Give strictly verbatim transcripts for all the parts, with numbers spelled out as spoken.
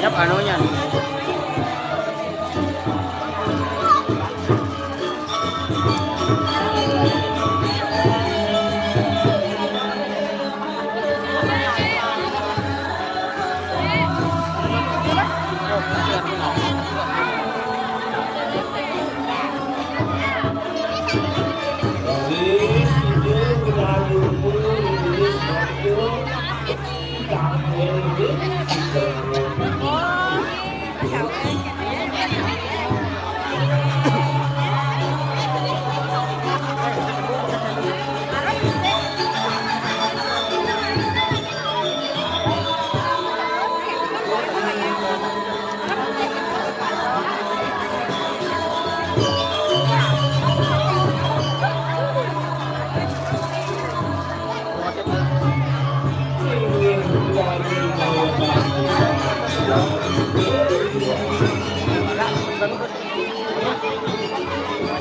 Siap anunya.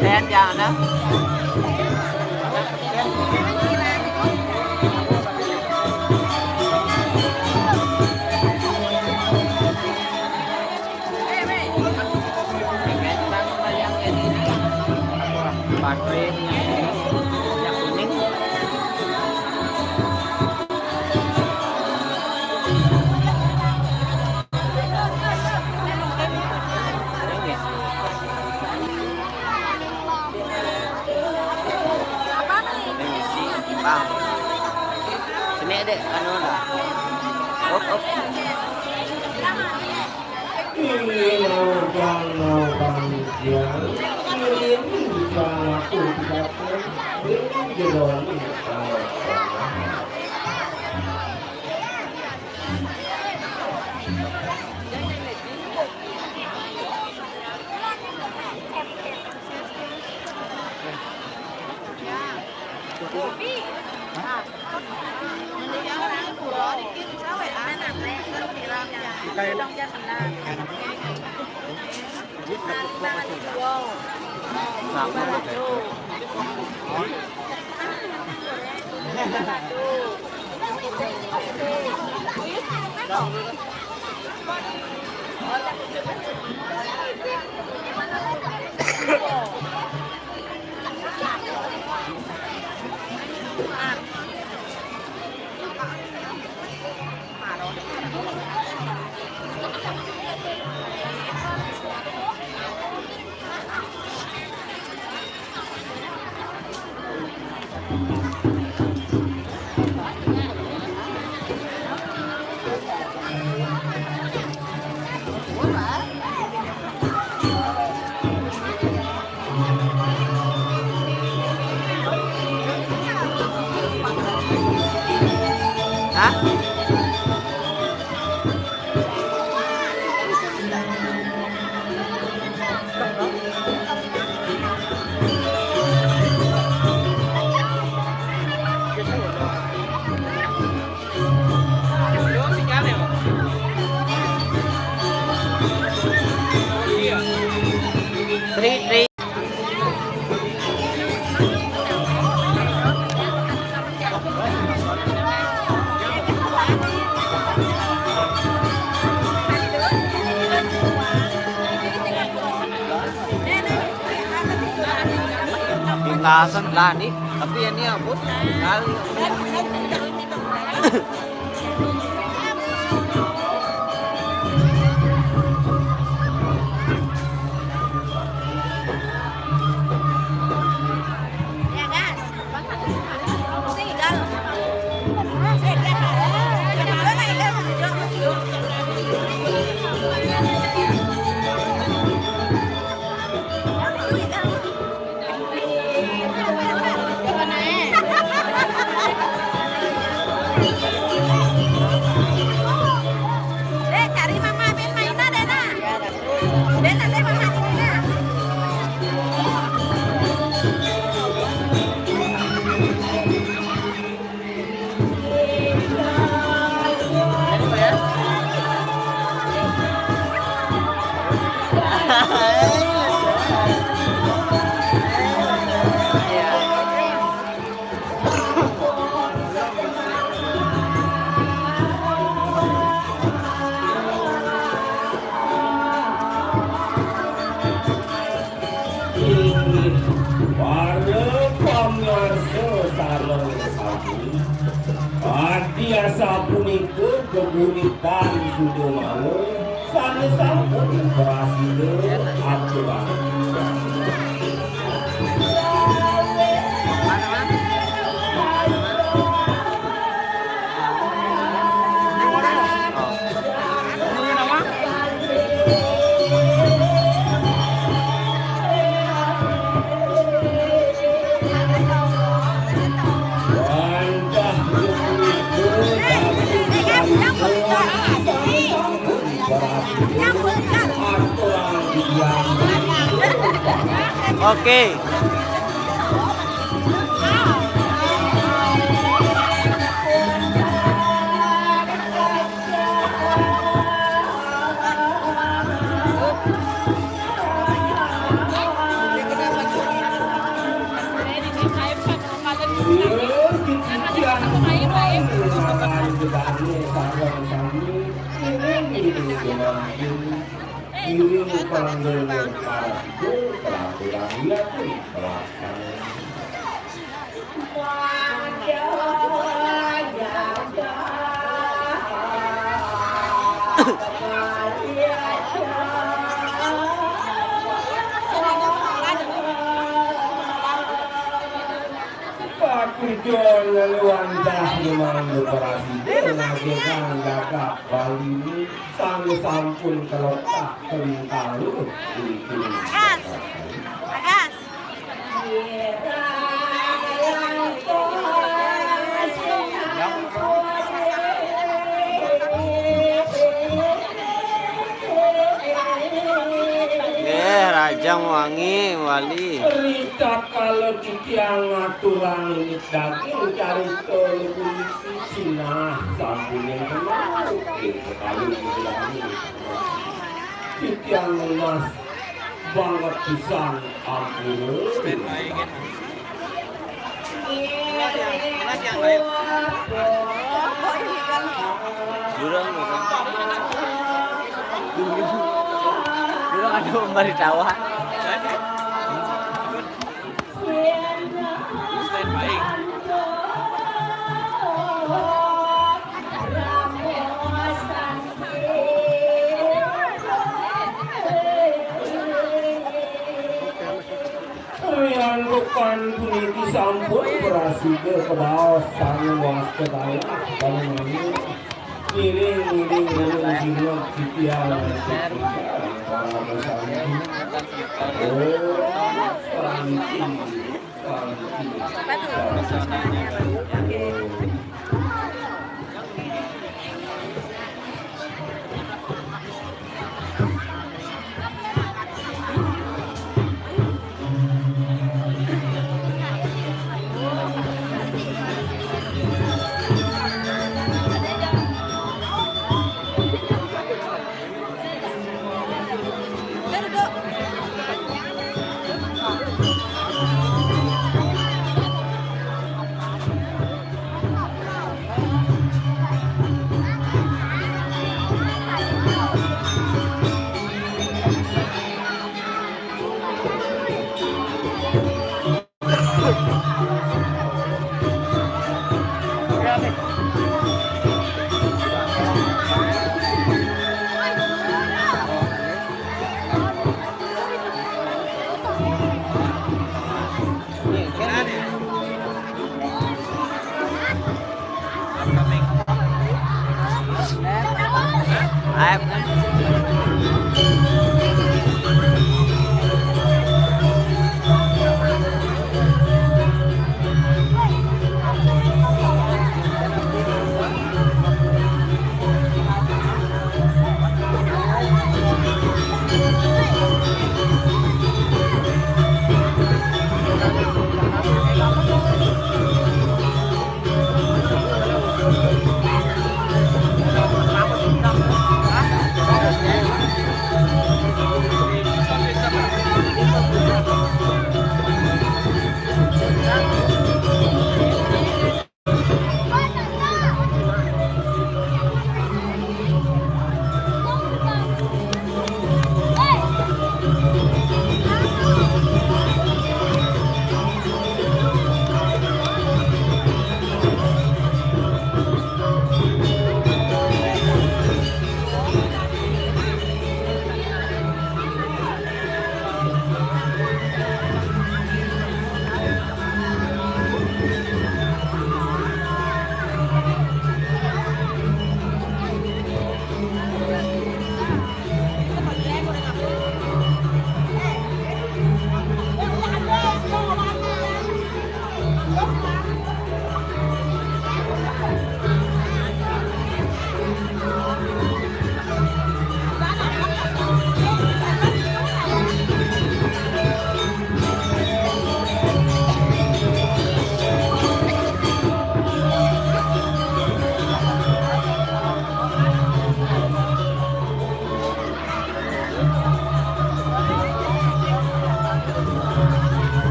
Sehat ya, Anda? Baterai yang ini, yang kuning. Ini sih, Bang. Sini, Dek, anu lah. Op, op. Ini lawan, lawan, ya. Ini salah aku, tidak tahu. Ini jeroan, ini salah. Hah? Tri, Tri. Pitasan lah ni, tapi ini ampun kali. Sapunika geguritan Sudamala sané sampun prasida aturang. Oke. Pakujon lalu wantah memang dekorasi nagihang gagak Bali ini sang sampun kaletak kalintang. Agas. Agas. Nggih, Rajang Wangi, Wali. Ritatkala titiang ngaturang daging carita, sinah sampun ing kenal. Ing kekayu dibilangin. Titiang nunas banget pisan, ampun. Jurang, jurang ada umbar di tawa. Riantukan puniki sampun prasida kabaos sané wasta dayak, panemani ngiring-ngiring ngiring jimat titiang. Oh,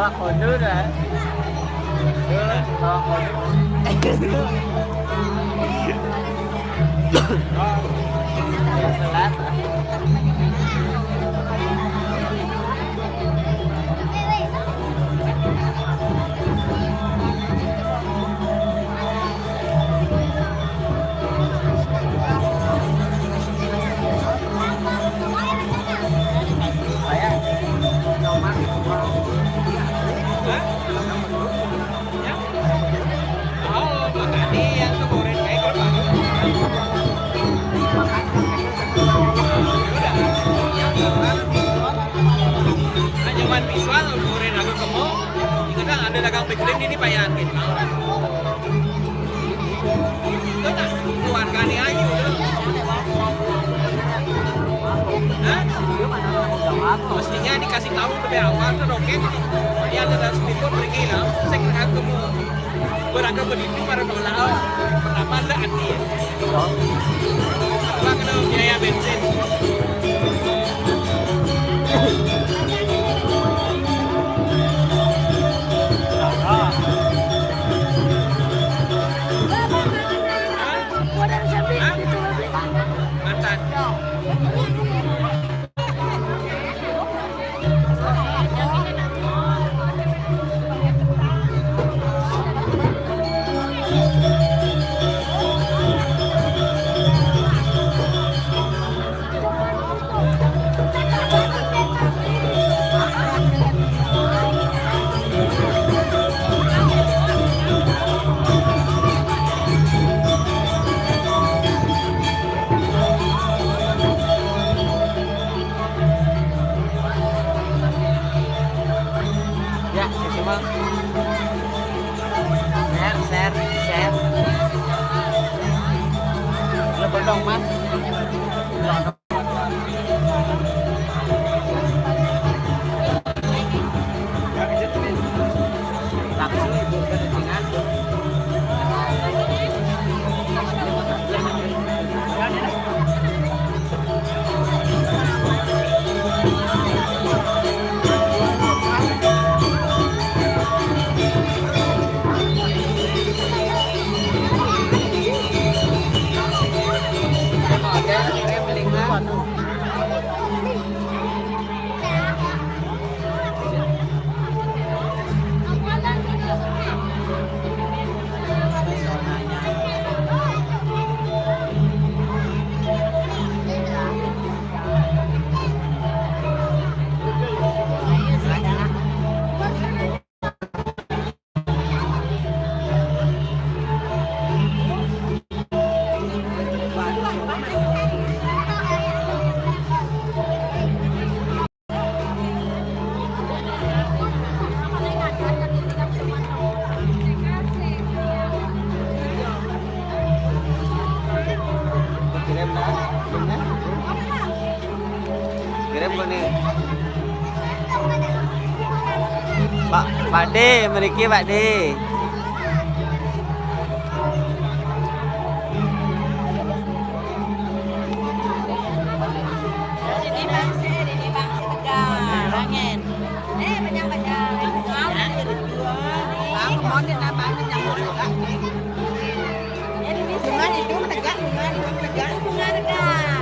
Kode dah. Kalau kode. Oh, makanya yang keluarin kayak kalau baru. Nah, zaman visual keluarin aku kemo, itu kan ada dagang pikirin ini payan gitu. Itu nah, keluarganya aja. Hah? Mestinya dikasih tahu lebih awal tuh, oke. Dia ada dalam speedboat pergi lah. Saya kira ketemu. Berangkat berdiri pada tolak. Pertama ada hati ya. Apa kena biaya bensin? Hah? Mantan. Ya, susu, Bang. Share, share, share. Lu dong, Mas. Kirim dah. Kirim kau ni. Pak, Pak De, meriki Pak De. Ini bangsa, ini bangsa tegal. Angin. Eh, banyak-banyak. Bang, mau ni tambah banyak. Bunga itu menegak, bunga itu menegak. Bunga tegak.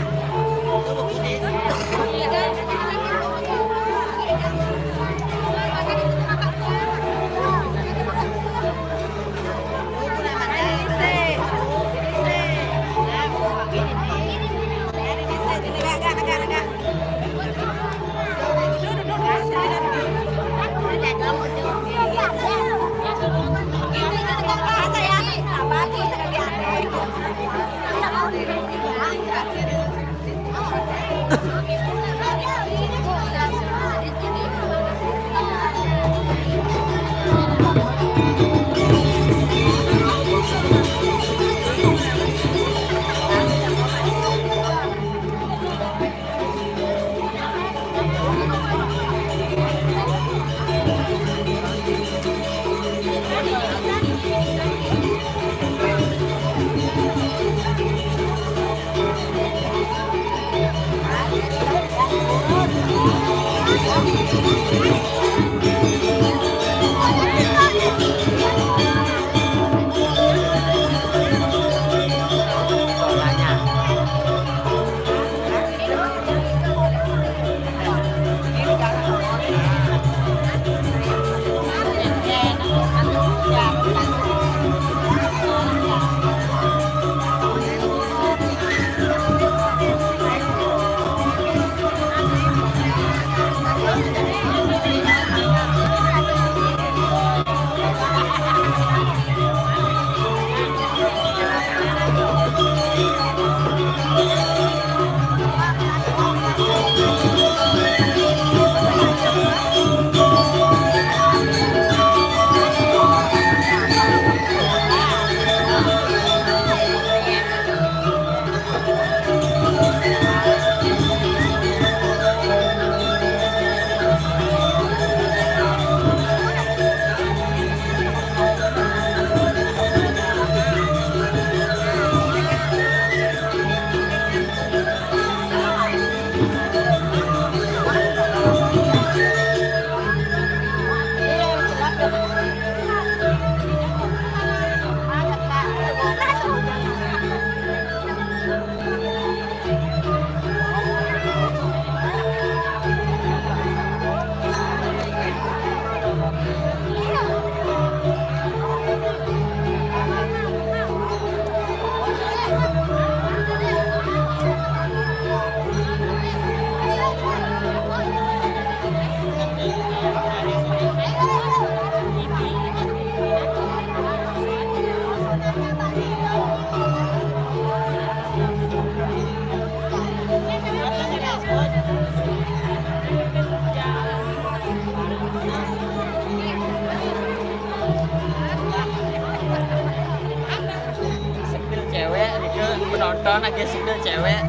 Lagi single cewek.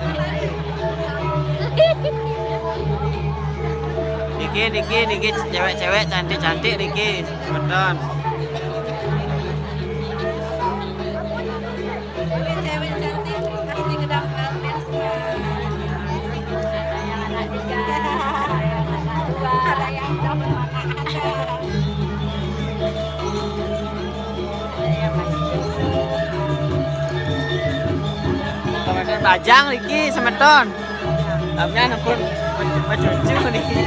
Niki, niki, niki cewek-cewek cantik-cantik niki, semeton. Cewek cantik asli Gedang Kaltim semua. Yang anak tiga, yang anak dua, yang ada. Semeton bajang niki, semeton. Tapi ampun, cucu niki.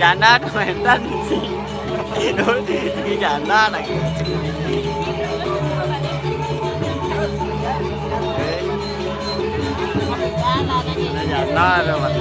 Janda semeton sih. Ini janda lagi. Ini janda tuh, Mas.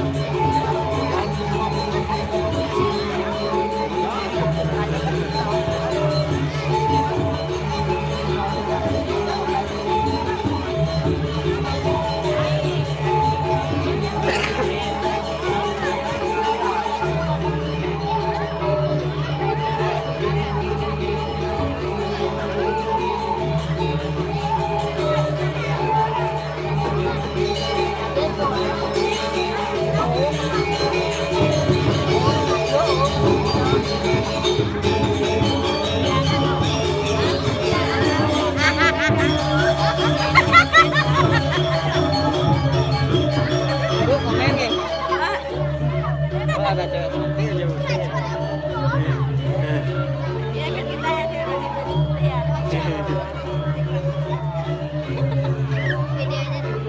Ibu komen nih. Oh, ada cewek cantik aja, Bu. Ya, kan kita ya, cewek cantik ya. Videonya dulu.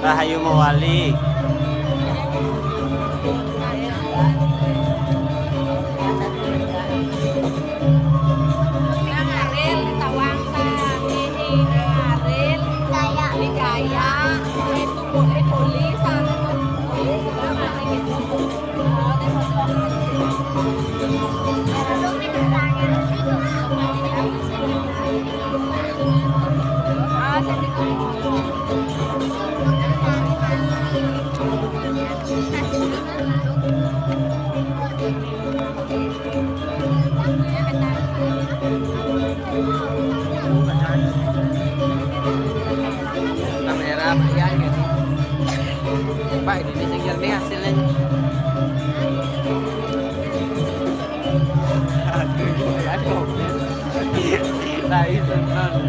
Rahayu mawali. Kamera apa ya gitu. Pak, ini sing jernih hasilnya. Aduh, ya kok. Nah, itu kan.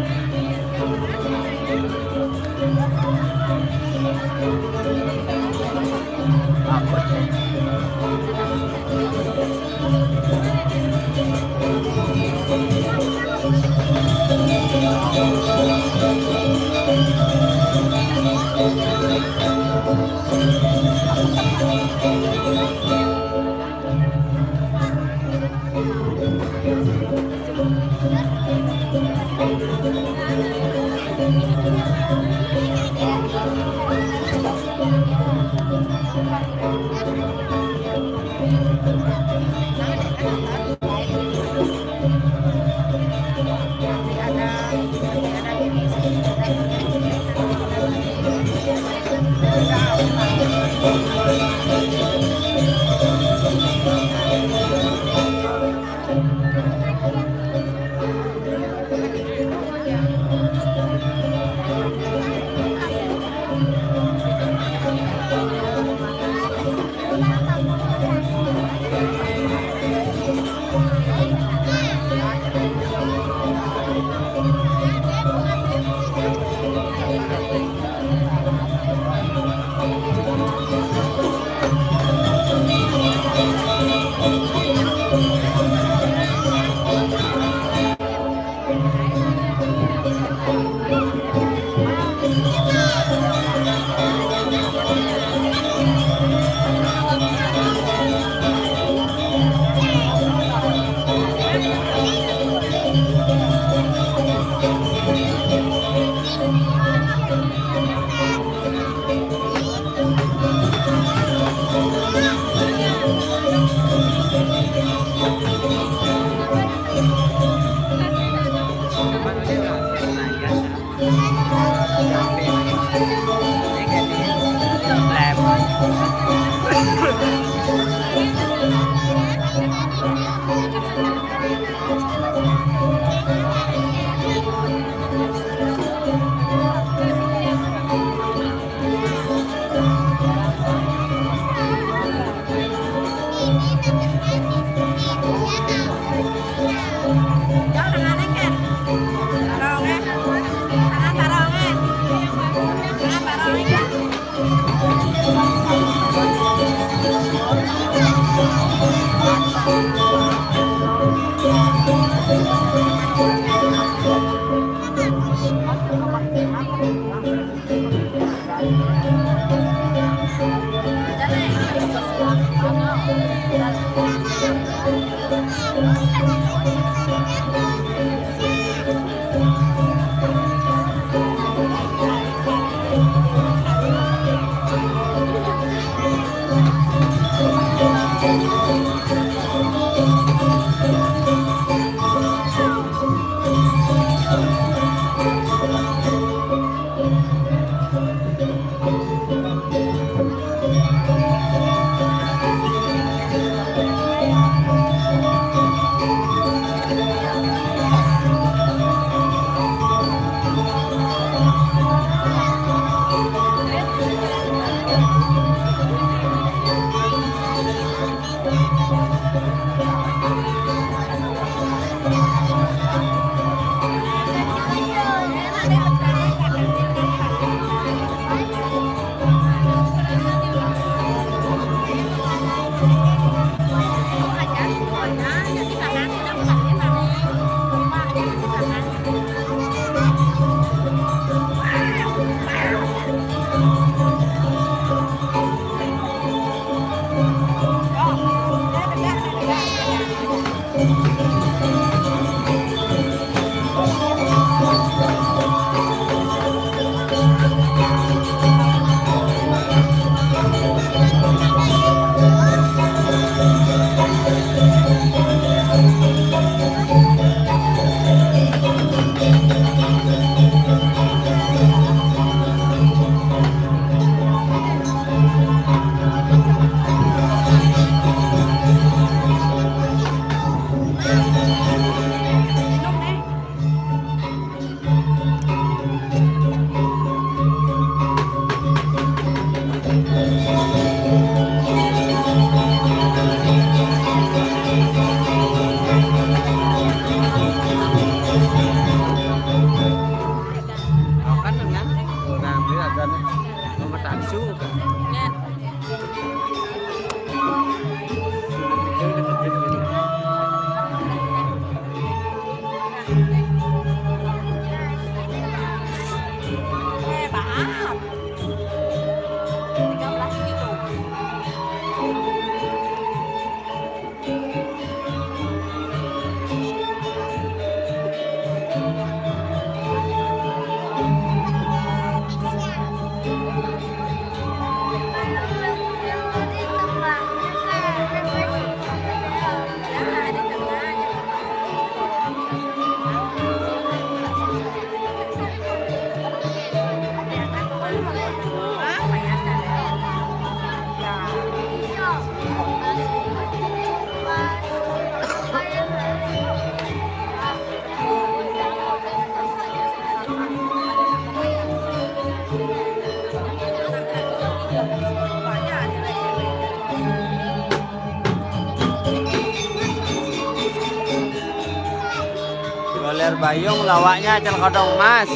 Bayung lawaknya cel kodong emas.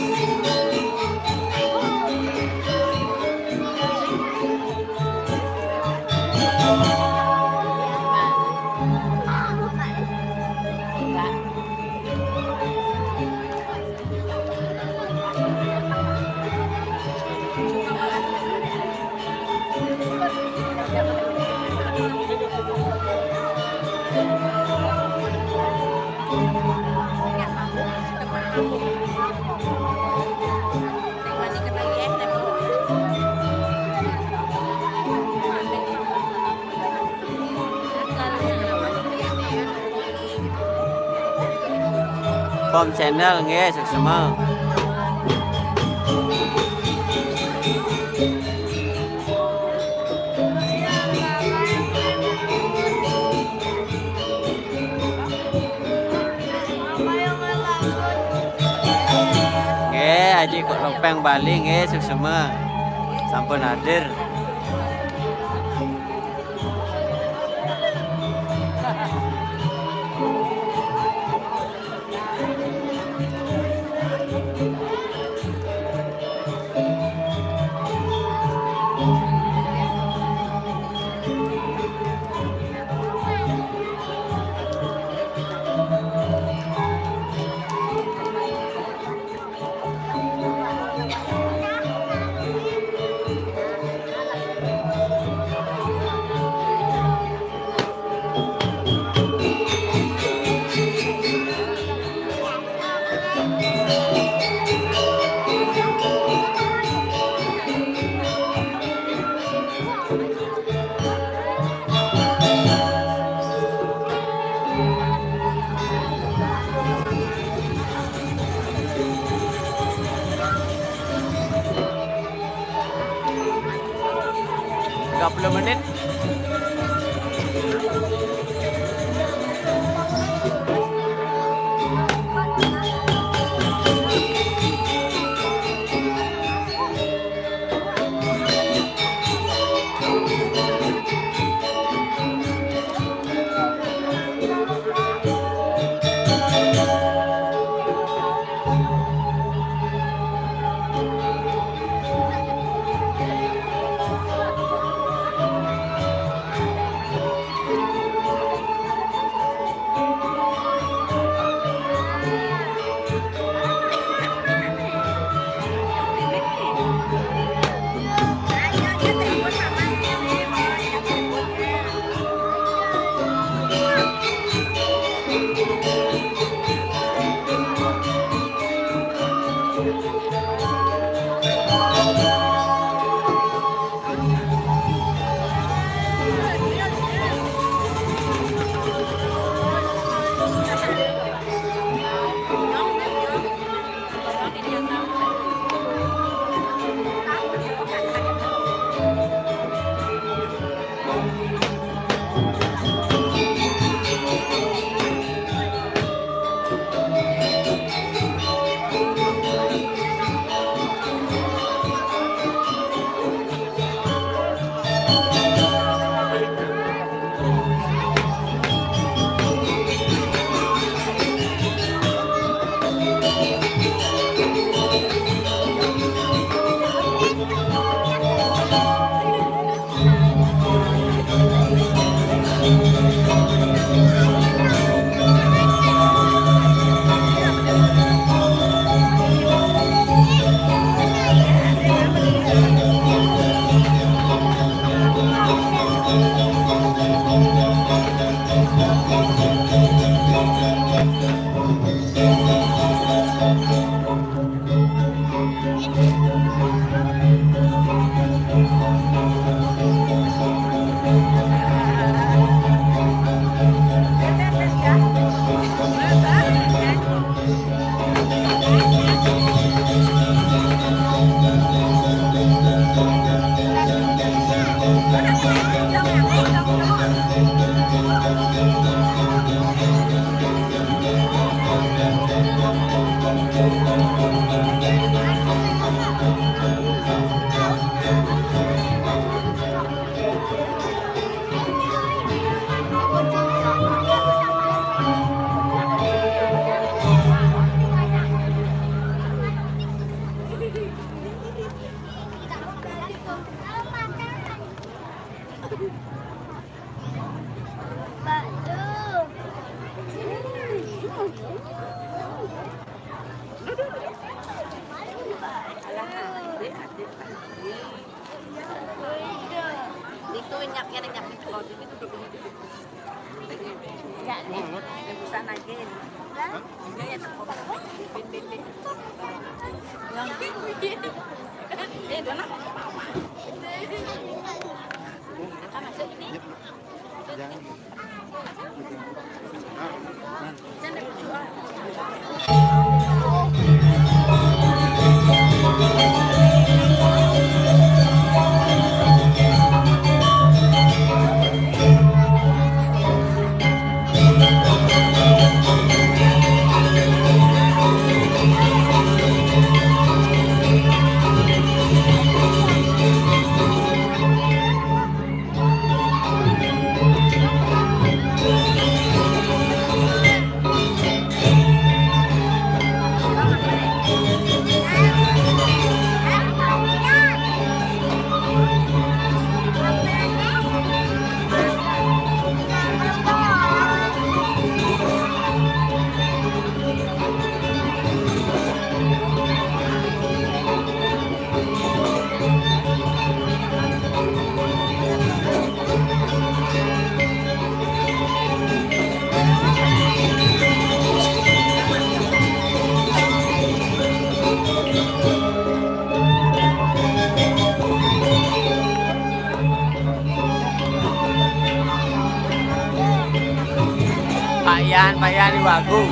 Pom Channel nggih, suksma. Nggih, Aji Kok Lopeng Bali nggih, suksma. Sampun hadir. Tiga puluh menit. Batu. Alah, adik, adik, adik. Itu nyapnya, nyapnya. Kalau dikit duduk, duduk, duduk. Enggak, nih. Yang bisa nagih. Hah? Iya, ya, tuh. Bin, bin, bin. Yang bin, bin. Eh, dona. Akan masuk ini. Jangan. Pak Yan, Pak Yan, Ibu Agung.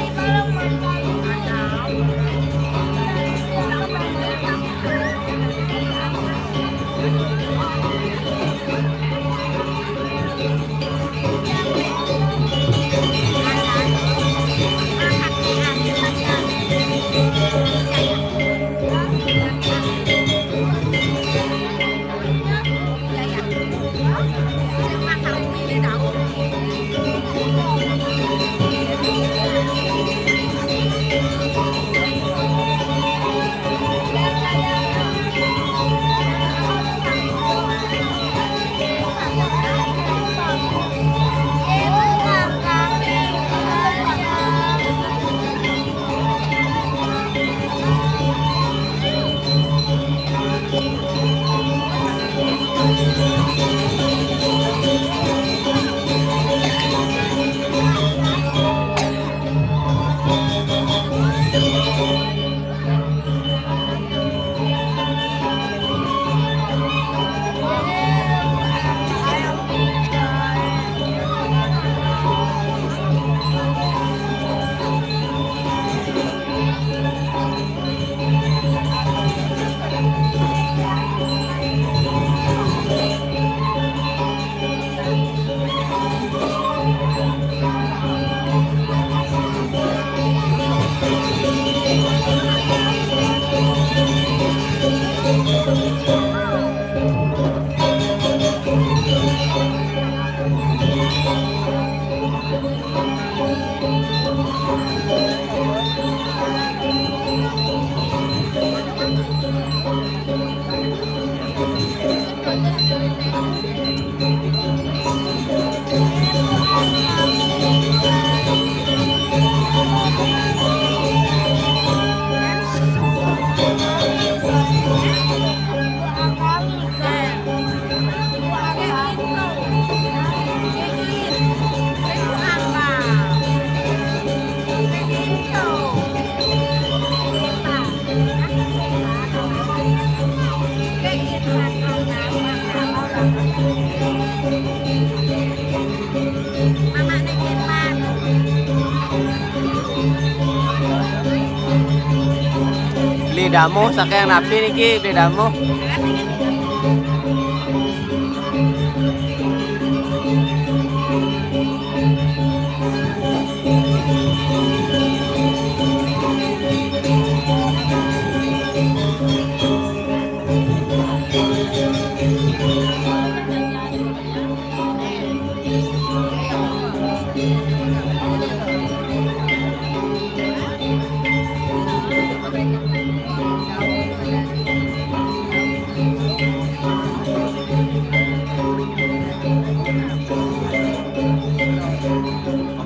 Beli damuh, saking napi niki beli damuh?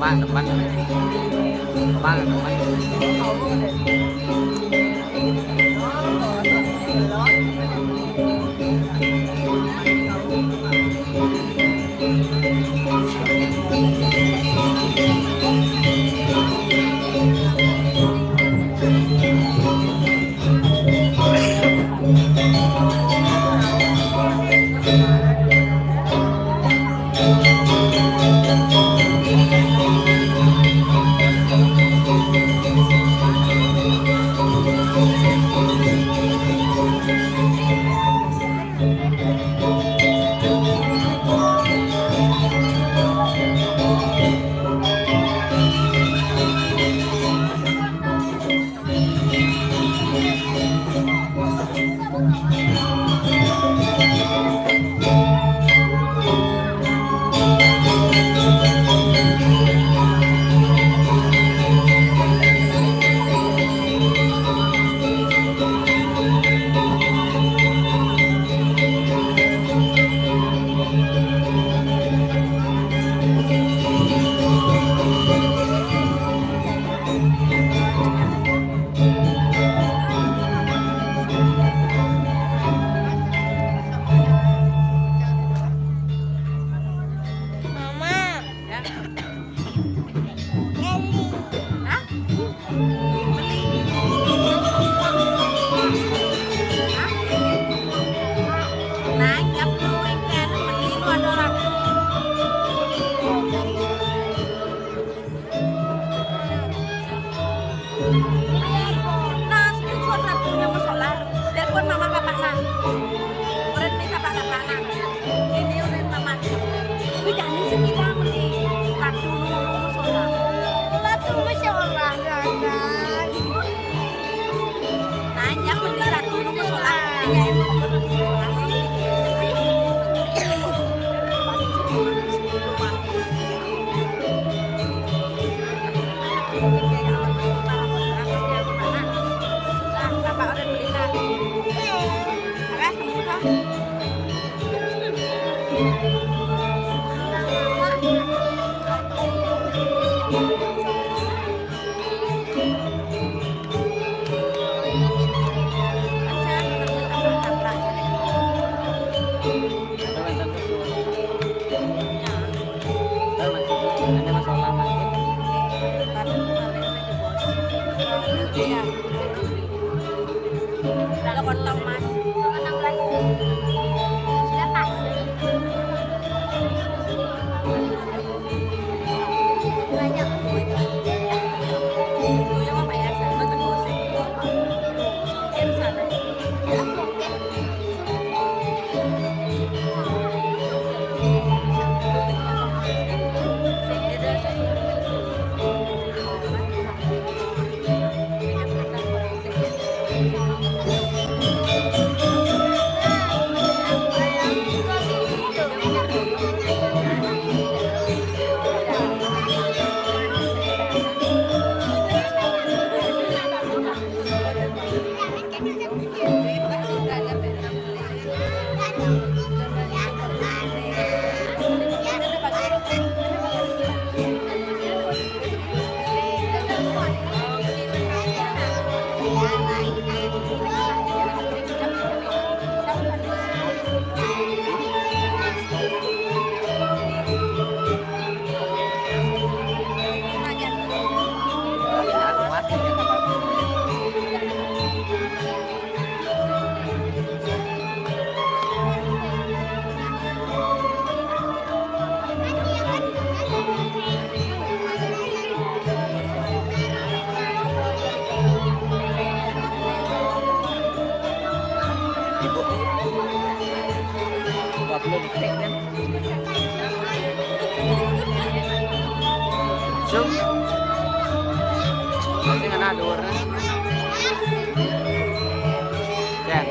Bang, depan. Bang, depan. Mama. Ya. Hah? Beli. Hah? Nanya dulu, ikan beli lu ada orang. Nah, itu surat ratunya mau sholat. Telepon mama bapak nah. Udah nih bapak bapak nah. Ini udah mama. Tapi jangan sih kita mesti ratu dulu mau sholat. Ratu mau sholat, Kakak. Nanya mesti ratu mau sholat. Iya, emang mau sholat. Iya. Kalau kontong, Mas. Sudah pas. Banyak. Itu yang apa ya? Saya tetap gosip. Oke, sana. Dua puluh detik kan? Zoom. Pasti ngena ada warna. Jan.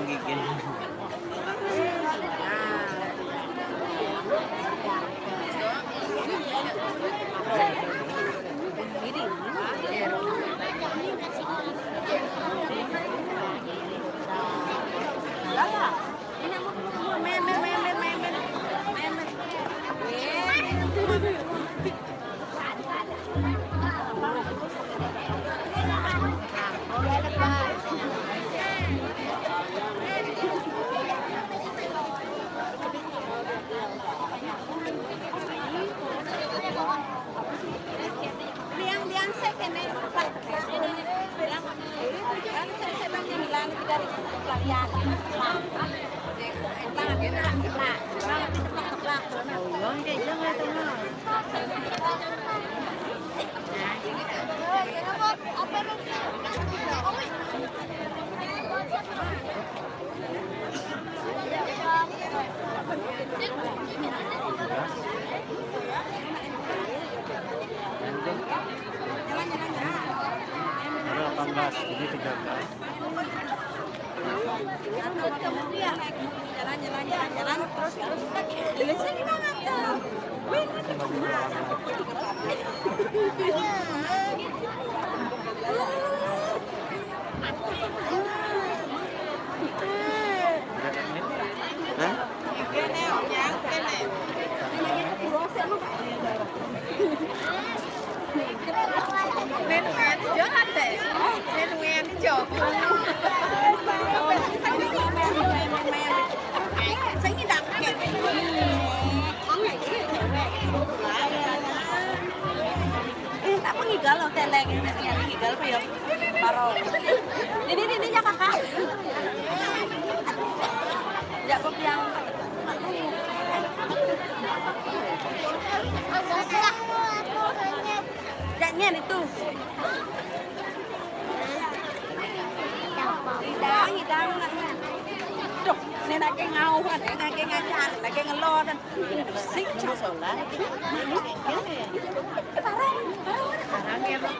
Gigil. Liang, liang, saya kena. Liang, saya, saya bilang, liang, kita di liang. Ada delapan belas, jadi tiga belas. Hah? Eh, tak apa ngigal loh, teleng. Ngigal apa ya? Parau. Ini, ini, ini ya, Kakak. Ya, kopi yang. Jangan itu. Hidang, hidang, nak. Duh, ini nak ke ngau kan, nak ke ngajar, nak ke ngelor kan. Sing, cak. Parang, parang. Parang ya, Bang.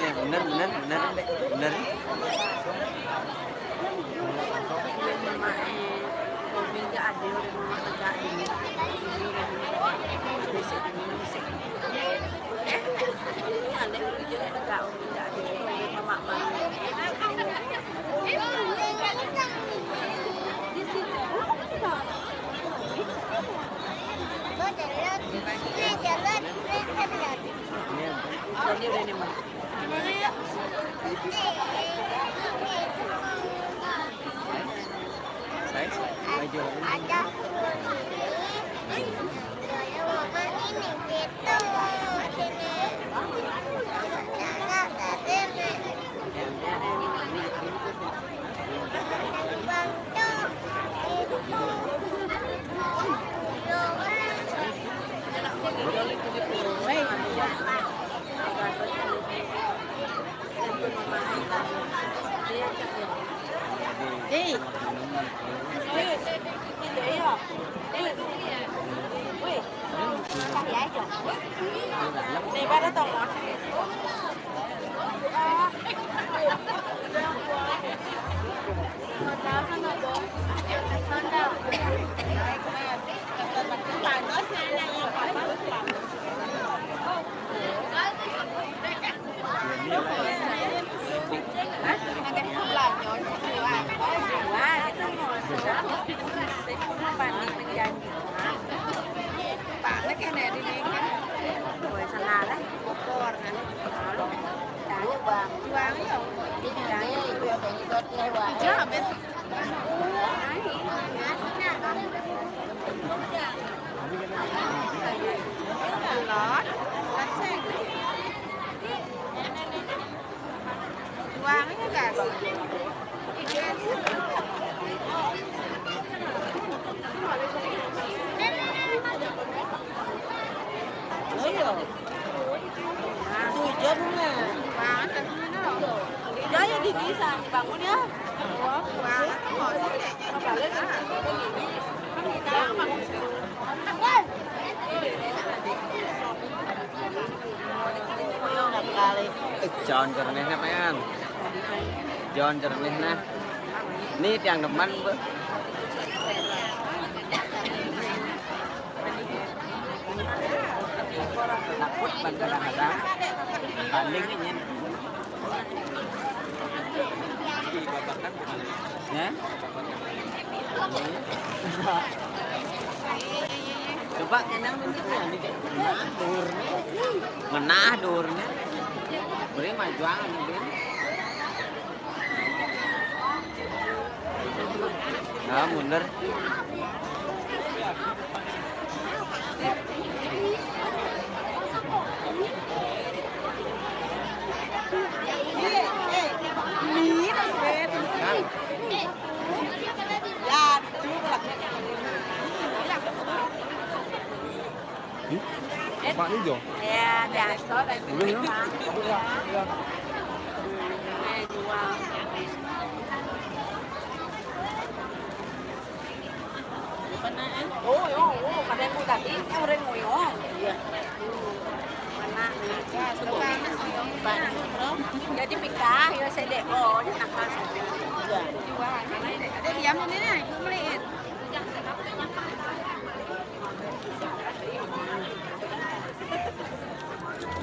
Ya, bener, bener, bener, Dek. Bener. Ada kucing. Saya mau main ini, gitu. Sini. Ada sate, Nek. Bang, tuh. Itu. Doang. Hei. Jon jernih nah, Pen. Jon jernih nah. Ini tiang demen, Bu. Takut ban kadang-kadang. Paling ini. Ya? Coba kenang ini ya, ini kayak ngenah durnya. Ngenah durnya. Beri majuang ini. Ah, mundur. Hmm? Pak Nijo? Ya, biasa lagi. Boleh, ya? Eh, jual. Oh, yo, oh, kadang aku tadi, eh, orang ngoyo. Iya. Mana? Jadi pikah, yo, sedek, oh, dia nakal. Iya. Jual. Ada diam ini, nih, aku beliin.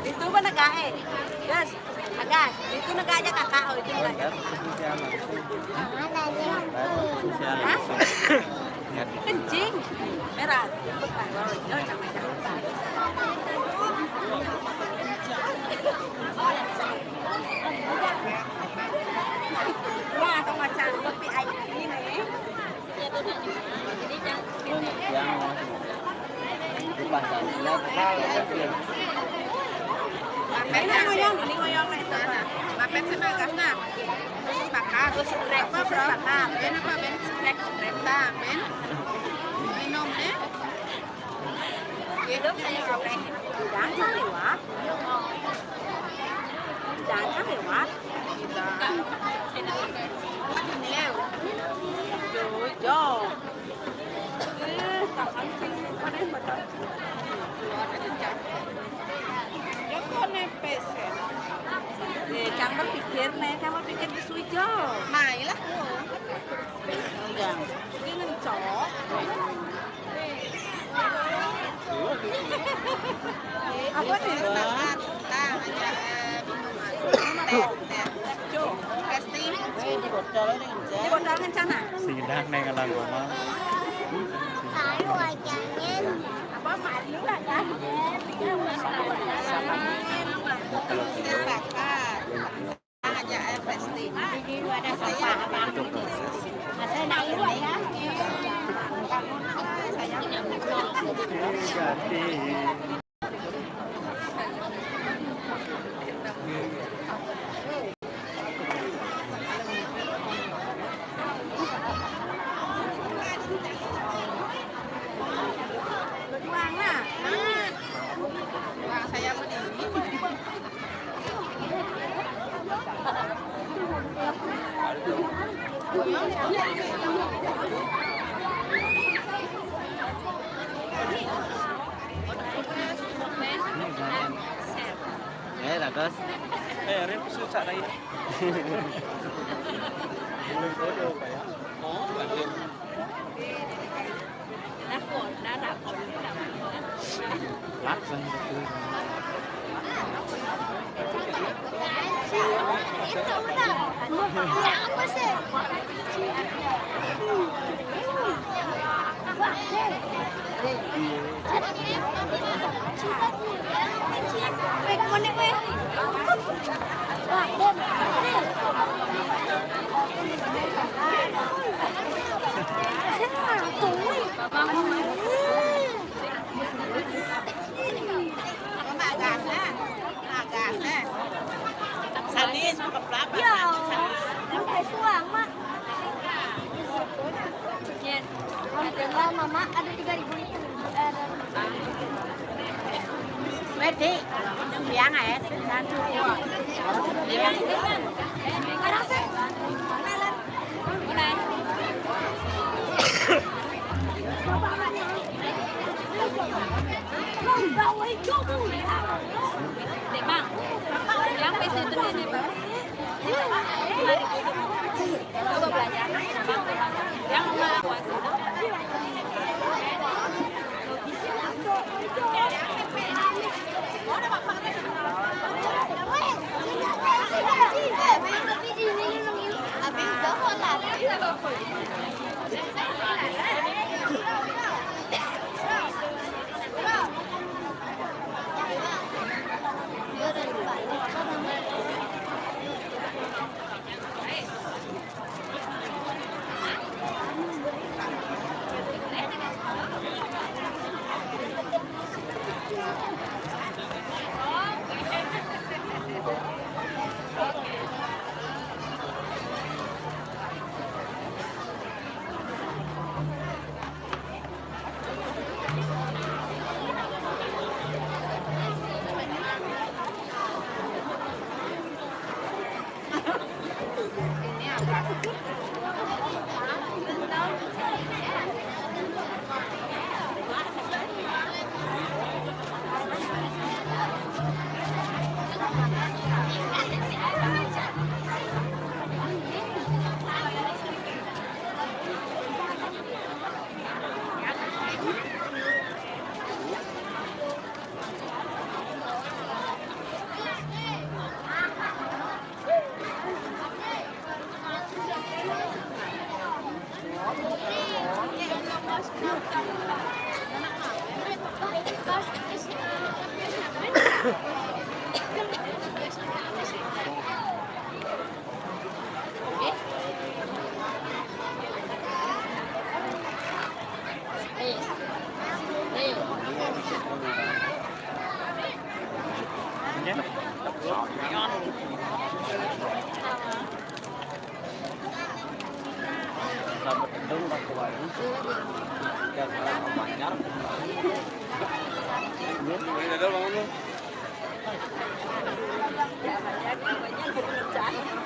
Itu mana gae? Gas. Agas. Itu negak aja kakak, oh, itu negak aja. Hah? Kencing. Merah. Wah, atau macam kopi air ini nih. Ini ngoyong, ini ngoyong nih, tuh, nah. Mapen sama gas, nah. Terus bakar. Terus setrek, apa, terus bro? Bakar. Ben apa, Ben? Setrek, setrek. Nah, Ben. Minum, eh. Minum saya setrek. Jangan lewat. Jangan lewat. Yo, yo. Eh, kamu pikir nih, kamu pikir di Suijo. Nah, iyalah. Iya. Ini ngencok. Apa nih? Nah, aja, eh, minuman. Teh, teh. Testing. Ini botol ngencana. Sing dah neng alang goma. Ayo, ajangan. Apa malu lah, kan? Saya bakar. Aja air pasti. Ini ada sampah, Bang. Masa nak ini? Uang lah. Uang saya beli. Eh, bagus. Eh, ada yang susah lagi. Oh, bagus. Sadis, bukan pelapa. Ya, sadis. Bukan suang, Mak. Ada, Mama, ada tiga ribu itu. Wede, yang es, satu.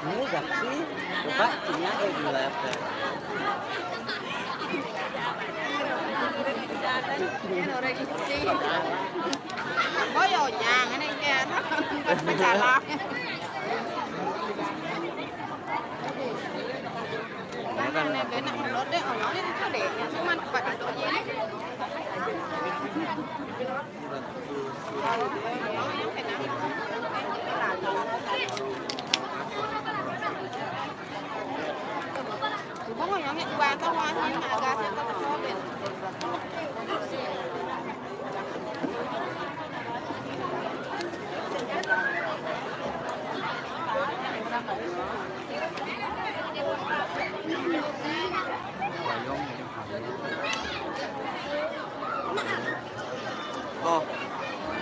Ini ganti, coba sini aja di layar. Boyonya, ngene iki ana. Masalah. Kan enak melot deh, ono ini tuh deh, cuman tempat duduknya ini. Oh,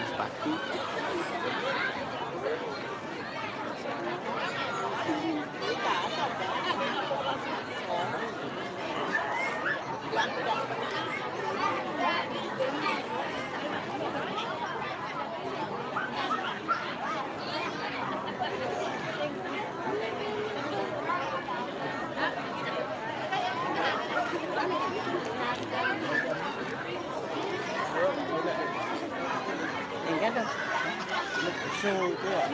sepatu. Enggak ada. Ini pusing itu ya.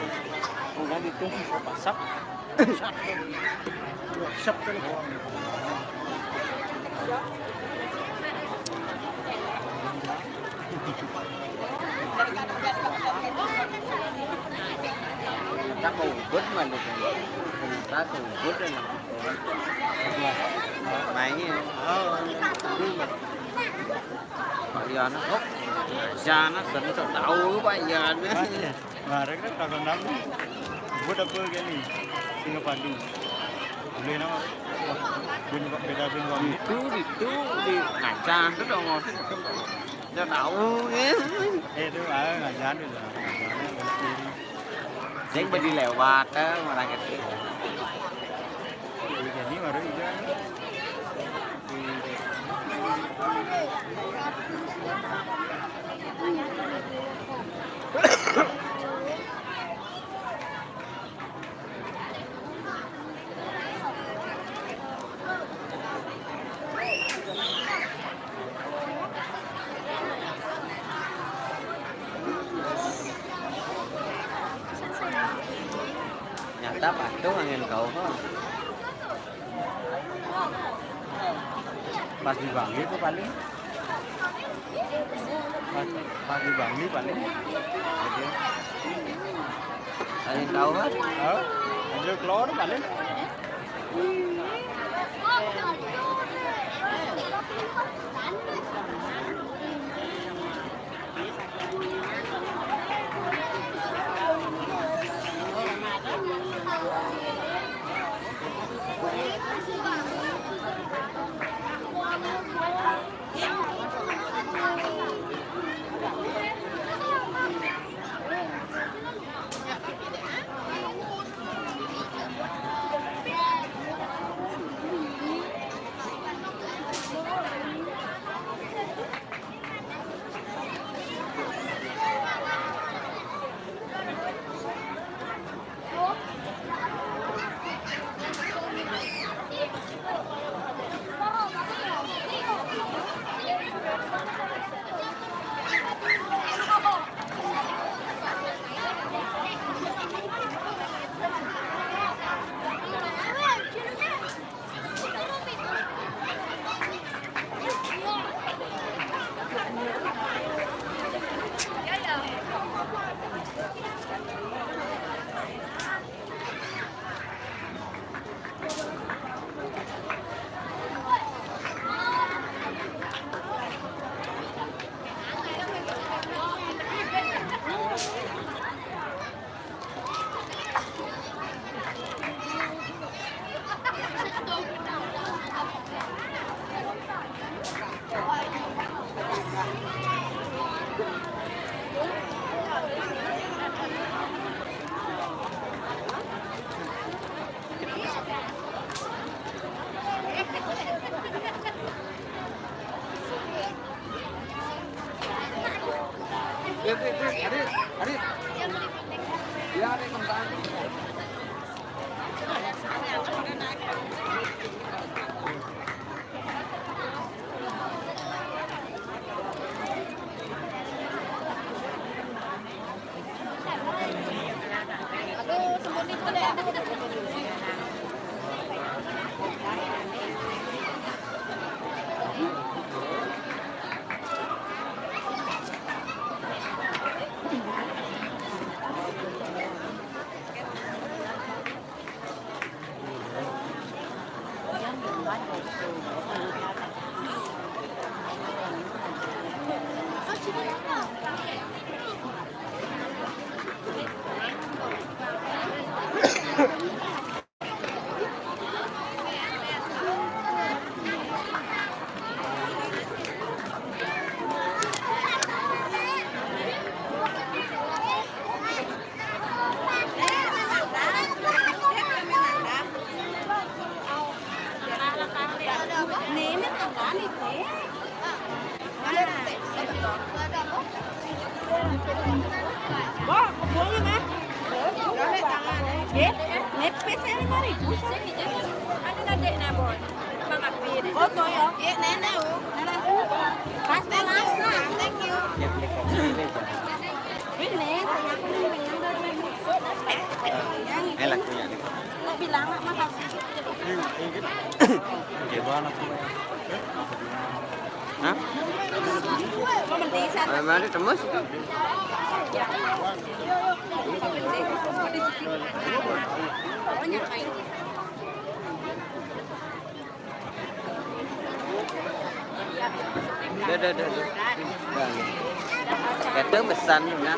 Enggak gitu. Pasak. Siap tuh. Kita ke Ubud malu kan. Kita ke Ubud ya. Mainnya. Oh, ini mah. Pak Yana, oh, sana, sana, sok tahu Pak Yana. Nah, mereka kan kakak nabi. Buat apa gini? Singa padu. Boleh nama? Wah, bin beda bin wong. Itu, itu di ngacan tuh dong, maksud. Sok tahu ya. Eh, itu, ah, ngacan tuh, ngacan. Sing bedi lewat, eh, malah gitu. Jadi baru itu. Nyata patung angin kau kok. Pas di Bangli itu paling. Pas, pas di Bangli paling. Jadi, paling tahu kan? Oh, ada keluar paling. Wah, kebuangnya, Mas. Nggih, nggih, pesen lima ribu. Ada nadek nabon. Bang Akbar. Foto ya. Nggih, nenek, oh. Nenek. Pas, Mas. Thank you. Ini, saya punya yang dari Meksiko. Enak punya nih. Nak bilang, Mak, makasih. Gimana? Hah? Mari, mari, tembus. Dah, dah, dah, dah. Dah. Kata pesan, nah.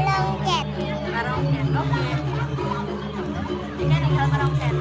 Arong ket. Ika ning arong ket.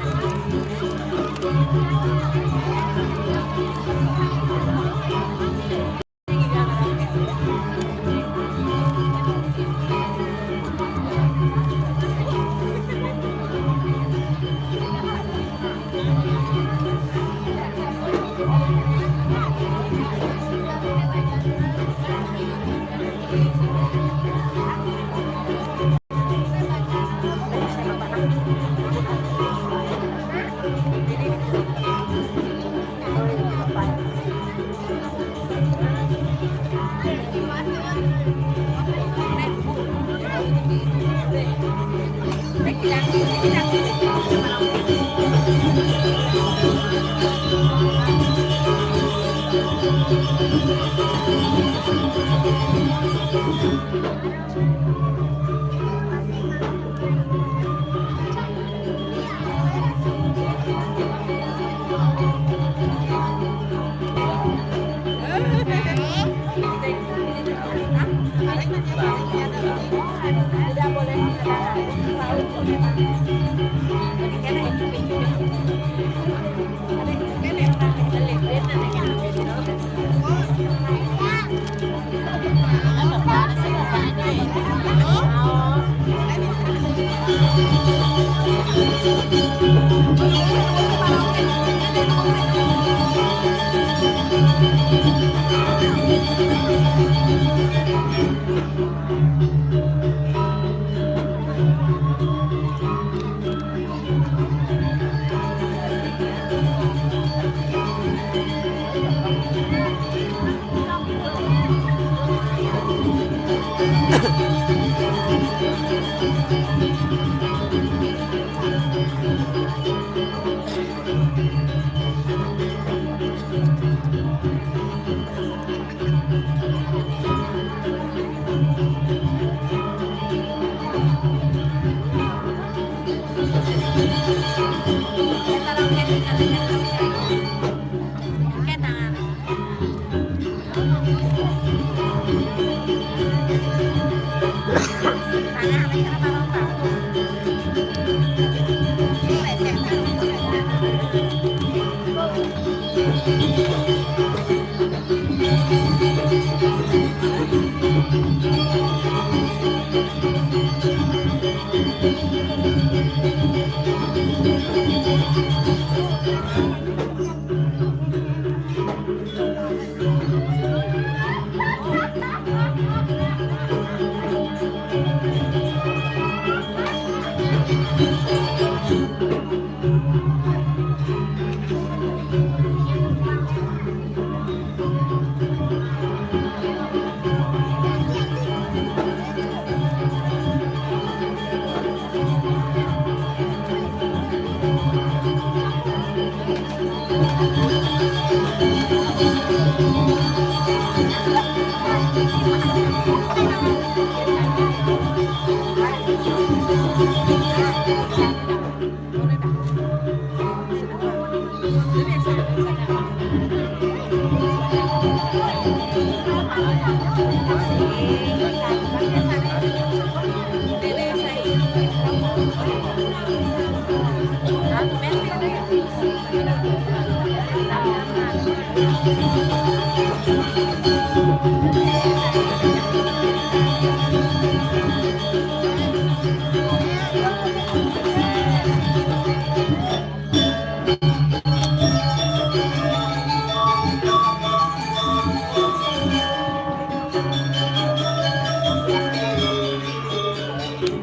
Tadi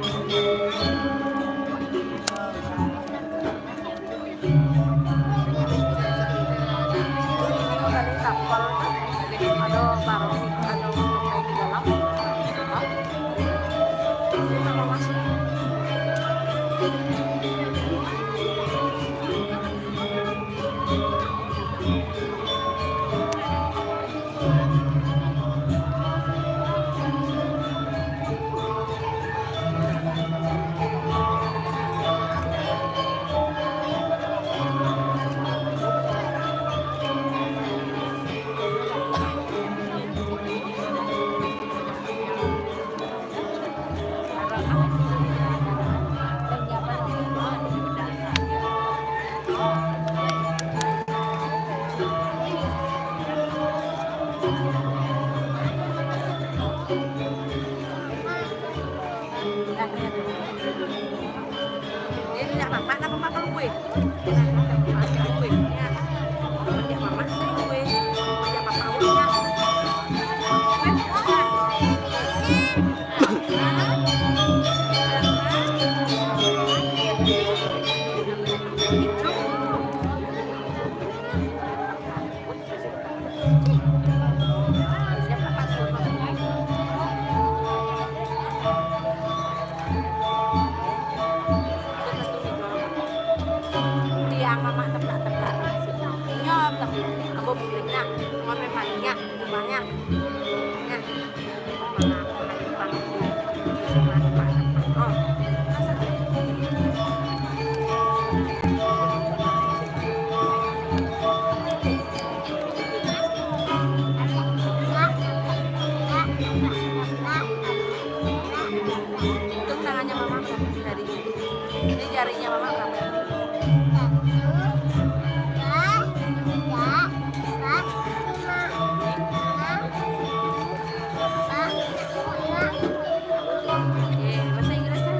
tapel tuh, ada barang, ada kayak di dalam. Hah? Ini nama masih. Ini nak mamak, nak mamak kalau gue. Ini nak mamak kalau gue. Ya. Dia mamak saya gue. Dia mamak gue. Tiang mamak tebak-tebak. Nyop, tapi ambo buliknya, mau memangnya, rumahnya. Nah, mamak, mamak, mamak. Oh, masa Hitung tangannya mama berapa jarinya? Ini jarinya mama berapa? Satu, dua, tiga, empat, lima, enam, tujuh, delapan, sembilan, sepuluh. Oke, bahasa Inggrisnya?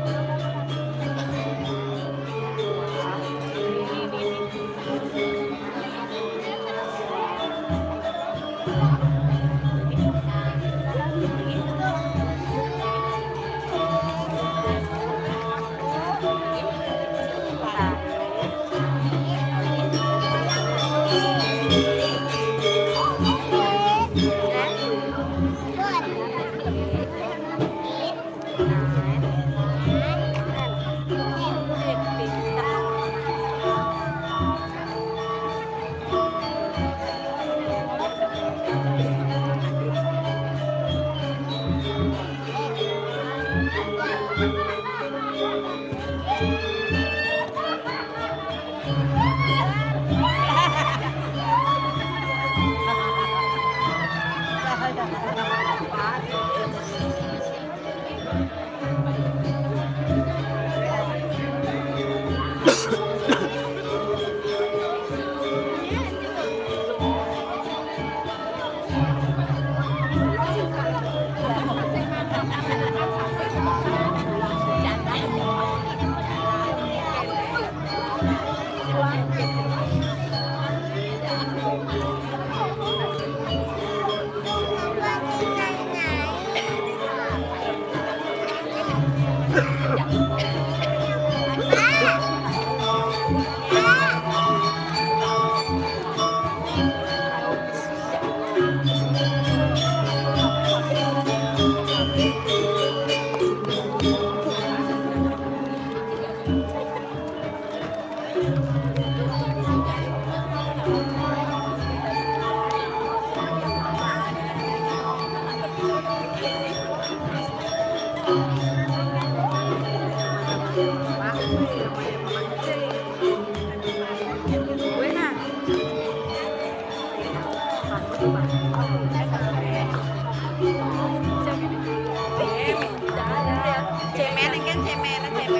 Cemen kan, cemen, cemen.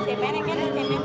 Cemen kan, cemen.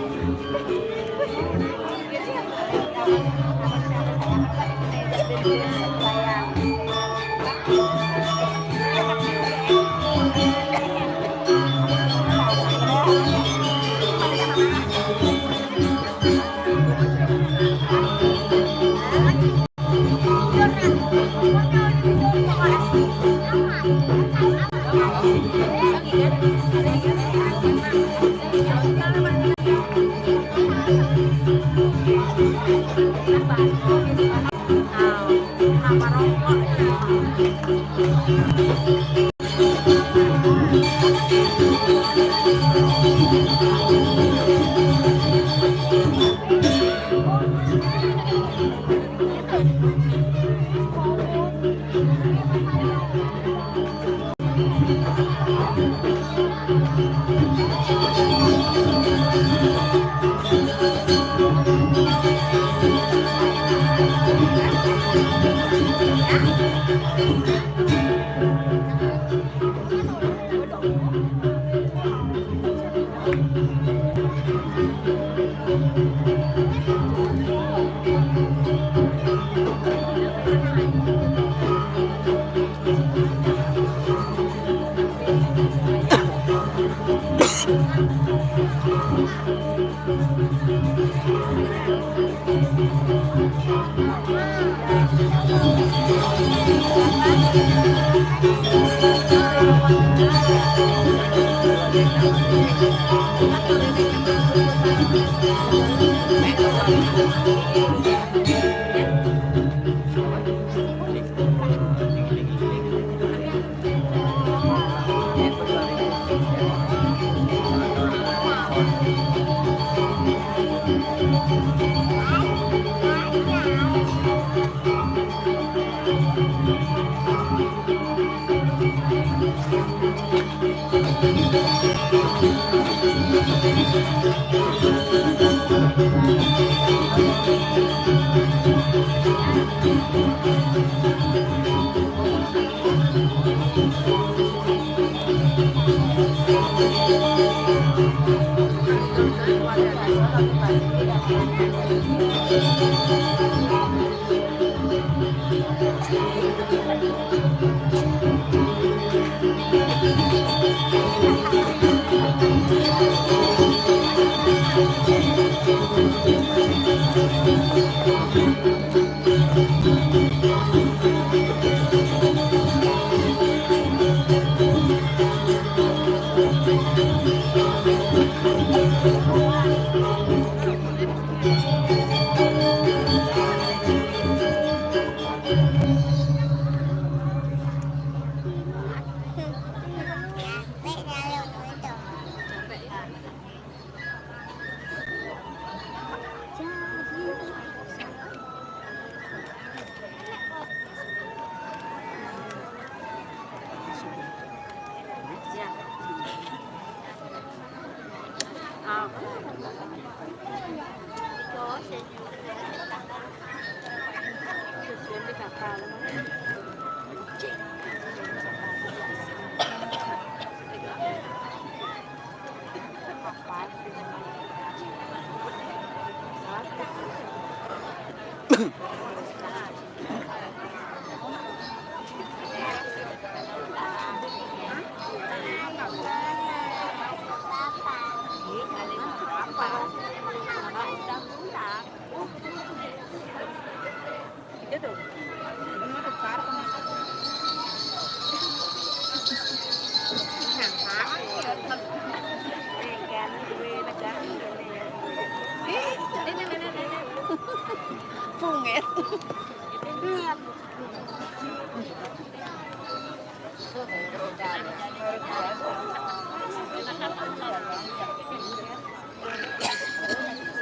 Punget.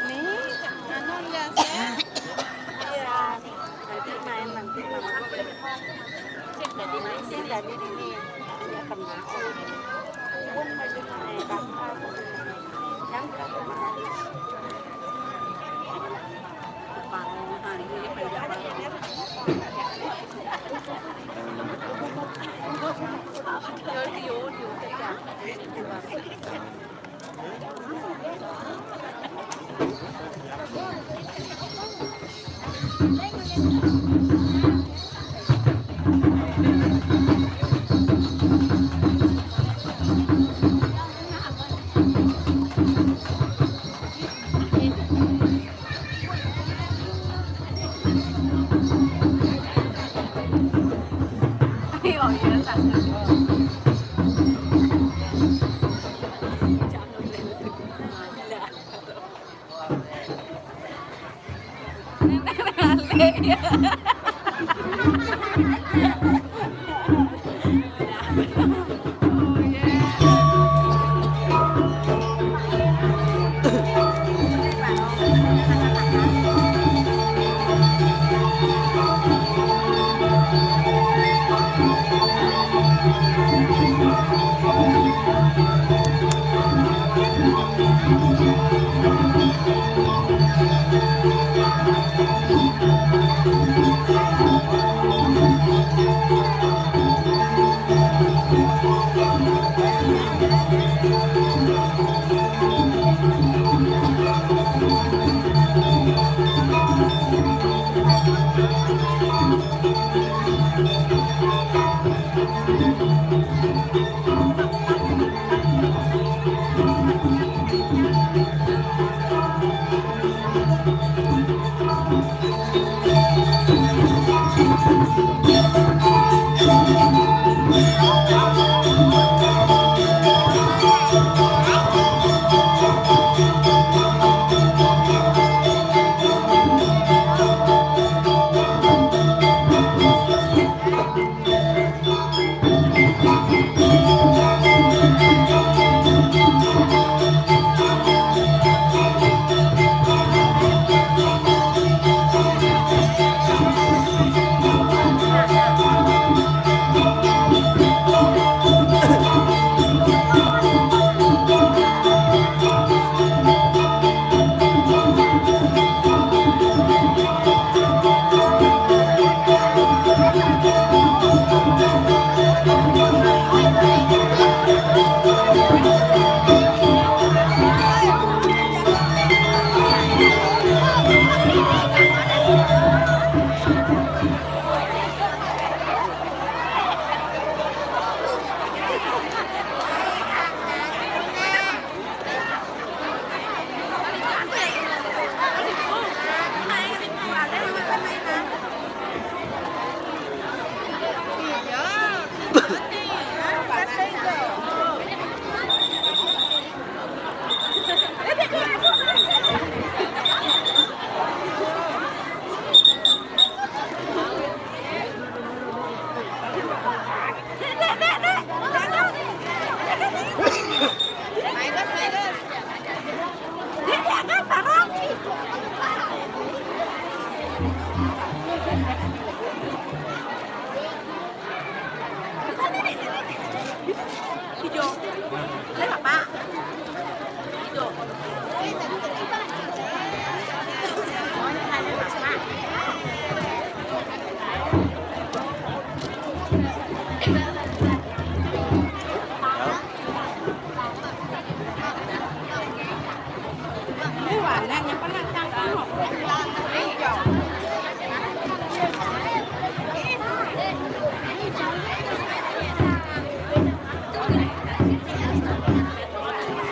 Nih, anu enggak sih? Iya. Nanti main, nanti mama. Cek, jadi main sih, jadi ini. Ini kena. Pun baju main, kakak. Yang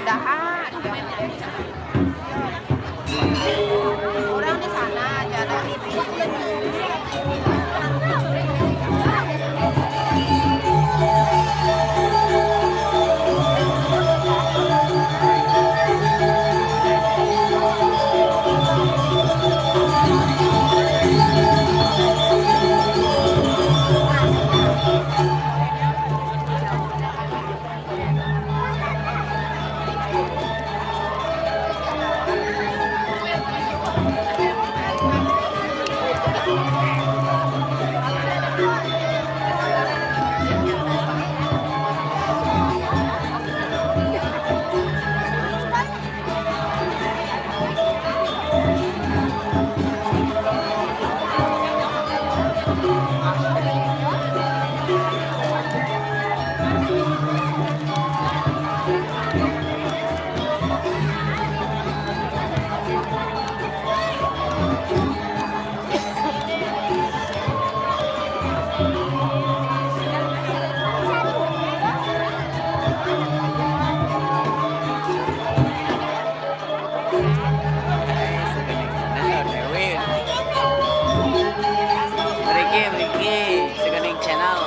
Dah, ah, dah. Orang di sana aja dah. Mriki, mriki, Sekening Channel.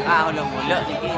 Ah, ulo-ulo niki.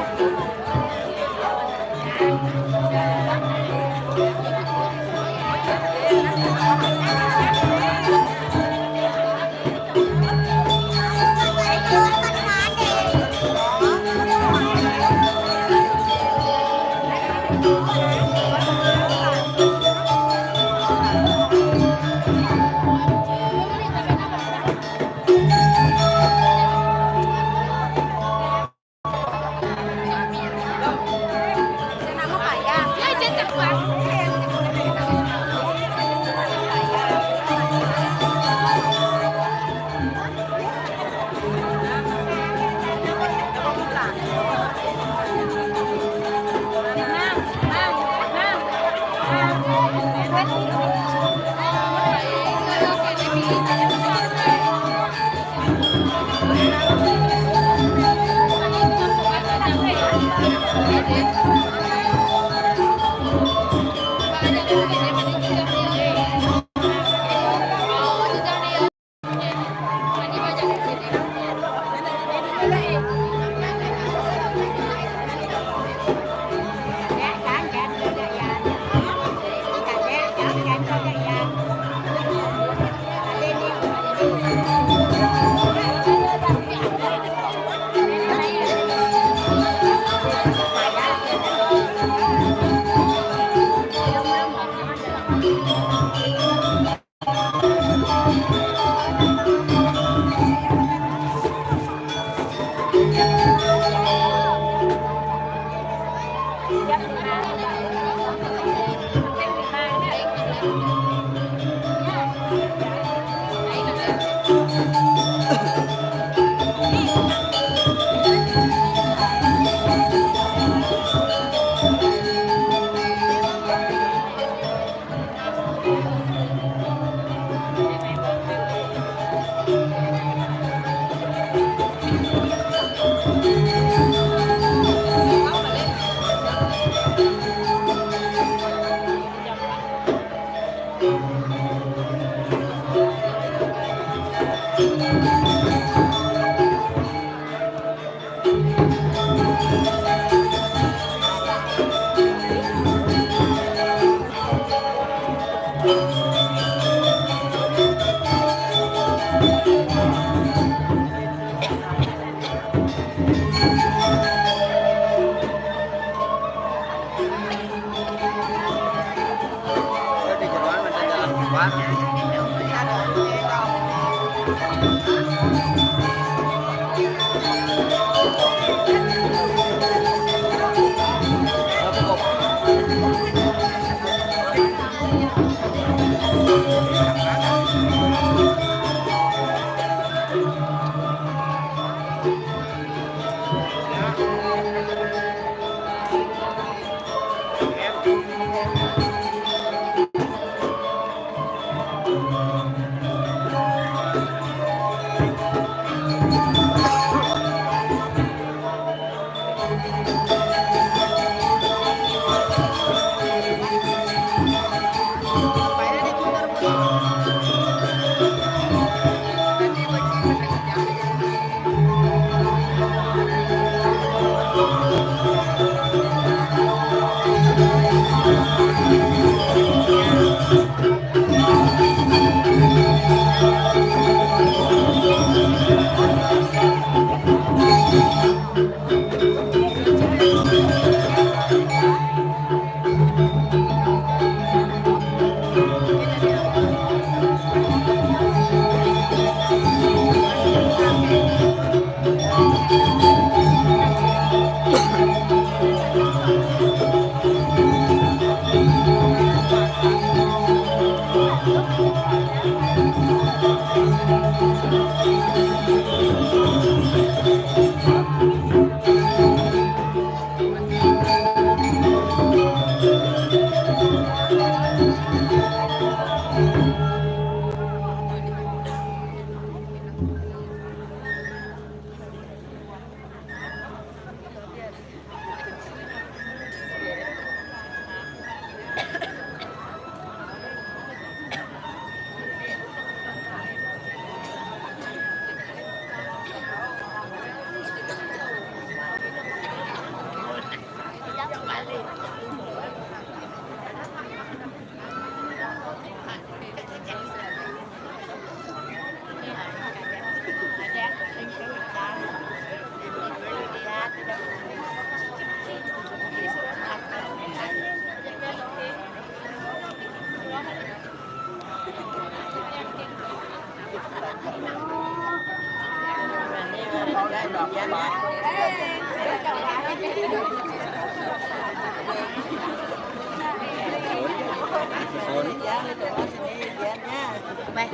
Weh,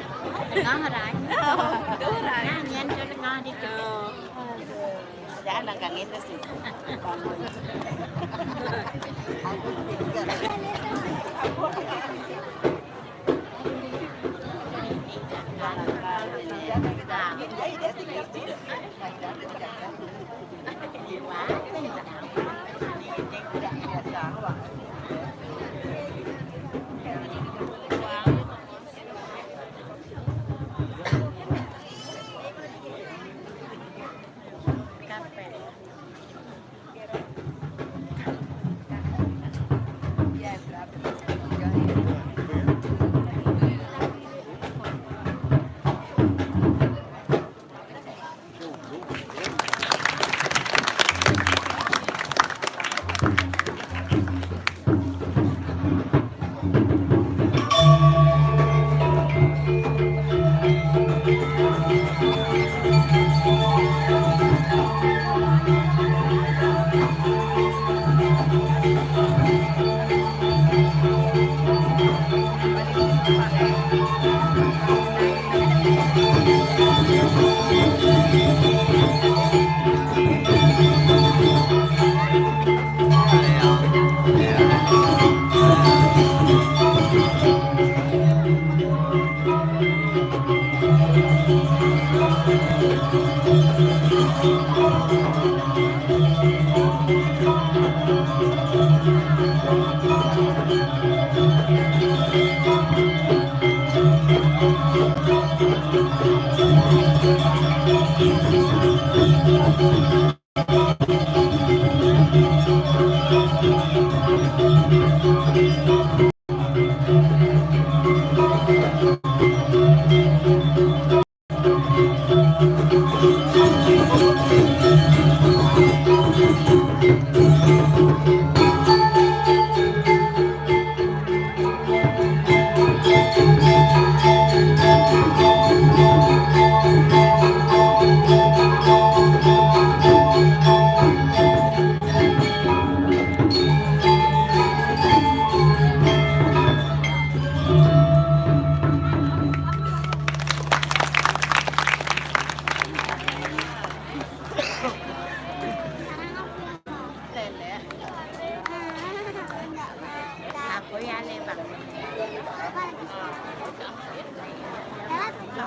tengah rai. Nah, nyen tu tengah di tu. Jangan langkang itu sih.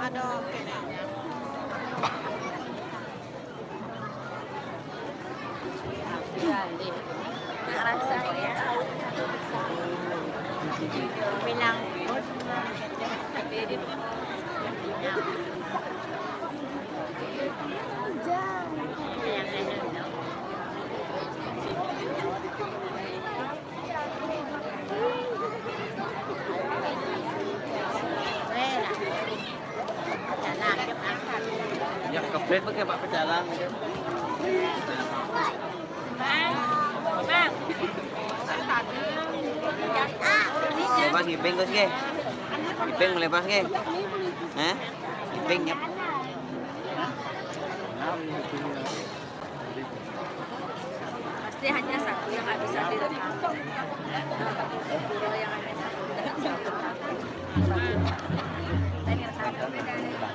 Nggak rasanya. Bilang. Ya, kepret pakai Pak Pecalang. Lepas ngiping, Gus, nggih. Ngiping melepas, nggih. Hah? Ngiping, ya. Pasti hanya satu yang nggak bisa direkam. Kalau yang hanya satu, nggak bisa direkam. Kita direkam.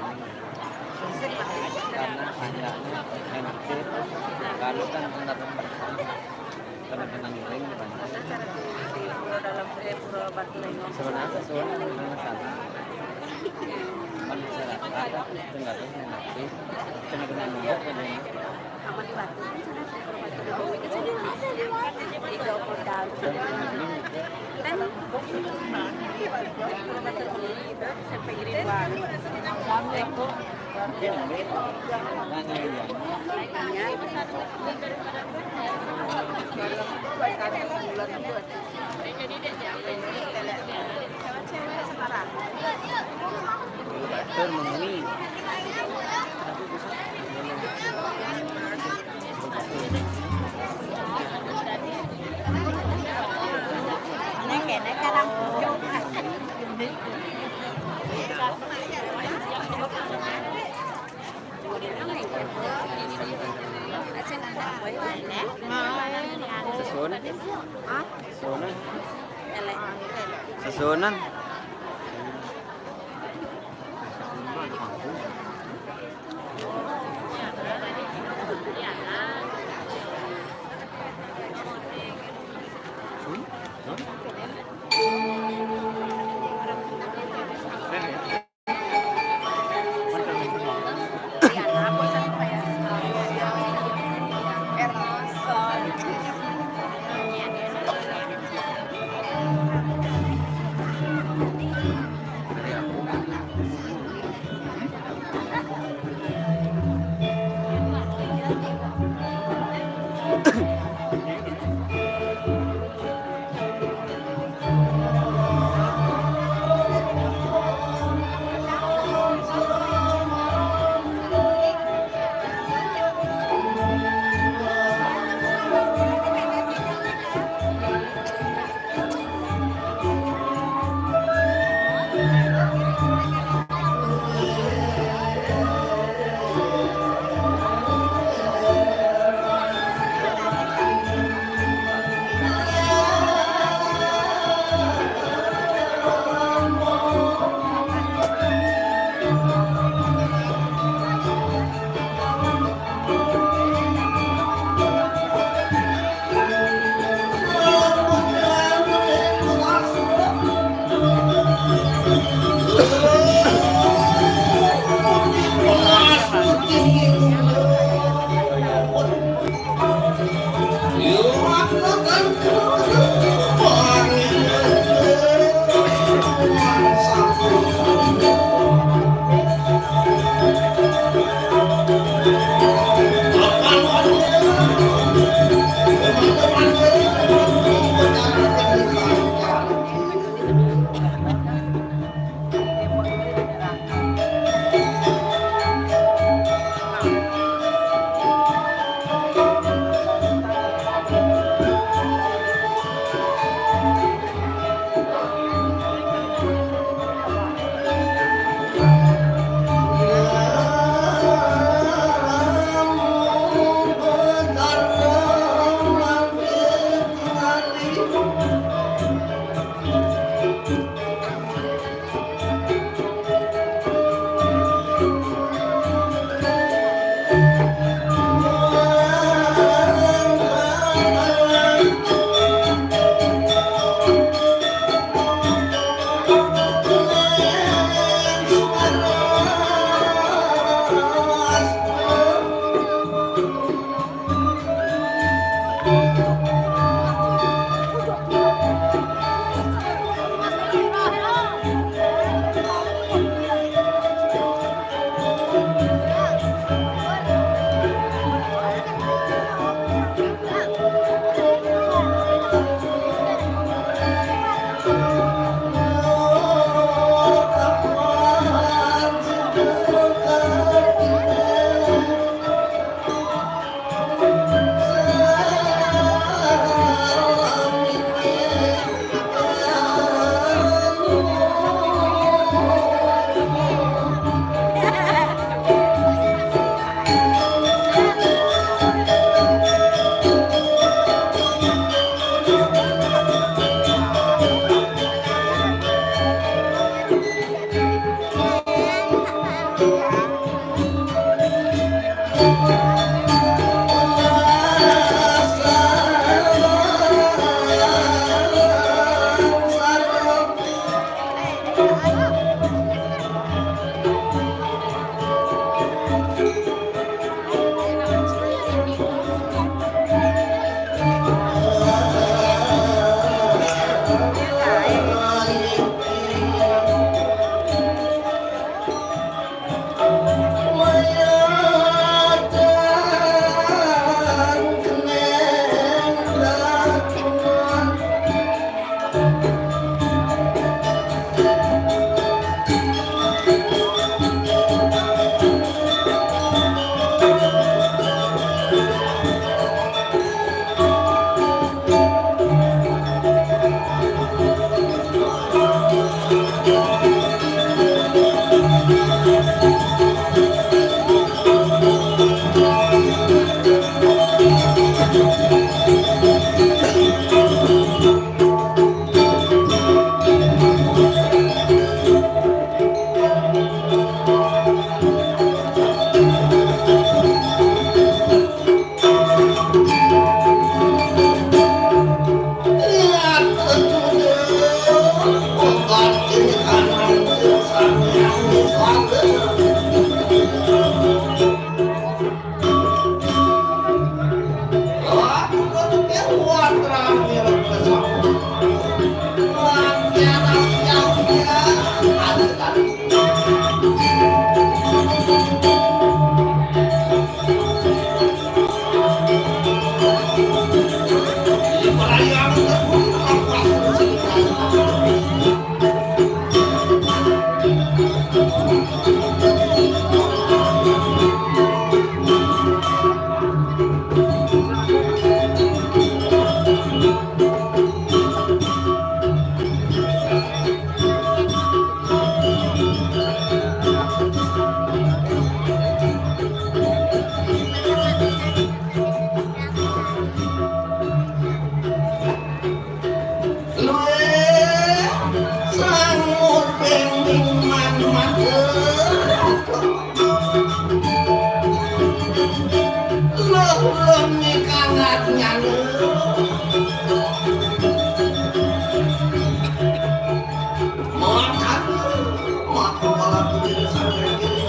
Karena hanya enak sih. Kalau kan benar-benar kena ngiring, kan. Ada cara di Pura Dalam, eh, Pura Batu Lengong. Sebenarnya sesuai dengan sana. Kan masyarakat, tinggal di sini. Kena-kena ngiring, kan. Sama di Batu, kan sana. Pura Batu Lengong itu sini. Tiga Pura Dalam. Dan Pura Batu Lengong itu sampai Iriwan. Assalamualaikum. Sesun. Sesun. Sesunan. Luwih sangu ping iman matur. Luh, luh, nikang adnyana. Mawon kami, maka malah kudu sampai kiri.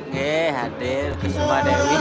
Nggih, hadir Kusuma Dewi.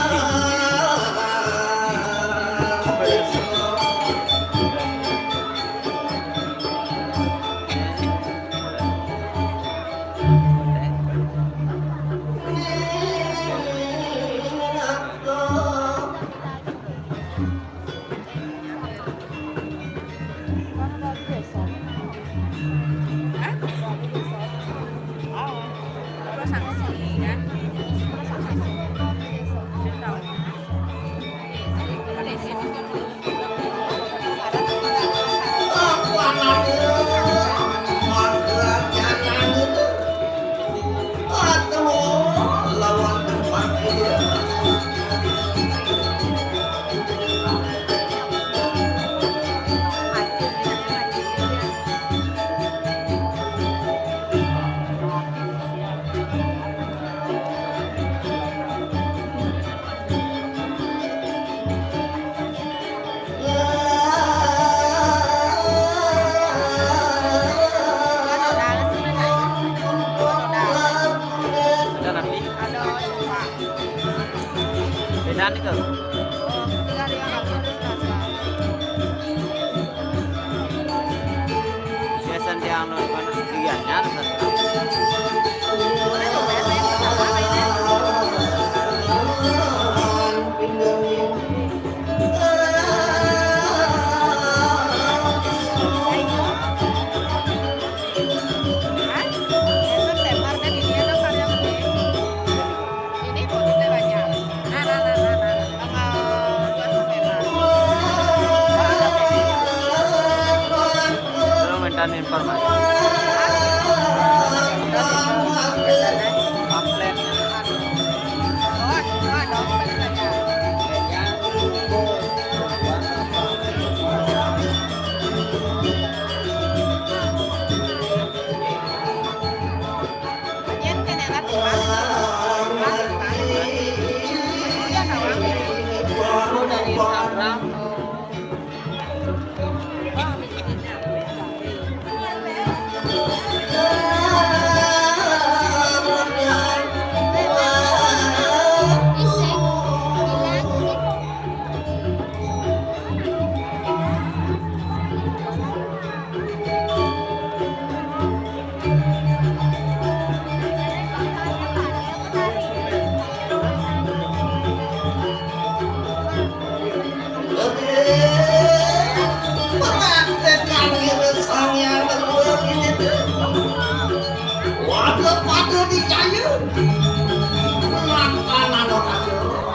Ada nanti. Ada, coba. Beda nih, Kak. Biasa tiang nonton liannya. Ini kok kita baca. Nah, nah, nah, nah, nah. Tanggal dua November. Tolong minta informasi. Pamflet. Oh, oh, dong, balik aja. Waduh, pada dicaya. Laksana kacau.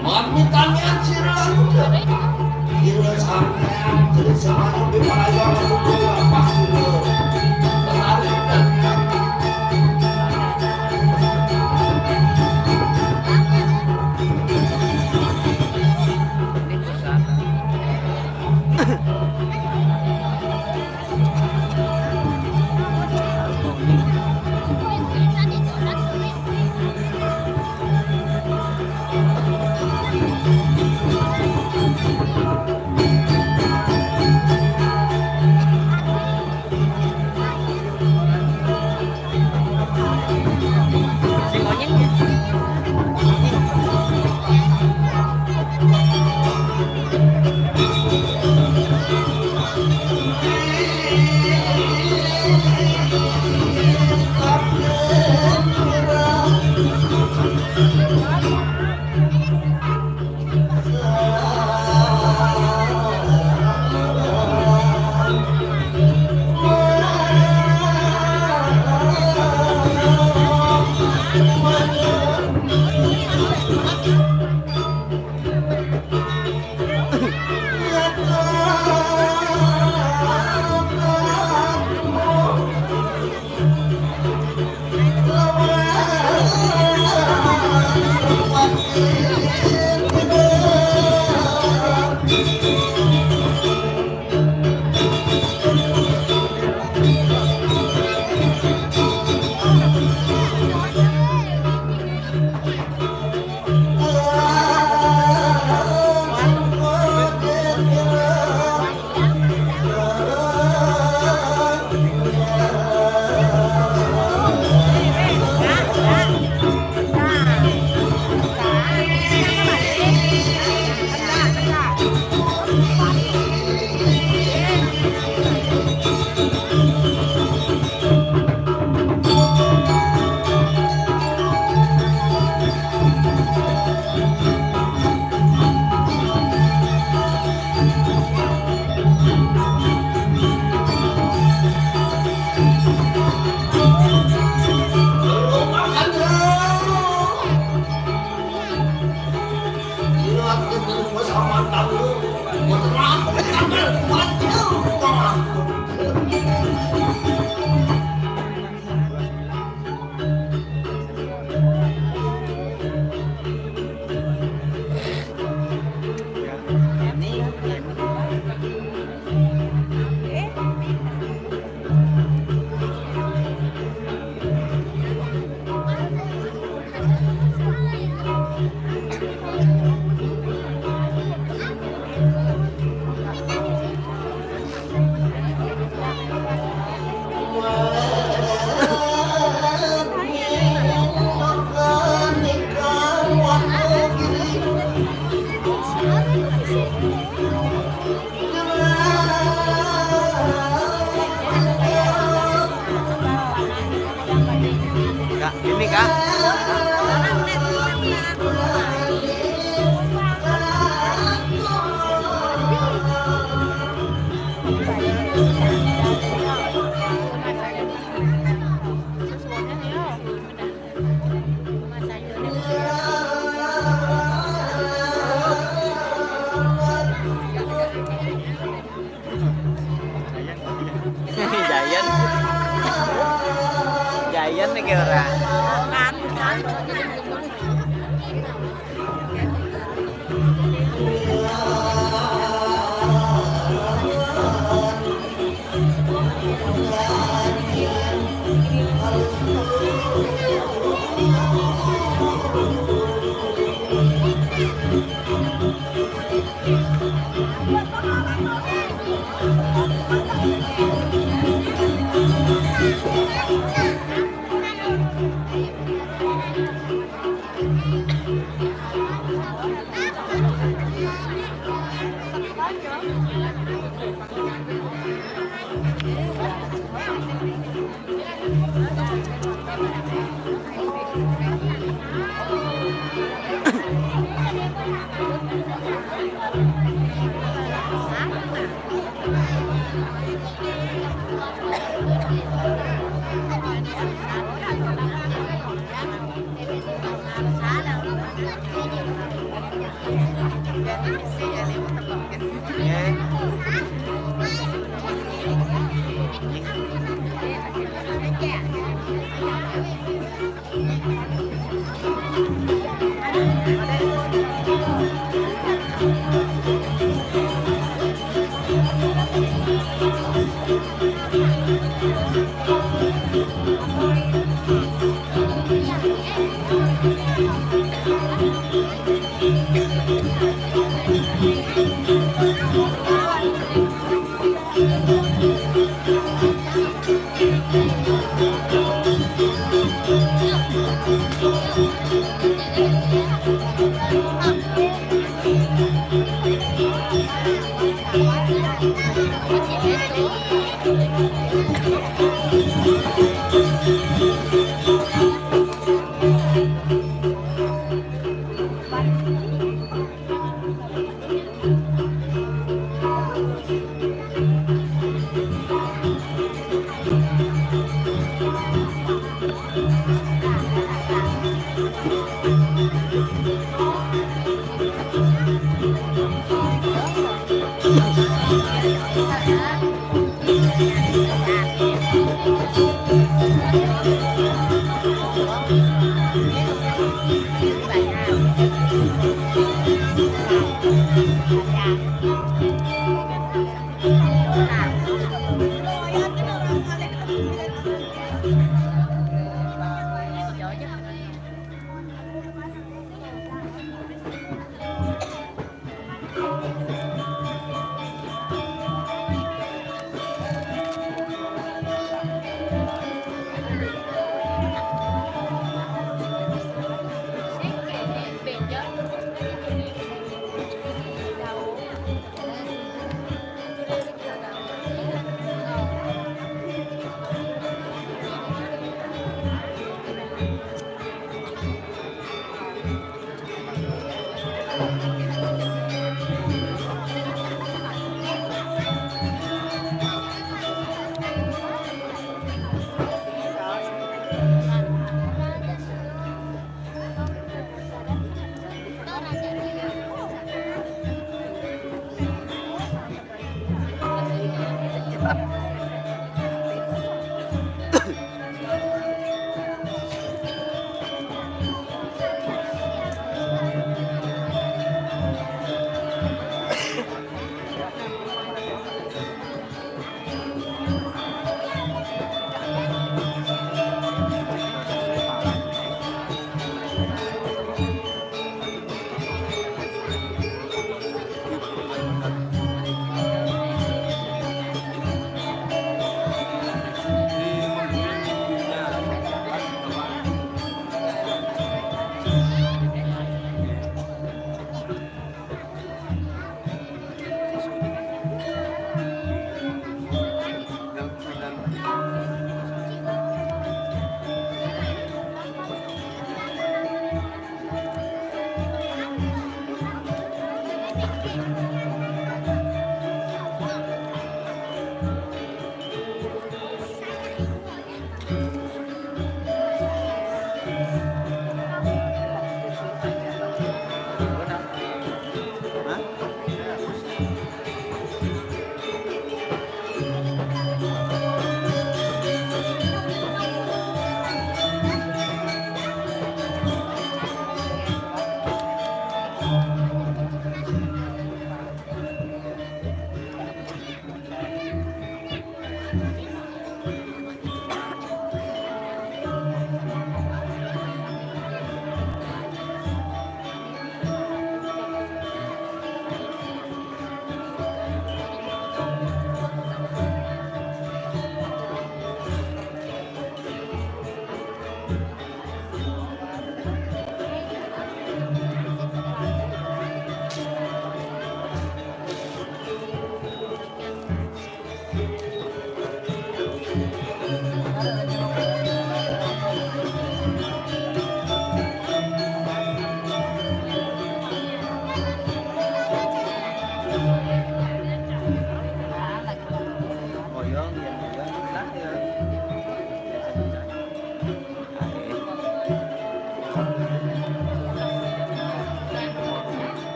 Mamitannya sira anu. Ira sampean jadi salah lebih paraya menunggu lapas dulu. Menarik. Ora.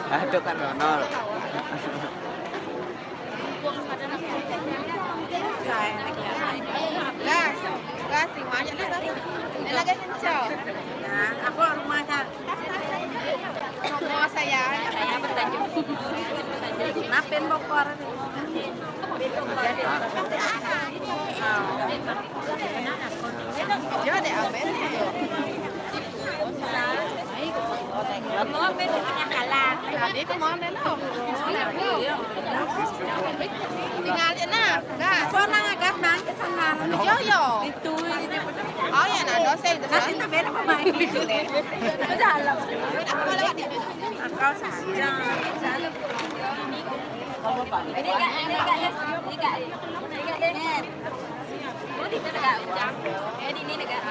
Aduh, kan Ronol. Gas, gas, terima aja lah. Ini lagi kencang. Nah, aku rumah kan. Semua saya. Saya bertajuk. Napin bokor. Dia ada apa ini? Tadi kemana lo? Tinggal aja nah. Gas. Kau nang gas nang ke sana. Yo yo. Itu. Oh ya, nah, dosa itu. Nanti tak beda pemain. Udah lah. Udah, aku lewat dia. Kau saja. Ini kak, ini kak, ini kak, ini kak, ini. Oh, di sana kak, Ujang. Eh, di ini kak.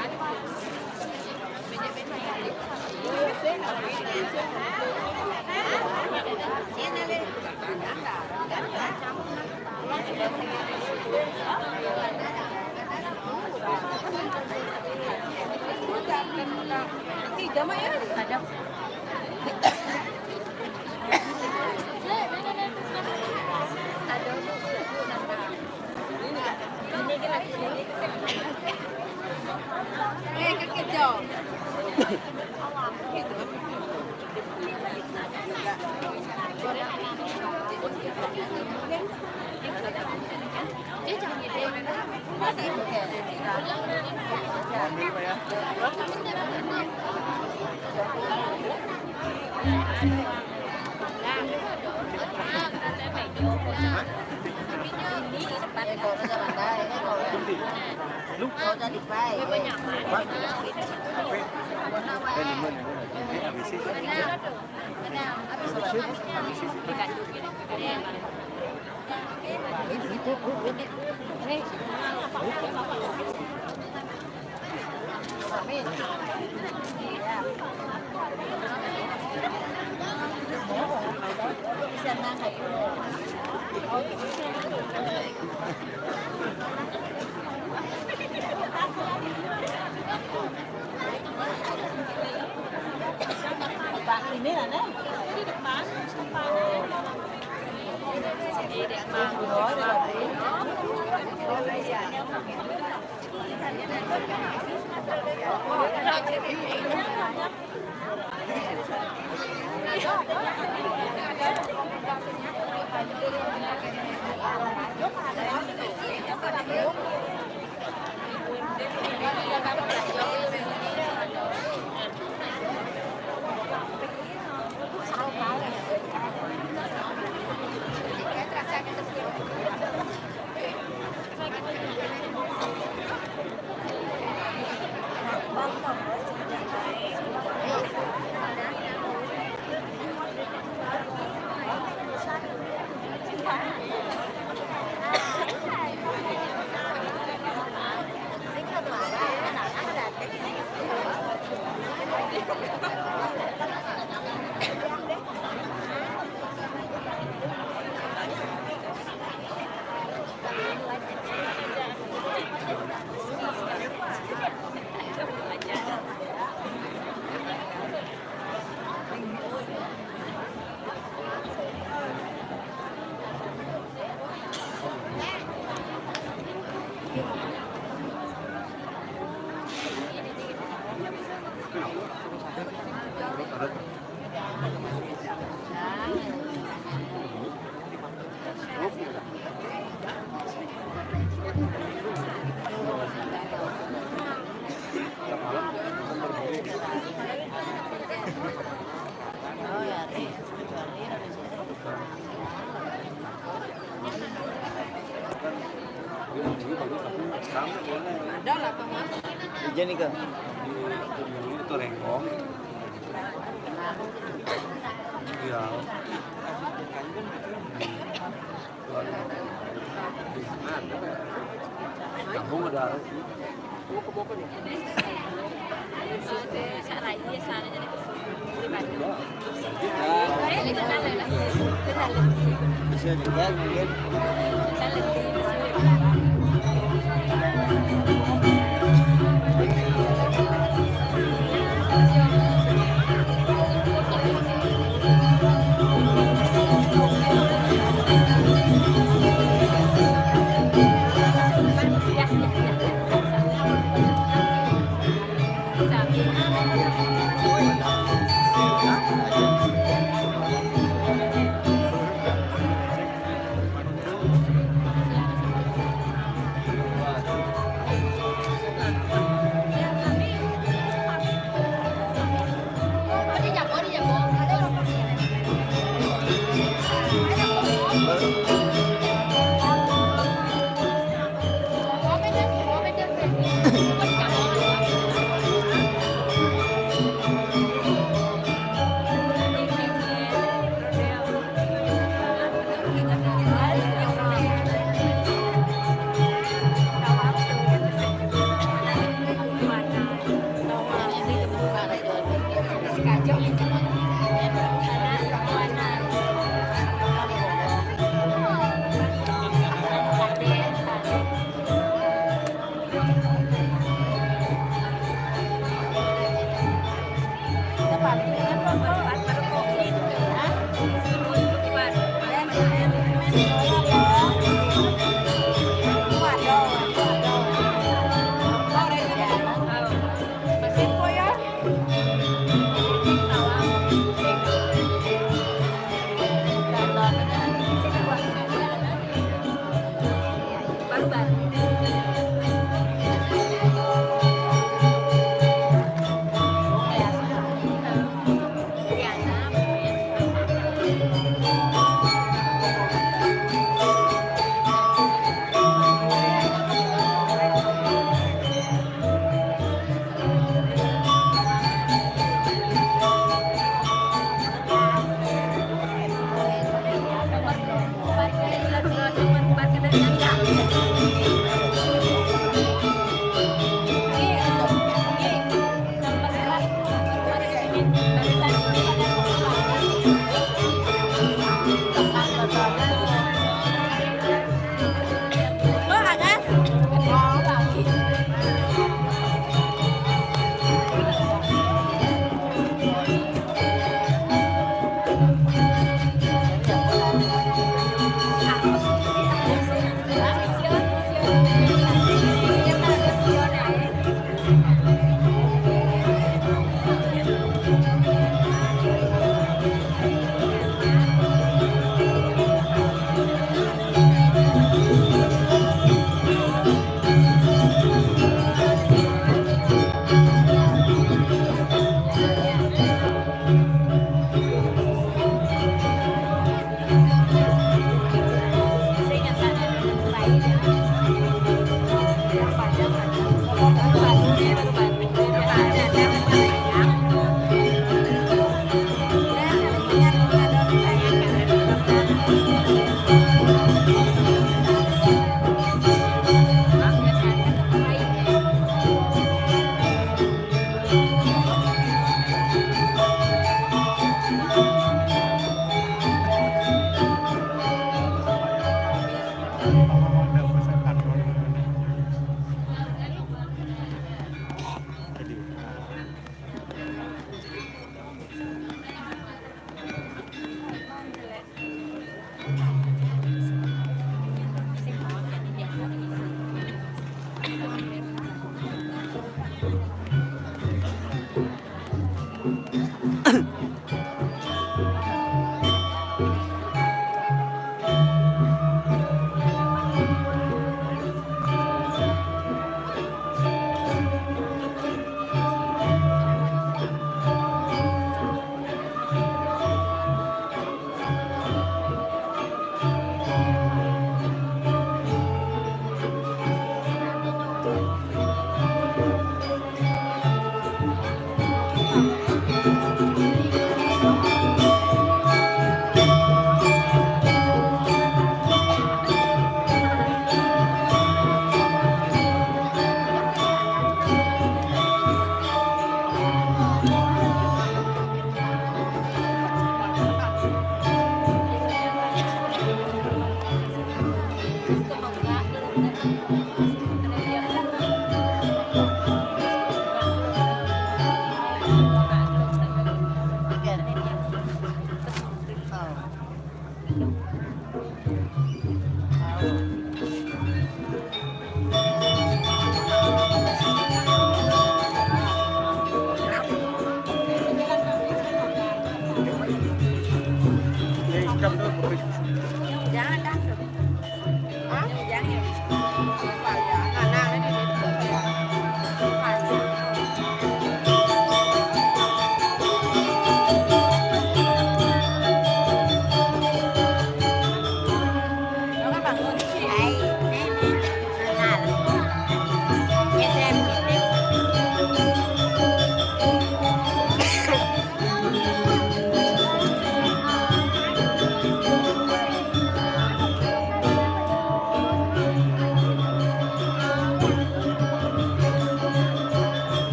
Hujan nih, Kak. Itu rengkong. Iya. Kampung ada. Bisa juga mungkin. Baru-baru.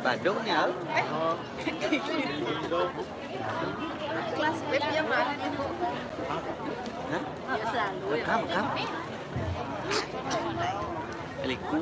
Badung nya. Hah? Rekam, rekam. Liku.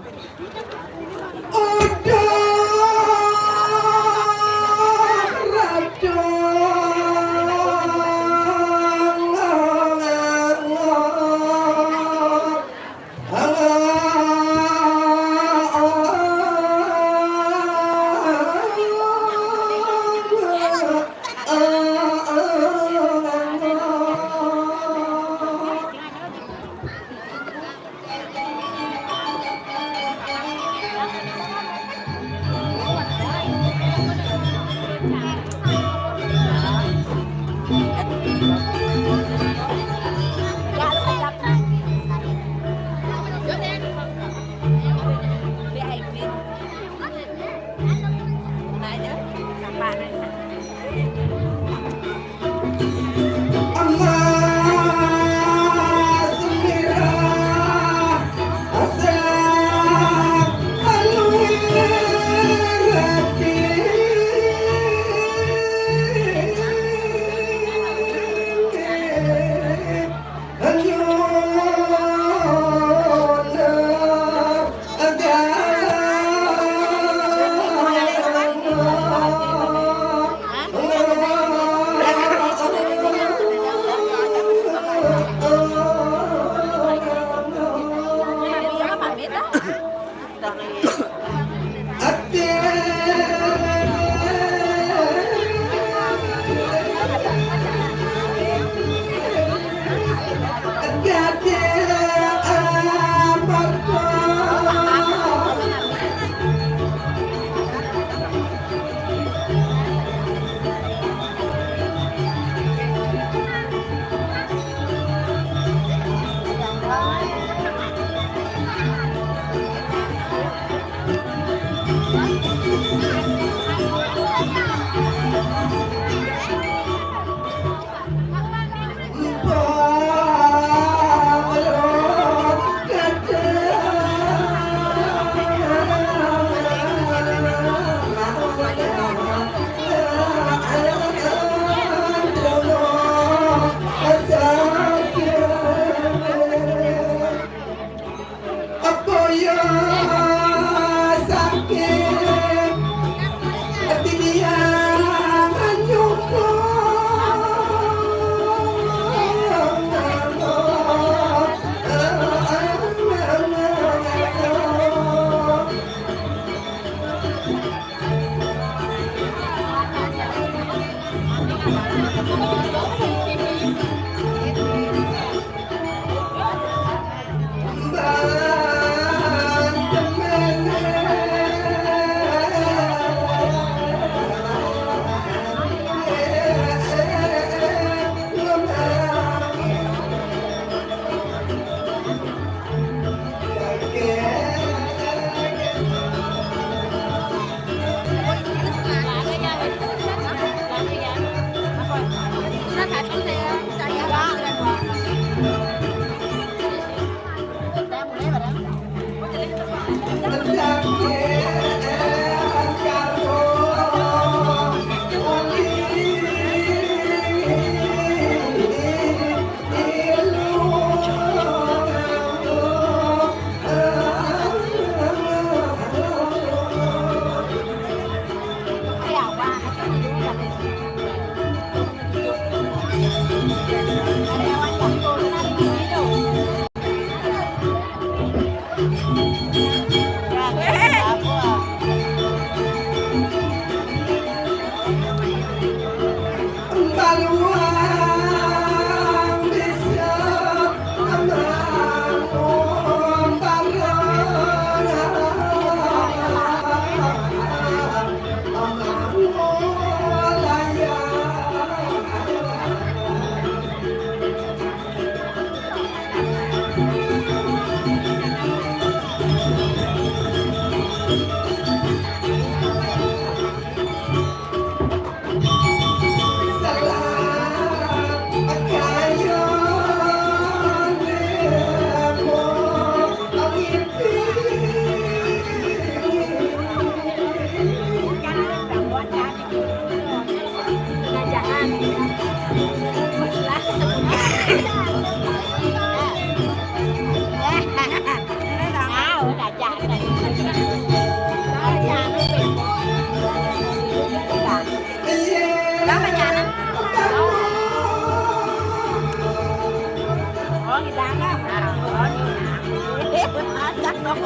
Kayak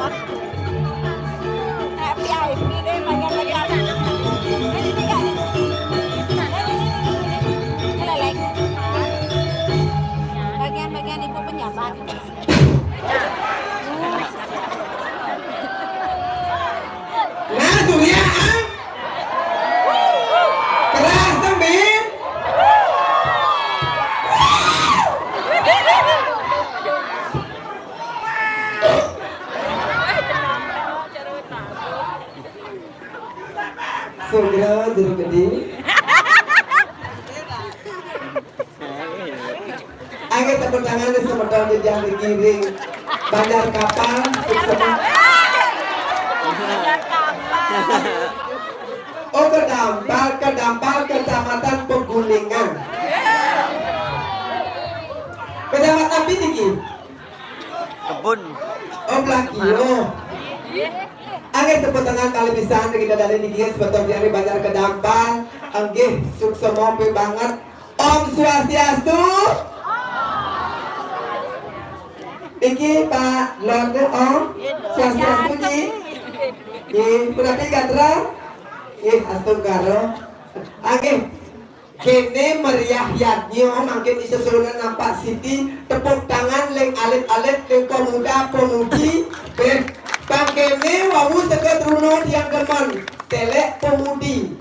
V I P deh, bagian-bagian. Ini juga nih. Ini, ini, ini, ini, ini. Ini leleng. Bagian-bagian ibu pejabat. Nah, Surya, ah. Keras, Sembin. Segera jeruk gede. Ayo tepuk tangan nih semeton di Jati Giring. Banjar Kapal, sukses. Oh, Kedampal, Kedampal, Kecamatan Pegulingan. Kecamatan apa niki? Kebun. Oh, Blakio. Oke, tepuk tangan kali bisa untuk kita dari niki seperti yang di Banjar Kedampal. Oke, suksema banget. Om Swastiastu. Iki Pak Lorde Om Swastiastu, Ji. Nggih, berarti gatra. Nggih, astungkara. Oke. Kene meriah yadnya, mangkin iso surunan nampak siti, tepuk tangan ling alit-alit, ling pemuda, pemudi, beh, pangkene wau seka truna tiang demen, telek pemudi.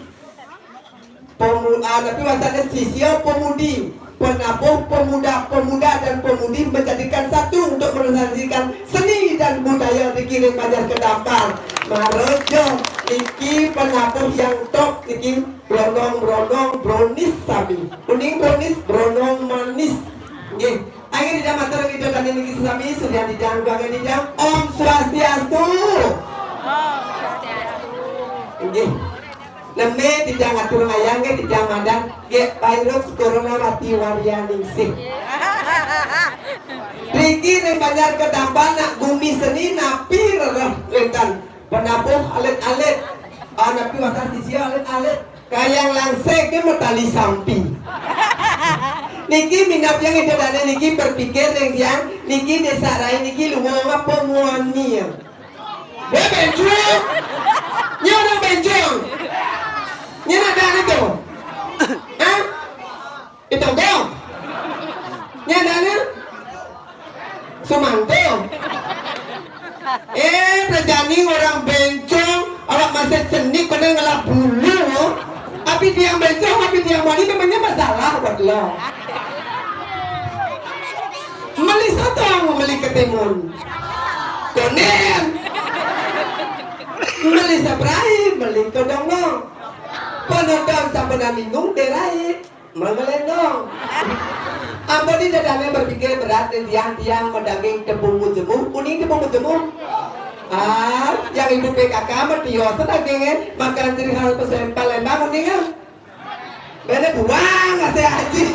Pemu-, ah, tapi wasane sisya pemudi, penabuh pemuda, pemuda dan pemudi menjadikan satu untuk melestarikan seni dan budaya di Giring Banjar Kedampal. Maraja niki penabuh yang top niki. Brondong, brondong, brownies sami. Kuning brownies, brondong manis. Nggih. Ayo tidak matur kita tadi niki sami, sudah tidak, bagai tidak. Om Swastiastu. Nggih. Neme tidak ngatur ngayang, nggih, tidak mandang. Nggih, virus corona mati warianingsih. Riki ring Banjar Kedampal nak gumi seni napi rereh wénten. Penabuh alit-alit. Ah, napi wasta sisia alit-alit. Kayang langsé ké matali sampi. Niki minab yang ida dane niki berpikir ring tiang, niki desa rai niki luwung apa muani ya. Weh, bencong. Nya orang bencong. Nya ada itu. Hah? Itu dong. Nya ada nya? Sumanto. Eh, prajani orang bencong, awak masih cenik kena ngelap bulu. Tapi tiang bencong, tapi tiang muani memangnya masalah buat lo. Meli sotong, meli ketimun. Konen. Meli sabrai, meli kodong dong. Penonton sampun minggu derai. Manggalendong. Ampun, ini dadane berpikir berat, tiang-tiang medaging tepung mujemu, kuning tepung mujemu. Ah, yang ibu P K K mah tiosan dagingnya, makan ciri khas pesempal Lembang kuning kan. Bene buang, ase aji.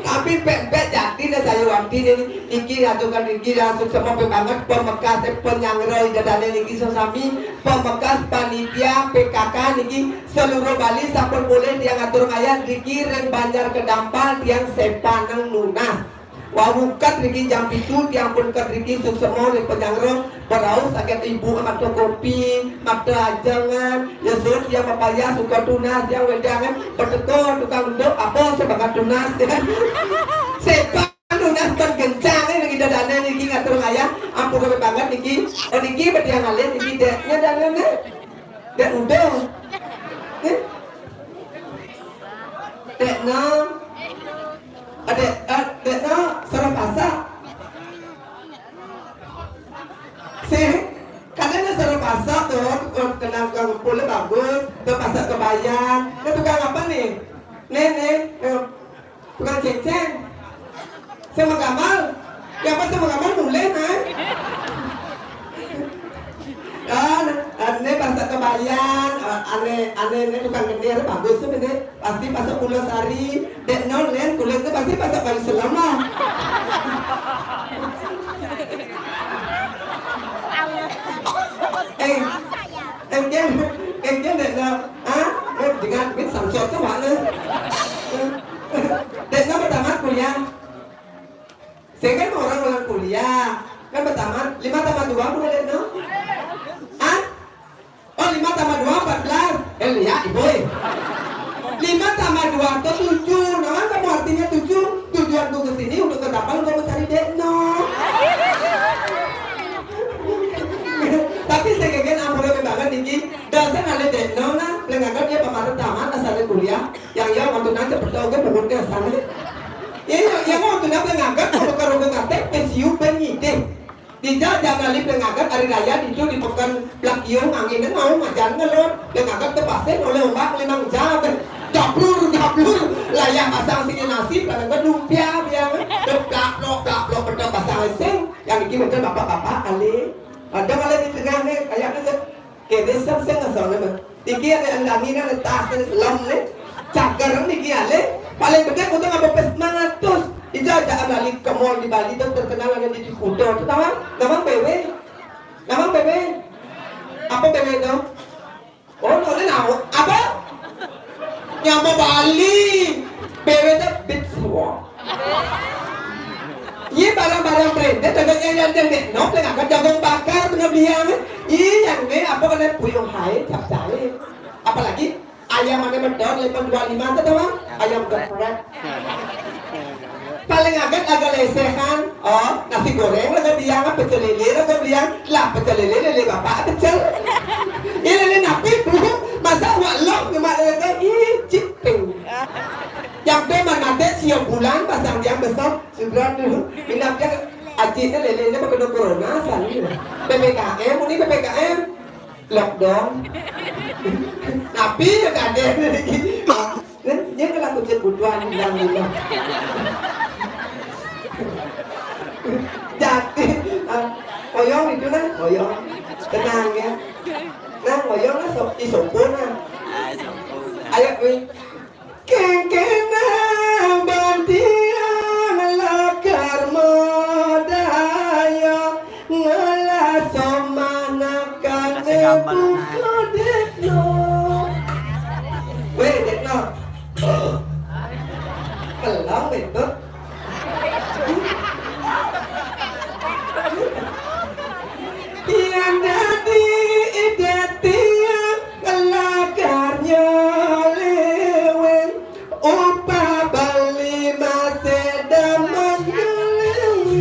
Tapi pek-pek jadi dah saya wanti ini. Iki atukan iki langsung semua banget pemekas, eh, penyangrai dadane niki sesami, pemekas panitia P K K niki seluruh Bali sampun boleh tiang atur ngayah niki ring Banjar Kedampal tiang sepaneng nunas. Wau ket riki jam pitu, tiang pun ket riki suksema ring penyangrai, berau sakit ibu mata kopi, mata ajengan, ya suruh tiang mapayah suka tunas, tiang wedangan, peteko tukang nduk, apa sebakat tunas, ya. Sepan tunas tan kencang, eh, niki dadane niki ngatur ngayah, ampun banget niki, oh, niki betiang alit, niki deknya dane, nih. Dek udah. Eh? Dek no. Adek, eh, dek no, sareng pasak. Sih, katanya sareng pasak tuh, oh, kenal ke pula bagus, tuh pasak kebayan. Nah, tukang apa nih? Nih, nih, eh, tukang cengceng. Sama gamal. Ya apa sama gamal mulai, nah? Kan, ane pasak kebayan, ane, ane, ane tukang gede, ane bagus tuh, ane. Pasti pasak Pulau Sari, dek nol, nen, kulitnya pasti pasak Bali Selama. Eh, eh, jen, eh, jen, dek nol, ah, eh, dengan, dengan samsot tuh mana? Dek nol pertama kuliah. Saya kan orang, orang kuliah. Kan pertama, lima tambah dua berapa, no? Hah? Oh, lima tambah dua, empat belas. Eh, lihat, Ibu, eh. Lima tambah dua itu tujuh. Nah, kan kamu artinya tujuh. Tujuanku ke sini untuk ke Tampal untuk mencari Dekno. Tapi saya kira ampun banget niki. Dasar ada Dekno nah, lengakan dia kemarin tamat asal kuliah. Yang ya waktu nanti bertahu ke pokoknya sana. Ya, ya, ya, waktu nanti ngangkat kalau ke rumah katek, pensiun, penyidik. Dija jam lali pengagat hari raya itu di peken Black Yong, anginnya mau majan ngelor, pengagat ke pasir oleh ombak limang jam. Gablur, gablur, layah pasang sini nasi, pengagat lumpia biang. Plak plok, plak plok, betul pasang sing. Yang iki betul bapak-bapak kali. Ada kali di tengah nih, kayaknya. Kene sing sing ngesel, Mas. Iki ada yang dami kan, tas, lem nih. Cager niki ale. Paling gede untung apa pes mangatus. Itu aja lali ke mall di Bali tuh terkenal ada di Kuta. Itu nama, nama B W. Nama B W. Apa B W itu? Oh, no, ini nama. Apa? Nyama Bali. B W itu beach walk. Iya, barang-barang branded, ada yang, yang, yang, yang, no, yang akan jagung bakar, bener dia, men. Iya, yang ini apa kena puyuh hai, capcay. Apalagi ayam ada bedor, level dua lima tuh, tahu, Bang? Ayam geprek. Paling agak agak lesehan, oh, nasi goreng lagi biang, pecel lele lagi biang, lah pecel lele, lele bapak pecel. Ini lele napi, Bu, masa wak lok, cuma lele, ih, ciping. Yang dia mana teh siap bulan pasang dia besar, sudah tuh. Minat dia, aji itu lele ini pakai corona asal ini. P P K M, ini P P K M. Lockdown. Tapi ya kadeh. Kan dia kalau aku butuhan bilang gitu. Jadi, ah, koyong itu nah, koyong. Tenang ya. Nah, koyong lah, sok, isopo nah. Ayo, Win. Kengkena bantiang lakar modaya, ngelaso manakan buka Dekno. Weh, Dekno. Kelang, Dekno. Yang dadi ide tiang kelakarnya leweng, upah beli masih demen leweng.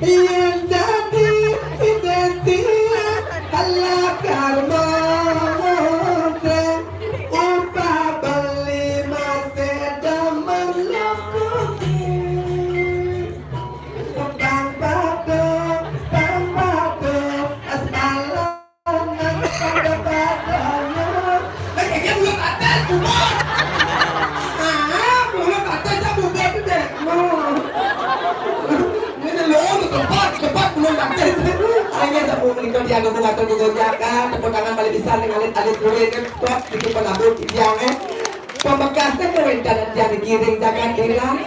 Yang dadi ide tiang kelakar mongote, upah beli masih demen leweng. Bang Pado, Bang Pado, asmalam nang pada-padanya. Lah, kayaknya belum ada, bubur. Ah, belum ada, saya bubur tu deh. Ini lo, tempat, tempat belum ada. Hanya sambung menikah di Agung Bunga Tunggu Gonjakan. Tepuk tangan paling besar dengan alit-alit duit, kan? Kuat, bikin penabur, tiang, eh. Pamekasnya keren, dan dia digiring, jangan hilang.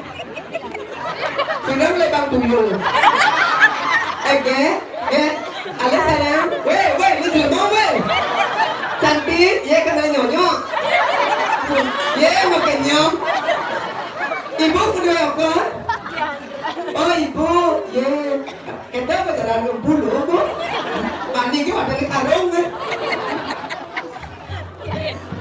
Sudah mulai Bang Tuyul. Eh, Ge, Ge, halo sayang. Weh, weh, lu jelema, weh. Cantik, ye kena nyonyok. Ye makan nyom. Ibu kudu apa? Oh, ibu, ye. Kita pacaran bulu, Bu. Mandi ke ada di karung, eh.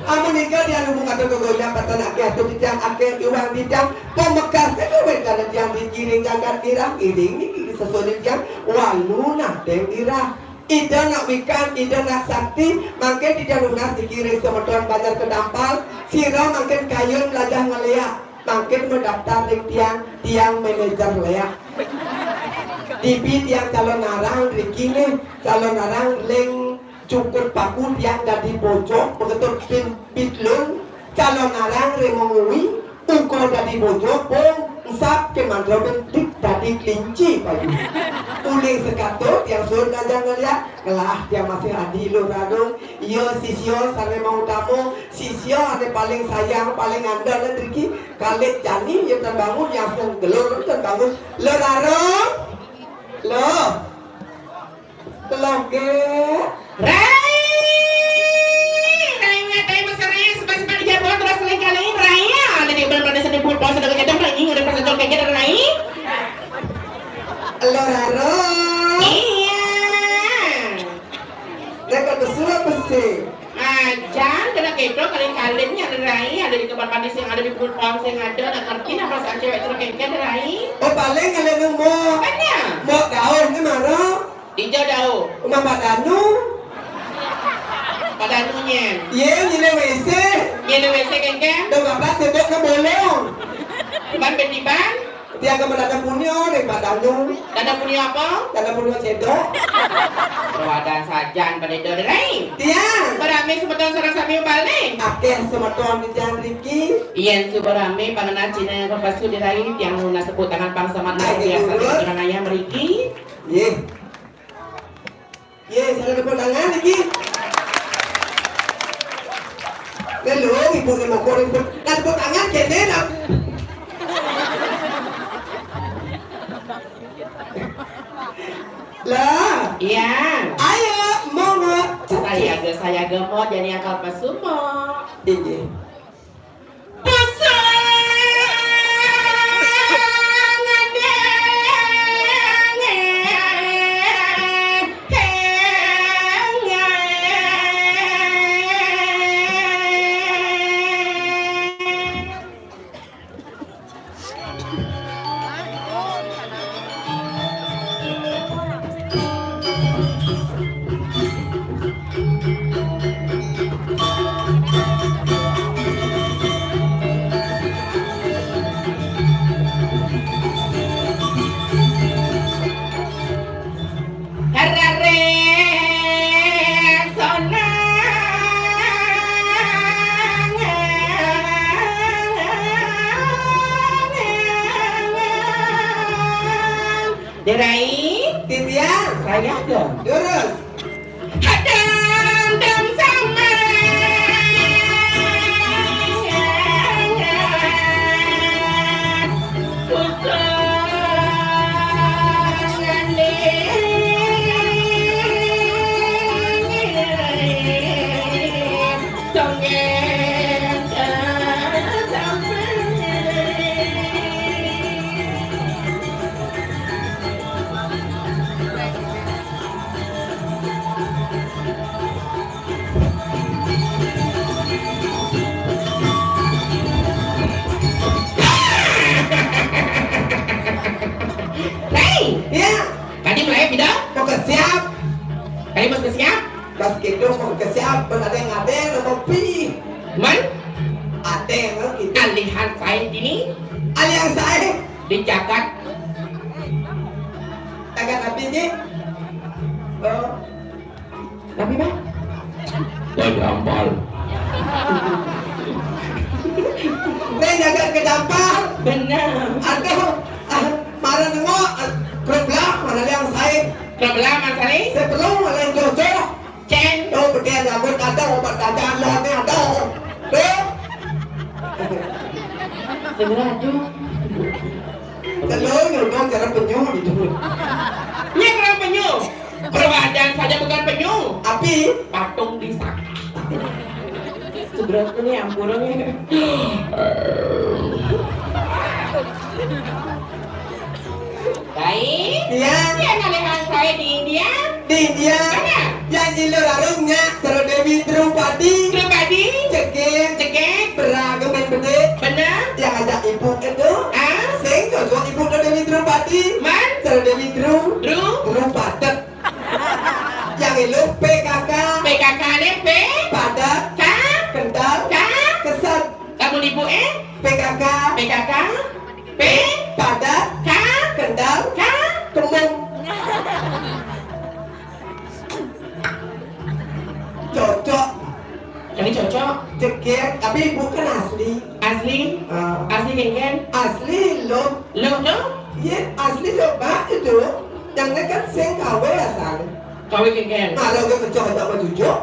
Amun nika dia lumu kata gogonya patan akeh atau bidang akeh iwang bidang pamekasnya duit karena dia digiring jagat girang giring niki sesuai dia walu nanteng girang. Ida nak wikan, ida nak sakti, mangke tidak lunas digiring semeton banjar kedampal, sira mangke kayun lajah ngeliak, mangke mendaftar ring tiang, tiang manajer leak. Dibi tiang calon arang riki nih, calon arang ling cukup paku tiang dadi bojok, beketuk pin bitlung, calon arang ring mengui, uko dadi bojok, bong, ensap ke mantra bentik dadi kelinci payu. Uling sekato tiang suruh ngajang ngeliat, ngelah tiang masih adi lo radung, iyo sisio sane mau tamu, sisio ane paling sayang, paling andal dan riki, kalik jani, ya terbangun, ya gelur terbangun, lo rarung, lo. Loge. Rai! Rai ngatai mesra, sebab-sebab dia buat terus keliling-keliling, Rai. Ada di bulan pada seni pun, puasa dengan jadam, Rai. Udah pas jol kayak Rai. Elo raro. Iya. Nek kok kesuwe besi. Ajan kena keto kaling-kaling yang ada rai, ada di tempat manis yang ada di bukit pohon yang ada, ada ngerti nah perasaan cewek itu kayak ada rai. Oh, paling kalian nemu. Apanya? Mau daun ni maro. Ijo daun. Rumah Pak Danu. Pak Danu nyen. Ye, nyile W C. Nyile W C kengkeng. Dong apa sibuk ke bolong. Ban betiban. Tiang kamu dana punyo deh Pak Danu. Dana punyo apa? Dana punyo cedok. Perwadan sajan pada itu deh. Tiang. Berame semeton sareng sami balik. Akeh semeton di jalan Riki. Yen subarame pangenan Cina kepesu dirai tiang lunas tepuk tangan pang sama Ayo, tiang dulu. Sami orang ayam Riki. Ye. Ye, salah tepuk tangan iki. Lelo, ibu ni mokor ibu. Nah, tepuk tangan kene nah. Lah. Iya. Ayo, monggo. Saya ge, saya ge mau jadi akal pesumo. Inggih. Derai. Titiang. Saya dong. Lurus. Hadam dam sama. Hei, ya. Tadi mulai pindah? Mau ke siap. Tadi mau ke siap? Pas gitu mau ke siap, ada yang ada yang mau pi. Man? Ada yang mau gitu. Alihan saya ini. Alihan saya. Di jagat. Jagat apa ini? Oh. Tapi, Bang? Kedampal. Nih, jaga kedampal. Benar. Aduh, ah, marah nengok, ah, kerap lah, mana yang saya. Kerap lah, Mas Ali? Saya perlu, mana yang jodoh. Cen. Tuh, betul, rambut ada, obat ada, lo ni ada. Tuh. Segera, tuh. Kalau nyoba cara penyu gitu. Ini orang penyu. Perwadan saja bukan penyu. Api. Patung bisa. Seberat ini ampurnya. Baik. Iya. Dia nalihan saya di India. Di India. Mana? Yang nyilu larungnya Sero Dewi Drupadi. Drupadi. Cegek. Cegek. Beragam main bedik. Benar. Yang ajak ibu itu. Ah. Sing cocok ibu Sero Dewi Drupadi. Man. Sero Dewi Dru. Dru. Dru padet. Yang ilu P K K. P K K ni P. Padet. K. Kental. K. Keset. Kamu ibu eh? P K K. P K K. P. Padet. K. Kental. K. Kemung. Cocok. Ini cocok. Cegek, tapi bukan asli. Asli? Ah. Asli kengken? Asli lo. Lo, lo? Iya, asli lo, Pak, itu. Yang dekat sing kawe asal. Kawe kengken? Nah, lo ke kecoh tak berjujuk.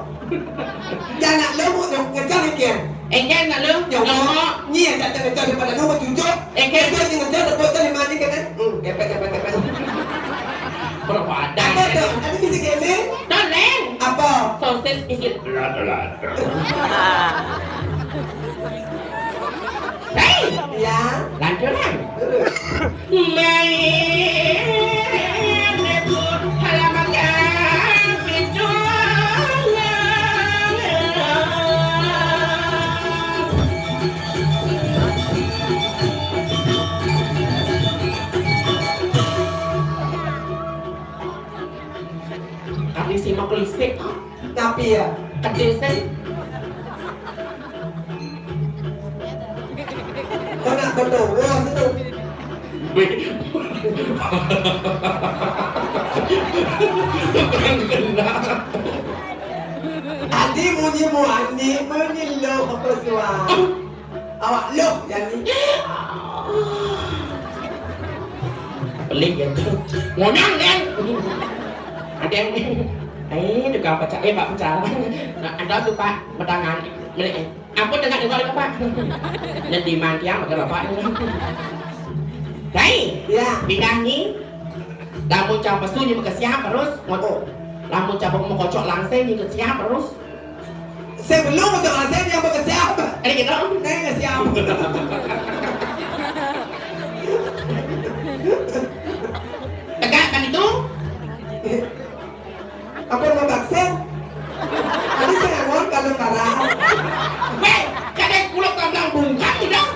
Jangan lo mau nge-, ngejar kengken. Engken nak lo? Nyongok. Nyongok. Nyi yang tak ngejar daripada lo berjujuk. Engken. Itu yang ngejar, dapat tadi mandi kena. Hmm, kepet, kepet, kepet. Perpadan. Apa tu? Ada bisi kene? Toleng. Apa? Sosis isi. Lada-lada. Hei. Ya. Lanjut, Lang. Terus. Baik. Di sini mau kelisik. Tapi ya, kecil sih. Kau nak berdoa situ. Weh. Andi munyi mu, Andi munyi lo, apa suara? Awak loh, jadi. Pelik ya tu. Ngonyang kan? Ada yang ni. Eh, tukang pecah, eh, Pak pecah. Nah, ada tu, Pak, bertangan. Melik, eh. Ampun, dengar, dengar, Pak. Nanti mantiang, pakai Bapak. Hei, ya. Pindah ni. Lamun cang pesu, ni ke siap terus. Ngoto. Lamun cang mau kocok langsing, ni ke siap terus. Sebelum untuk asal yang bekerja apa? Ada kita? Saya nggak siap. Tegakkan itu. Apa mau vaksin? Tadi saya ngomong kalau parah. Weh, kadang pulau kandang bungkam udah.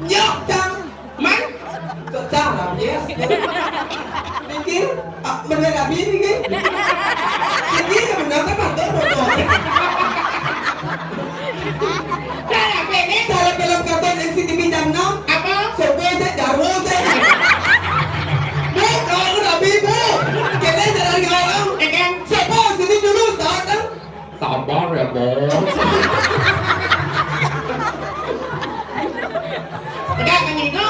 Nyok, cang. Man? Kok cara, yes. Mikir, ah, bener abi ini, kan? Ini sebenarnya kan ada foto. Cara apa ini? Cara film kartun N C T V jam enam. Apa? Sopo sih, Jarwo sih. Bu, kalau aku rabi, Bu. Kalian jangan ngomong. Ya kan? Sopo, sini dulu, saat kan? Sabar ya, Bos. Tegak kan itu?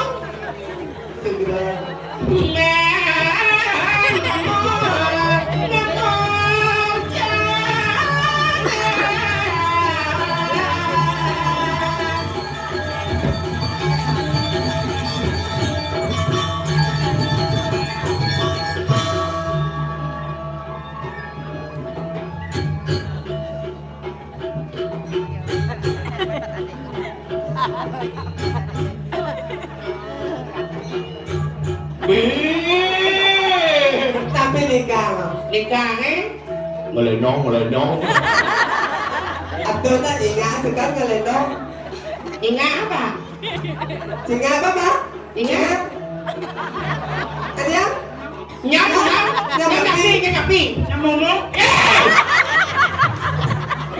Wih. Tapi nikah, Bang. Nikah, eh? Ngelenong, ngelenong. Abdul tak ingat, suka ngelenong. Ingat apa? Ingat apa, Bang? Ingat? Ingat? Ada? Nyam, nyam, nyam, nyam, tapi, nyam, tapi. Nyam ngomong. Eh!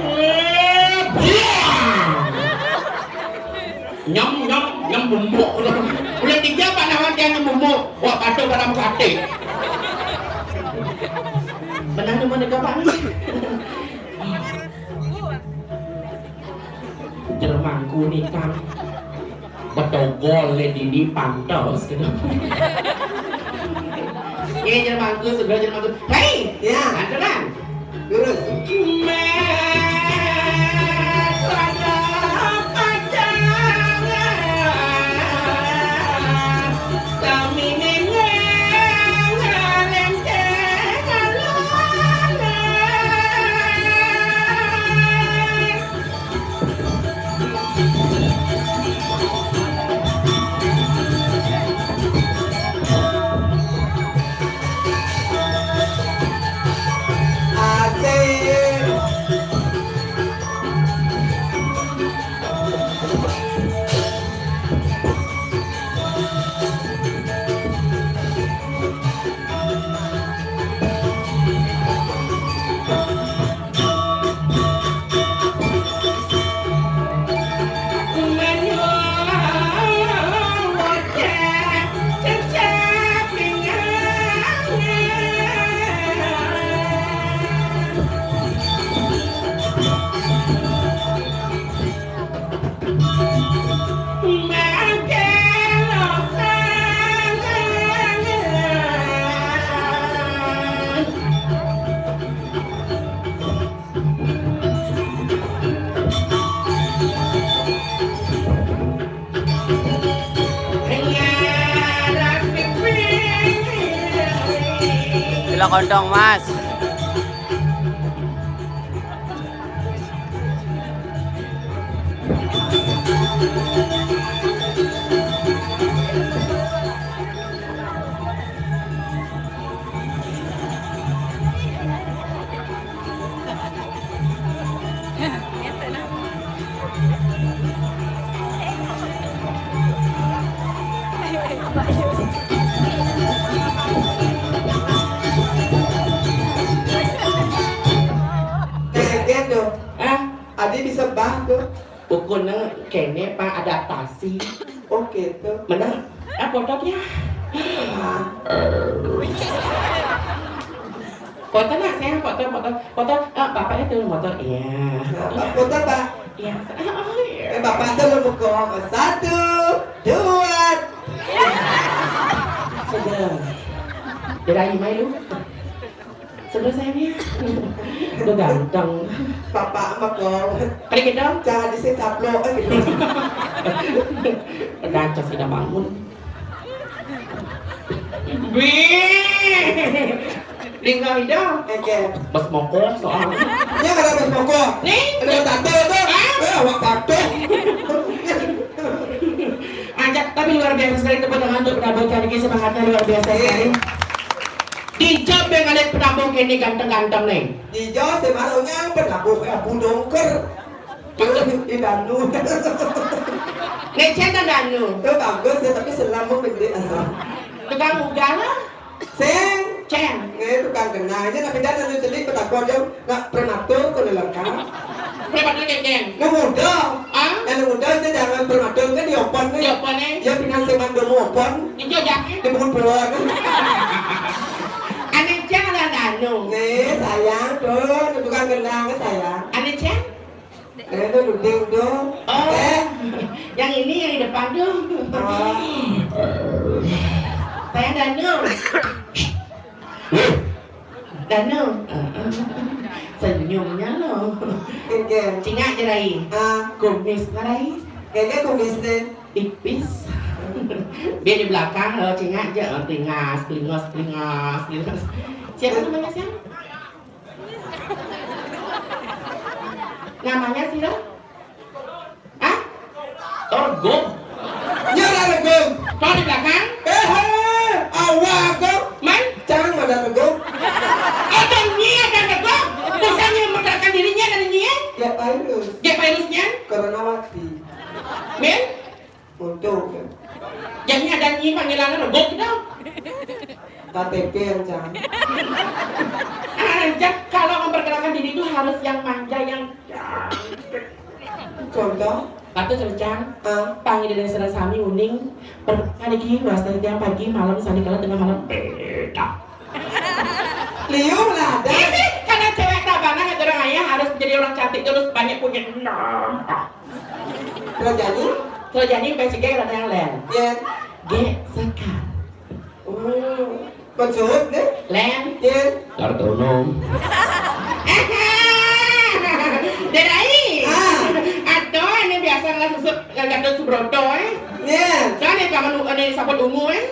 Eh, buang. Nyam, nyam, nyam bumbuk. Udah tiga Pak Nawan dia nyam bumbuk. Wah, patuh pada muka hati. Benar tu mana kau, Pak? Jermangku ni kan. Betogol le dini pantos gitu. Ye, jermangku, sudah jermangku. Hei! Ya. Ada kan? Lurus. Sila kontong, Mas. Ukur nang kéné, Pak, adaptasi. Oh, gitu. Bener. Ah, foto dia. Ah. Foto nak, saya foto, foto, foto. Ah, bapak itu foto, iya. Nah, Pak, foto, Pak. Iya. Ah, oh, iya. Eh, bapak tuh lu buka. Satu, dua. Sudah. Udah, ayo, main lu. Sudah, sayangnya. Udah ganteng. Bapak mah kau. Kali gitu. Jangan di sini caplok, eh, gitu. Udah, Cos, udah bangun. Wih. Lingkar hidung. Oke. Bas mokok soalnya. Ini ada bas mokok. Nih. Ada tato tuh. Hah? Eh, awak tato. Ajak, tapi luar biasa sekali tepuk tangan untuk penabuh kali ini, semangatnya luar biasa sekali. Iya. Dijawab yang ada penabuh ini ganteng-ganteng nih. Dijawab sih, malunya penabuh, eh, budongker. Maksud? Di Danu. Nih, Cen dan Danu. Tuh bagus ya, tapi selam mau gede asal. Tukang ugal lah. Sing. Cen. Eh, tukang kenal aja, tapi jangan lu celik, petakon dia nggak prematur, kau lelengkap. Prematur, Cen, Cen. Lu muda. Ah? Yang lu muda aja jangan prematur, kan diopan nih. Diopan nih. Ya, pinang seman dulu opan. Hijau jahe. Di buku pulau. Aneh, Cen, ada Danu. Nih, sayang, tuh, tukang kenal, sayang. Aneh, Cen. Eh, itu duding tuh. Oh, eh, yang ini yang di depan tuh. Oh. Saya Danu. Danu. Senyumnya loh. Oke. Cingak je rai. Ah. Kumis rai. Kayaknya kumisnya tipis. Dia di belakang loh, cingak je. Oh, tingas, tingos, tingos, tingos. Siapa namanya, siapa? Namanya sira? Hah? Torgum. Nyara regum. Kau di belakang? Eh, eh, awak kau. Man? Cang mana regum? Atau nyie ada regum? Bukan yang memperkenalkan dirinya dari nyie? Ya, virus. Ya, virusnya? Coronawati. Min? Untuk. Jadi ada nyi panggilannya regok gitu. K T P yang jangan. Aja kalau memperkenalkan diri itu harus yang manja, yang contoh. Kata Cercang, ah, panggil dari sareng sami uning. Perkenalkan iki wasta tiang pagi, malam, sandi kala, tengah malam. Beda. Liu lah, dah. Ini karena cewek Tabanan atau orang ayah harus menjadi orang cantik terus banyak punya enam. Kerajaan? Kerajaan yang basic kayak orang yang lain. Ya. Gek Sekar. Oh. Maksud deh? Len. Ya. Kartono. Dedai. Ah. Atau ini biasa lah susut Gatot Subroto, eh. Ya. Kan yang kamu ini siapa dungu, eh?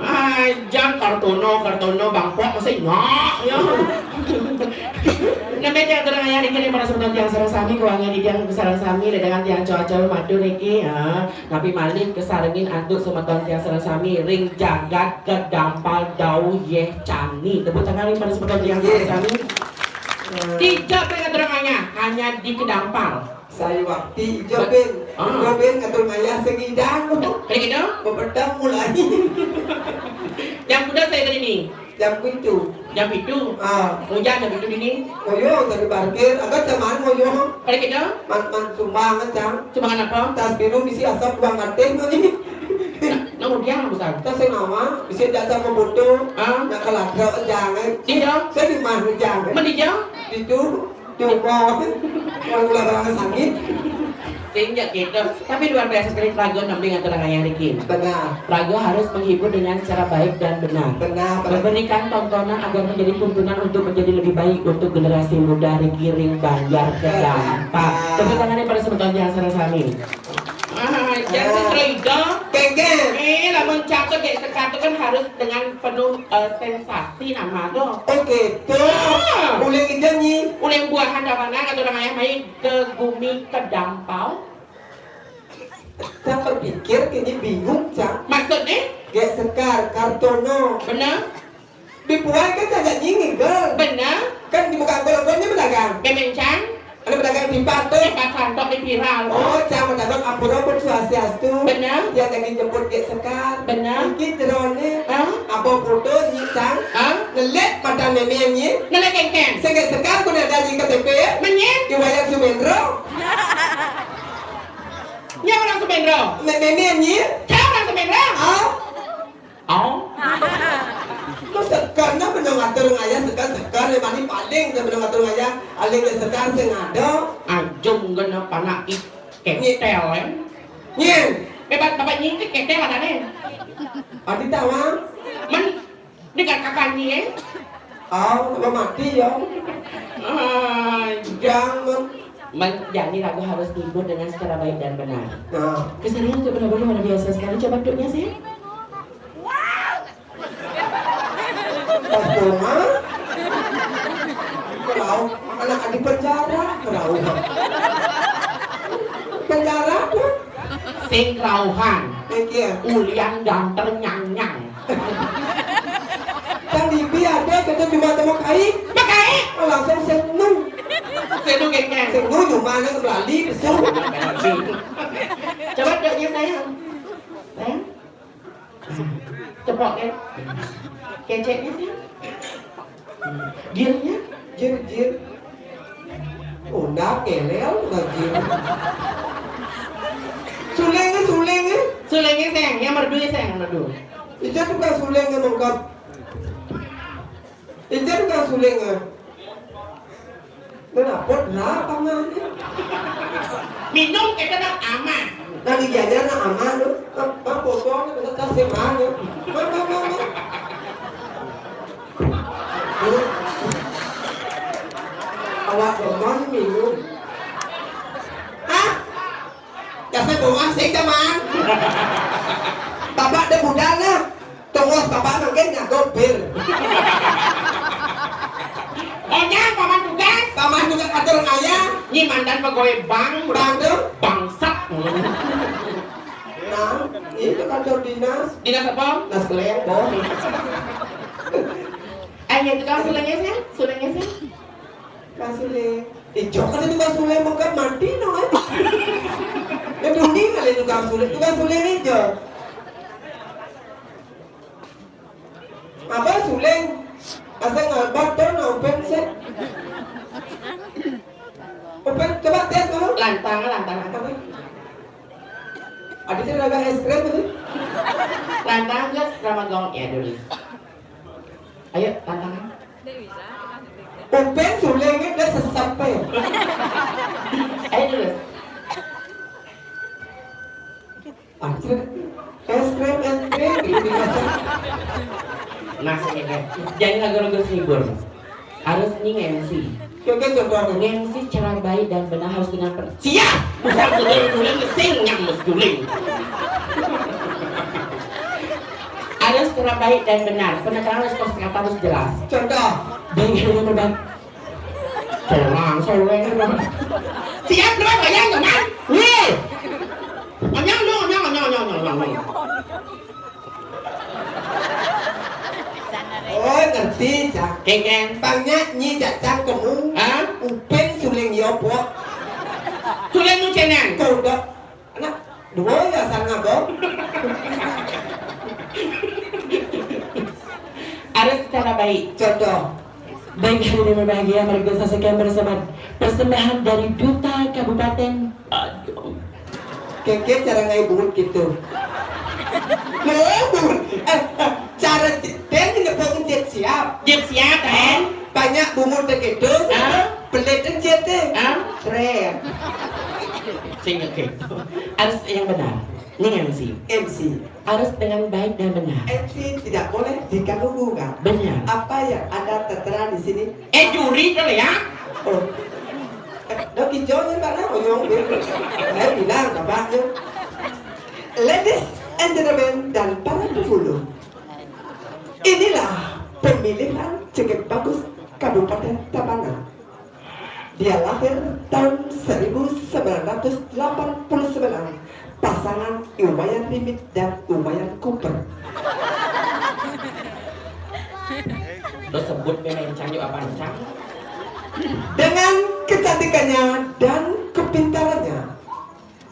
Ah, jang Kartono, Kartono, Bangkok, masa ingat, ya. Nembé tiang terang ayah niki ring para semeton tiang sareng sami, keuangan di tiang sareng sami, dengan tiang cowok-cowok madu niki, ya. Tapi malih kesarengin antuk semeton tiang sareng sami, ring jagat kedampal dauh yeh cani. Tepuk tangan ring para semeton tiang sareng sami. Tidak pengen terang ayah, hanya di kedampal. Saya waktu ijo, Bin. Ah. Ijo, Bin, ngatur ngayah sengidang. Kayak gitu? Bepedang mulai. Jam kuda saya tadi nih. Jam pitu. Jam pitu. Ah. Hujan jam pitu dini. Ngoyo, tadi parkir. Agak zaman ngoyo. Kayak gitu? Man, man, sumbangan, Cang. Sumbangan apa? Tas biru bisi asap buang kating tadi. Nah, nah, hujan besar. Tas saya ngawa, bisa jasa membutuh. Ah. Nak kelatra, jangan. Iya. Saya di mana, jangan. Mendijang? Itu. Coba, orang ulah barang sangit. Sehingga gitu. Tapi luar biasa sekali Praga nembé ngatur ayah niki. Benar. Praga harus menghibur dengan secara baik dan benar. Benar, benar. Memberikan tontonan agar menjadi tuntunan untuk menjadi lebih baik untuk generasi muda niki ring Banjar Kedampak. Tepuk tangan para semeton tiang sareng sami. Ah, jangan cerita. Kengken. Eh, lamun catet ya, catet kan harus dengan penuh, eh, sensasi nama tuh. Oke, tuh. Ah. Uling ijo nyi. Uling buahan dapanan atau orang ayah mai ke gumi kedampau. Saya berpikir kini bingung, Cang. Maksudnya? Gek Sekar, Kartono. Benar. Dibuat kan kagak nyingit, Bang. Benar. Kan dibuka gol-golnya pedagang. Memang, Cang. Ada pedagang di Patok. Di Patok di viral. Oh, Cang, pedagang ampun-ampun, swastiastu. Benar. Dia lagi jemput Gek Sekar. Benar. Iki jerone. Hah? Apa foto nyi, Cang? Hah? Ngelet pada memengnya. Ngelet kengkeng. Sing Gek Sekar pun ada di K T P. Menyet. Di Wayan Sumendro. Nya urang Sumendro. Meh, meh, meh, nyi? Nya urang Sumendro. Ah? Oh. Kok sekan dah benung atur ngayah, sekan, sekan, lepas ni paling ke benung atur ngayah, aling ke sekan sing ada. Ajum kena panak i ketel, eh. Nyin. Bebas bapak nyin ke ketel ada ni. Adi tawang. Men, dengan kapan ni, eh? Oh, tambah mati ya. Ay, jangan. Men, jadi lagu harus ngibur dengan secara baik dan benar. Nah. Kesannya juga benar-benar luar biasa sekali. Coba duduknya sih. Pas rumah, merauh, anak di penjara, merauh. Penjara tuh. Sing rauhan. Iya. Ulian dan ternyang-nyang. Kan di bi ada kita cuma temu kai. Makai. Langsung senung. Senung kayaknya. Senung cuma anak belali besar. Coba duduknya sayang. Sayang. Cepok kan? Keceknya sih. Jirnya? Jir, jir. Undang ngelel, undang jir. Sulingnya, sulingnya. Sulingnya sayang, yang merdu ya sayang, merdu. Itu juga sulingnya mengkap. Itu juga sulingnya. Kenapa? Lah, pamannya. Minum kita nak aman. Tadi jajan nak aman tu. Bang, bang, botolnya kita kasih mana? Bang, bang, bang, bang. Awak teman minum. Hah? Kasih bawah sih, teman. Bapak ada budal lah. Tunggu, bapak mungkin nyago bil. Onyang, paman tugas. Paman tugas atur ngayah. Nyi mantan pegawai bank. Bank tu? Bangsat. Nah, itu kantor dinas. Dinas apa? Dinas kelempong. Ayo, tukang sulingnya sih, sulingnya sih. Tukang suling. Ijo kan itu tukang suling, bukan mati no, eh. Ya, dunia kali tukang suling, tukang suling ijo. Apa suling? Asa ngabat tuh, no, open sih. Open, coba tes dulu. Lantang, lantang. Apa? Ada sih ada es krim itu. Lantang, gas sama gong ya dulu. Ayo, tantangan. Upin sulingnya udah sesampai. Ayo terus. Anjir, es krim, es krim, gitu, gitu. Nah, sini deh. Jadi lagu-lagu sibur. Harus nih M C. Oke, contohnya. Nge-M C cara baik dan benar harus dengan per-, siap! Bukan dulu, dulu, sing, nyam, guling. Harus cara baik dan benar. Penekanan harus kosakata harus jelas. Contoh. Baik, harus benar. Solang, soleng. Siap, lu, bayang, teman. Nih. Anyang, lu, anyang, anyang, anyang, anyang, anyang. Oh, ngerti, Cak. Kengkeng. Tanya nyi Cak Cang kemu. Hah? Upin suling yo, pok. Suling nu cenang. Tuh, udah. Anak dua ya sana, Bang. Harus secara baik. Contoh. Baik, hadirin berbahagia, mari kita saksikan bersama persembahan dari Duta Kabupaten Aduh. Keke cara ngai bungut gitu. Loh, bungut. Eh, eh, cara c-, den ini bungut jet siap. Jet siap, kan? Banyak bungut deh gitu. Ah? Pelit dan jet deh. Ah? Keren. Sing gitu. Harus yang benar. Ini M C. M C. Harus dengan baik dan benar. M C tidak boleh diganggu gugat. Benar. Apa yang ada tertera di sini? Eh, juri kali ya? Oh. Eh, dok hijaunya, Pak, nah, onyong, gitu. Saya bilang, Bapak, ya. Ladies and gentlemen, dan para penghulu, inilah pemilihan Cengkeh Bagus Kabupaten Tabanan. Dia lahir tahun seribu sembilan ratus delapan puluh sembilan, pasangan Iwayan Rimit dan Iwayan Cooper. Lo sebut memang cang juga pancang. Dengan kecantikannya dan kepintarannya,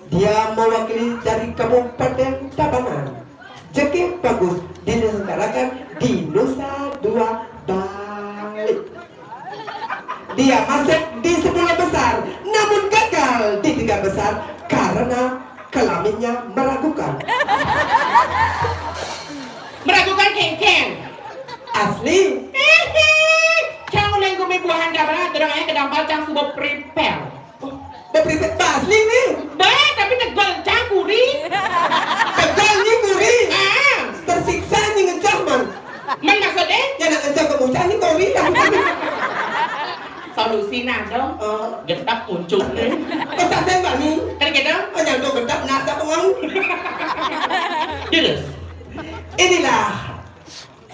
dia mewakili dari Kabupaten Tabanan. Cengkeh Bagus diselenggarakan di Nusa Dua Bali. Dia masuk di sepuluh besar, namun gagal di tiga besar karena Bacang suba prepare. Bepripit basling nih. Baik, tapi tegel cang gurih. Tegel nih gurih. Ah. Tersiksa nih ngencah, Man. Man maksudnya? Ya, nak ngencah ke bocah nih, kori dah. Solusi nah dong. Oh. Getap muncul nih. Otak saya, Mbak, nih. Kan gitu? Oh, nyangkut getap, nasa bengong. Terus. Inilah,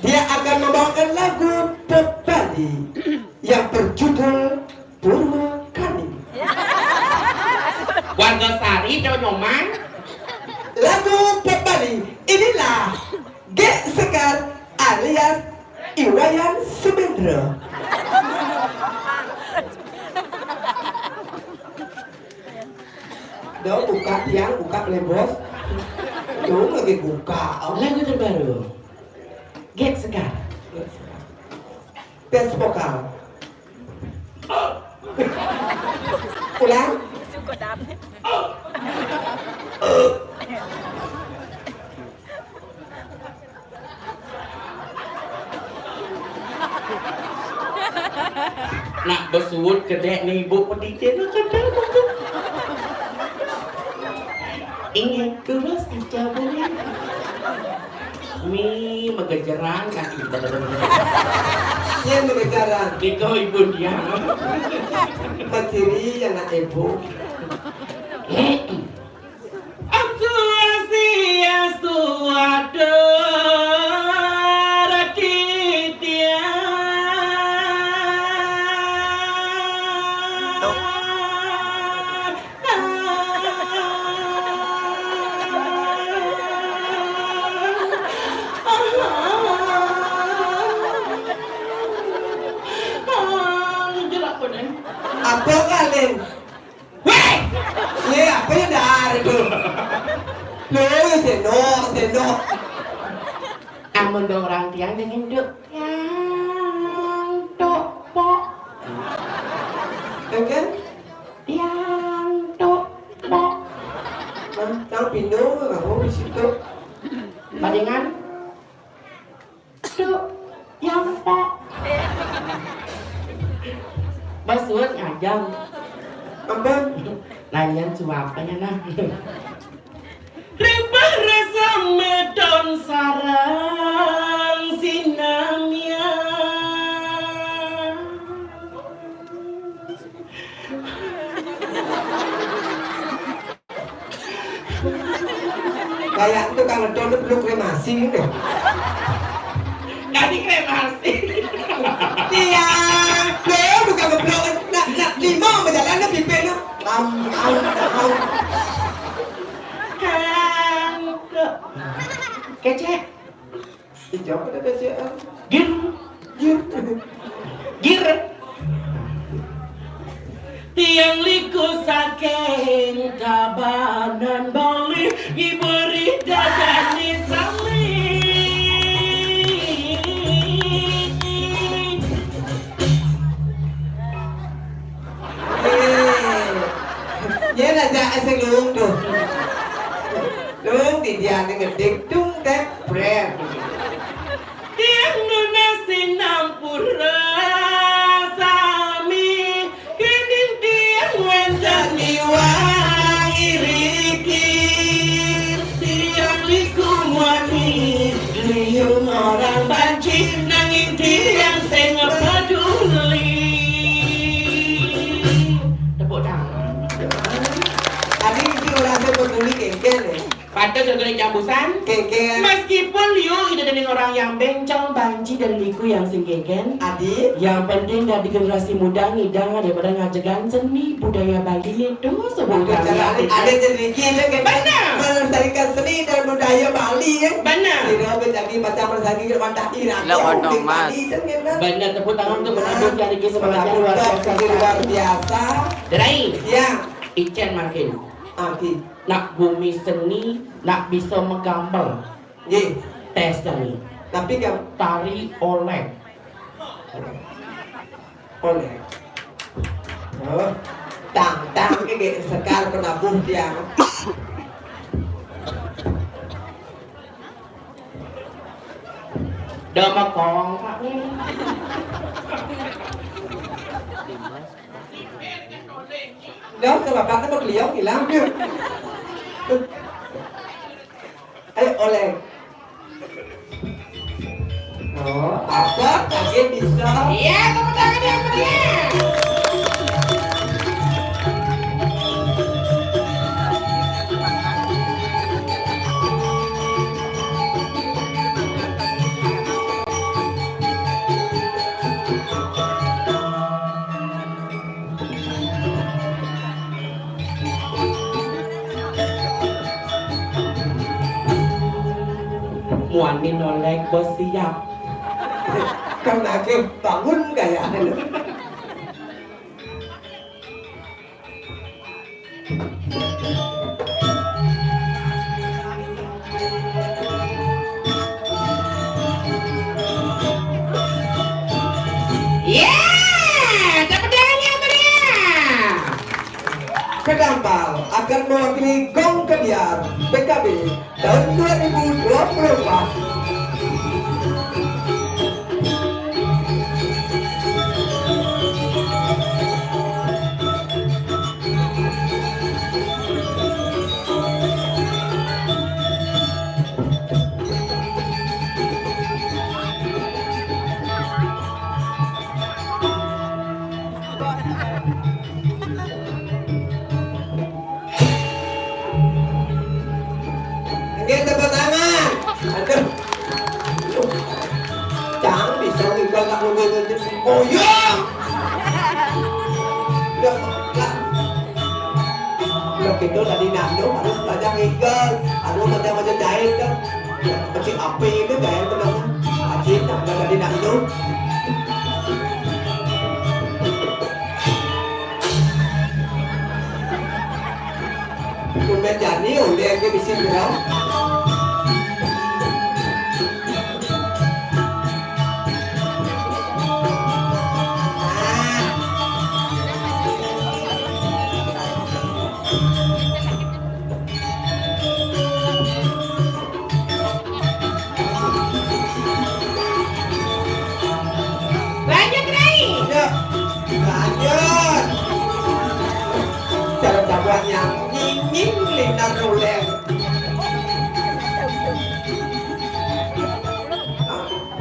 dia akan membawakan lagu pop Bali yang berjudul Purwakani. Warga Sari, Nyoman. Lagu pop Bali, inilah Gek Sekar alias Iwayan Sumendra. Dong, buka tiang, buka, Leh Bos. Dong, lagi buka. Lagu terbaru. Gek Sekar. Tes vokal. Ulang. Nak besuut kedek nih ibu pedicin kedek. Ingat kurus aja boleh. Mi megejeran kaki. Iya, megejeran. Diko ibu dia. Matiri anak ibu. Astuasi, astuatur, titian. Apa kalian? Weh! Ye, apa ya dari tu? Lo, seno, seno. Amun dong orang tiang dengan duk. Tiang tuk pok. Oke? Tiang tuk pok. Nah, tang pino ke kamu di situ? Bandingan? Tuk, tiang pok. Basuh ngajam. Ampun. Nanyan suapanya nah. Rempah rasa medon sarang sinamian. Kayak itu kalau dulu belum kremasi gitu. Tadi kremasi. Iya, lo bukan ngeblok, nak, nak lima berjalan pipe lo. Am, am, am. Kecek. Dijawab ada kecek. Gir. Gir. Gir. Tiang liku saking Tabanan Bali, ngiburi dadane sami. Eh, yen aja sing lung tuh. Lung didiane ngedek tung tek pret. Tiang nunas sinampura sami, kening tiang wenten iwang iriki. Tiang liku wani liung orang banci, nanging tiang sing peduli. Tepuk tangan. Tadi isi orang sing peduli kengken ya. Pantes yo kena cambusan. Kengken. Meskipun liu ida dening orang yang bencong, banci dan liku yang sing kengken. Adi. Yang penting dari generasi muda ngidang daripada ngajegan seni budaya Bali itu sebuah karya. Ada jadi kita kan. Benar. Melestarikan seni dan budaya Bali ya. Benar. Tidak menjadi macam lestari kita mantah irang. Lah, ya, ono, Mas. Bali kan, kan? Benar, tepuk tangan untuk penabur dari Ki Semangatnya luar biasa. Luar biasa. Derai. Ya. Icen makin. Aki. Nak gumi seni, nak bisa megambel. Nggih. Tes kami. Tapi kan tari oleh. Oleh. Oh. Tang, tang, ini sekar penabuh dia. Dah makong, Pak. Lah, ke bapak tu berkeliling hilang. Ayo, oleh. Oh, apa lagi bisa? Iya, tepuk tangan yang meriah. Muani noleh bos siap. Karena ke bangun gaya. Ya, tepuk tangan yang meriah. Kedampal akan mewakili Gong Kebyar P K B tahun dua ribu dua puluh empat. Nggih, tepuk tangan. Aduh. Cang bisa ngigel nak nunggu itu. Oh iya. Ya, lah. Udah gitu tadi nando harus belajar ngigel. Aduh, belajar belajar jahit kan. Ya, kecil api itu gaya benar. Asik, nah, udah tadi nando. Tumben jani oleh ke bisi berang. Lanjut, Rai. Ya, lanjut. Cara dakwahnya nyinging lintang uler.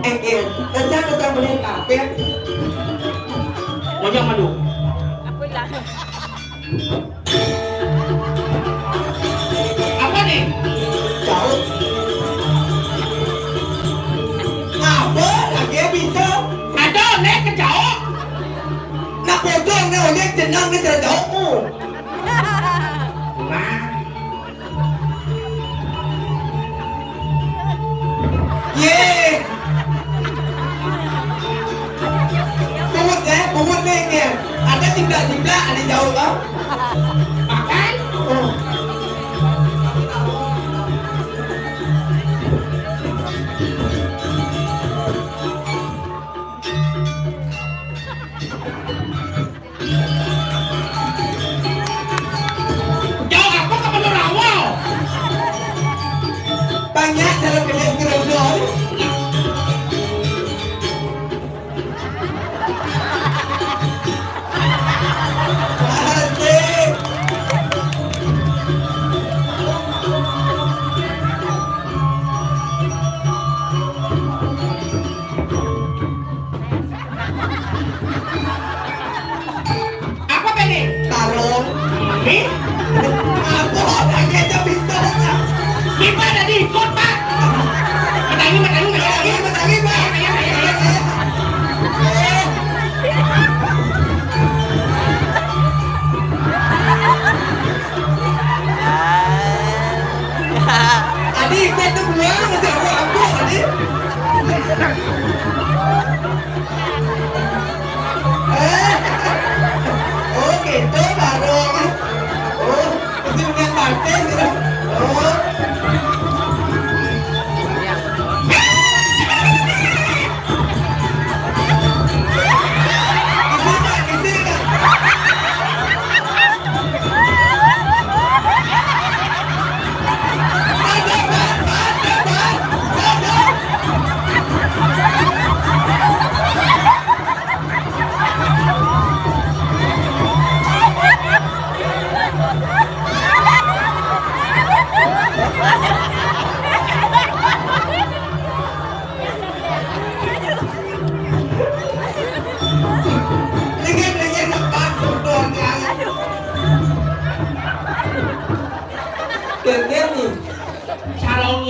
Eh, eh, rencana kita beli karpet. Monyong madu. Apa nih? Jauh. Apa? Lagi bisa. Ada, nek ke jauh. Nak potong, nek, nek jenang, nek, jauh. Nah. Ye. Pungut, eh, pungut ni, ni. Ada jiplak-jiplak, ada jauh, tau. Makan. Oh. Jauh apa ke Pondok Rawa? Banyak dalam kedai gerondol. Asik.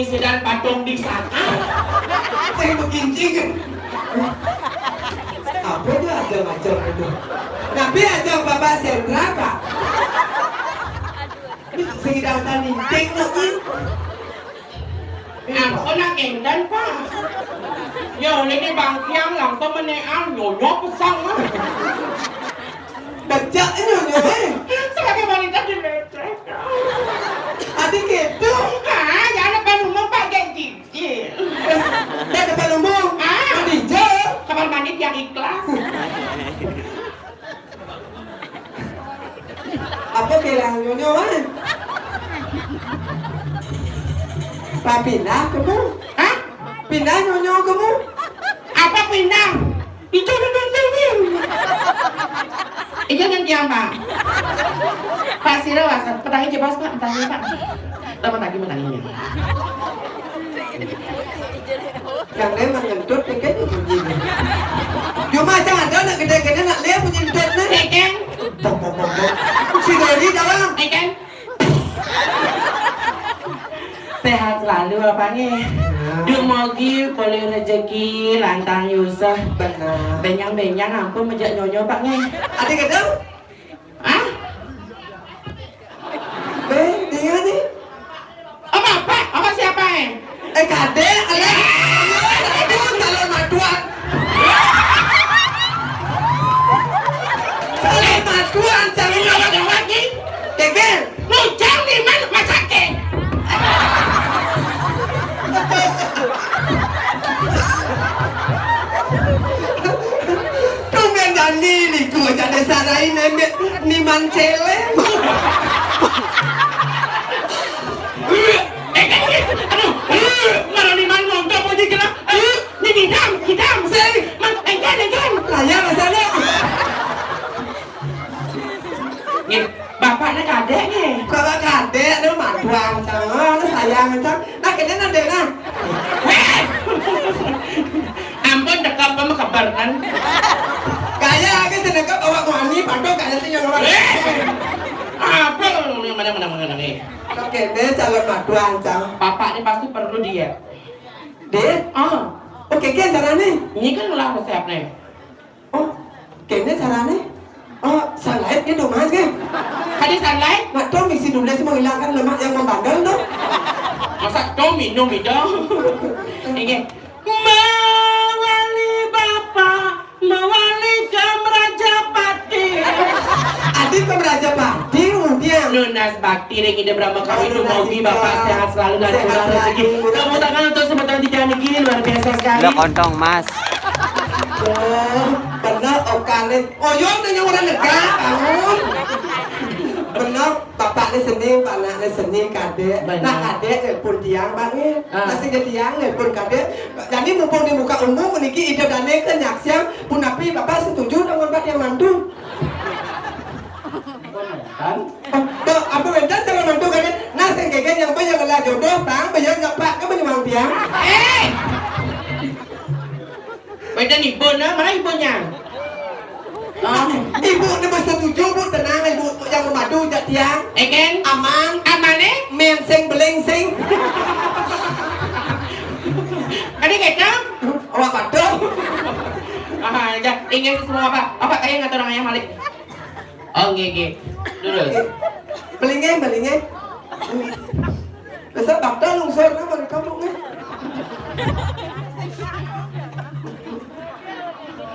Sedang patung di sana. Saya begincing. Apa dia ajang-ajang itu? Tapi ajang Bapak Sendra, Pak. Sing daftar ninting lagi. Aku nak kendan, Pak. Ya, oleh ni bangkiang langsung menean, nyonyo pesang mah. Becak nyonyo, eh. Sebagai wanita dilecehkan. Ati gitu. Ah, jangan depan umum, Pak, gak cicil. Dah depan umum. Ah. Mandi je. Kamar mandi biar ikhlas. Apa bilang nyonyo, ah? Pak pindah kamu? Hah? Pindah nyonyo kamu? Apa pindah? Itu udah nonton. Itu nanti apa? Pak Sira, Pak, petani coba, Pak, petani, Pak. Kita petani, petani. Yang lain mah ngentut, ya kan, bunyi. Cuma aja ada nak gede-gede nak lihat bunyi ngentut nih. Ya kan? Bong, bong, bong, bong. Si Dori dalam. Ya kan? Sehat selalu, Bapak nih. Ya. Dumugi polih rezeki, lantang yusah. Benar. Benyang-benyang ampun mejak nyonyo, Pak nih. Ada gedung? Hah? Eh, dia nih. Apa, apa? Apa siapa, eh? Eh, kadek, alah. Aduh, calon matuan. Calon matuan, calon matuan lagi. Geger. Nujang di mana masake? Tumben Dani niku aja desa lain embek niman celeng. Eh, eh, eh, aduh, eh, marah niman nonton mau dikira. Eh, ini hitam, hitam. Sing. Man, engken, engken. Lah ya, Mas Anu. Nggih, bapaknya kadek nggih. Bapak kadek, lu maduang, cang. Oh, lu sayang, cang. Nah, kene nang dek, nah. Weh! Ampun, dekap apa kebar kan? Gaya lagi sedekap awak wani, padahal gaya sih yang orang. Weh! Apa lu yang mana, mana, mana, mana nih? Oke, deh, calon maduang, cang. Bapak ini pasti perlu diet. Diet? Ah. Oke, ke caranya? Ini kan ulah resepnya. Oh, kene carane? Oh, sunlight gitu, Mas, ke? Kadi sunlight? Nah, tuh misi dulu sih menghilangkan lemak yang membandel tuh. Masa tuh minum itu? Ini. Mewali Bapak, mewali ke Merajapati. Adi ke Merajapati, kemudian. Nunas bakti ring Ida Brahma Kawin. Aduh, dumugi nasib Bapak sehat selalu dan sehat murah selalu, rezeki. Murah. Tepuk tangan untuk semeton tiga niki, luar biasa sekali. Lo kontong, Mas. Oh, bener, Okane. Oh, yo, nanya orang negara, bangun. Bener, bapaknya seni, anaknya seni, kadek. Bener. Nah, kadek nelpon tiang, Bang, ya. Ah. Masih ke tiang, nelpon kadek. Jadi, mumpung di muka umum, niki Ida Dane ke nyaksian, punapi Bapak setuju dengan Pak yang mantu? Kan? Oh, tuh, apa beda calon mantu, kadek? Nah, sing keke yang apa yang ngelah jodoh, Bang, bayar nggak, Pak, kan menyuang tiang? Eh! Beda nih, Bun, ah, mana ibunya? Ah, ibu ni bersetuju, Bu, tenang, ibu yang memadu jak tiang. Eken? Aman. Aman, eh? Mensing belingsing. Ada kecap? Awak patuh. Ah, ya, ingat semua apa? Apa kayak ngatur orang yang malik? Oh, nggih, nggih. Terus. Belingin, belingin. Besok bakda lungsur nama di kampung ni.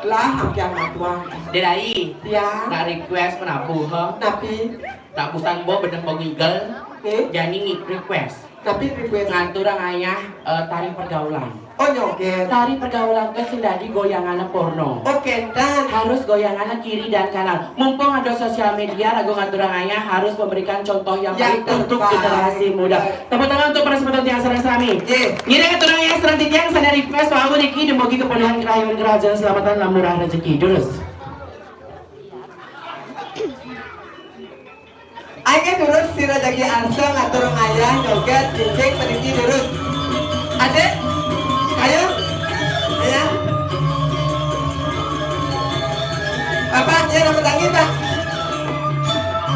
Lah, ampiang matuang. Dedai. Ya. Nak request menabuh, ha? Tapi. Tak bosan bo bedeng bo ngigel. Eh? Jani ngi request. Tapi request. Ngantur ayah, eh, tari pergaulan. Oh, nyoget. Tari pergaulan ke sing dadi goyangan porno. Oh, kentan. Harus goyangan kiri dan kanan. Mumpung ada sosial media, ragu ngaturang ayah harus memberikan contoh yang baik untuk generasi muda. Tepuk tangan untuk para semeton tiang sareng sami. Nggih. Ngiring ngaturang ayah sareng titiang sane request wau niki dumugi kepunahan kerahayuan kerajaan selamatan lan murah rezeki. Terus. Ayo terus sira dagi arsa ngatur ngayah joget, jinjing, perigi terus. Adik, ayo. Ya. Bapak, ya, petangi, Pak.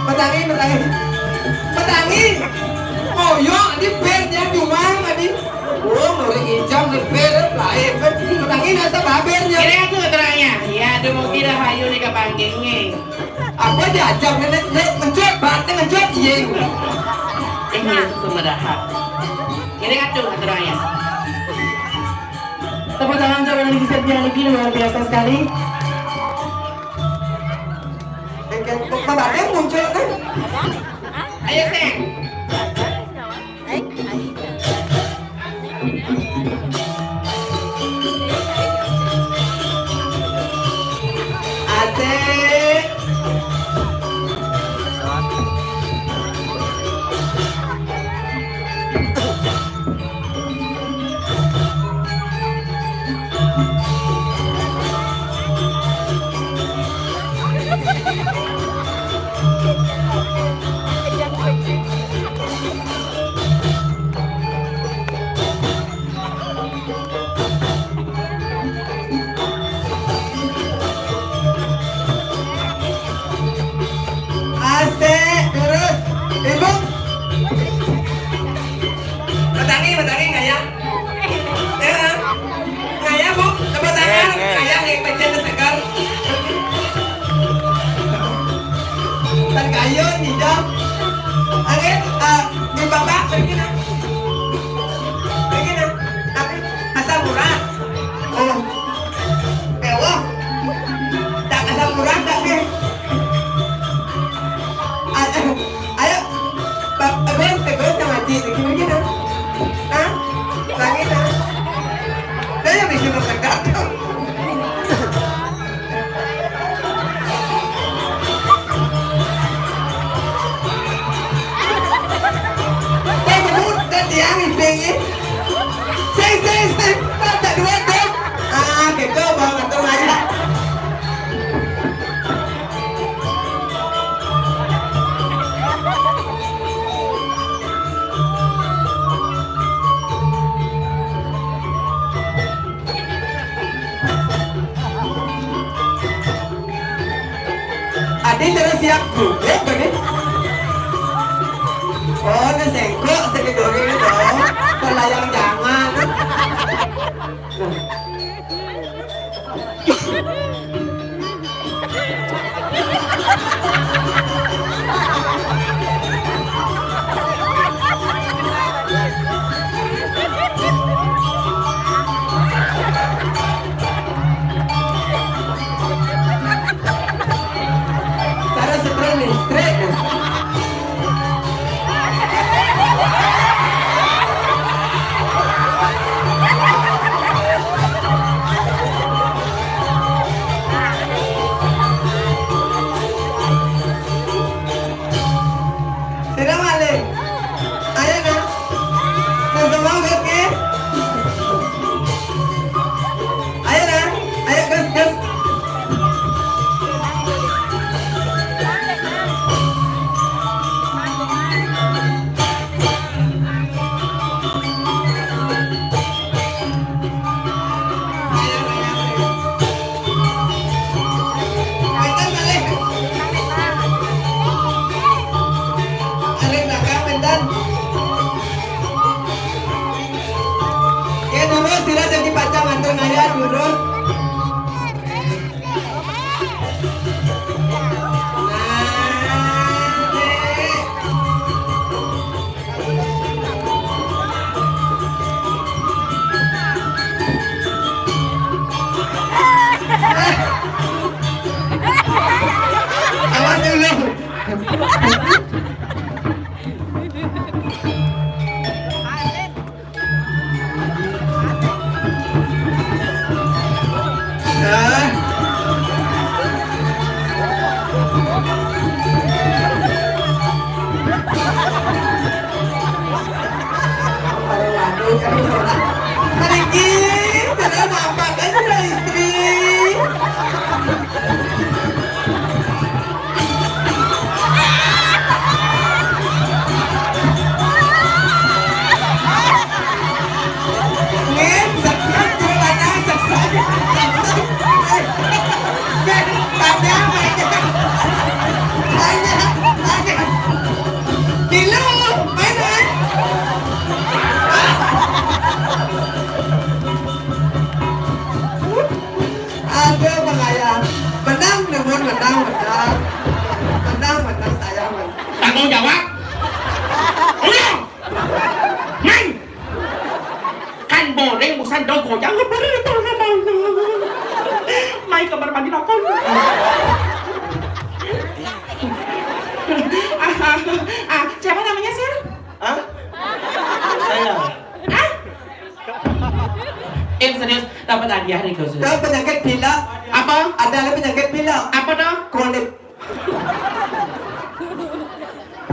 Petangi, petangi. Petangi. Oh, yo, di band ya, cuma tadi. Oh, nuri ijam leper lain kan menangin asa babirnya. Kira aku keterangannya. Ya, ada mau kira hayu nih ke panggungnya. Apa diajak nenek, nek ngecut, batin ngecut, iya. Ini semua dah. Kira aku keterangannya. Tepuk tangan untuk Indonesia yang lebih luar biasa sekali. Oke, Mbak Badeng muncul kan? Ayo, Seng. Asik. Asik, terus. Ibu. Petangi, petangi, ngayah. Ya. Ngayah, Bu. Tepuk tangan. Ngayah, yang pecah segar. Terkayun, hijau. Oke, eh, di Bapak, pergi, nah. Pergi, nah. Tapi asal murah. Oh. Ewa. Tak asal murah, tak, deh. Ayo, ayo, Bang, Bang, Bang, sama Haji, lagi pergi dong. Hah? Lagi dong. Saya yang bikin berdekat. Bang, kamu dan tiang ini. Sing, sing, sing. Baca dua dong. Ah, gitu, Bang, atur aja. Adi terus siap duduk tadi. Oh, ini sengkok, sengkok dulu ini dong. Pelayang jangan. Nah. Cara setrem listrik. Tanggung jawab. Ulang. Mai. Kan boréng busan dogo jangan boréng itu namanya. Mai kamar mandi lakon. Ah, ah, ah, siapa namanya, Sir? Hah? Saya. Ah? Eh, serius, dapat hadiah nih, Gus. Tahu penyakit pilek? Apa? Ada lagi penyakit pilek. Apa tuh? Kolek.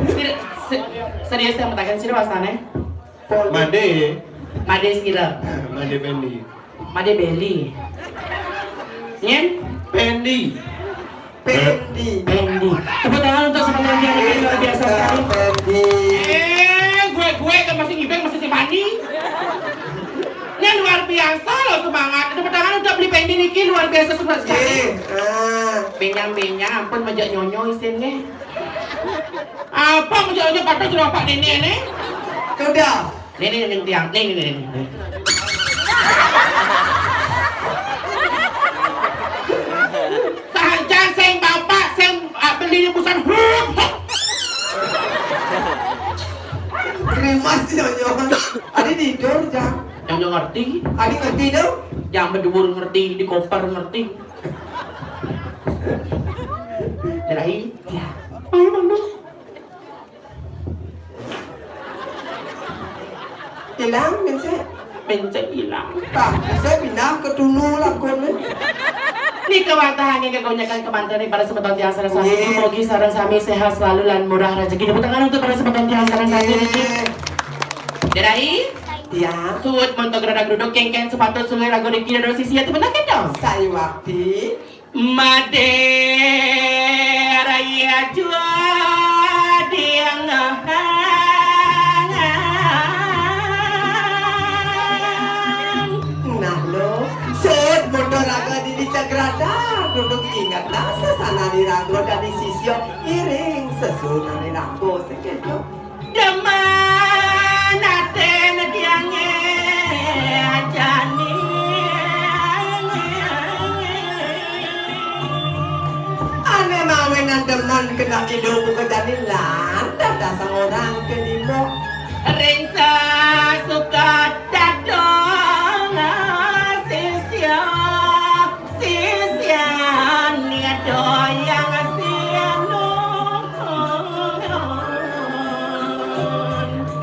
Sir-, se-, serius yang bertanya sih, Mas Tane? Kolek. Made. Made sira. Made Pendi. Made Beli. Nyen? Pendi. Pendi. Pendi. Tepuk tangan untuk semangat yang luar biasa sekali. Pendi. Eh, gue, gue kan masih ngibeng, masih si Bani. Ini luar biasa loh semangat. Tepuk tangan untuk Beli Pendi niki, luar biasa semangat sekali. Iya, ah. Benyang-benyang, ampun, majak nyonyo isinnya. Apa majak nyonyo, patah jeruk apa ini, ini? Sudah. Nih, nih, nih, tiang. Nih, nih, nih, nih. Sajan sing bapak sing, ah, beli busan. Hup, hup. Grimas, nyonyo. Adi tidur, Jang. Nyonyo ngerti. Adi ngerti, dong? Jang berdua ngerti, di koper ngerti. Terakhir, ya. Ayo, Bang, dong. Ilang, Mencek. Mencek ilang. Tah, bisa pindah ke dulu lakon, eh. Nika wantah angin kekonyakan kemanten ring para semeton tiang sareng sami. Iya. Mugi sareng sami sehat selalu lan murah rezeki. Tepuk tangan untuk para semeton tiang sareng sami niki. Iya. Darai? Iya. Suud monto gerada geruduk, kéngkén sepatu, suluh raga riki, dados sisia, tepuk tangan dong. Sayuwakti. Madé raya juading. Nah, lo, suud monto raga dini cagrada, duduk inget nah sesanané raga dadi sisia, iring sesuunané raga sing kéto. Demen aténé tiangé jani. Ané mawinan demen kena idup buka jani lan dadas orang kedimo. Ring sasuka dadong sisia. Sisian nia doyang sinun.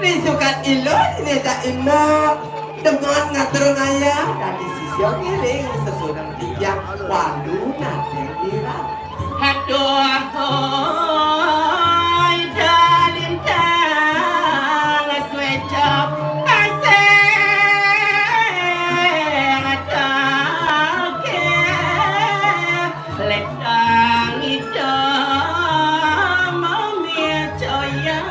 Risukan ilun nia cak imbok. Demen ngatur ngayah. Dadi sisia ngiring sesuunan titiang walu nadéng nirah. Aduh, hoi, dalintang swécap asing tagih, létang ida mamicoyan.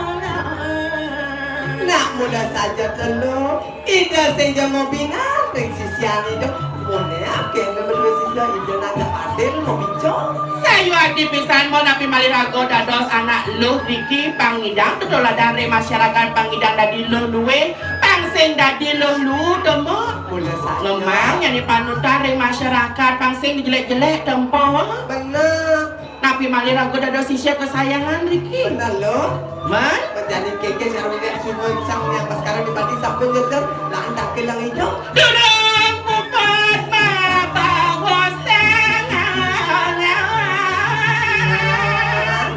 Nak muda saja telu. Ida sing ja mabinah ring sisian ida. Moné akéh nang dué sisia ida nang adil mabica. Sayuwakti pisan, mon napi malih raga dados anak luh niki pang ngidang tetuladan ring masyarakat, pang ngidang dadi luh luih, pang sing dadi luh luhu demen. Mula saja. Ngemang nyané panutan ring masyarakat, pang sing dijelék-jelék tempo. Bener. Napi malih raga dados sisia kesayangan riki? Bener, lo. Man? Menjadi kéké sarwi nek sumur sang yang pas sekarang dibanding sampun nyeter, lantak kilang ijo. Durung puput mabawa sengan.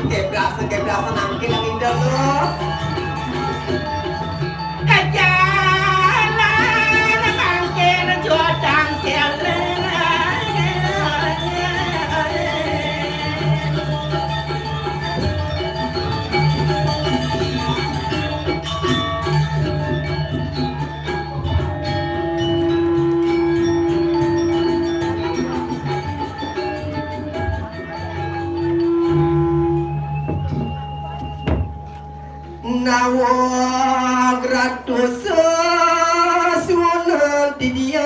Keblas, keblas nang kilang ijo, lo. Kajalan mangkin jodang kéléng. Nawag ratu sasuunan titiang,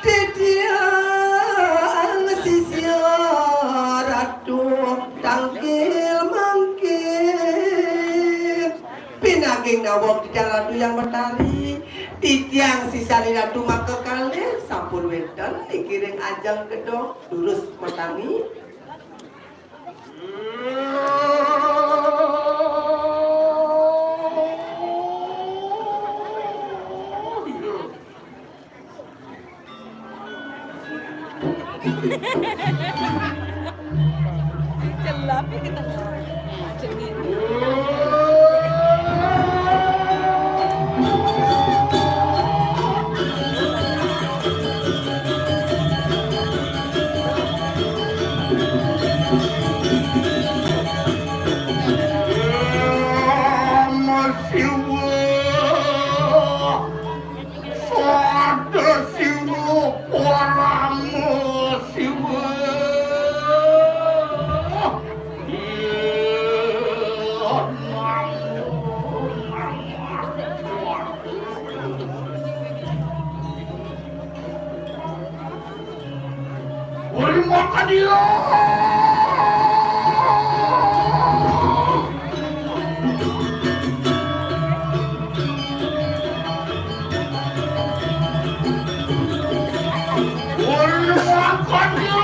titiang sisia ratu tangkil mangkin. Pinaging nawag titiang Ratu Hyang Betari, titiang sisiané Ratu makakalih sampun wénten niki ring ajeng gedong. Durus matangi. Celap ya kita. Cengit. Siwa, sada siwa, parama siwa. Uri makan dia. Uri makan dia.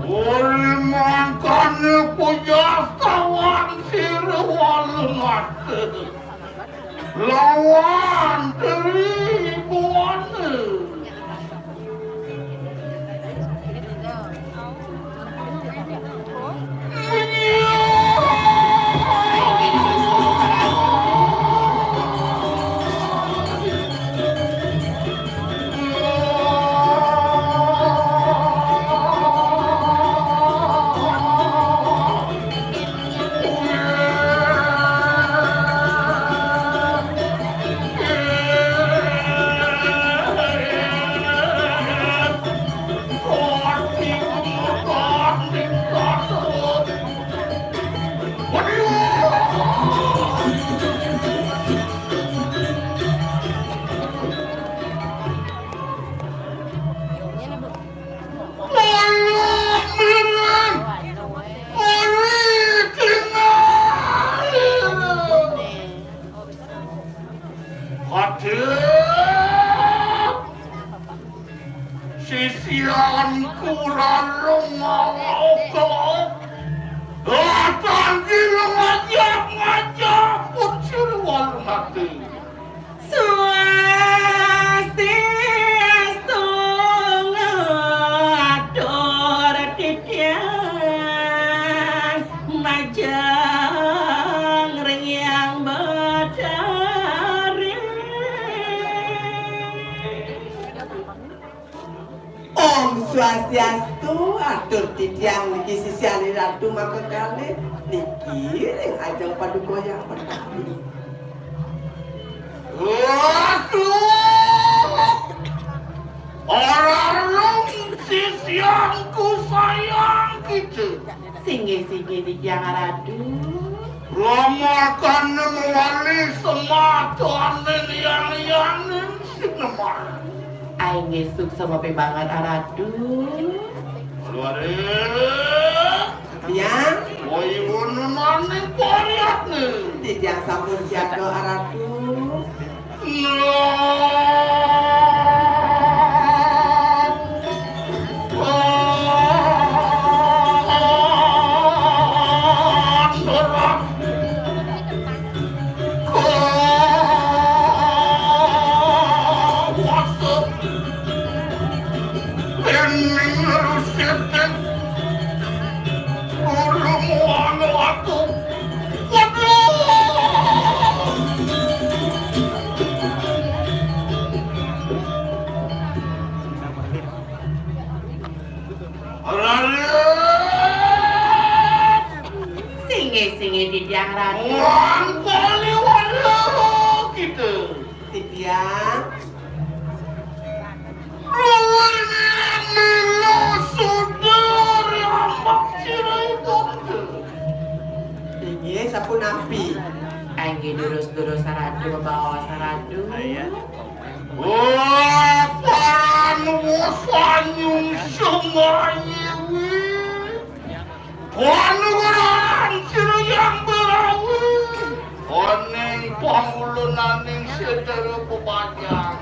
Uri mangkane pujastawan sira walu mate lawan Tri Buwana. Aduh, sisianku rarung ngawok-ngawok. Datang gila ngajak-ngajak, kucil warung hati. Swastiastu, ngatur titiang majeng ring Hyang Betari. Om Swastiastu, atur titiang niki sisian Ratu makakalih niki ring ajeng paduka Hyang Betari. Waduh! Ararung sisianku sayang kita. Singgih-singgih titiang Ratu. Lamakane mawali sematane liang-lianing sinemar. Ai nggih suksma pibanget Ratu. Luare. Titiang. Woi, wununane pariatne. Titiang sampun siaga, Ratu. Kawasa. Ening rusiting guru muana watu. Waduh! Raden! Singgih-singgih titiang Raden. Wang Kaliwala kita. Titiang. Luwih mila sudur ambek sira ibu. Inggih, sapunapi? Inggih, durus-durus saradu, mabaos saradu. Iya. Wah, paran wusanyung sumayiwi. Panugrahan sira Hyang Barawi. Jero pepajang.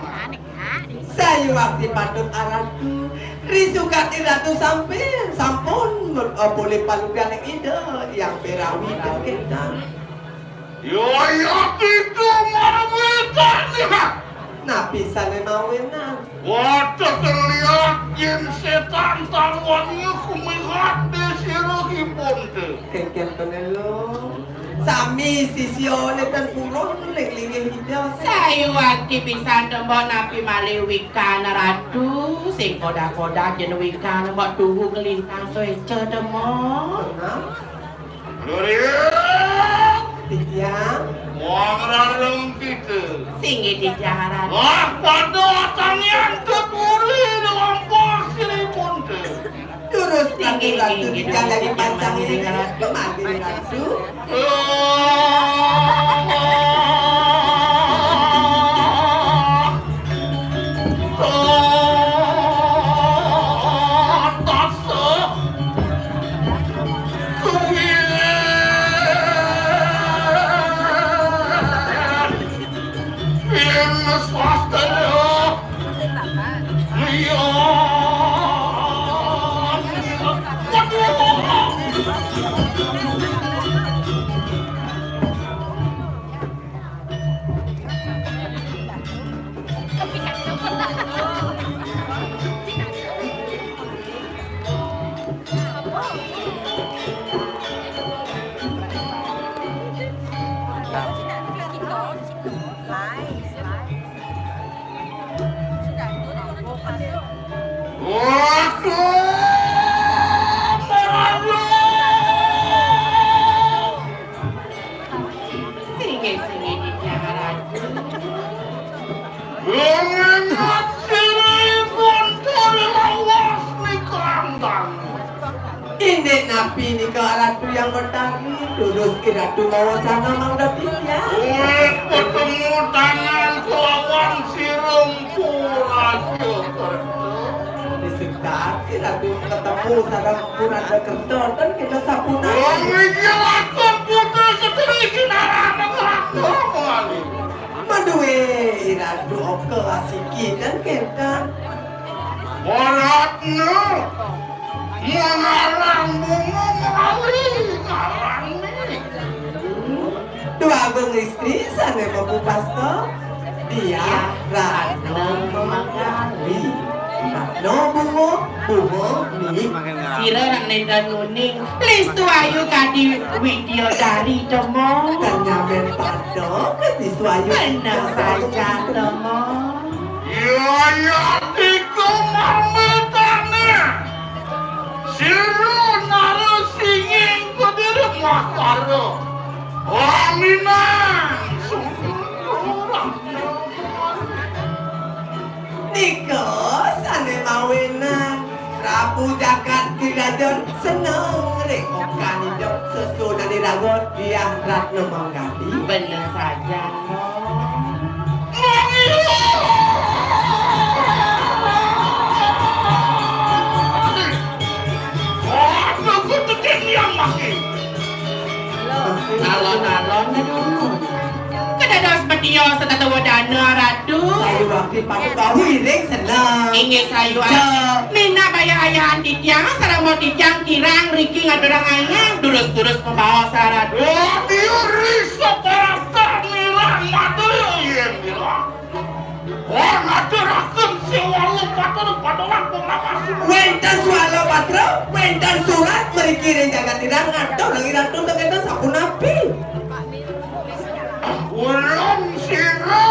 Sayuwakti patut aratu. Risukat iratu sampun, sampun, eh, polih palupihan Ida yang berawi dan kendang. Yo, ya, itu marwitane. Napi sane mawinan? Waduh, keliat yen setan tarwanya kumihat di sirahipun, Dé. Kengken penelo. Sami sisiane ten purun ning linggih Ida. Sayuwakti pisan, Dembok, napi malih wikan Ratu sing kodak-kodak yen wikan, Mbok, tuhu kelintang sueca, Dembok. Nah. Lurip. Titiang. Wong rarung kita. Singgih titiang, Ratu. Wah, pada tangian keturi lompok siripun, Dé. Durus Ratu, Ratu, dijajaki pancang ini, pemati Ratu. Yen swastana. Iya. Waduh. Waduh, waduh. Singgih-singgih titiang, Ratu. Lengenat siripun tari lawas nika antang. Indik napi nika, Ratu Hyang Betari? Durus Ki Ratu mawacana mangda titiang. Wis ketemu tangan kelawan sirung puraja kerta. Disekat Ki Ratu ketemu sareng Puranda Kerta, ten kita sapunapi. Wong iki lakon putra setri kinarana nglakon wali. Madué, Ratu oka asiki ten kenten. Waratna, mengarang bunga melalui ngarang ni. Dua Agung Istri sane mapupasta, Diah Ratna Manggali. Ratna bunga, bunga ni. Sira nak nenten nguning, Listu Ayu kadi Widyadari, Demo. Kan nyamen pada kadi Listu Ayu. Bener saja, Demo. Ya, ya, iku mamitane. Sira nara singing kediri mastara. Aminan sungkur. Nika sane mawinan Prabu Jagat Kirajon seneng ring okan idup sesu dadi raga Diah Ratna Manggali. Bener saja, Mbok. Mangila. Waduh, kutekin yang maki. Alon-alon dulu. Kedados bedia setata wedana, Ratu. Sayuwakti patut kawiring seneng. Inggih sayuwakti. Ja. Minab ayah-ayahan titiang, sareng titiang kirang riki ngaturang ayah, durus-durus pabaos, Ratu. Wah, dia risa parasa mirang mata yen bilang. Wah, ngaturaken sewala patra padolan pemakasu. Wenten swala patra, wenten surat mriki ring jagat Irang ngatur ring Ratu, tengkenten sapunapi? Ulun sira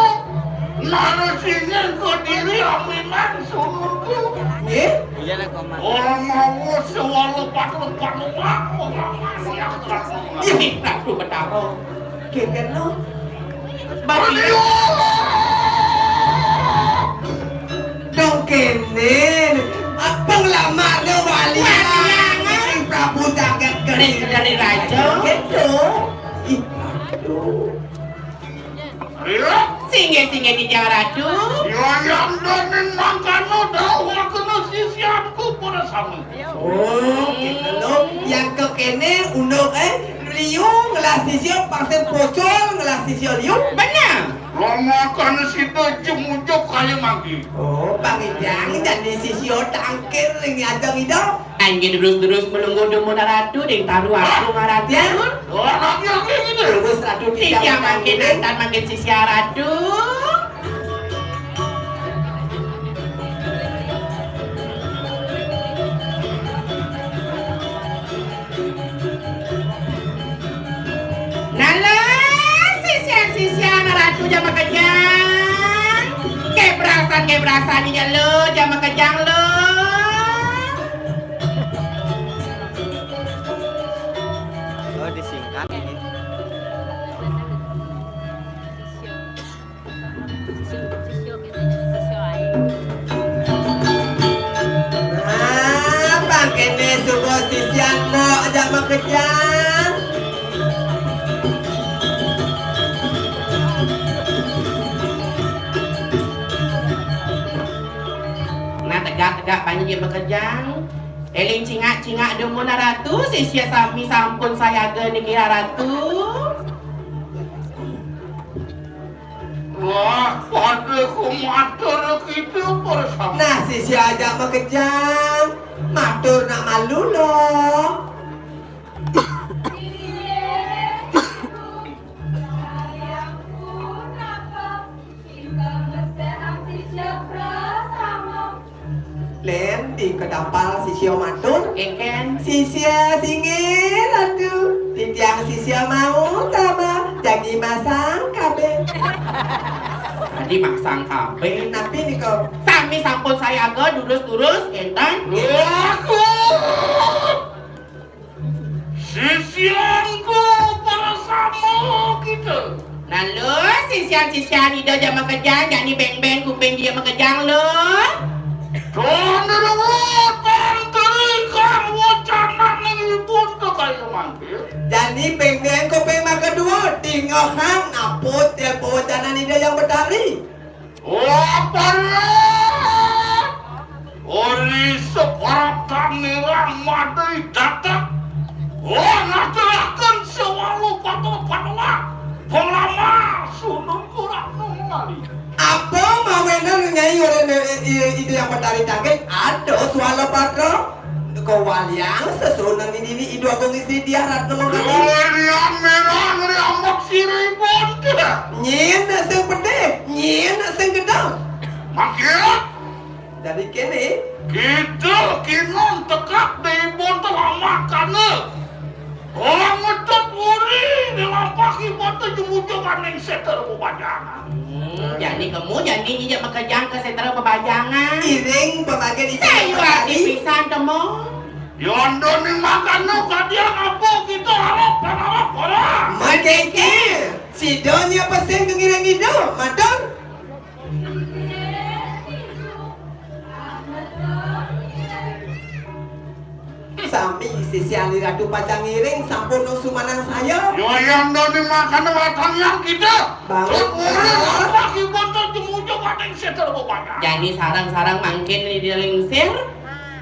narasingin kediri aminan sunungku. Nggih. Ora mawa sewala patra padolan pemakasu. Ih, Ratu Betara. Kekeno. Bagi. Dong kene, apa nglamarnya walian? Walian. Prabu Jagat Ning Geni. Dari Raja. Gitu. Ih, aduh. Iya. Singgih, singgih, titiang Ratu. Ya, yang doning mangkana dawuh kena sisianku pada sami. Oh, gitu loh. Yang kekene unduk, eh, Liu ngelah sisia, pang sing pocol ngelah sisia liu. Bener. Lama kan sida jemujug kaya mangkin. Oh, pang ijang jani sisia tangkil ring ajeng Ida. Inggih, terus-terus melungguh dumun Ratu, ding taru aku ngaratian. Oh, lagi, lagi, gitu. Terus Ratu. Sisia mangkin, antan mangkin sisia Ratu. Nah, lo, sisia-sisia Ratu, jama kejang. Kebrasan, kebrasan, iya lo, jama kejang lo. Oh, disingkat ini. Nah, pang kene suba sisian mok ajak makejang. Nah, tegak-tegak banyak dia makejang. Eling cingak-cingak dumun Ratu, sisia sami sampun sayaga niki Ratu. Wah, pada kumatur kita bersama. Nah, sisia ajak makejang. Matur nak malu lo. Len, di kedapal sisia matur. Kengken. Sisia singgih, Ratu. Titiang sisia mau tama jagi masang kabeh. Tadi masang kabeh. Napi nika? Sami sampun sayaga, durus-durus, enten. Waduh. Sisianku para sama kita. Nah, lo, sisian-sisian Ida jama kejang, jani beng-beng kuping dia makejang lo. Tuan Dewa, tantri kang wacana ning ibun kaya mangke. Jani beng-beng kuping makadua, dingehang apa tiap wacana Ida Hyang Betari. Oh, para ori separatan nirang madai dadak. Oh, ngaturaken sewalu patwa-patwa. Penglamar sunung kurang mengali. Apa mawenan Nyai ora ne-, i-, i-, Ida Hyang Betari tangkil? Aduh, swala patra. Kawaliang sesuunan nini Ida Agung Istri Diah Ratna Mangkani. Kawaliang merah ngriambak siripun. Nyin sing pedih, nyin sing gedang. Mangkin. Dadi kene. Kita kinon tekak dipun telamakane. Orang ngetut uri dilampaki mata jemujung aning seter bebajangan. Hmm, jani kemu, jani ijak makejang ke setra bebajangan. Iring pembagian isi. Sayu ati pisan temu. Yondo ni makano kadian apa kita harap pangarap orang. Makeke, sida nya pesing ke ngiring ida, matur. Sami sisian Ratu pacang ngiring, sampun nusu manang saya. Yo, yang doni makan watang yang kita. Bangun. Terus mulai apa kibon tuh jemujung ada yang setel bapaknya. Jani sarang-sarang mangkin di lingsir.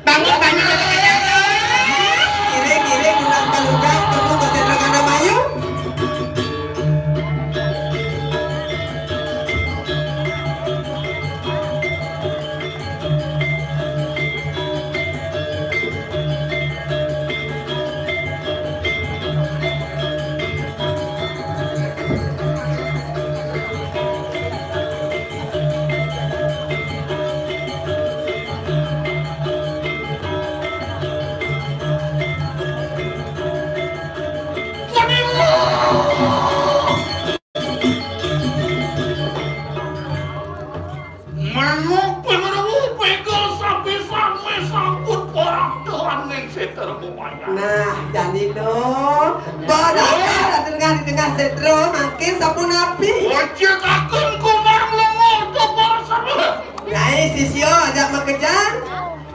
Bangun, bangun. Ngiring, ngiring, nunas palugan, temu ke setra kanda mayu. Menuk pengerewu pega sapisan wis sampun orang Tuhan ning seter bumaya. Nah, jani lo, badakar di tengah, di tengah setra, mangkin sapunapi? Ojekaken kumang lengo to para sahabat. Nyai sisya ajak makejang.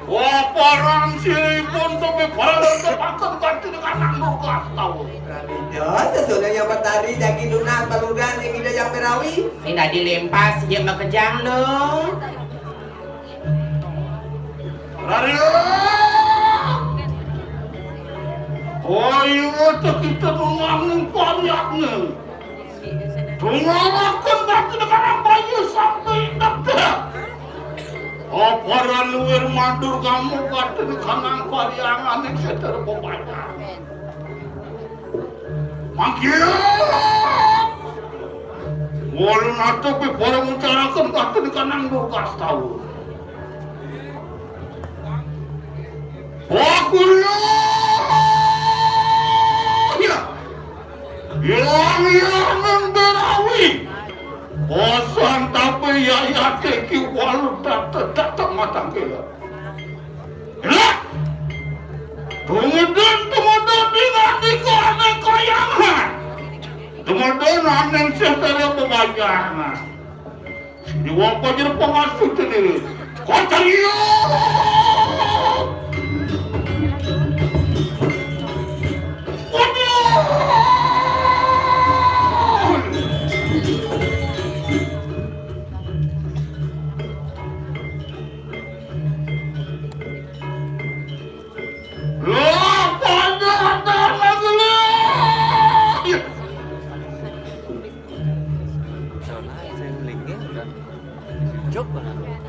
Waparan siripun tepi bareng tepaken kanthi dengan anak nugas taun. Pramida, sesudah yang bertari jagi nunas palugan ing Ida Yang Berawi. Sing dadi lempas, ya makejang lo. Raria! Koyo Kita nungang ning pariakne. Dungalaken bakti kanang bayi sampai netek. Aparan luwir mandur kamu bakti kanang pariangan ing seter bebanyan. Mangkin. Walun atepi para ngucaraken bakti kanang durkas taun. Bakulah! Ilang-ilangan berawi. Kosan tapi yayate ki walu tak tetap matang kela. Kela. Tumedun, tumedun di ngandika ane kayangan. Tumedun aning setara bebayangan. Diwang pajar pangasuh sendiri. Kotario! Waduh! Lah, pada datang lagi, lah. Soalnya saya linknya udah job banget.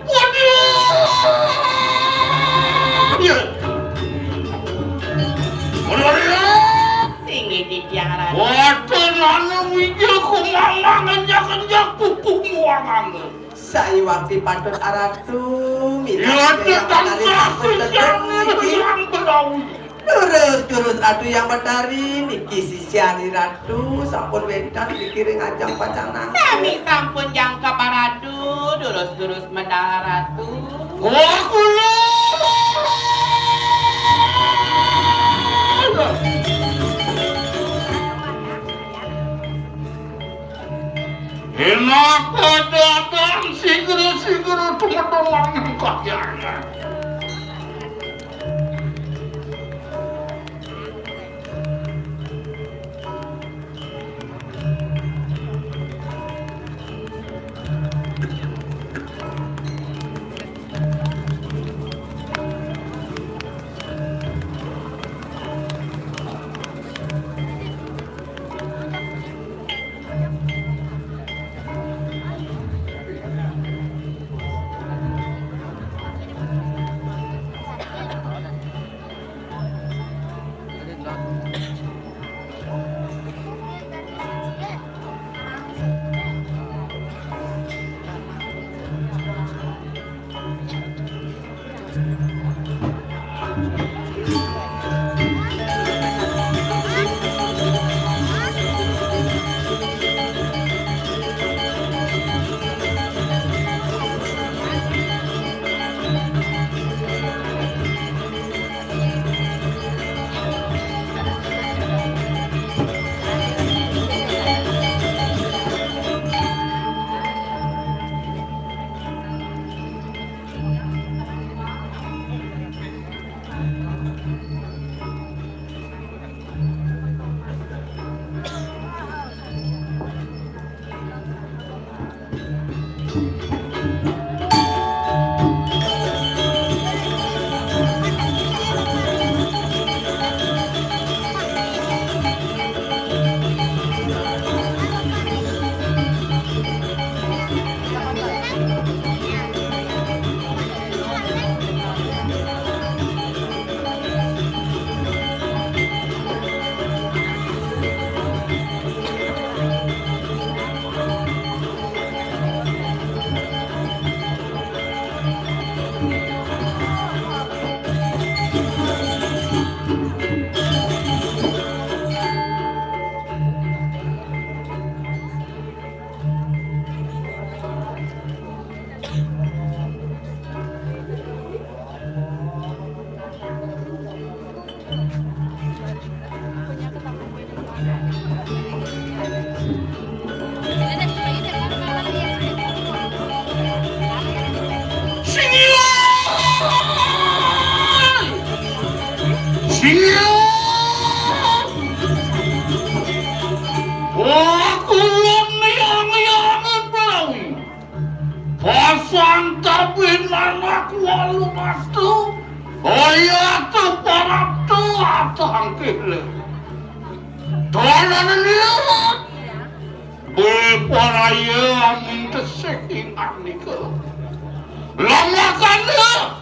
Waduh! Iya. Waduh, waduh, iya. Sing iki, Kyang Raden. Waduh, anu inggil kumamang enjak-enjak pupuk muangan. Saiwakti patut Aratu, ya, minangka tangkasi sampun tedun niki. Durus, durus, Ratu Hyang Betari, niki sisian Ratu sampun wénten niki ring ajeng pacanangan. Sami sampun jangkep Ratu, durus, durus medal Ratu. Oh, kula. Enak padadan sigra-sigra tumedeman kakyangan. Tolong lihat. Beparaya amun tesik ingat nika. Lamakana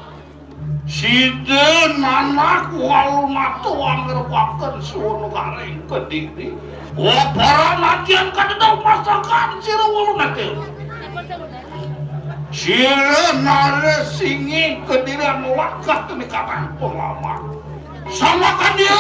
sida nanak walunata angrepaken suwun garing kediri. Wah, para nadyan kadedeng pasakan sira walunata. Sira nara singing kediri anu lakah teni kanan pengalaman. Samakan dia.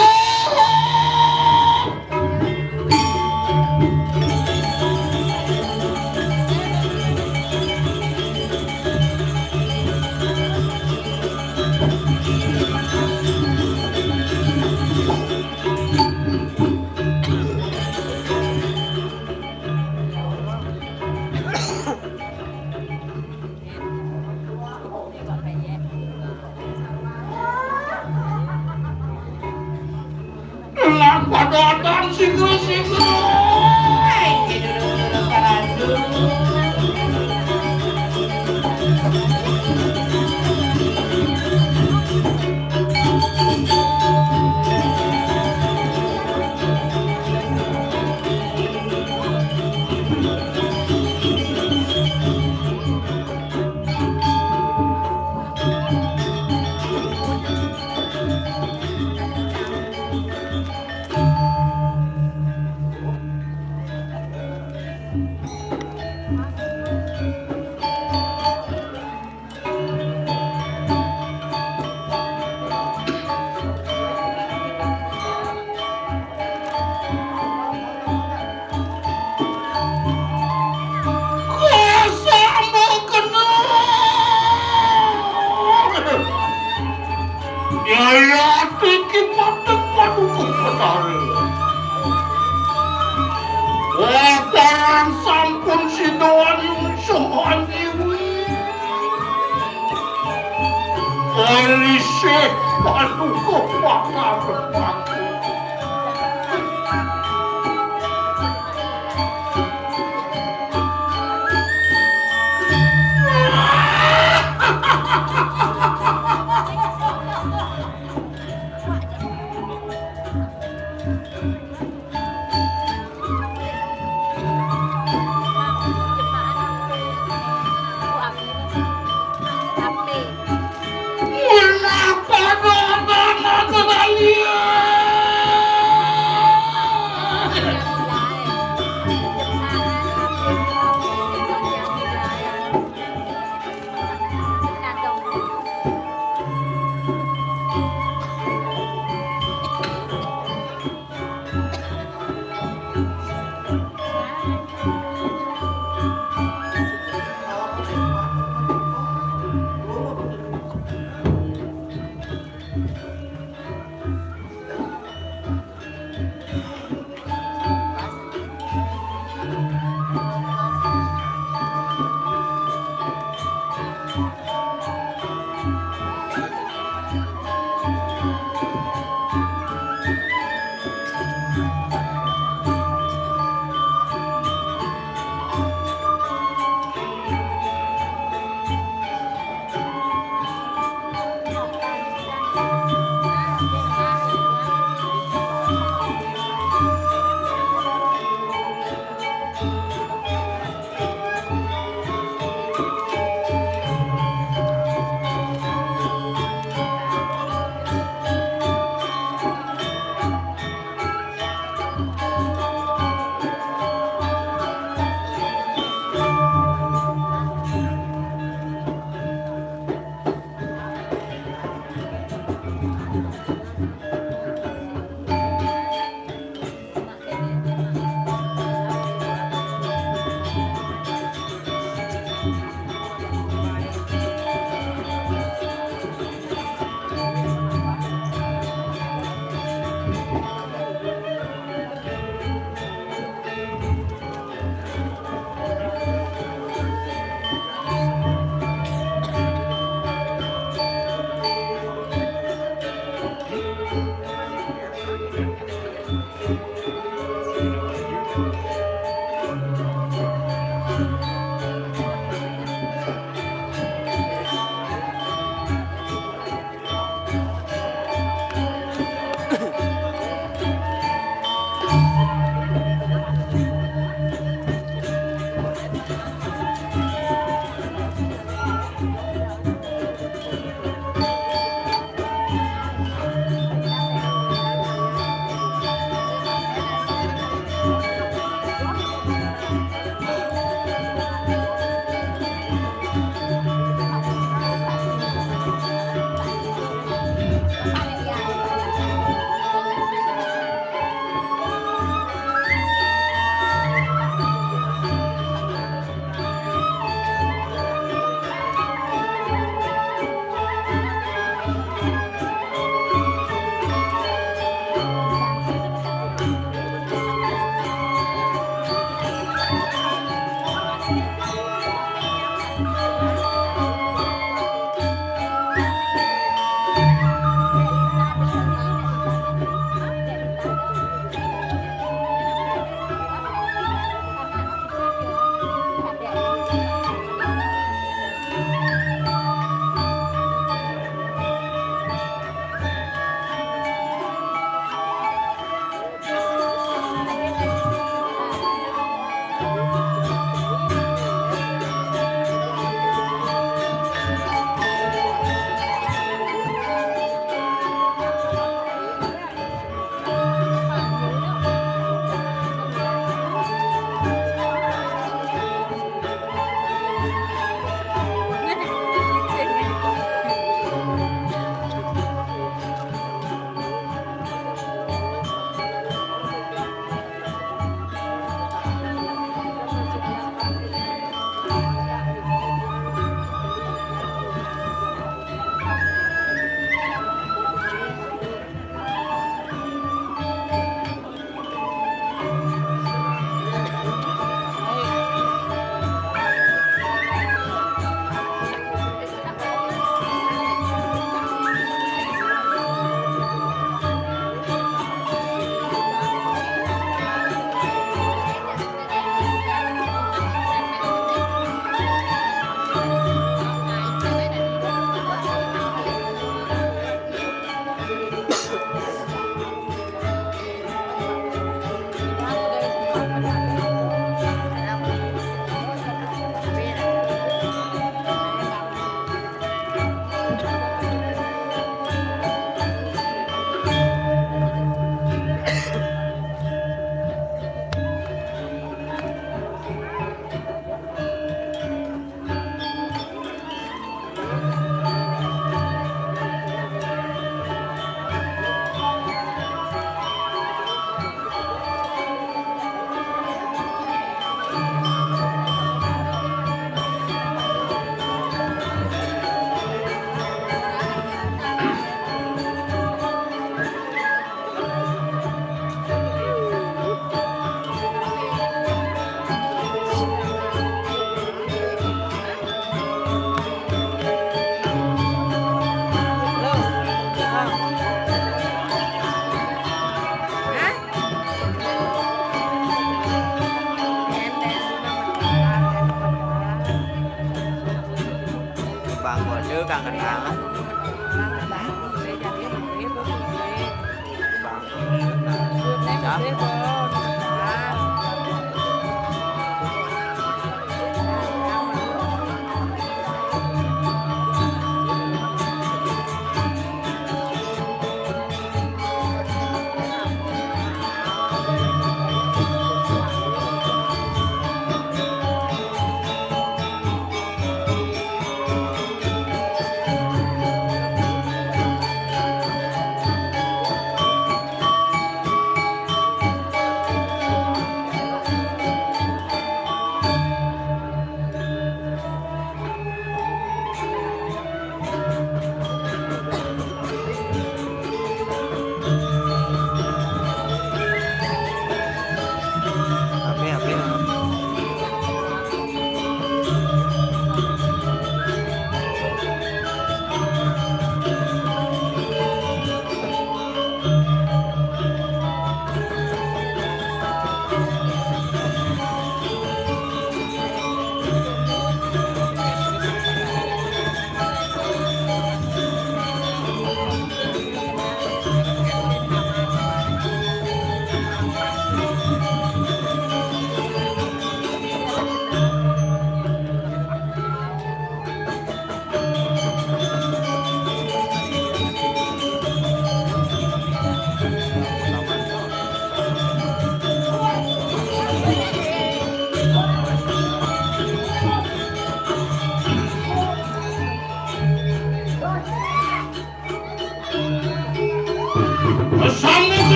Nang pada datang sigra-sigra. Kasama kena. Yayati ki patek Paduka Betara. Waparan sampun sida wani ungsum anjiwi. Alisih Paduka Betara. Menapa doa-doa kalian? Bang Kode kang kenal. Bang.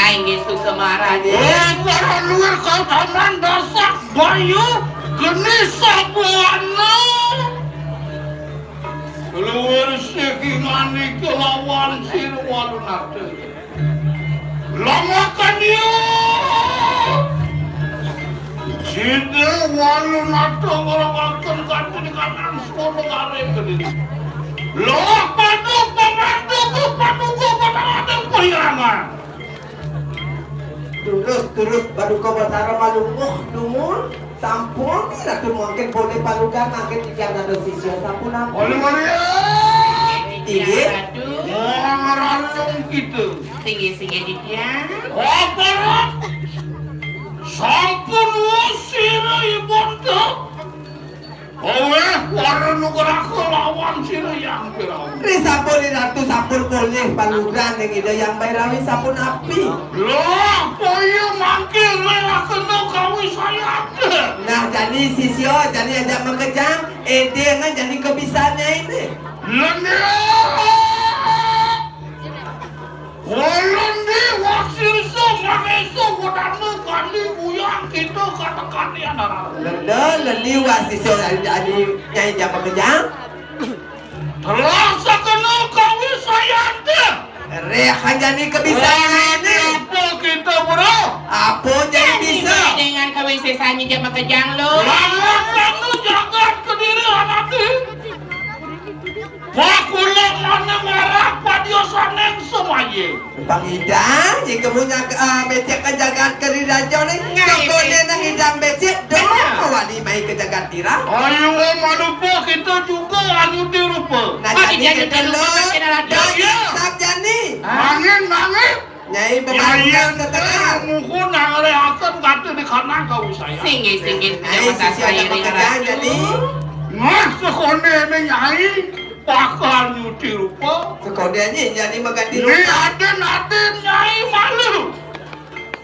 Aing ngisuk semara. Oh, para luar kau taman dasak bayu geni sabuana. Luar segi manik lawan sir walunate. Langakan ieu. Sida walunate ngalawakan kanti di kanan sepuluh hari gede. Lawak paduk, pamandu, padugu, patawadeng, pahirangan. Terus, terus, Paduka Batara malungguh dumun. Sampun, Ratu mangkin polih palugan, mangkin titiang dados sisya. Sampun ampun. Polih, polih. Inggih. Ratu. Wong ranum kita. Singgih, singgih, titiang. Apa? Sampun wus sira ibun tu. Oleh para nugraha lawan sira Hyang Bhairawa. Ri sampun, Ri Ratu, sampun polih palugan ring Ida Hyang Bhairawa, sampun api. Lah, kaya mangke ri akena kawisayan. Nah, jani sisya, jani ajak makejang, edeng jani kebisan Nyai né. Lendir. Ulun di Waksirsa Mahesa Wedana kali buyang kita katekani anarang. Lenda, lendi Waksirsa adi, adi, Nyai jama kejang. Telah sakena kawisayan. Reh jani kebisan Nyai né. Apa kita, Bro? Apa jani bisa? Dengan kawisayan jama kejang, Luh. Lamun kamu jagat Kediri anati. Wah, kula manah marah padya saning semaye. Pang Ida, jika munya, eh, becik ka jagat Kediri Raja né, ngai, sekolah nang Ida becik, dong, bener, mawali mai ka jagat Tirang. Ayo, manupa kita juga anu dirupa. Nah, ah, jani kita lupa, Luh. Kita lagi. Dah, iya. Sab jani. Mangin, mangin. Nyai bebangunan setengah. Muhun nangrehaken kata di kanang kawisayan. Singgih, singgih, Nyai, sisya saya ada pekerjaan jadi. Mas sekonde ini Nyai bakal nyuci rupa. Sekonde aja jadi mengganti rupa. Aden-aden Nyai malu.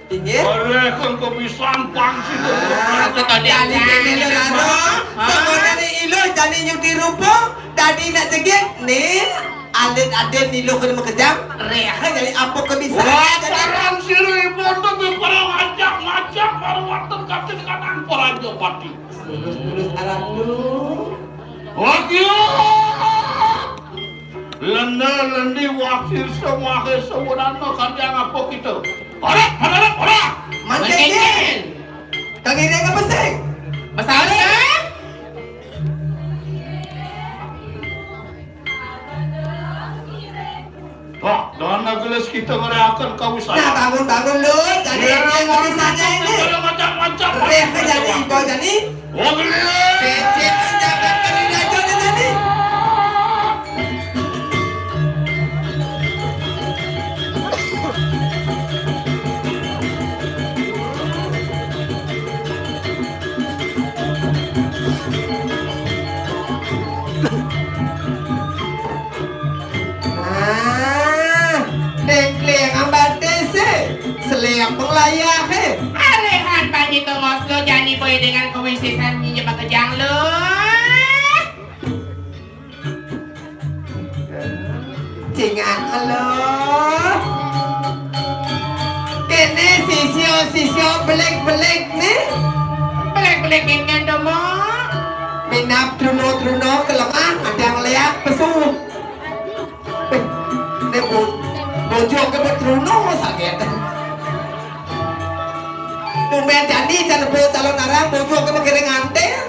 Inggih. Oleh kengkebisan pangsi. Ah, sekonde jadi aja. Ini rano. Sekonde ini ilu jadi nyuci rupa. Tadi nak jegit nih. Alit aden niluh kena makejang, reha jani apa kebisan. Wah, jani. Parang sira ibun tu parang ajak-ajak marwatan katin kanang Prajapati. Terus-terus aratu. Wah, kiyo. Lenda lendi Waksirsa Mahesa Wedana kanjang apa kita? Ora, ora, ora. Mancing. Mancing. Kang Ireng apa sih? Masalah kan? Wah, dana gelis kita ngerayakan kawisayan. Nah, bangun, bangun, Lu. Jadi, iya, yang tulisannya ini. Macam-macam. Reh, jadi, ibu jadi. Oh, gelis. Becek, jangan kena raja, jadi. Ah, dengkling ambatis, eh. Selempeng layah, eh. Arehan panji tongos lo jani boy dengan kewisesan nyi makejang lo. Cingan lo. Kene sisio-sisio belik-belik nih. Belik-belik ingkang domo. Minab truno-truno kelemah, ada yang lihat pesu. Eh, ini bu-, bojo ke betruno sakit. Tumben jani jan bo calon arang, bojo ke menggiring antir.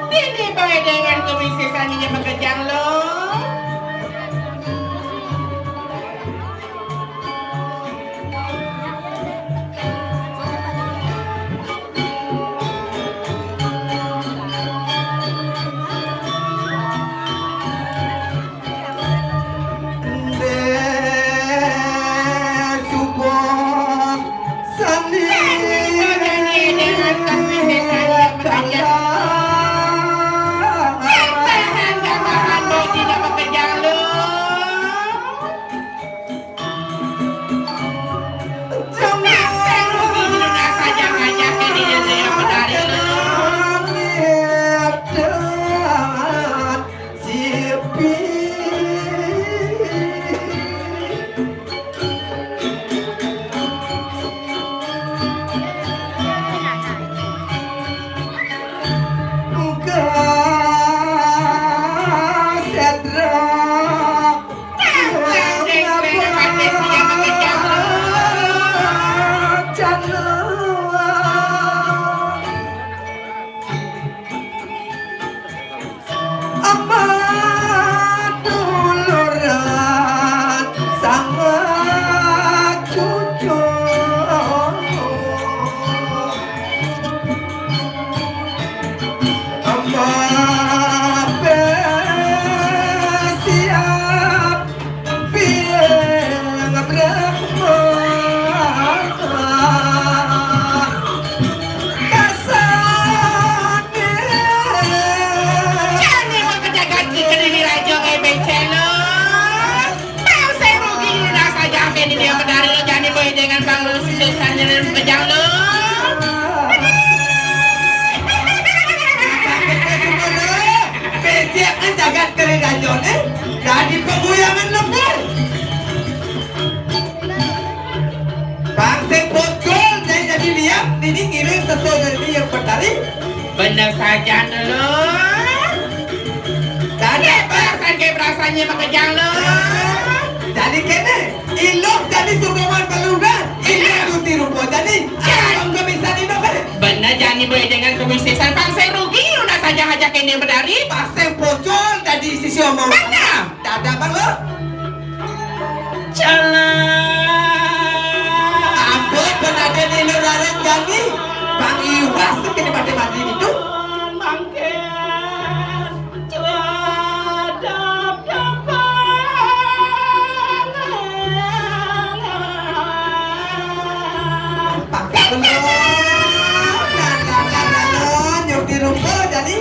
Dini bae dengan kewisesan nyi makejang lo. Jani mah ka jagat di Kediri Rajo ngebecel lo. Bang, saya rugi, rasa jamin ini yang bedari lo, jani boy dengan bang lo, susah nyeren pejang lo. Becek kan jagat Kediri Rajo nih, jadi peguyangan lembur. Bang sing pocol, jadi, jadi liat, ini ngiring sesuai dari yang bertari. Bener saja lo. Tadi apa? Perasaan kayak perasaannya mah kejang lo. Jadi kene, ilok jadi sokongan pelungga, ilok cuti rupo jadi. Abang gak bisa ilok kan? Bener, jani boy dengan kebisnisan, bang saya rugi, udah saja aja kene bedari. Bang sing pocol, jadi sisi omong. Mana? Dadah bang lo. Jalan. Ampun, penaden ilo raret jani. Bang Iwas kene mati-mati itu. Mangkin. Cuadap dapat. Pakai belum. Dan, dan, dan, dan, nyuti rumput jadi.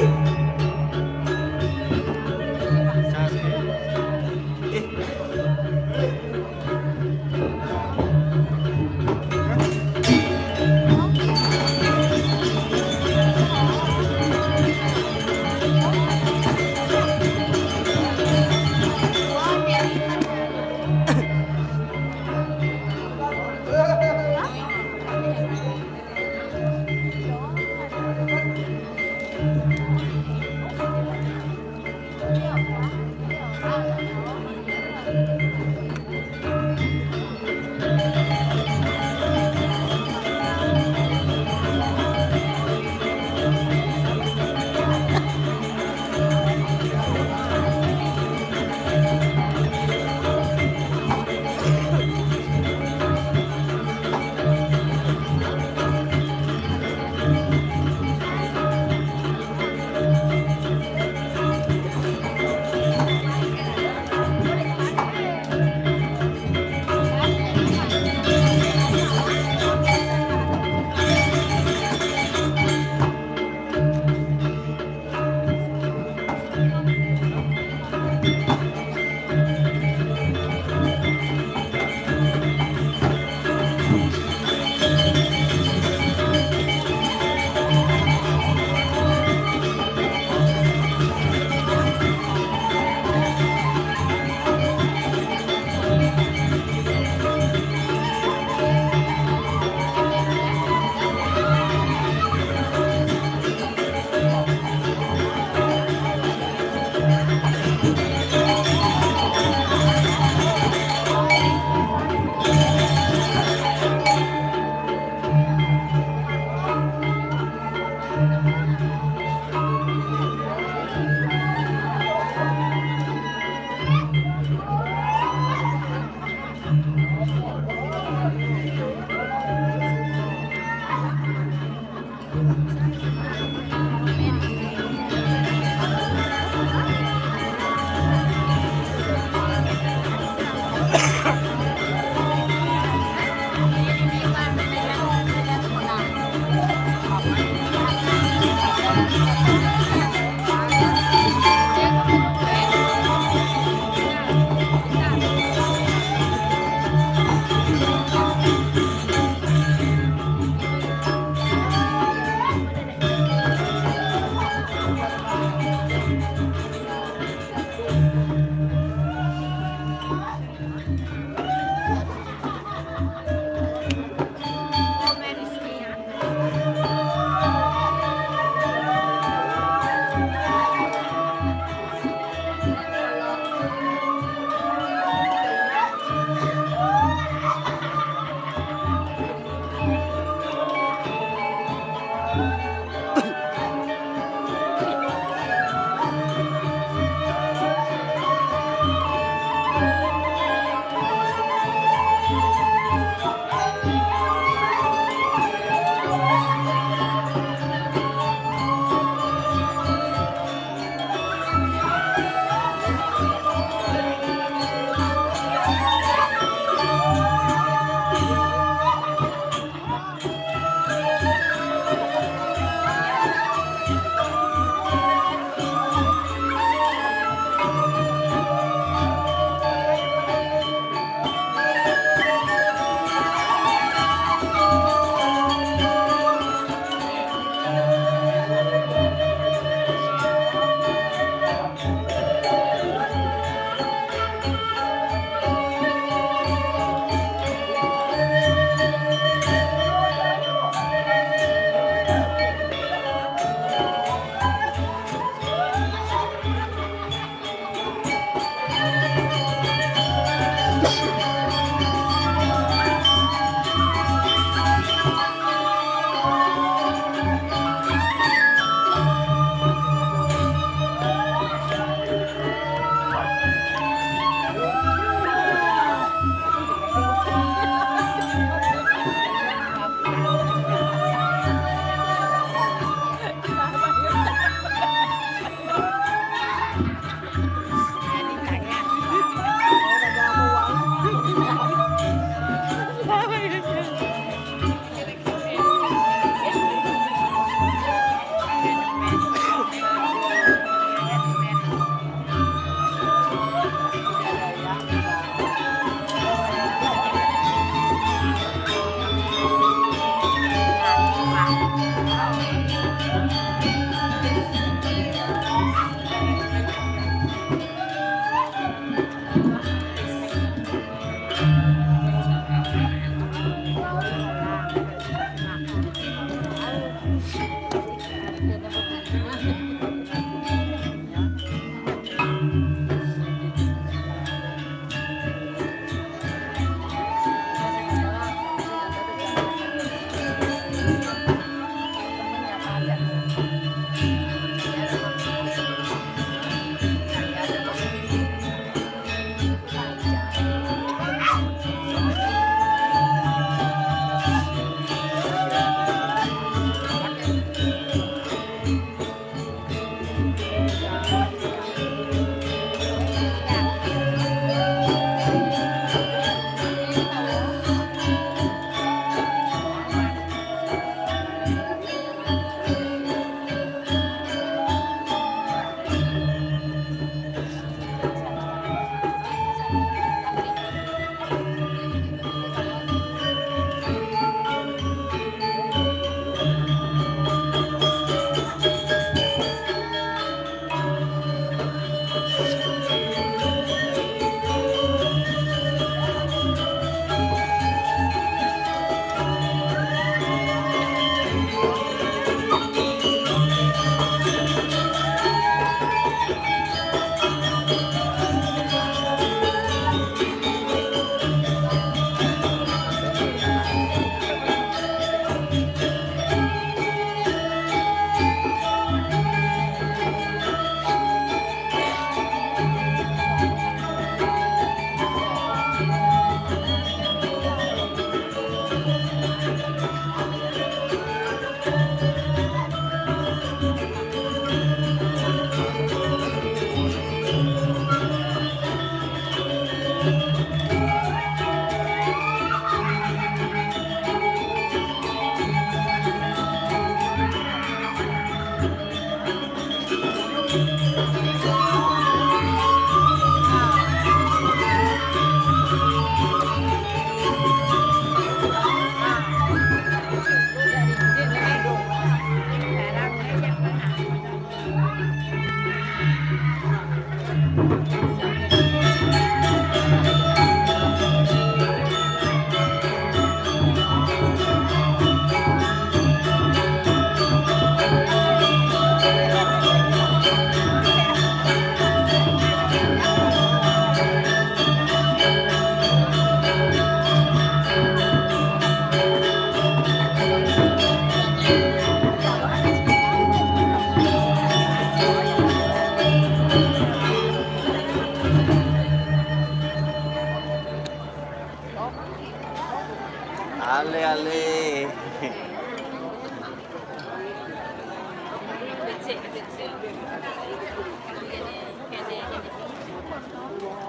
Ale, ale.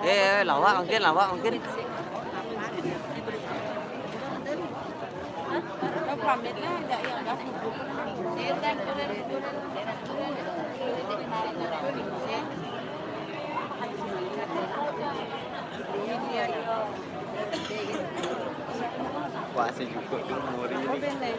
Eh, eh, lawak mungkin, lawak mungkin. Wah, si Juko tuh muri ini.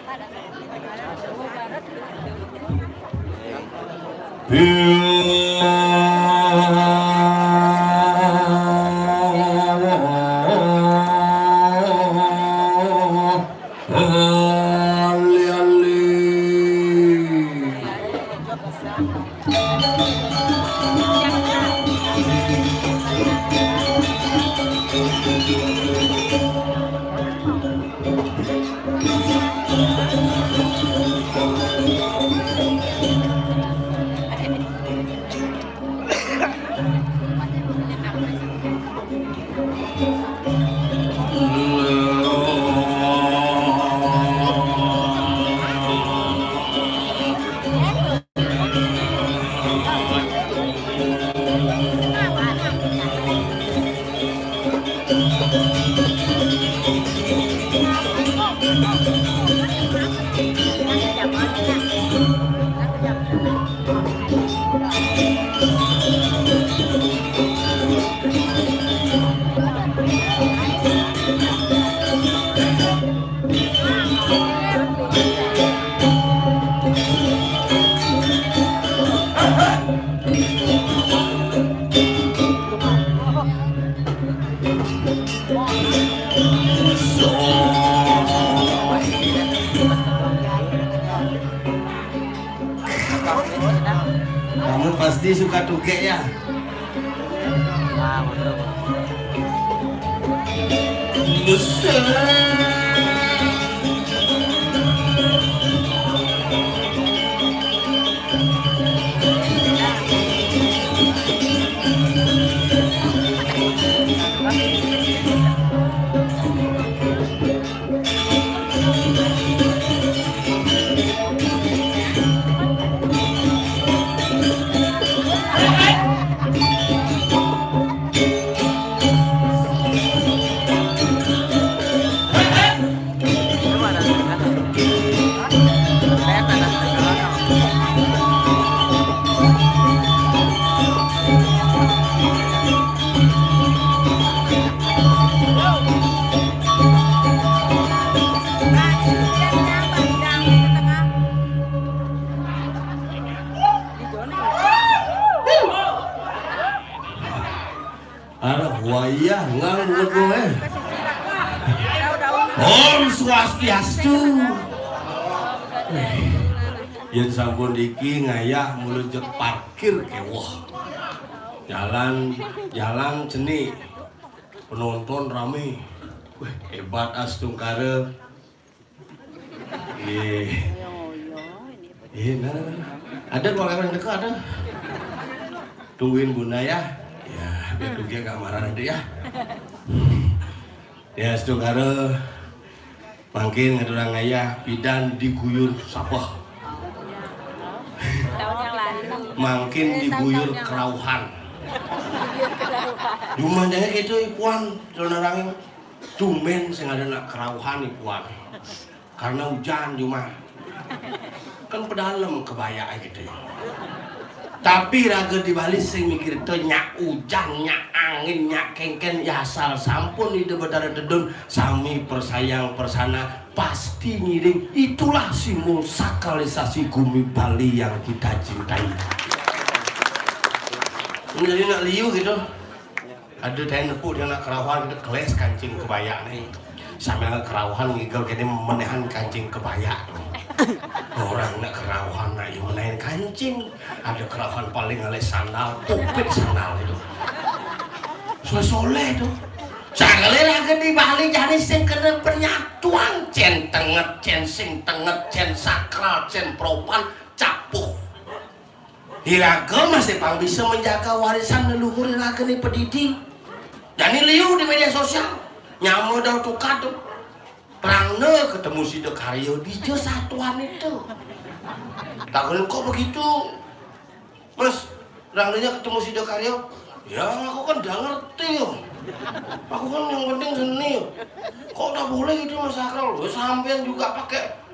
Kamu pasti suka tugek ya? Aduh, wayah ngang buat gue. Om Swastiastu. Yen sampun iki ngayah mulut jek parkir keweh. Jalan, jalan cenik. Penonton rame. Wih, hebat Astungkara. Iya. Iya, nah, nah, nah. Ada kalau orang dekat ada. Tungguin Bunda ya. Ya, biar Tugi agak marah nanti ya. Ya, Astungkara. Mangkin ngaturang ayah pidan diguyur sapeh. Mangkin diguyur kerauhan. Jumah jaya gitu ipuan, saudara. Tumben sing ada nak kerauhan ipuan. Karena hujan jumah. Kan pedalem kebaya gitu ya. Tapi raga di Bali sing mikir to nyak ujan, nyak angin, nyak kengken, ya asal sampun Ida Betara Tedun sami persayang persana pasti ngiring. Itulah simbol sakralisasi gumi Bali yang kita cintai. Ini tadi nak liu gitu. Ada teh nepuk dia nak kerauhan, kita keles kancing kebaya nih. Sambil nak kerauhan ngigel kene menehan kancing kebaya tuh. Orang nak kerauhan nak yang menehan kancing. Ada kerauhan paling ngalih sandal, pupit sandal itu. Soleh-soleh tuh. Sakali lagi di Bali jadi sing kena penyatuan, cen tenget, cen sing tenget, cen sakral, cen propan, capuh. Iraga masih pang bisa menjaga warisan leluhur iraga ni pedidi. Jani liu di media sosial. Nyama dah tukar tu. Rangné ketemu si Dokaryo, dija satuan itu. Takonin, "Kok begitu, Mas? Rangnénya ketemu si Dokaryo?" "Ya, aku kan nggak ngerti, yo. Aku kan yang penting seni, yo." "Kok nggak boleh gitu, Mas Sakral?" "Ya, sampean juga pakai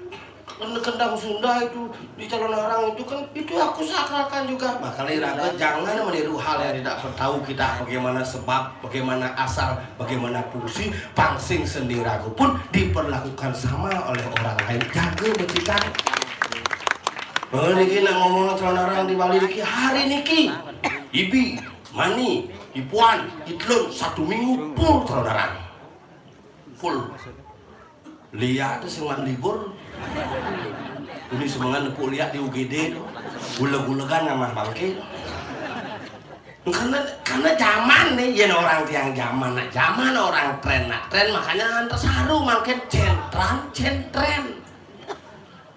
kendang Sunda itu di calon orang itu kan, itu aku sakralkan juga." Makanya, iraga, jangan meniru hal yang tidak tahu kita bagaimana sebab, bagaimana asal, bagaimana fungsi. Pang sing seni raga pun diperlakukan sama oleh orang lain. Jaga becikan. Nah, niki nak ngomong calon orang di Bali niki, hari niki, ibi, mani, ipuan, itlun, satu minggu full calon orang. Full. Liak tuh sing wan libur. Ini semengan nepuk liak di U G D tuh. Guleg-gulegan sama bangke. Karena, karena zaman nih, ya, orang tiang zaman, nak zaman, orang tren, nak tren, makanya ngantos haru mangkin centran, centren.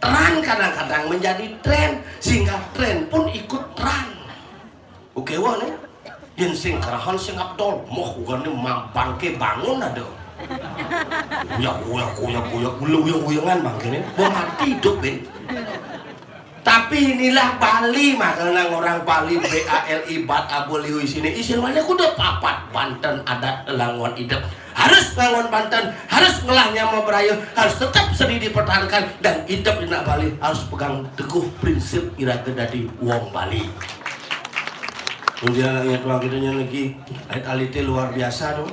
Tren kadang-kadang menjadi tren, sehingga tren pun ikut tren. Oke, wah, nih. Yén sing kerahan sing abdol, moh, bukannya ma-, bangke bangun ada. Uyak, uyak, uyak, uyak, uyak, uyengan bangke nih. Mau mati hidup, Ben. Tapi inilah Bali, makanya orang Bali, B A L I, bat abul liu isine. Isin mana kuda papat, banten adat langon idep. Harus bangun banten, harus ngelahnya mau berayu, harus tetap seni dipertahankan, dan idep di nak Bali harus pegang teguh prinsip iraga dadi wong Bali. Kemudian anaknya tuang kita lagi, alit-alité luar biasa tuh.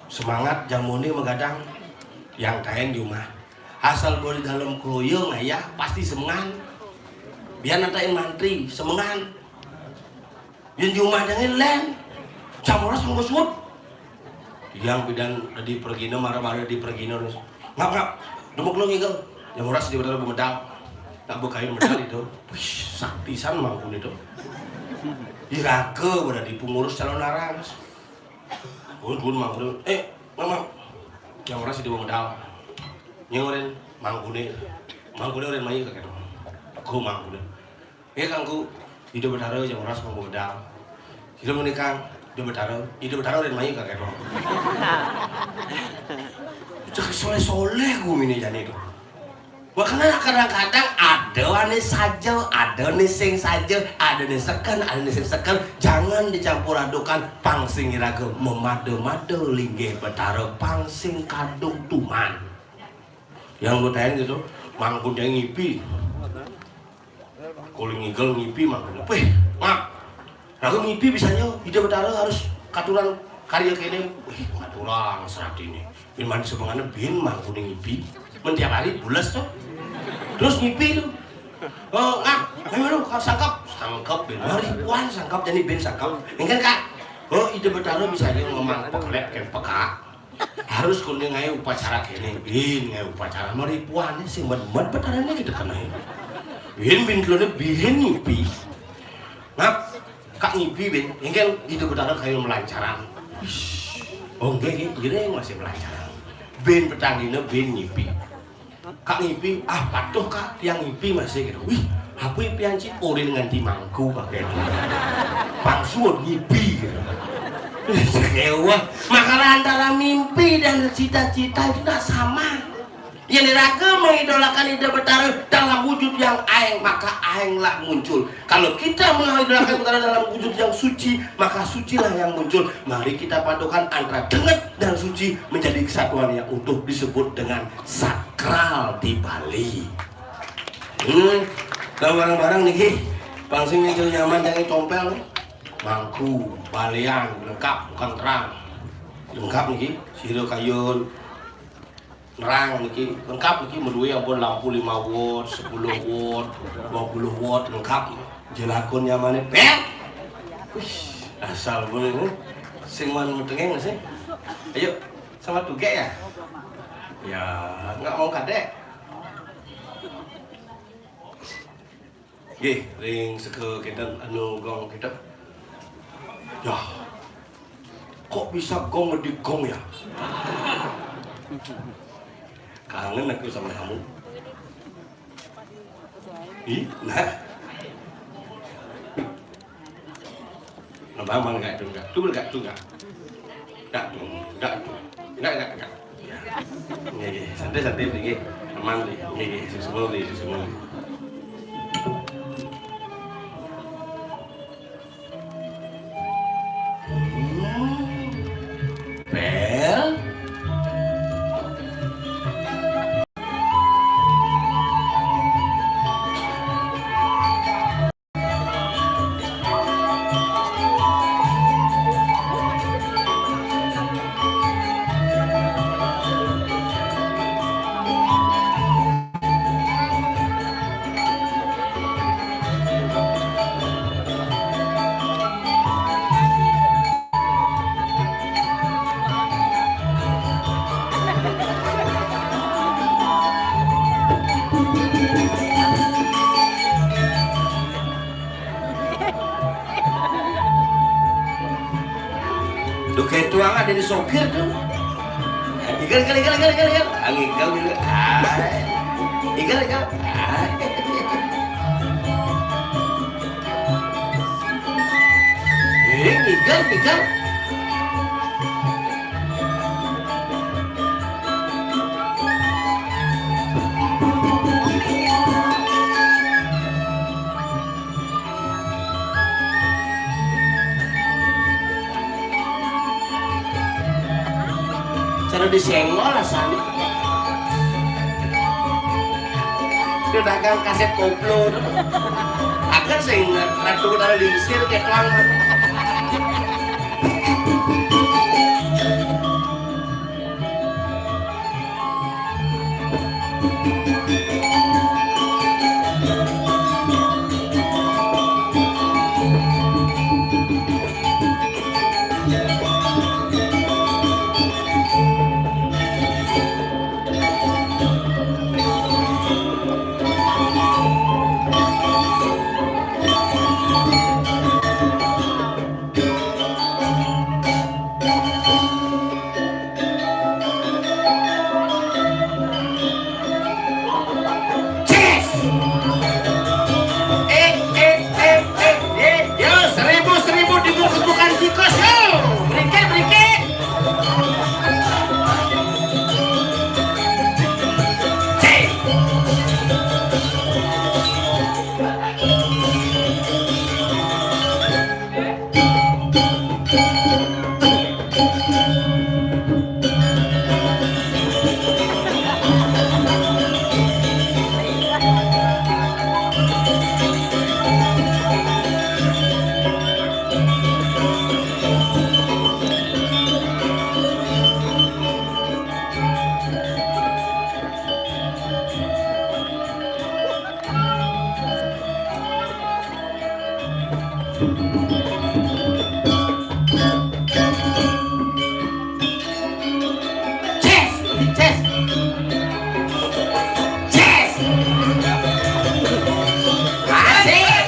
Semangat jamune magadang, yang taén di rumah. Asal boleh dalam keroyong, ayah, pasti semengan. Biar nantain mantri, semengan. Yén di rumah jangan lén. Jam rolas monggo suud. Yang bidan di pergina, marah-marah di pergina terus. Ngap, ngap. Demuk lu ngigel. Jam rolas di betul medal. Tak bukain medal itu. Wih, saktisan mangkun itu. Iraga berarti pengurus calon arang. Oh, dulu mangkune. Eh, Mama. Yang ora sida medal. Nyeng oren mangkune. Mangkune oren mayu kaget. Aku mangkune. Ya, Kangku. Ida Betara yang ora mangku medal. Sida menikah, Ida Betara. Ida Betara oren mayu kaget. Cek soleh-soleh gumine jane itu. Makanya kadang-kadang ada ane saja, ada ane sing saja, ada ane seken, ada ane sing seken. Jangan dicampur adukan, pang sing iraga memada-mada linggih Betara, pang sing kadung tuman. Yang lu tanya gitu, mangkune ngipi. Kuling ngigel ngipi mangkune. Weh, ngap. Lalu ngipi bisanya, Ida Betara harus katuran karya kene. Wih, katuran serati ini. Bin mandi sebengannya bin mangkune ngipi. Men tiap hari bules tuh. Terus ngipi tuh. Oh, ngap. Ayo lu, kau sangkep. Sangkep bin. Wah, ribuan sangkep, jadi bin sangkep. Enggak, Kak. Oh, Ida Betara bisanya ngomong pekelet kan peka. Harus kuning ae upacara kene, bin ae upacara maripuan sing men-men petarane kita kenai. Bin bin telune bin ngipi. Ngap, Kak ngipi bin, engkel Ida Betara kayu melancaran. Ish. Oh, nggih, nggih, iring masih melancaran. Bin petang dina bin ngipi. Kak ngipi, ah, patuh, Kak, tiang ngipi masih gitu. Wih, apa ngipi anci? Orin nganti mangku, Kak, gitu. Pangsuan ngipi gitu. Kecewa. Maka antara mimpi dan cita-cita itu tidak sama. Yang diraga mengidolakan Ida Betara dalam wujud yang aeng, maka aenglah muncul. Kalau kita mengidolakan Betara dalam wujud yang suci, maka sucilah yang muncul. Mari kita padukan antara denget dan suci menjadi kesatuan yang utuh, disebut dengan sakral di Bali. Hmm, nah, barang-barang niki, pang sing nyentil nyaman jangan tompel. Mangku, balian, lengkap, bukan terang. Lengkap niki, sira kayun, nerang niki, lengkap niki, meduwe ampun lampu lima watt, sepuluh watt, dua puluh watt, lengkap. Jelakun nyamane, pel. Wih, asal boleh, eh. Sing man metengeng sih. Ayo, sama tuke ya? Ya, nggak mau kadek. Nggih, ring seka kinten anu gong kita. Ya. Kok bisa gong di gong ya? Kangen aku sama kamu. Ih, nah. Nah, bang, bang, gak tuh, gak tuh, gak tuh, gak. Gak tuh, gak tuh. Gak, gak, gak. Ya. Nggih, nggih. Santai, santai, nggih. Aman, nggih. Nggih, nggih. Suksma, nggih. Suksma, nggih. Bel. Duh, kayak tuang ada di sopir tuh. Igal, igal, igal, igal, igal, igal. Angin igal, igal. Ah. Igal, igal. Ah. Eh, igal, igal. Cara disenggol rasanya. Dia dagang kaset koplo. Akan sing ratu dari lisir kayak tuang. Ces. Eh, eh, eh, eh, eh, yo, seribu, seribu dibungkus bukan tikus, yo. Berikit, berikit. Ces. Ces, ces, ces. Asik.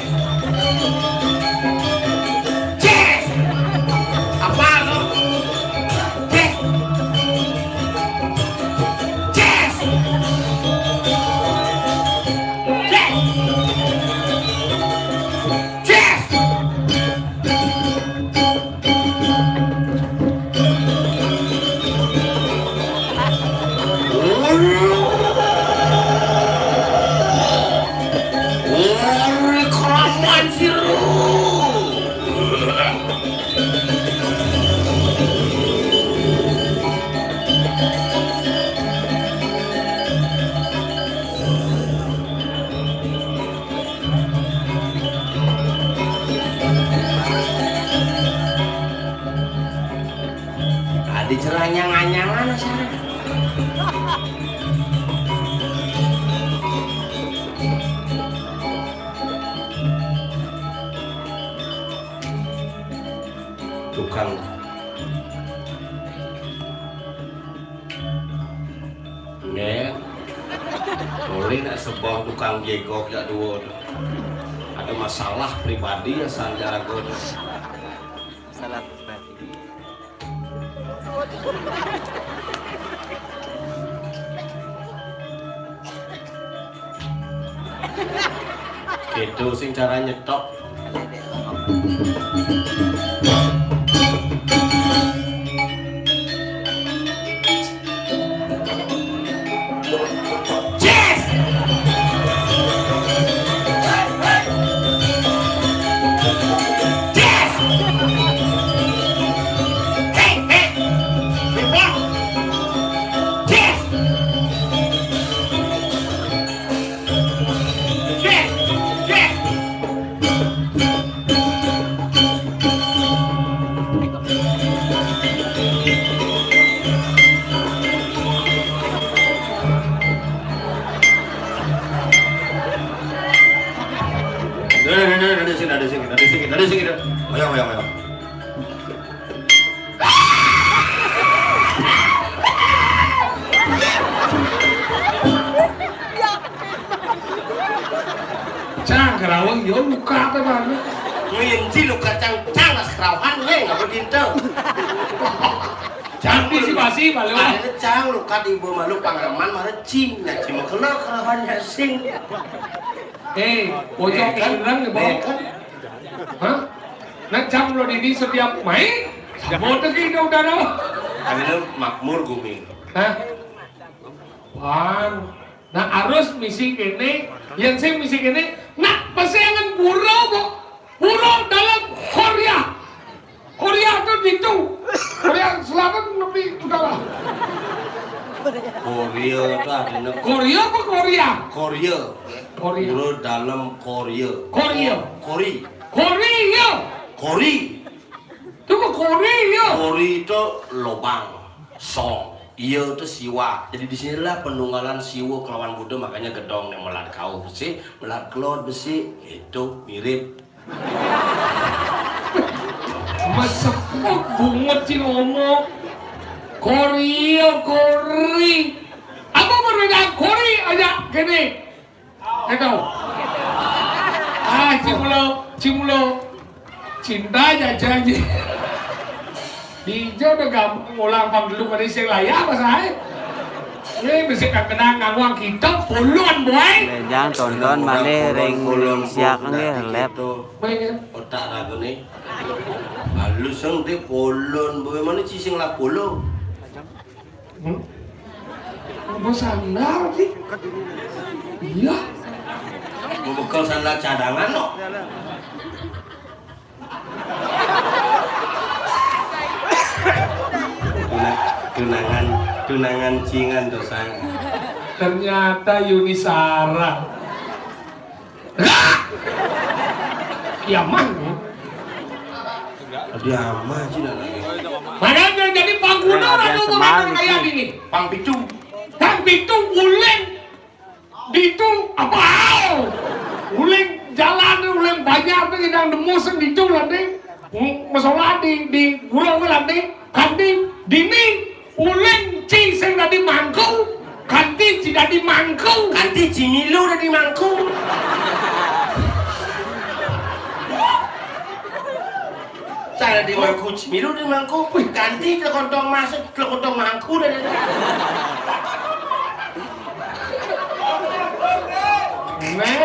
Ces. Apa lo? Ces. Ces. Ces. Ces. Adi cerah nyang-anyangan sana. Tukang. Nggih. Boleh nak sebab tukang jegok jak dua tu. Ada masalah pribadi ya sanjarago tu. Masalah pribadi. Gitu sing cara nyetok. Ada sing kita, ada sing kita, ada sing kita. Ayo, ayo, ayo. Cang, kerawang, yo, luka apa, Bang? Nginci luka cang, cang, las kerawahan, le, ngapa dinto? Cang, antisipasi, Pak Lurah. Ada cang, luka di bawah malu, pangaman, mana cing, nah, cing, mau kena kerawahan, ya, sing. Eh, bocor, eh, kan? Ireng, ya, Bang? Eh, kan? Hah? Nah, cang lo di setiap main, sama tuh gitu, udah, no. Akhirnya makmur, gumi. Hah? Bang, nah, harus misi kene, yang saya misi kene, nah, pasti akan pura, Bu. Pura dalam Korea. Korea tuh gitu. Korea Selatan lebih utara. Korea itu artinya Korea apa Korea? Korea. Korea. Pura dalam Korea. Korea. Kori. Korea. Kori. Itu mah Korea. Kori itu lobang. Song. Iya itu siwa. Jadi di sinilah penunggalan siwa kelawan Buddha, makanya gedong yang melat kau besi, melat kelor besi, itu mirip. Meseput bungut sih ngomong. Korea, Kori. Apa perbedaan Kori aja gini? Itu. Ah, Cimulo, Cimulo. Cinta aja janji. Dijo udah gampang ngulang pang dulu kali sing layak apa saya? Ini mesti kan kenang ngawang kita puluhan, boy. Lejang tonton mana ring siak nggih lep. Boy, ya. Otak ragu nih. Halus yang dia polon, boy, mana cicing lah polo. Hmm? Apa sandal sih? Iya. Mau bekal sandal cadangan, no? Tuna-, tunangan, tunangan cingan tuh, sang. Ternyata Yuni Sarah. Hah? Kiamat. Dia mah sih, dah lagi. Makanya jadi pangkuno. Ada orang mau semal makan gitu. Kayak ini. Pang pitu. Pang pitu uleng. Ditu apa? Uleng jalan, uleng banyak tuh yang nemu sing ditu lah, ding. Hmm, masalah di, di gurau lah, ding. Kanti dini, uleng ci sing dadi mangku, kanti ci dadi mangku. Kanti ci milu dadi mangku. Cara di mangku, ci milu di mangku. Wih, kanti telekontong masuk, telekontong mangku dari. Nah,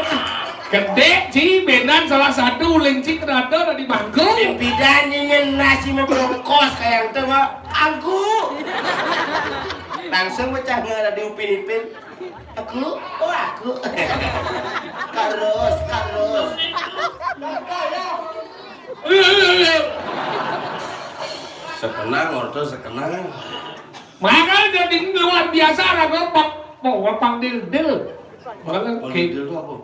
gede, ci, benan salah satu uleng ci ternyata dari mangku. Pimpidan ingin nasi mau brongkos kayak itu, Pak. Aku. Langsung pecah nggak ada diupin-ipin. Aku, oh, aku. Karus, karus. Sekenang, orto sekenang. Makanya jadi luar biasa, raga pang, mau pang dildil. Makanya pang dildil itu apa?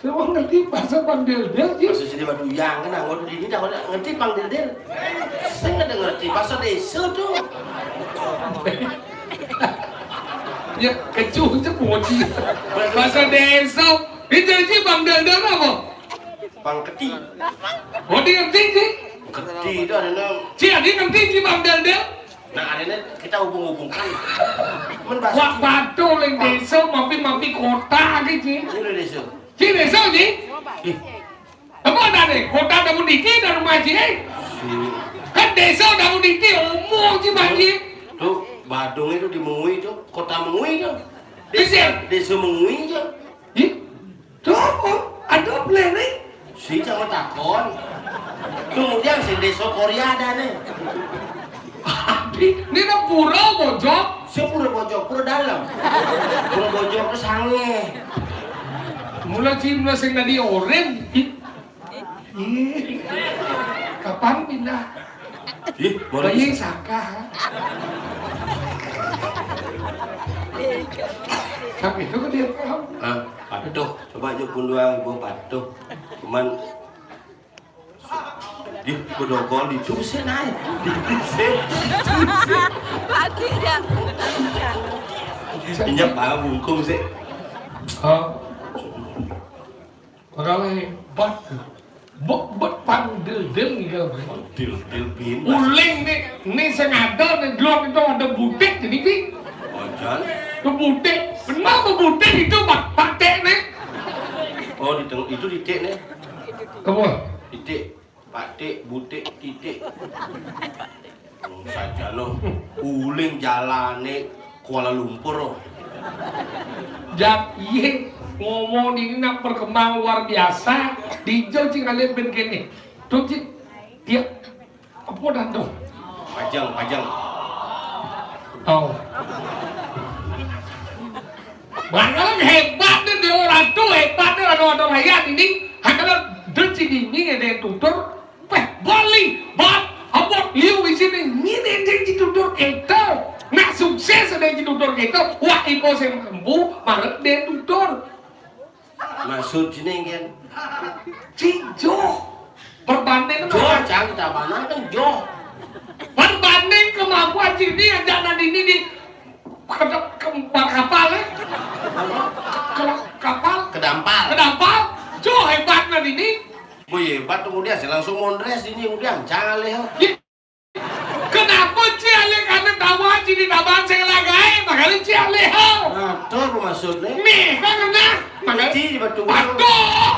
Semua ngerti bahasa pang dildil, sih. Bahasa sini batu yang kan, anggota di ini dah ngerti pang dildil. Saya nggak ngerti bahasa desa tuh. Ya, kecuh aja bocil. Bahasa desa. Itu aja pang dildil apa? Pang keti. Oh, dia ngerti, sih? Keti itu ada nama. Ci, ada ngerti, sih, pang dildil? Nah, akhirnya kita hubung-hubungkan. Men bahasa wah, batu ling desa, mampir-mampir kota, gitu, sih. Ini udah desa. Ci, desa, ci? Ih. Apa ada nih? Kota ada mendiki dan rumah ci, eh? Kan desa ada mendiki, umum ci, Pak Ci. Tuh, Badung itu di Mengwi tuh, kota Mengwi tuh. Desa, desa Mengwi tuh. Ih, tuh, apa? Ada apa nih? Si cuma takon. Kemudian si desa Korea ada nih. Ini ada pura bojok. Si pura bojok, pura dalam. Pura bojok tuh sange. Mula ci, mula sing tadi oren. Ih. Ih. Kapan pindah? Ih, baru bayi bisa. Saka. Tapi itu ke dia, Pak. Ah, patuh. Coba aja punduang ibu patuh. Cuman, ih, bedogol di tuh sih naik. Sih. Mati dia. Injak bau bungkung sih. Oh. Bakal hebat. Bek bet pang dil-dil ngigal. Dil-dil bin. Uling nih, nih sing ada nih, dulu itu ada butik jadi ki. Ojan. Ke butik. Benar ke butik itu, Pak, patek nih. Oh, di teng-, itu titik nih. Apa? Titik. Patik, butik, titik. Oh, saja lo. Uling jalane Kuala Lumpur lo. Jak, iye, ngomong ini nak perkembangan luar biasa. Di Ijo cing ale ben kene. Tuh, cing. Dia apa dah tuh? Pajang, pajang. Oh. Bakalan hebat nih, dia orang tuh hebat nih, orang-orang rakyat ini. Hakalan deci dini ada yang tutur. Peh, bali, bat, abot, liu, isine, nyine, den ci tutur keto. Nak sukses den ci tutur keto. Wah, ipo sing mampu, marep den tutur. Maksud sini, Gen? Cijo. Perbanding. Joh, cang, kita mana kan joh. Perbanding kemampuan sini, aja nanti ini di kedap-, kembar kapal, eh. Ke-, kapal. Kedampar. Kedampar. Joh, hebat nanti ini. Boy, hebat tuh, udah, saya langsung mondres ini, udah, jangan leh. Kenapa ci ale karena tawa ci di taban saya lagai, makanya ci ale ho. Nah, tuh apa maksudnya? Nih, kan kena. Makanya ci di batu. Waduh.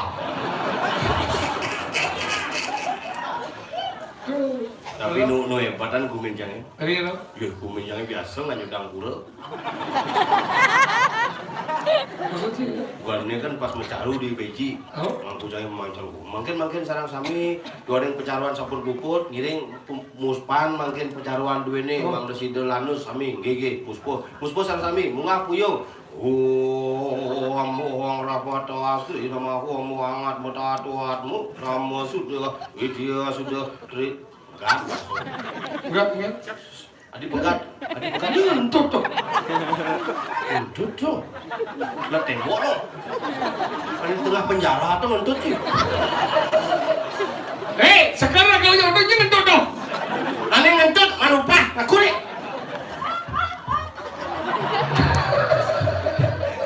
Tapi nu, nu hebatan gumenjangnya. Tadi ya, no? Ya, gumenjangnya biasa, nggak nyedang pura. Maksudnya? Bukannya kan pas mencaru di Beji. Oh. Mangku saya memancar. Mungkin, mungkin sarang sami, dua yang pecaruan sapur puput, ngiring pu-, muspan, mungkin pecaruan duene, oh. Mang Reside Lanus, sami, nggih, nggih, puspo. Puspo sarang sami, munggah puyung. Om, om, rapat, astri, nama, om, angat, mata, tuatmu, sama, sudah, widya, sudah, tri-, enggak, enggak. Enggak, enggak. Adi pegat, adi pegat. Ini ngentut tuh. Ngentut tuh. Lah tembok lo. Ada di tengah penjara tuh ngentut sih. Eh, sekarang kau yang udah ngentut tuh. Ane ngentut, malupa, ngaku nih.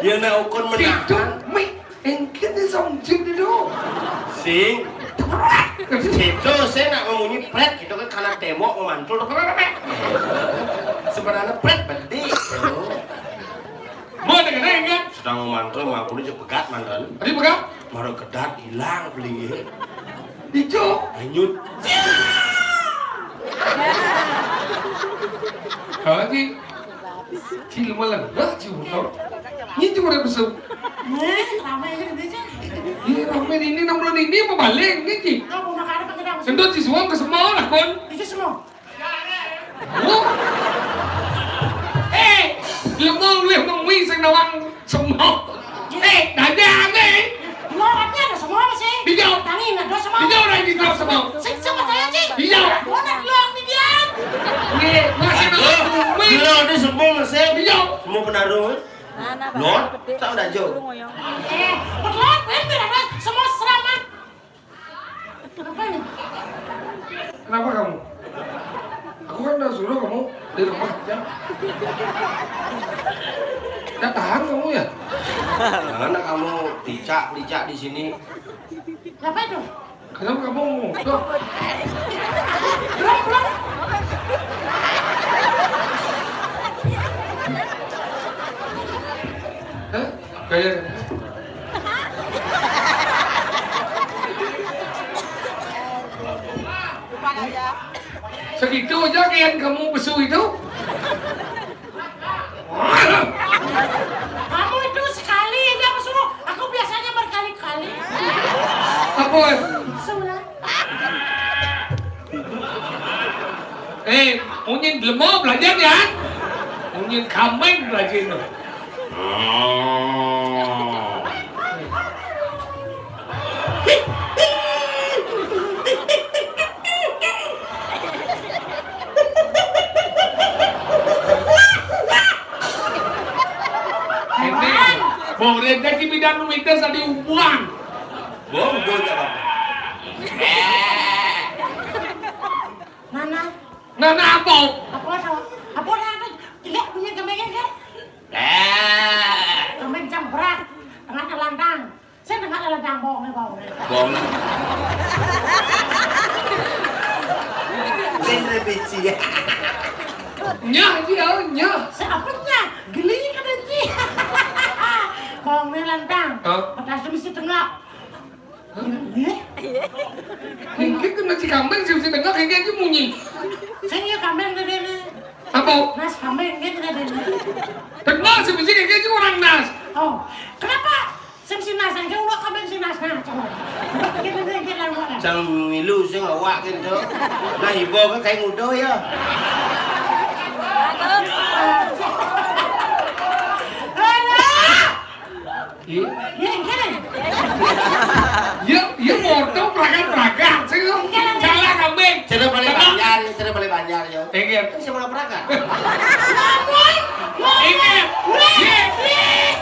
Ya nak ukun menahan. Itu, mi. Engkén di song jin itu. Sing. Itu saya nak memunyi pret gitu kan, karena tembok memantul. Sebenarnya pret bedi. Mau dengerin kan? Sedang memantul, mampu aja pegat mantan. Tadi pegat? Maru kedat hilang beli. Ijo. Hanyut. Apa sih? Ci lu malah enggak, ci, tau. Ini cuma ada besar. Nih, ramai ini dia, Cik. Iya, ramai ini, enam bulan ini mau balik nih, ci. Enggak mau makan apa, kita. Sendot ci suang ke semua lah, kon. Itu semua. Oh. Eh, lu mau lihat mau wing sing nawang semua. Eh, dada nih. Lo orangnya ada semua apa sih? Dijawab. Tangi, ada semua. Dijawab lagi, dijawab semua. Sing sama saya, Cik. Dijawab. Lo nak luang nih, Dian. Nih, masih ada. Aduh, wing. Gila, ini semua masih. Dijawab. Semua penaruh. Nah, nah, Lord, tak ada jauh. Eh, betul, bener, bener. Semua selamat. Apa ini? Kenapa kamu? Aku kan udah suruh kamu di rumah aja. Udah tahan kamu ya? Jangan kamu licak-licak di sini. Apa itu? Kenapa kamu ngomong? Tuh. Pulang, pulang. Hah? Kayak segitu aja kian kamu besu itu? Kamu itu sekali aja besu, aku biasanya berkali-kali. Apa? Sudah. Eh, munyin delemo belajar ya. Munyin kameng belajar. Oh. Ini, boleh jadi bidan minta sadi ubuan. Bom, bom, tak apa-apa. Mana? Nana apa? Apa dah? Apa dah? Tidak punya kemengnya kan? Eh. Kemeng jambrak, tengah kelantang. Saya tengah kelantang bohong nih, bau. Bong. Sing repetisi ya. Nyah, nyah, nyah. Siapa nyah? Geli katanya. Bong nih lantang. Hah? Pedas mesti tengok. Hah? Eh? Mungkin kena si kambing, si, si tengok, mungkin aja munyi. Saya kambing tadi nih. Apa? Nas kambing, dia tadi nih. Tengok, si mesti kayak gitu orang nas. Oh, kenapa? Sing sinas aja ulah kambing sinas. Nah, coba. Kita nih kita ulah. Cang milu sing awak gitu. Nah, ibu kan kayak ngudo ya. Alah. Iya. Iya, iya. Iya, iya, motor pragat-pragat. Sing lu. Jalan kambing. Cara balik Banjar, cara balik Banjar ya. Thank you. Kan siapa pragat? Ngomong, ngomong. Iya. Weh, weh.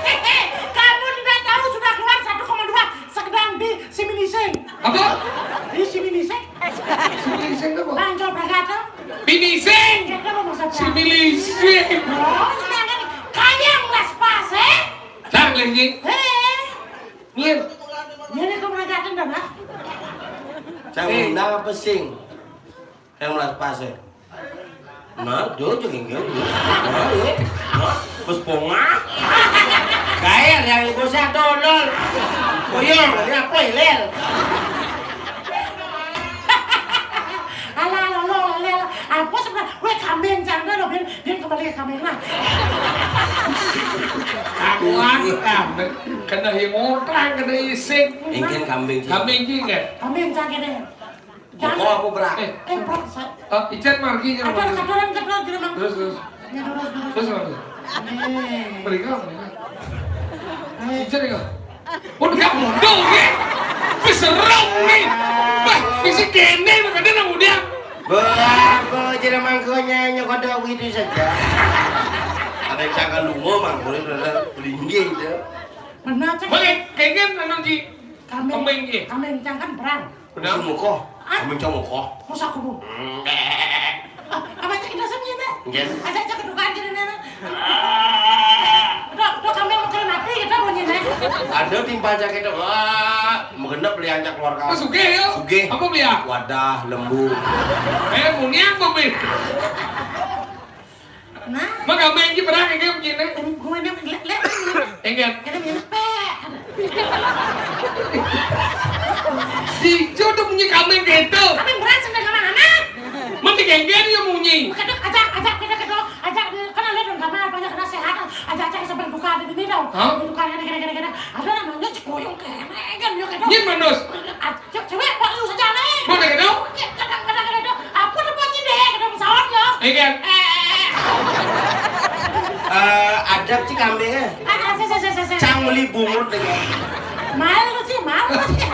Kamu tidak tahu sudah keluar satu koma dua. Sedang di Similising. Apa? Di Similising. Similising itu apa? Lanco Bragata. Binising. Kita mau masak. Similising. Oh, sedangkan kayang las pas, eh? Sang lagi. Eh. Nien. Ini kau menegakkan dah, Mas. Saya Eh. Undang apa sing? Yang melas pas ya. Nah, jojo yang gini. Nah, ya. Nah, bos ponga. Gael yang ibu saya tolol. Koyol, ini apa ya, Lel? Alah, alah, alah, alah, alah. Apa sebenarnya? Weh, kambing, jangan lo, Bin. Bin kembali ke kambing lah. Aku anu kambing. Kena yang orang, kena isik. Ingin kambing, Cik. Kambing, Cik, kan? Kambing, jangan kena. Jangan. Kok aku berak? Eh. Eh, berak, saya. Ah, Ican margi, Ican Ada margi. Katuran, katuran, katuran, Mang. Terus, terus. Ya, terus, terus. Terus, terus. Eh. Mereka, mereka. Eh. Ican, ya? Oh, dia mundur, ya? Wis serem, nih. Wah, bisa kene, makanya nang udah. Wah, kok jadi mangkonya nyokodok gitu saja. Ada yang cakap lungo, mangkone, ada linggih, gitu. Benar, Cek. Boleh, kengken, anu, Ji. Kambing, Kambing, iya. Kambing cang kan perang. Benar. Musuh mukoh. Ah? Kambing cang mukoh. Musuh aku, Bu. Hmm. Ah, apa cek kita sini, Teh? Nggih. Ada cek kedukaan jadi nenek. Ah. Dok, dok, kambing makan mati, kita bunyi, Teh. Ada timpal jaket, wah, menggenap beli ancak keluarga. Oh, sugih, ya? Sugih. Apa, Bia? Wadah, lembu. Eh, muni apa, Bi? Nah. Mak kambing iki perang iki begini. Gue ini lek lek. Enggak. Kita mirip pe. Dijo tuh punya kambing gitu. Tapi berat sudah sama anak. Mesti genggen ya munyi. Kedok ajak ajak kita kedok ajak di kan ada dong kamar banyak kena sehat. Ajak ajak sampai buka di sini dong. Hah? Di tukang ada kena kena kena. Ada namanya Cikuyung kena kan ya kedok. Ini manus. Cewek, cewek, Pak, lu saja nih. Mana gitu? Kadang-kadang ada, apa tuh, Pak, sih, deh? Ada pesawat, ya? Iya, kan? Eh, eh, eh. Eh, ada sih kambingnya. Ah, ah, saya, saya, saya, saya. Cang beli bungut dengan. Malu sih, malu sih.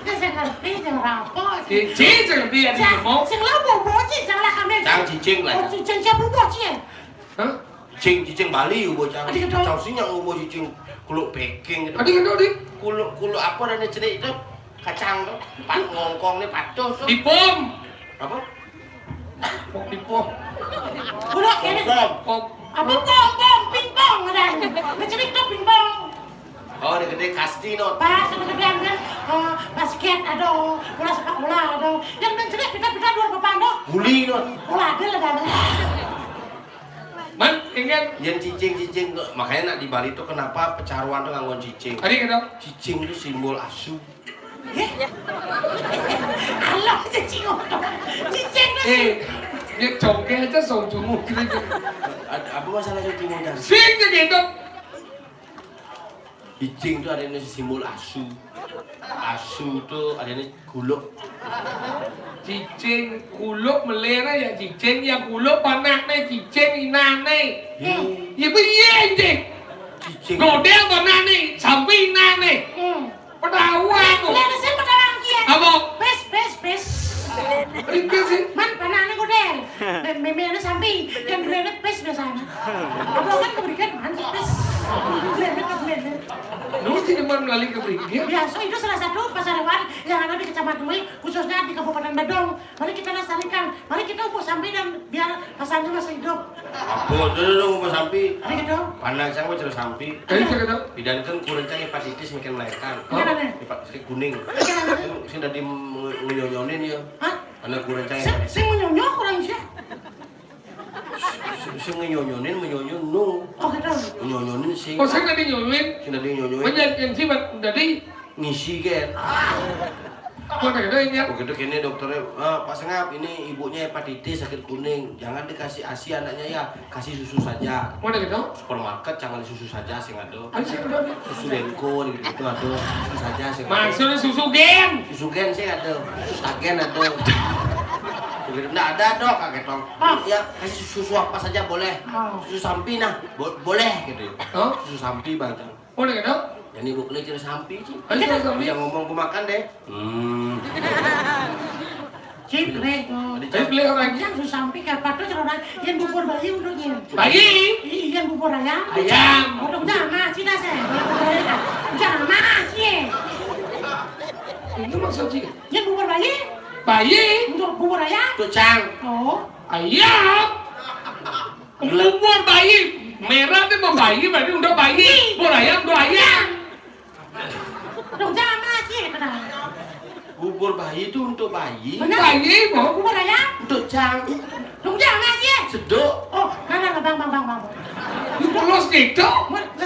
Ya, saya ngerti, saya ngerapok sih. Cici, cici, dia Cang, mau. Sing lo bobo sih, cang lah kambing. Cang cicing lah, Oh, ya. Cicing siapa bobo sih, ya? Hah? Cing, cicing Bali, ubo cang. Adi kedok. Cang sing yang ubo cicing kuluk peking gitu. Adi kedok, Di. Kuluk, kuluk apa dan cenik itu? Kacang tuh. Pat ngongkong nih patuh tuh. Ipom. Apa? Pok ipom. Kuluk kene. Pom. Pom. Apa pom, pom, pingpong ada. Nah, cenik tuh pingpong. Oh, ada gede kasti, no. Pas, ada gede kan, eh, basket, ada bola sepak bola, ada. Yang main cenik, kita, kita dua papan, no. Guli, no. Bola ada lah, ada. Man, ingat. Yang cicing-cicing, makanya nak di Bali tuh kenapa pecaruan tuh nganggon cicing? Tadi kata? Cicing itu simbol asu. Eh? Alah, cicing apa? Cicing itu Eh, dia congkeh aja, song cungu, kira-kira. Ada apa masalah cicing, Bang? Sing, dia gitu. Cicing itu adanya simbol asu. Asu itu adanya kuluk. Cicing kuluk melera ya cicing, ya kuluk panakne cicing inane. Iya. Ya piye, Cing? Cicing. Godel panakne, sampe inane. Hmm. Petawan. Lah, lah, sing petawan kiye. Apa? Pis, pis, pis. Iki sih. Man, panakne godel. Meme ini sampe, yang dua ini pis biasanya. Apa kan keberikan man pis. Meme, meme. Lu sih demen Balik ke Beringgil. Biasa itu salah satu pasar hewan yang ada di Kecamatan Mui, khususnya di Kabupaten Badung. Mari kita lestarikan, mari kita ubur sampi dan biar pasarnya masih hidup. Apa itu dong ubur sampi? Mari kita. Pandang saya mau cerita sampi. Ayo, saya kata. Pidankeun kureun cang hepatitis mungkin melahirkan. Hah? Hepatitis kuning. Sing, sing tadi menyonyonin ya. Hah? Anak kureun cang hepatitis. Sing menyonyo kurang sih. Sing, sing nyonyonin, menyonyo nu. Oh, gitu. Nyonyonin sing. Oh, sing tadi nyonyonin. Sing tadi nyonyonin. Menjadi yang sih tadi ngisi kan. Kok ada gitu ya? Begitu kini dokternya, "Eh, Pak Sengap, ini ibunya hepatitis, sakit kuning. Jangan dikasih ASI anaknya ya, kasih susu saja." Mau ada gitu? Supermarket jangan susu saja sing ada. Ada sih udah. Susu Denko gitu, gitu ada. Susu saja sing ada. Maksudnya susu gen? Susu gen sih ada. Susu stagen ada. Begitu nggak ada dok, kaget dong. Ah. Ya kasih susu apa saja boleh. Ah. Susu sampi nah, bo- boleh gitu. Oh? Susu sampi bang. Oh, udah gitu? Jadi ibu kena cerita sampi sih. Ayo, sampi. Bisa ngomong pemakan deh. Hmm. Cip, Rek. Ada Cip, Cip. Lek orang. Yang susah sampai kapan tuh orang yang bubur bayi udah nyen. Bayi? Iya, yang bubur ayam. Ayam. Orang jama sih dah saya. Jama sih. Itu maksud sih. Yang bubur bayi? Bayi. Untuk bubur ayam? Tuh cang. Oh. Ayam. Bubur bayi. Merah tuh mau bayi, berarti udah bayi. Bubur ayam, udah ayam. Dong jama sih kata. Bubur bayi itu untuk bayi. Benar. Bayi mau bubur ayam. Untuk cang. Dong jama sih. Sedok. Oh, nah, nah, nah, bang, bang, bang, bang. Terus gitu.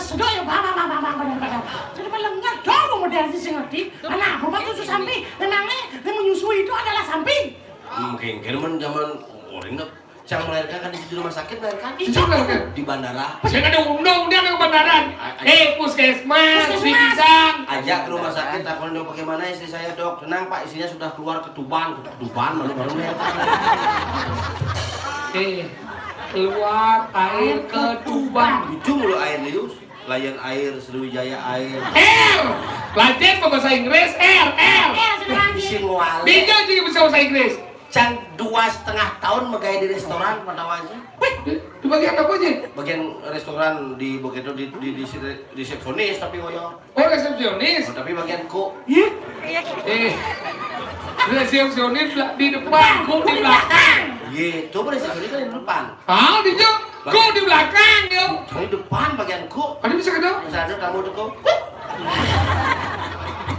Sedok ya bang, bang, bang, bang, bang, bang, bang. Jadi melengah dong model sih ngerti. Karena apa bang susu sampi? Memangnya yang menyusui itu adalah sampi. Mungkin kan zaman orang nak cang melahirkan kan di situ rumah sakit melahirkan. Di mana? Di bandara. Saya ada undang-undang ke bandara. Eh, puskesmas, puskesmas. Ajak ke rumah sakit, takon dong bagaimana istri saya dok. Tenang pak, istrinya sudah keluar ketuban, ketuban baru baru melahirkan. Eh, keluar air ketuban. Ujung lo air lius. Layan air, Sriwijaya air. Air. Lajeng bahasa Inggris, air, air. Isin wali. Dia juga bisa bahasa Inggris. Cang dua setengah tahun megai di restoran pada wajib. Wih, di, di bagian apa aja? Bagian restoran di begitu di di, di, di resepsionis tapi woyo. Oh, resepsionis. Oh, tapi bagian kok. Iya. Eh. Resepsionis di depan, kok di belakang. Iya, coba resepsionis kan di depan. Ah, di kok di belakang yo. Di depan bagian kok. Ada bisa kena? Misalnya kamu tuh kok.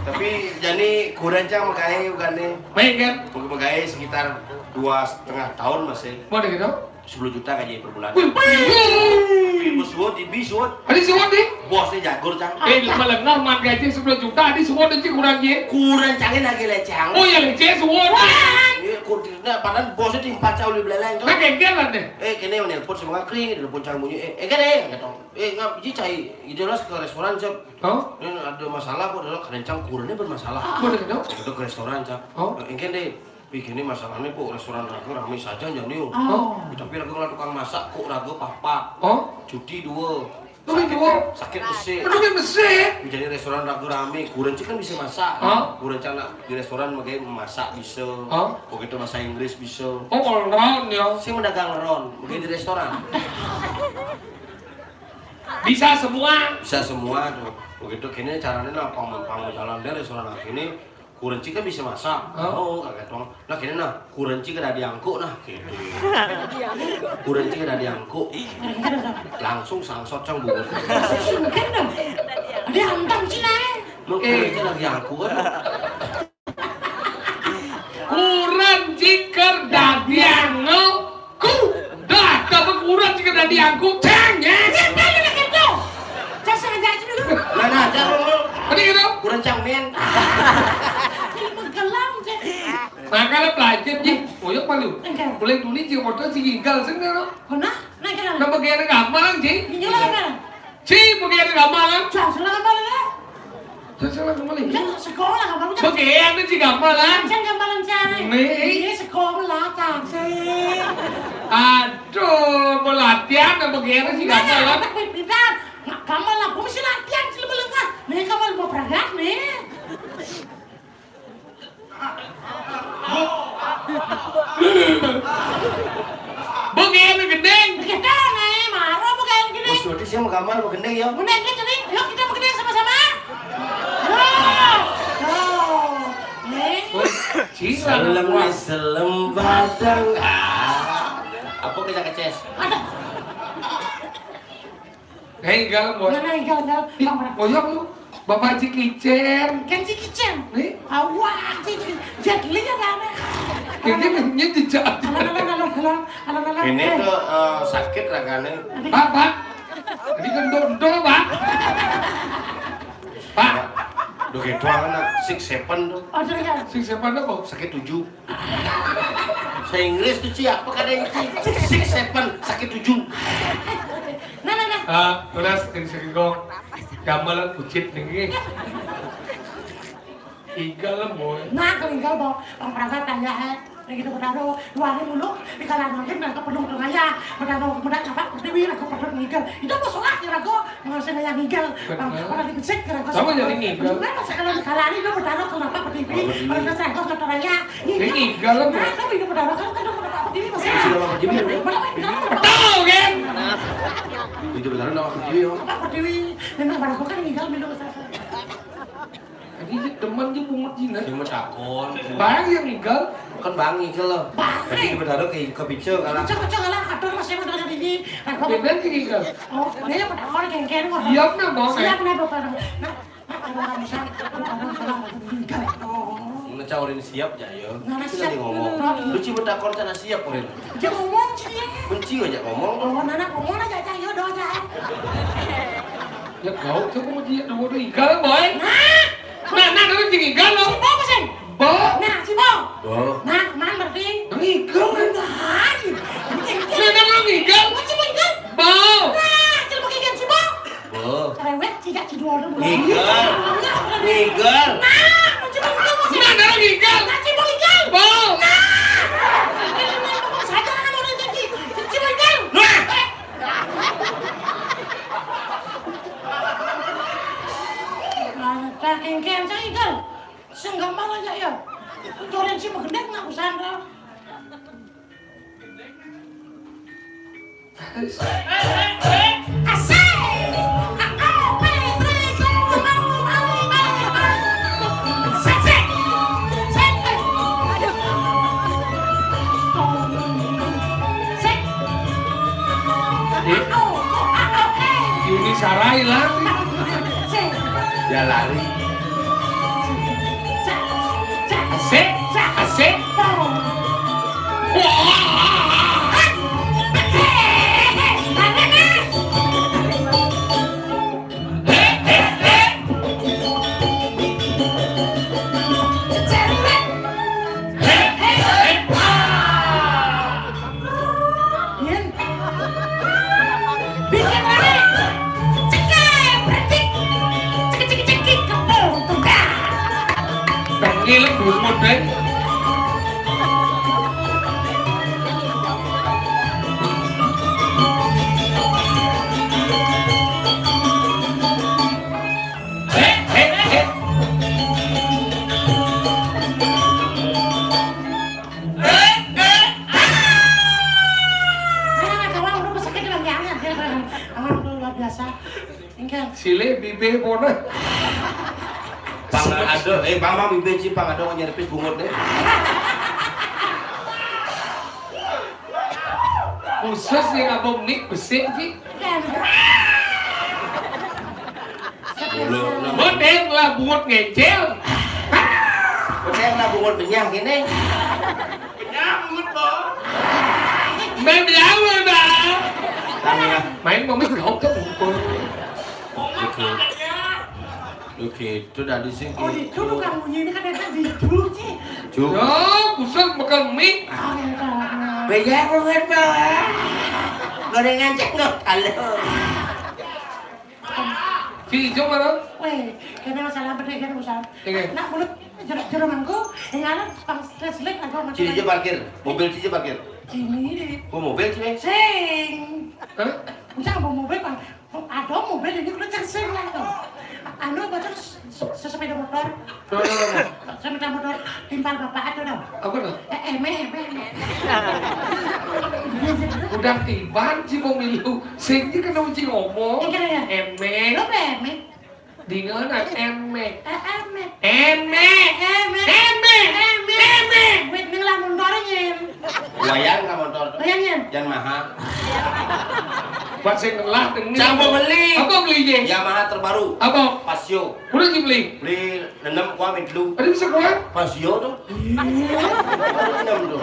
Tapi jadi kurang cang megai bukan nih. Baik kan? Megai sekitar dua setengah tahun masih. Mau ada gitu? Sepuluh juta gaji per bulan. Wih, wih. Bos suwon di bis suwon. Ada suwon di? Bosnya jagur cang. Eh, lu malah ngamat gaji sepuluh juta, ada suwon aja kurang ya. Kurang cangin lagi lecang. Oh ya lecang suwon. Iya, kur- nah, padahal bosnya di empat cau di beleleng tuh. Nah, gengger lah deh. Eh, kini yang nelpon sama kering, nelpon cang bunyi. Eh, eh, kan eh, kata. Eh, nggak, jadi cai, jelas ke restoran cang. Oh? Ini ada masalah kok, ada kerencang kurangnya bermasalah. Boleh dong. Itu ke restoran cang. Oh? Eh, engken deh. Wih, ini masalahnya kok restoran raga ramai saja jadi yo. Oh. Tapi raga ngelah tukang masak kok raga papat. Oh? Cuti dua. Tapi dua. Sakit besi. Aduh, yang besi. Jadi restoran raga ramai. Kurang kan bisa masak. Oh. Kurang cang nak di restoran megai masak bisa. Oh. Begitu bahasa Inggris bisa. Oh, all round ya. Sing mendagang ron, megai di restoran. Bisa semua. Bisa semua tuh. Begitu kini caranya nah pang pang jalan dari restoran kini. Kurang kan bisa masak. Oh. Oh, kaget dong. Nah kini nah kurang kada diangkuk nah. Gitu. Kurang kada diangkuk. Langsung sangsot cang bungut. Sungkan dong. Ada hantam Cina eh. Mau kurang kada diangkuk kan? Kurang jika dadi angku. Dah, tapi kurang jika dadi angku. Cang ya. Ya, tadi udah gitu. Saya sengaja aja dulu. Nah, nah, jangan ngomong. Tadi gitu. Kurang cang men. Jadi menggelam, jadi. Makanya belajar, Ji. Oyok malu. Enggak. Boleh dulu, Ji, foto si Gigal, sini, lo. Kona? Nah, kenal. Nah, bagian gamelan, Ji. Ini lah, kan? Ci, bagian gamelan. Cang, salah gamelan, ya? Cang, salah gamelan. Cang, sekolah, gamelan, Cang. Bagian ci gamelan. Cang, gamelan, Cang. Nih. Iya, sekolah, Cang, sih. Aduh, pelatihan apa bagian ci gamelan? Pintar, pintar. Nggak gamelan, gua mesti latihan, sih, gamelan, Cang. Nih, gamelan mau berangkat, nih. Bang, ya, gendeng. Gendeng, eh, marah, Bang, kayak gini. Bos Dodi, saya mau kamar, mau gendeng, ya. Gendeng, gendeng, gendeng. Yuk, kita mau gendeng sama-sama. Oh, eh. Woi, Cing, selem nih, selem badang. Ah, apa kita keces? Ada. Hei, Gal, boy. Mana Gal, Gal? Ih, Bang, mana? Boyong lu. Bapak Jackie Chan. Kan Jackie Chan. Nih. Awak, Jackie. Jet Li ada apa? Kayaknya nyanyi jejak. Alah, alah, alah, alah, alah, alah. Ini eh, tuh, eh, sakit ragane. Pak, Pak. Ini kan dondo, Pak. Pak. Duh, gitu anak. Six seven tuh. Oh, iya. Six seven apa? Sakit tujuh. Sa Inggris tuh, Ci, apa kadang, Ci? Six seven, sakit tujuh. Nah, nah, nah. Ah, tunas, ini sakit kok. Gamelan kucit nih. Igal lah, boy. Nah, kalau igal, boy. Pang pragat aja, eh. Kayak gitu, benar, dua hari mulu, di kalangan mungkin mereka penuh dengan ya. Benar, benar, apa, pertiwi, aku perlu ngigal. Itu apa salah, kira gua? Mengasih yang ngigal. Betul. Orang dipecek, kira gua. Sama jadi ngigal. Kenapa sekarang di kalangan itu, benar, kenapa pertiwi? Orang saya, gua kata raya. Ini ngigal, apa? Nah, tapi itu benar, kan, kan, kenapa pertiwi, masih. Sudah lama pertiwi, ya? Benar, benar, benar. Tahu, kan? Itu benar, nama pertiwi, ya? Apa pertiwi? Memang barang gua kan ngigal, minum, saya. Jadi demen aja bungut Cina. Dia mah takon. Bang yang ngigal. Kan Bang ngigal loh. Bang. Jadi kita bertaruh ke, ke picu kalah. Picu, picu kalah, atur masih mau dari ini. Nah, kok bener sih ngigal. Oh, dia yang bertaruh kengkeng mah. Siap nah, Bang. Siap nah, Bapak. Nah, nah, kalau nggak bisa, kalau nggak salah, ngigal. Oh. Mana caurin siap, Jayo. Nah, nah, siap. Kita lagi ngomong. Nah, lu cuma takon sana siap, Rin. Dia ngomong sih dia. Benci aja ngomong. Oh, nah, nah, ngomong aja, Jayo, doa aja. Ya kau coba mau dia dua dua igal, boy. Nah. Nah, nah, dulu tinggi galo. Si Bo pesen. Bo. Nah, si Bo. Bo. Nah, man berarti. Ngigal. Nah, nah, belum ngigal. Masih mau igal? Bo. Nah, si Bo igal si Bo. Bo. Rewet, tidak si Bo. Ngigal. Ngigal. Nah, masih mau igal, masih. Nah, nah, ngigal. Nah, si Bo igal. Bo. Nah. Saya kan orang janji. Si Bo igal. Nah. Saking kén saya igal. Sing gampang aja ya. Coren si Megendek nak usandra. Asik. Sik, sik. Aduh. Sik. Ih. Au, au, au, eh. Yuni Sarai lari. Sik. Dia lari. Sik, sik. Asik, asik. Wah. Yen. Bikin rame. Cekek, beretik. Cekik, cekik, cekik, kepung, tunggang. Tengil bungut, eh. Nah, kawan, udah pesakit dengan jangan. Kawan, udah luar biasa. Enggak. Sile bibe pona. Pang ada, eh, pang, pang bibe ci, pang ada nyerpis bungut deh. Khusus yang abang mik besik ci. Dulu, nah. Bodeng lah bungut ngecel. Bodeng lah bungut benyah gini. Benyah bungut, Bo. Main belawan, Bang. Tangga. Main mau main gauk ke bungkul. Oke. Oke, itu dari sini. Oh, itu tukang bunyi ini kan ada di itu, Ci. Cuk. Ya, pusat makan mik. Ah, yang salah. Beda bungut, Bo. Gorengan cek nggak? Halo. Si Ijo mana? Weh, kena masalah bener kan urusan. Iya. Nak mulut jeruk jeruk mangku, yang anak pang slit aku macam. Sini aja parkir, mobil sini aja parkir. Ini. Mau mobil sini? Sing. Hah? Usah mau mobil, Bang. Ada mobil ini kudu cersing lah tuh. Anu apa terus se- sepeda motor. Tuh, tuh, tuh. Sepeda motor timpal bapak ada dong. Apa tuh? Eh, eme, eme, eme. Udah tiban si pemilu. Sing iki kena uji ngomong. Iki ya. Eme. Lo apa eme? Dingeuna emek. Eh, emek. Emek. Emek. Emek. Emek. Emek. Wit ning lah montor nyen. Wayan ka montor. Wayan nyen. Jan mahal. Buat sing ngelah denger. Cang mau beli. Apa beli je? Yamaha terbaru. Apa? Pasio. Udah sih beli. Beli enam kuah dulu. Ada bisa kuah? Pasio tuh. Enam tuh.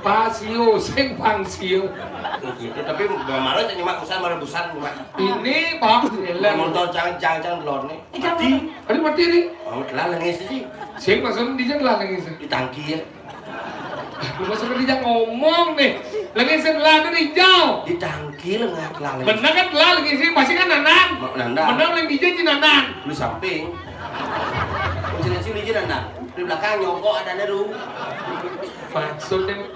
Pasio, sing pangsio. Gitu. Tapi kemarin cuma usaha merebusan cuma. Ini, Pak, elah. Montor jangan-jangan lor nih. Eh, jangan. Mati. Ada mati nih. Mau telah lengis sih. Sing maksudnya dia telah lengis. Di tangki ya. Lu maksudnya dia ngomong nih. Lengis telah dari jauh. Di tangki lengah telah lengis. Bener kan telah lengis sih, pasti kan nanan. Mau nanan. Bener yang dia di nanan. Lu samping. Mesin sih lu nanan. Di belakang nyokok ada lu. Maksudnya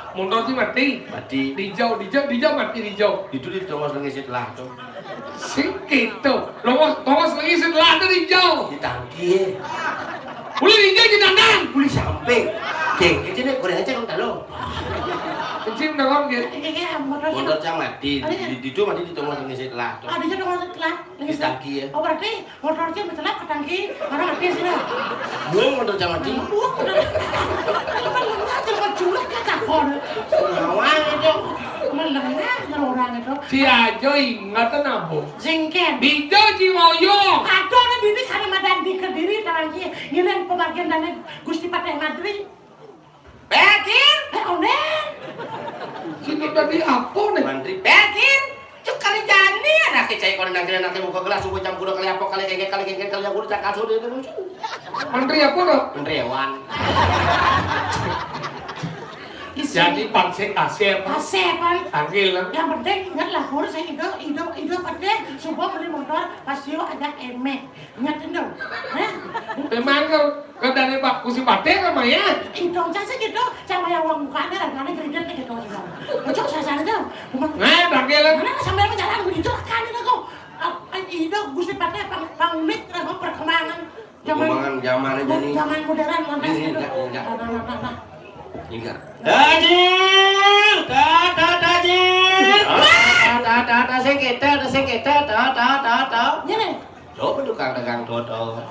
Mundur sih mati. Mati. Dijau, dijau, dijau mati dijau. Itu di tongos lengis telah tuh. Sing gitu. Tongos, tongos lengis telah tuh dijau. Di tangki. Boleh dijau di tangan. Boleh sampai. Oke, kecil nih goreng aja kamu tahu. Kecil udah kan gitu. Ini kayak mundur. Mundur cang mati. Di, di, itu mati di tongos lengis telah tuh. Ada aja tongos telah. Di tangki ya. Oh, berarti Motor sih mencelak ke tangki, orang habis lah. Buang motor camat sih. Buang motor. Kan mengajar menculak ya takon. Ngawang itu. Melengah orang itu. Si Ajo ingatan apa? Singken. Bijo si Moyo. Ada orang bini sana madan di Kediri tarangki. Ngilen pembagian dana Gusti Patih Madri. Bekin. Eh, onen. Situ tadi apa nih? Mantri. Bekin. Cuk kali jani anaknya cai kono nangkil anaknya buka gelas subuh campur kali apa kali kengkek kali kengkek kali yang udah cakal sudah itu lucu. Mantri apa tuh? Mantri hewan. Jadi pangsit kasih apa? Kasih apa? Tangkil lah. Yang penting ingatlah Pur, saya itu itu itu penting subuh beli motor pas yuk ada emek. Ingat itu. Hah? Memang kalau Kadane Pak Kusi Pate sama ya. Idong saya gitu, sama yang uang mukanya rasanya keringat gitu. Ojo saya sana tuh. Nah, bangke lah. Mana sampai jalan begitu kan itu kok. Ah, ah, itu Gusti Pate pang pang unik terus perkembangan zaman Perkembangan zaman aja nih. Zaman modern lantas Ini gitu. Enggak, enggak. Nah, nah, nah, nah, nah. Enggak. Tajil, ta ta tajil. Ta ta ta ta sing kita, ta sing kita, ta ta ta ta. Ini. Coba tukang dagang dodol.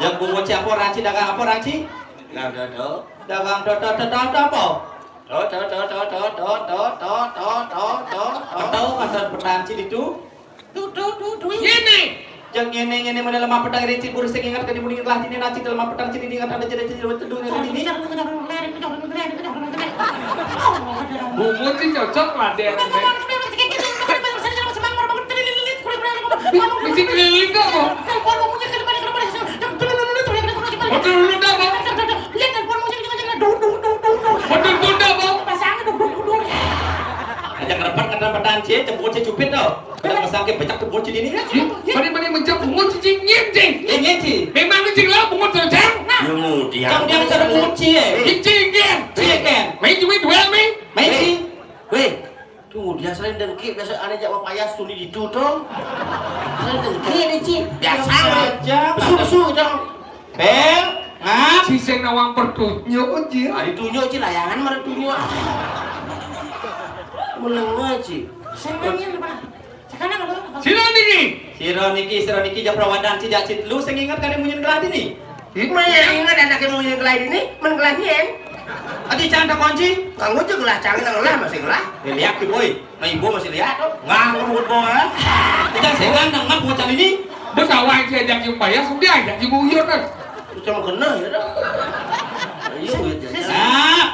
Yang bungut siapa ranci dagang apa ranci? Dagang dodol. Dagang dodol dodol apa? Dodol dodol dodol dodol dodol dodol dodol. Tahu kata petang cil itu? Tuh tuh tuh tuh. Ini. Yang ini ini mana lemah petang ini cil burus yang ingat tadi mending lah ini nanti lemah petang cil ini ingat ada jadi jadi teduh ini ini. Bungut sih cocok lah dia. Bisi keliling dah, Bang. Betul, betul dah, Bang. Betul, betul dah, Bang. Aja kerepet kata petan cie, jemput cie cupit tau. Kalau pasang ke becak jemput cie ini. Ih, mani mani mencak bungut cicing nyin cing. Eh, nyin cing. Memang cing lah bungut cang. Yang mudian. Cang dia cara bungut cie. Cicing nyin. Cie kan. Main cumi duel main. Main cing. Weh, tuh dia sering dengki biasa aneh jak payah suli ditutup. Sering dengki ni cing. Biasa aja. Susu dong. Bel, ngap. Si sing nawang pertunjuk aja. Ari tunjuk cing layangan mara tunjuk. Menengah cing. Sekarang apa? Sekarang apa? Sira niki. Sira niki, sira niki jak perawadan cing jak cit lu sing ingat kali munyin keladi ni. Maya ingat anak yang munyin keladi ni, men keladi en. Ati cang tak kunci. Kamu juga lah cang nang lah masih lah. Ya lihat ki boy. Nah ibu masih lihat tuh. Nggak kamu buat boy. Kita sing nang ngap bocah ini. Bos awal dia ajak jumpa ya, sudah ajak jumpa uyur kan. Cuma kena ya dah. Iya, iya. Nah.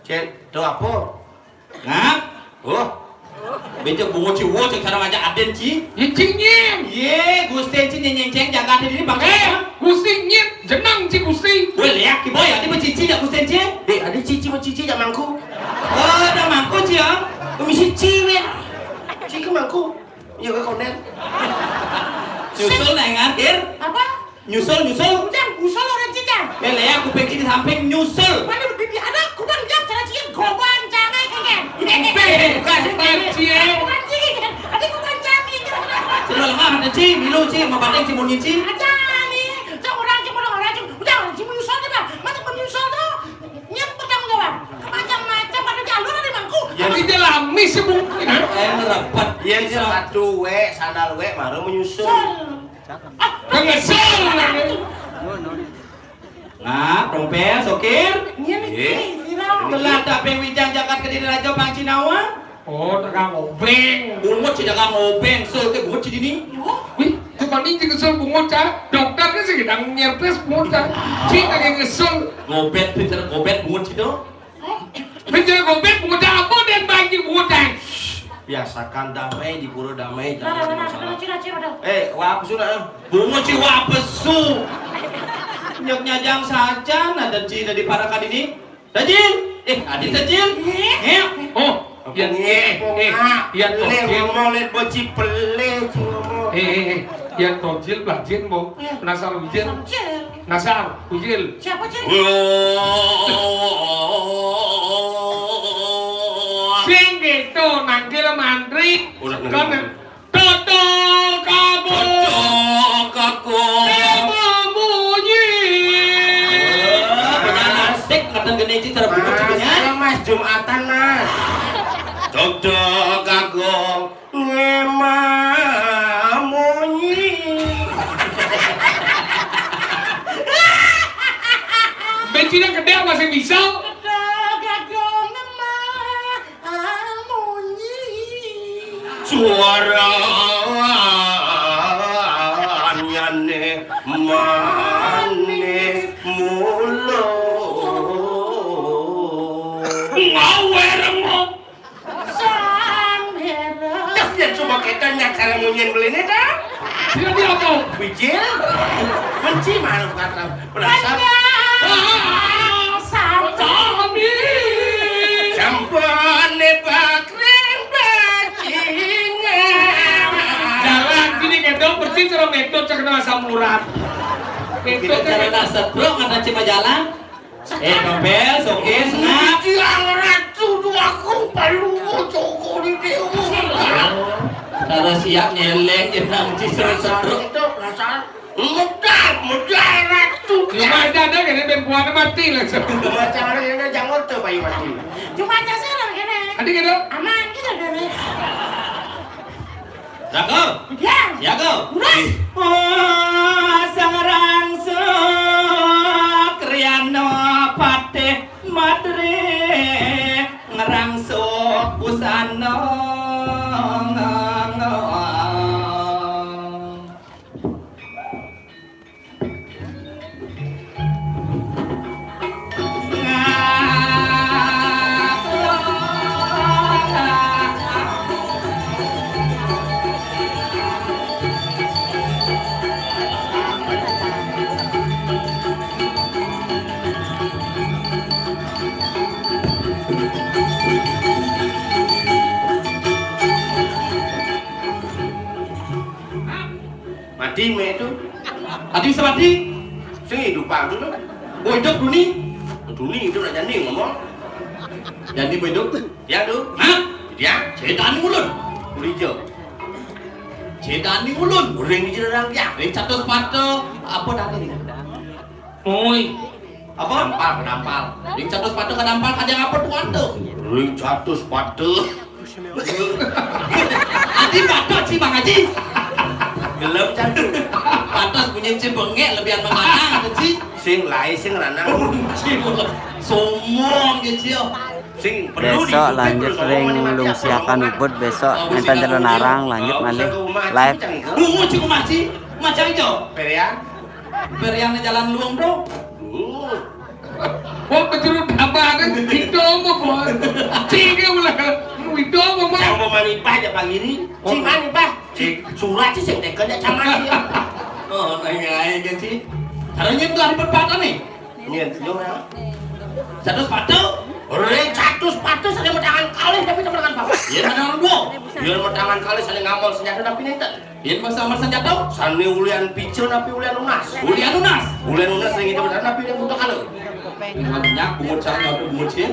Cek, tuh apa? Ngap. Oh. Becak bungut ci wo cek sareng aja aden ci. Ye cing nyen. Ye, Gusti ci nyenyeng ceng jaga di dini bangsa. Eh, Gusti nyit jenang ci Gusti. Gue liak ki boy adi mecici ya Gusti ci. Eh, adi cici mecici ya mangku. Oh, ada mangku ci ya. Misi ci we. Ci ke mangku. Iya ke konden. Nyusul naik ngarkir. Apa? Nyusul, nyusul. Udah, nyusul orang cicang. Lele ya, kuping di samping nyusul. Mana bibi ada, kubang dia cara cium goban jangan kan. Bukan, bukan, cie. Kubang cium kan. Ada kubang jangan. Sudah lemah ada ci, milu ci, mau banding ci munyi ci. Aja nih, cak orang ci orang orang ci. Udah orang ci nyusul nih bang. Masa menyusul tuh? Nyet pertanggung jawab. Macam-macam ada jalur ada mangku. Ya, di dalam misi mungkin. Eh, ngerepet. Ya, sepatu we, sandal we, baru menyusul. Sul. Kengesel. Nah, Dompel, Sokir. Iya, Niki. Telah tapi wijang jagat Kediri Raja Bang Cinawa. Oh, dagang obeng. Bungut sih dagang obeng, sul ke bungut sih dini. Wih, cuma ini kesel bungut, Cak. Dokter kan sih kadang nyerpes bungut, Cak. Cik lagi ngesel. Gobet, pinter gobet bungut sih tuh. Pinter gobet bungut apa dan bagi bungut, Cak? Biasakan damai di pura damai, jangan ada masalah. Cira-cira dong. Eh, wah, apa sudah? Bungut sih wah pesu. Nyok nyajang saja, nah dan cina di parakan ini. Dajil! Eh, adi Dajil! Iya. Oh, iya, iya, iya, iya, Tok Jil. Ngomong lihat bocil pelé, ngomong. Eh, eh, eh, iya, Tok Jil, Bah Jin, Bo. Iya. Penasaran, Jil. Penasaran, Jil. Penasaran, Jil. Siapa, Jil? Sing gitu, nangkil mantri. Udah, udah, udah. Toto kago. Toto kago. Tema munyi. Mas, dek, ngaten gene iki cara bungut Mas, ceritanya. Ayo, Mas, Jumatan, Mas. Toto kago. Ngema munyi. Bencina gede masih bisa. Toto kago ngema. Amunyi. Suara anyane manis mulo. Ngawer mo. Sang hera. Dah, yang cuma kita nyakar munyin beline dah. Sira dia apa? Bijil. Benci maruf kata. Penasaran. Sami. Sampane pakring bajingan. Jalan gini, Kedo, persis karo Medo, cek kenal asam urat. Medo. Kita cara dasar, bro, kata cuma jalan. Eh, Nobel, Sokis, ngap. Tiang ratu dua kung palu, Joko di Dewa. Cara siap nyeleng, jenang, cisrut-srut. Itu perasaan. Medal, medal ratu. Cuma ada, ada, kene ben buahnya mati langsung. Cuma cara ini jangan tuh, bayi mati. Cuma aja sih, lah, kene. Tadi gitu. Aman, gitu, kene. Jago. Ya. Jago. Terus? Oh, sang rangsuk, Kriana Patih Madre, ngrangsuk busana. Mati mek itu. Tadi bisa mati. Sing hidup aku tuh. Oh, hidup Duni. Duni itu raja nih ngomong. Jadi hidup. Ya tuh. Hah? Ya. Setan ulun. Ulijo. Setan ulun. Uring di jerang ya. Ring catus pato. Apa tadi nih? Oi. Apa? Dampal, dampal. Ring catus pato ke dampal, ada apa tuh anda? Ring catus pato. Adi pato, Ci, Bang Haji. Gelem, Cang. Pantas punya Ci bengek, lebihan mengana, ada, Ci. Sing lai, sing ranang. Ci, sombong, ya, Ci, ya. Sing perlu. Besok diikuti lanjut terus, ring omongan mati apa, lungsiakan omongan. Ubud, besok enten calon arang, lanjut malih. Live. Bungut, Ci, kumaci. Macam itu. Perian. Perian jalan luang, bro. Bungut. Oh, pejerut abang, itu apa, Bos? Cik, dia ulah. Itu apa, Bos? Cang pemani pah aja pagi ini. Oh. Cik mani pah. Cik surat sih sing teken ya cang mani. Oh, nanya aja, Cik. Caranya itu hari berpatah nih. Ini yang tujuh ya. Satu sepatu. Ring satu sepatu, saya mau tangan kali, tapi teman tangan apa? Iya, tangan dua. Iya, mau tangan kali, saya ngamal senjata, tapi nanti. Yen basa amat senjata? Sane ulian pijen api ulian lunas? Ulian lunas. Ulian lunas sing hidup tapi ulian buta kala. Nyak bungut sana, bungut sih.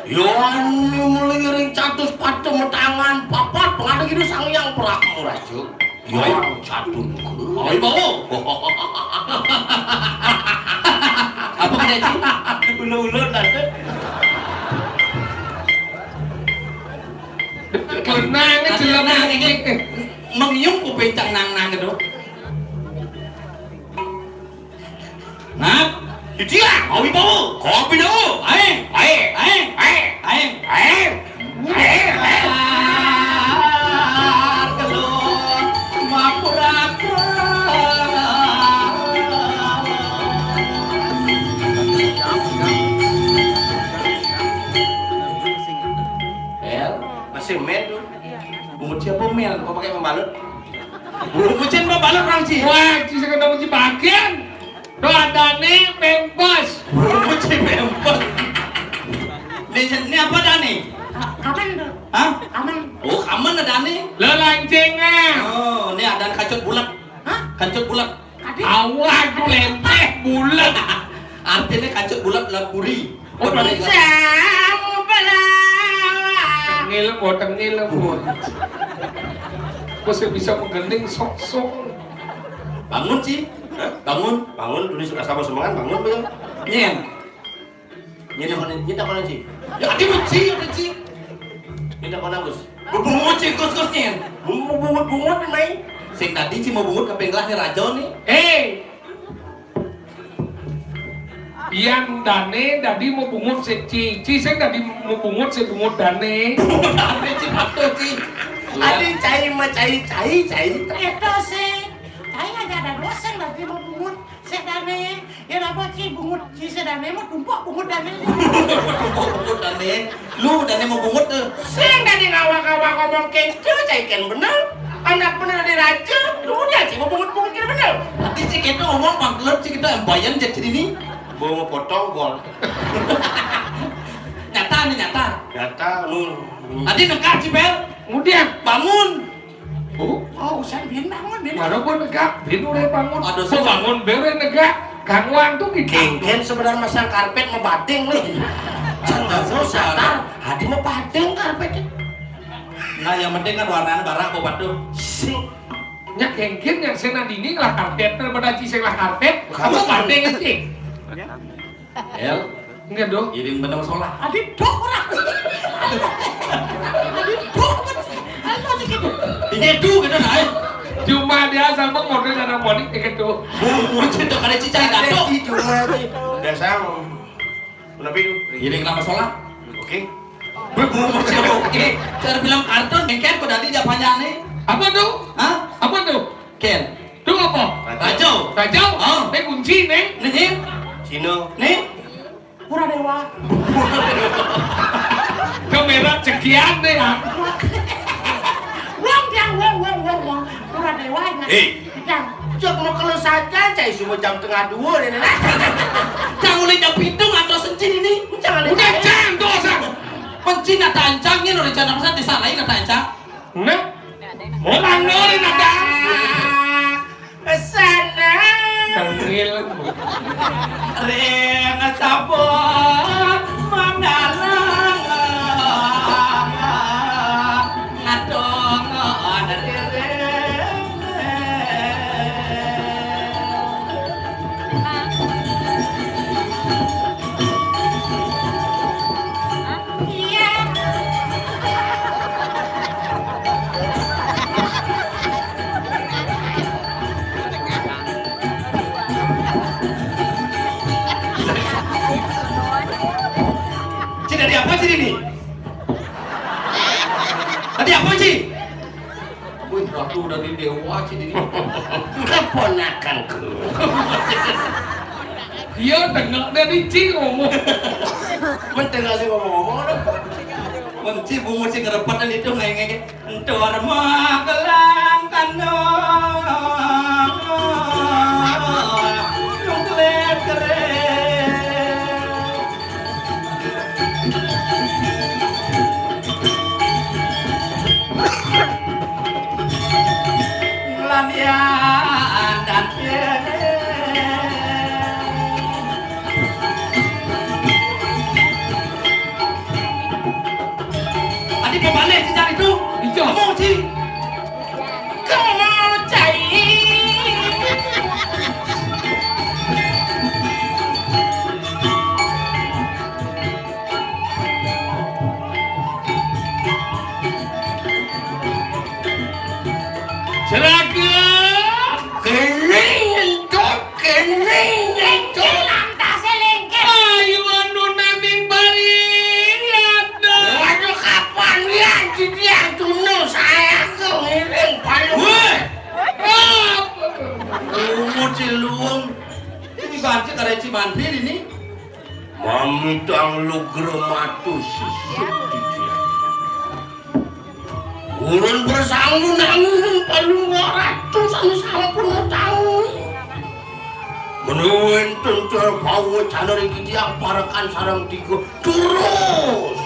Yo anu mulai ring catus patung metangan papat pengadeg itu sang yang peramu raja. Yo catur. Oi, bawa. Apa kena, Ci? Ulu-ulu tante. Kenang, kenang, ini. Mengiung ku bencang nang-nang gitu. Cucian, kopi bau, kopi dulu, aing, aing, aing, aing, aing, aing, aing, aing. Mel, masih mel tuh. Bungut siapa mel? Kok pakai pembalut? Bungut siapa pembalut orang sih? Wah, sih sekedar uji bagian. Tuh adane pempes. Bungut si pempes. Ini, ini apa dah nih? Ka-, kamen tuh. Hah? Kamen. Oh, kamen ada nih. Lo lancing ah. Oh, ini ada kacut bulat. Hah? Kacut bulat. Tadi? Awak lempeh bulat. Artinya kacut bulat lah puri. Oh, bulat. Sama pala. Tengil, oh, tengil, oh. Kok saya bisa menggending sok-sok. Bangun sih. Hah? Bangun. Bangun dulu suka sama semangat bangun belum? Nyen. Nyen apa nih? Nyen apa nih, Ci? Ya, dia benci, benci. Nyen apa nih, Gus? Bungut sih, Gus, Gus, nyen. Bungut, bungut, bungut, nih. Sing tadi sih mau bungut ke penggelah nih, Rajo nih. Eh. Yang dane tadi mau bungut si Ci, Ci sing tadi mau bungut si bungut dane. Bungut apa sih, Pak, tuh, Ci? Adi cai mah cai, cai, cai. Itu sih. Cai aja ada dosen tadi mau bungut. Sedane, ya apa sih bungut si sedane mah tumpuk bungut dane. Tumpuk bungut dane. Lu dane mau bungut tuh. Sing dari ngawak-ngawak ngomong kento, cai kan bener. Anak bener dari raja, lu dia sih mau bungut-bungut kira bener. Tadi sih kita ngomong bangkrut sih kita embayan jadi ini. Mau potong gol. Nyata nih, nyata. Nyata lu. Tadi negak, Cipel. Kemudian bangun. Oh, oh, usan bin bangun, bin. Mana gua negak, bin udah bangun. Aduh, gua bangun, bin udah negak. Kang Wang tuh gitu. Kengken sebenarnya masang karpet mau bating nih. Jangan satar, hadi mau bating karpet. Nah, yang penting kan warnanya barak, gua batu. Sing. Nya kengken yang sena dinding lah karpet, daripada ci sing lah karpet. Kamu bating sih. El. Enggak dong. Iring benang sholat. Adi doh orang. Adi doh. Ayo, gitu. Ini tuh, gitu, nah. Cuma dia sama model anak monik, gitu. Oh, cerita kada cicai dato. Di cuma sih. Biasa. Kenapa itu? Iring lama sholat. Oke. Gue mau siapa? Oke. Cara film kartun, bengkel, kok tadi dia panjang nih. Apa tuh? Hah? Apa tuh? Ken. Tuh apa? Racau. Racau? Oh. Ini kunci, nih. Nih, nih. Cino. Nih. Pura Dewa. Kamera cekian deh ya. Wong, yang wong, wong, wong, wong. Pura Dewa, ingat. Hei. Yang. Cok mau kalau saja, cai semua jam tengah dua deh, nih. Jangan mulai jam hitung atau sencin ini. Jangan. Udah, jangan dosa. Pencin ada ancangnya, lo rencana pesan disalahin ada ancang. Nah, mau tanggulin ada. Sana. Tengil. Ring sabun mandalang. Ngadong. Ci, dari apa, Ci, ini? Tadi apa, Ci? Wih, ratu dari dewa, Ci, ini. Keponakanku. Iya, dengar dari Ci ngomong. Mentengah sih ngomong-ngomong, dah. Menci bungut sih ngerepetan itu, ngengeng. Entor magelang kandung. Nungklet kering. Ngelamian dan piring. Adi pemane si cari tu. Ijo. Ngomong si. Kemau cai. Seragam. Kering. Kareci mantri ini. Mamitang lugra matu sisip titiang. Ulun prasangunan Palungguh Ratu sami sampun matangi. Menawi wénten cara pawacana ring titiang parekan sareng tiga, terus.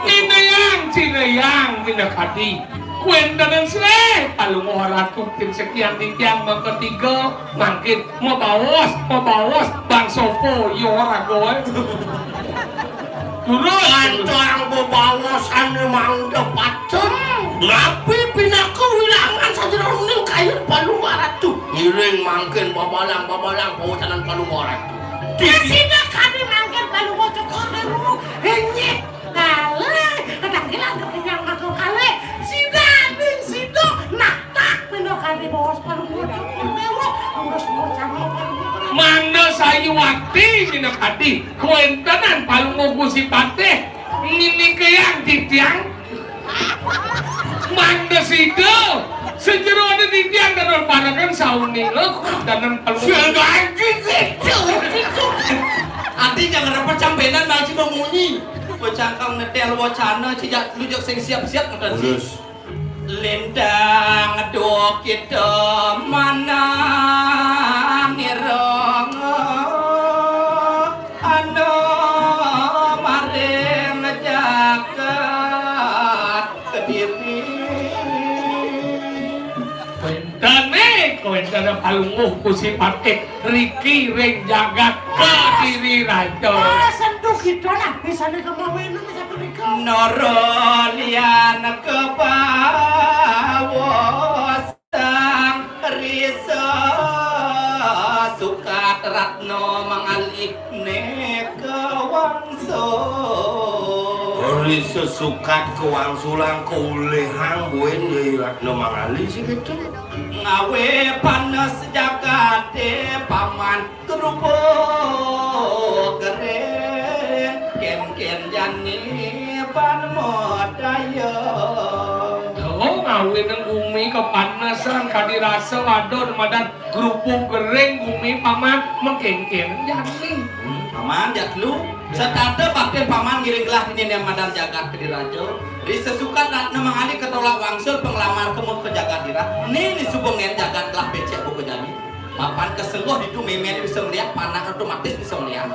Cinayang, cinayang, minakadi. Kuéntenan sré, Palungguh Ratu, tin sekian titiang makatiga, mangkin mabaos, mabaos, bangsa apa ya raga, éh? Durus. Antang bebaosané mangda patut. Napi pinaka wilangan sajeroning kayun Palungguh Ratu. Ngiring mangkin babalang-babalang pawacanan Palungguh Ratu. Ya, sida kami mangkin Palungguh Cokor Dewu. Enyit. Kalih, kadang ilang kepinyang mangko kalih. Sida ning sida. Nah, tak pinaka dibaos Palungguh Cokor Dewu. Urus bocah Palungguh. Mangda sayuwakti minakadi. Kuéntenan Palungguh Gusti Patih minikayang titiang. Mangda sida sajeroné titiang dados parekan sauninga kuéntenan Palungguh. Sing ganti gitu. Ati jangan repot sampenan masih memunyi. Pecangkang netel wacana cijak lujak sing siap-siap ngoten sih. Lintang dukita manang irung anu maring jagat Kediri. Wéntené, wéntené Palungguh Gusti Patih riki ring jagat Kediri Raja. Ah, sentuh kita nah, misalnya kemawin. Nara lian kabaos sang risa sukat ratna mangalih né kawangsul. Risa sukat kawangsulang kaulihang buin Nyai Ratna Mangali sing kéto. Ngawé panes jagaté paman. Kerubuk kering, kénkén jani pan madaya. Tuh, ngawinang gumi kapanesan, kadi rasa wadon madan kerubuk kering gumi paman, mengkénkén jani. Hmm, paman, jak lu. Setata bakti paman ngiring gelah dini né madan jagat Kediri Raja. Ri sesukat Ratna Mangali ketolak wangsul penglamar kemu ke jagat Kediri. Né, né suba ngén jagat gelah becek buka jani. Mapan kesengguh ditu mémén bisa melihat, panak otomatis bisa melihat.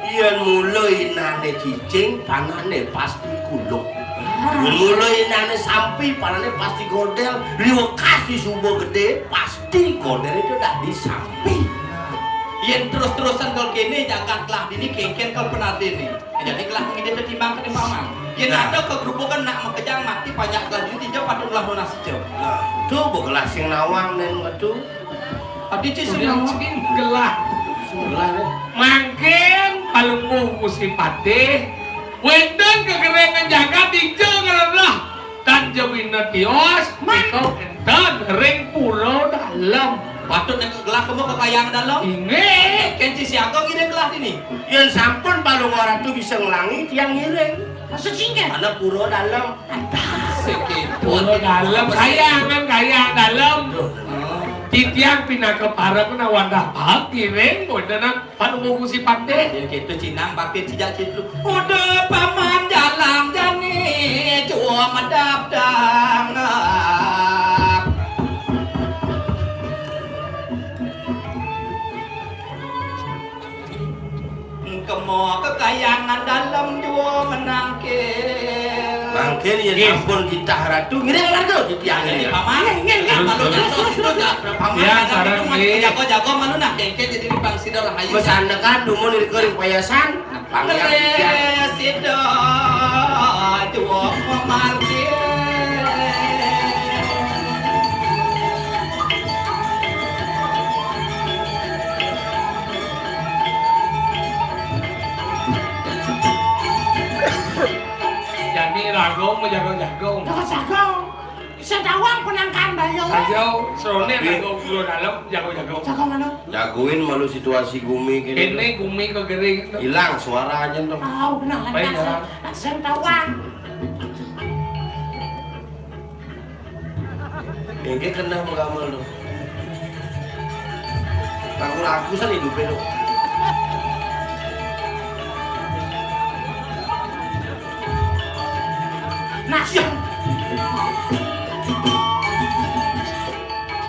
Yén mula inané cicing, panakné pasti kuluk. Yén mula inané sampi, panakné pasti godél. Liwekas di suba gedé, pasti godél itu dadi sampi. Yén terus-terusan kal kéné, jagat gelah dini kénkén kal penadéné. Jadi gelah ngidih tetimbang ketimbang. Yén ada kegrubukan nak makejang mati panjak gelah dini, tinja patut gelah nunas ijo. Nah, tuh begelah sing nawang dan metu. Adi ci sing nawang. Gelah. Gelah, ya. Mangkin Palungguh Gusti Patih, wénten kegerengan jagat ijo ngelelah. Tan jebina tios, mangkin wénten ring Pura Dalem. Patut nek gelah kemu ke Kayang Dalem. Inggih. Kén ci siaga ngiring gelah dini. Yén sampun Palungguh Ratu bisa nglangi tiang ngiring. Maksud sing, kan? Ana Pura Dalem. Sekitu. Pura Dalem, kayangan, kayang dalem. Duh. Titiang pinaka parek na wadah paek ngiring, wéntenan Palungguh Gusti Patih. Yén kéto cinang bakti cijak citu. Udah paman jalan jani, jua medap dangap. Kemo kekayangan dalem jua menangkil. Mangkin yén sampun titah ratu, ngiring ratu titiang ini. Paman, nggih, nggih, nggih. Lalu jatuh situ, paman. Ya, sareng nggih. Jago-jago malu nak kengken jadi di pang sida rahayu. Besandekan dumun ring payasan, pang yang titiang. Sida jua memarkir. Jani ragung, jagung-jagung. Jagung-jagung. Sing tawang penangkan bayo. Ayo, srone ragung guru dalem, jagung-jagung. Jagung mana? Jagoin malu situasi gumi kéné. Kéné gumi kegering. Hilang suaranya tuh. Tahu benar. Baik, jalan. Sing tawang. Inggih kendah menggamel tuh. Ragu-ragu san idupé to. Nah, siap.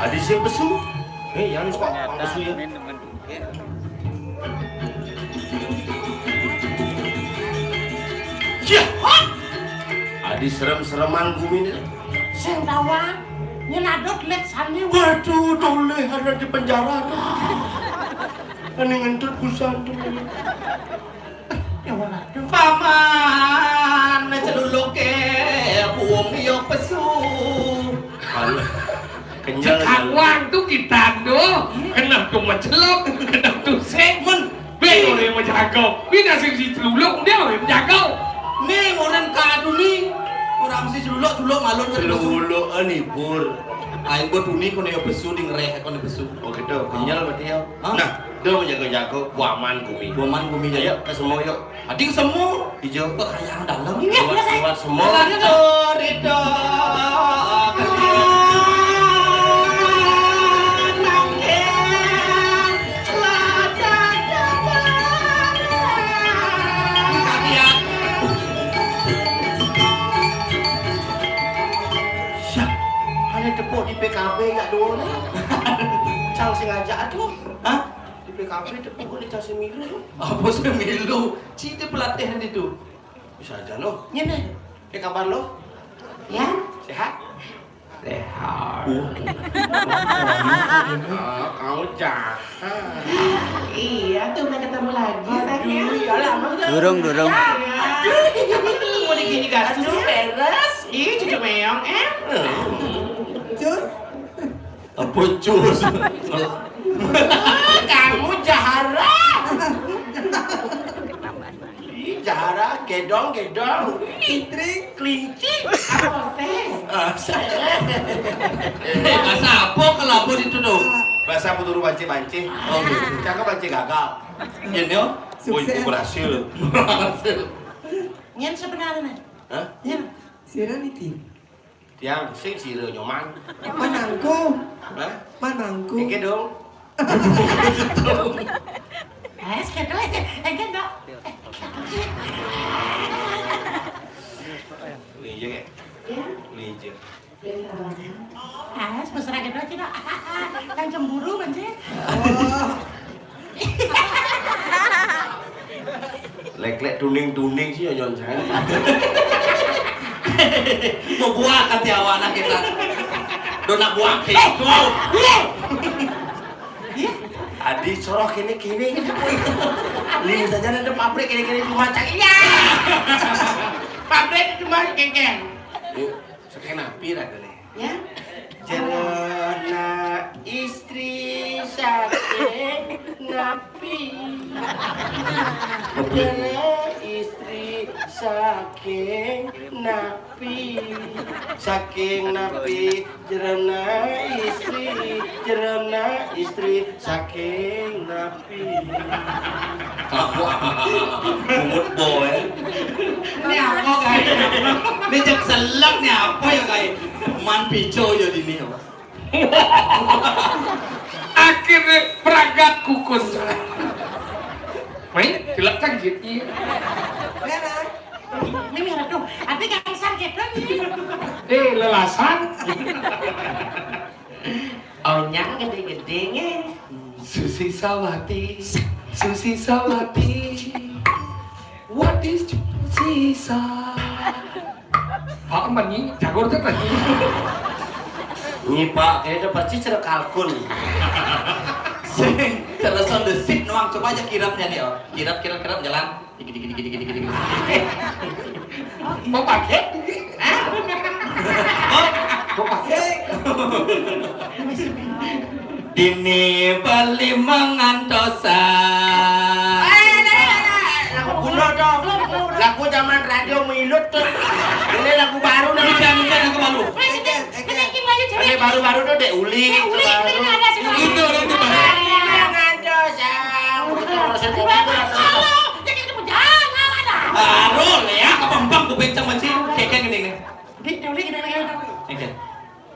Adi sing pesu. Eh, yang suka pesu ya. Siap. Adi serem-sereman gumi né. Sing tawang, nyén adot lét sani. Waduh, toleh ada di penjara. Ani ngentut busan to. Ya, waduh. Paman, celuluké buung ya pesu. Kenyal. Sekawan to kita to. Kena to macelok, kena to sing. Bé, orang mau jago. Bina sing si celuluk, dia orang jago. Nih, orang kadu nih. Orang si celuluk, celuluk malun kan pesu. Celuluk, eh, nibur. Aing buat tuni kono ya pesu, di ngereh kono pesu. Oh, gitu. Kenyal berarti ya. Hah? Nah, dia mau jago-jago, guaman gumi. Guaman gumi, ayo, ke semua yuk. Ading semua. Ijo. Wah, kayak dalam. Iya, kuat, iya, kuat semua. Dalam. Rito, Rito. Siap. Ada tepuk di P K B ya dulu. Cang sengaja tuh. Hah? Di P K B tepuk di cang semilu. Apa semilu? Cita pelatihan itu. Bisa aja lo. Ngene. Apa kabar lo? Ya. Sehat? Sehat. Ah, kau jahat. Iya, tuh udah ketemu lagi, sayang. Aduh, ya lama. Durung, durung. Aduh, mau digini gak sih? Aduh, beres. Ih, cucu meong, eh. Cus. Apa cus? Kamu jahara. Ih, jahara, gedong, gedong. Fitri. Kelinci. Apa, Sés? Ah, Sés. Eh, bahasa apa kalau apa itu tuh? Bahasa apa turu banci-banci? Oh, gitu. Cakep banci gagal. Ini, oh. Woi, sukses. Berhasil. Berhasil. Nyén sebenarnya. Hah? Nyén. Sira niki. Tiang sing sira nyoman. Manangku. Hah? Manangku. Engke dong. Eh, sekedul aja. Engke dong. Linje, Kak? Ya. Linje. Ah, mesra gitu aja, Kak. Kan cemburu, Bang, sih. Oh. Lek-lek tuning-tuning sih ya, nyon, jangan. Mau buah kati awak anak kita. Dona buah. Eh, tuh. Iya. Adi soroh kene-kene gitu. Lihat saja ada pabrik kene-kene cuma cak. Iya. Pabrik cuma kengkeng. Yuk, sekenapi lah kene. Ya. Jerona istri saking napi. Jerona istri saking napi. Saking napi, jerona istri, jerona istri saking napi. Bungut boy. Ini apa, guys? Ini cek selek nih apa ya, guys? Man pico ya di ini apa? Akhirnya peragat kukun. Main jelek kan gitu. Ini merah dong. Ati kangsar gitu nih. Eh, lelasan. Onyang gedé-gedé nggih. Susi Sawati, Susi Sawati. What is Susi Sa? Apa nih? Jagur tuh tadi. Nyipak, kayaknya pasti cerek kalkun. Sing, terusan desit nuang. Coba aja kirapnya nih, oh. Kirap, kirap, kirap, jalan. Dikit, dikit, dikit, dikit, dikit, dikit. Mau pakai? Hah? Oh, mau pakai? Dini Bali mangantosan. Eh, eh, eh, eh, lagu kuno dong. Lagu zaman radio milut tuh. Ini lagu baru nih. Ini jangan, jangan lagu baru. Ini baru-baru tuh Dek Uli. Dek Uli, itu baru. Itu, itu baru. Jangan dosa. Baru, halo, jadi itu jangan ada. Baru, ya, kepampang kuping sama si Keken gini, nih. Di, Dek Uli, gini, gini, gini. Oke.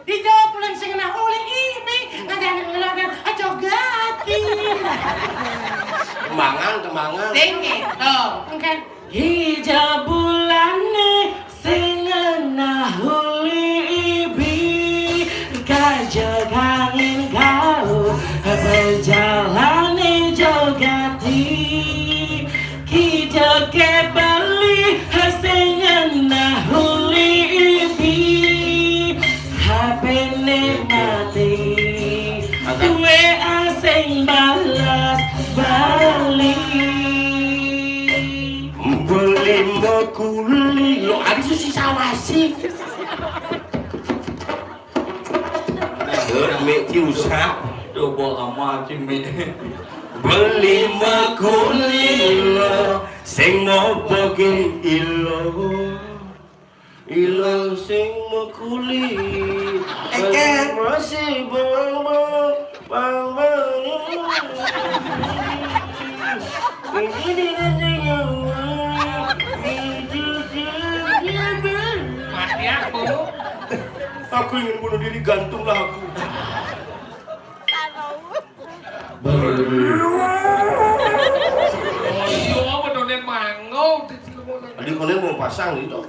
Dijawab ulang sing kena Uli ini, ngajarin ngelarang aja gati. Tembangan, tembangan. Sing kéto. Kan. Hijau bulane sing ngenah uli ibi, kajak angin kau berjalane jogati. Kideke beli sing ngenah uli ibi, H P-ne mati. Mantap. Duwe asing balas bali. Beli makuli lo, adi Susi Sawasi. Mek diusah. Coba amat, Cik, Mek. Beli makuli lo, sing mau bogin ilo. Ilang sing makuli. Eket. Masih bang, bang, bang, bang. Ini dia nyawa. Mati aku. Aku ingin bunuh diri, gantunglah aku. Iya, apa donen mango? Tadi kono mau pasang itu.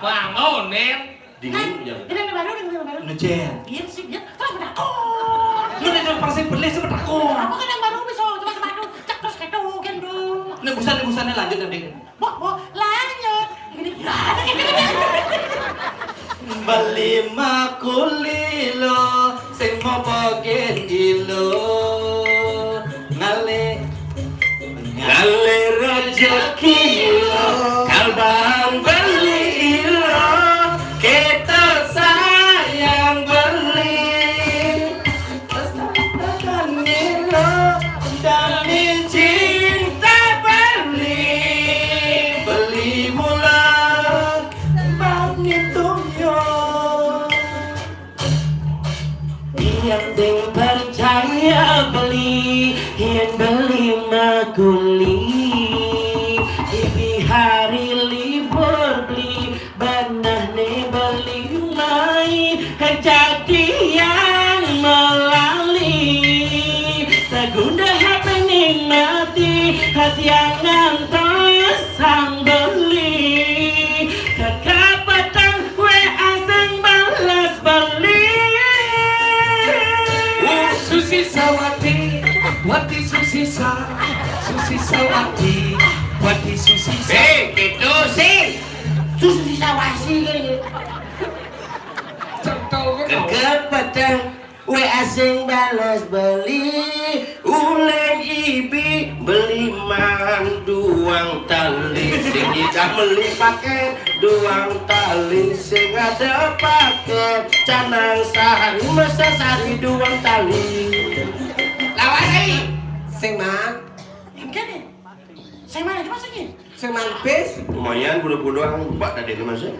Mango, Nen. Dingin, ya. Ini yang baru, ini yang baru. Nujen. Iya sih, iya. Terus bedakon. Lu nih, terus pasang beli sih bedakon. Apa kan yang baru bisa coba sepatu? Cek terus ketu, gendong. Nih, busan, nih, busannya lanjut nanti. Mbok, mbok, lanjut. Ngene iki. Beli makuli lo, sing mau bogin ilo. Ngale, ngale rejeki lo, kalbang beli ilo. Kita sayang beli. Tekan ilo, demi cinta beli, beli mula, bang ngitung yo. Yang ding percaya beli, yang beli makuli, di hari libur beli, Beneh ne beli mai, jadian melali. Tegunda H P ning mati, hati angan terus sang beli. Kekapatan W A sing balas beli. Susi Sawati, Wati Susi Sa, Susi Sawati, Wati Susi Sa. Eh, gitu sih. Susu sisa wasi kene. Centol kene. Kekepeteng W A sing balas beli, uleng ibi beli man duang tali, sing kita beli pakai duang tali, sing ada pakai canang sari, mesa sari duang tali. Lawai, sing man. Engke nih. Sing man aja masih nih. Sing man bis. Lumayan, budak-budak mbak tadi itu masih.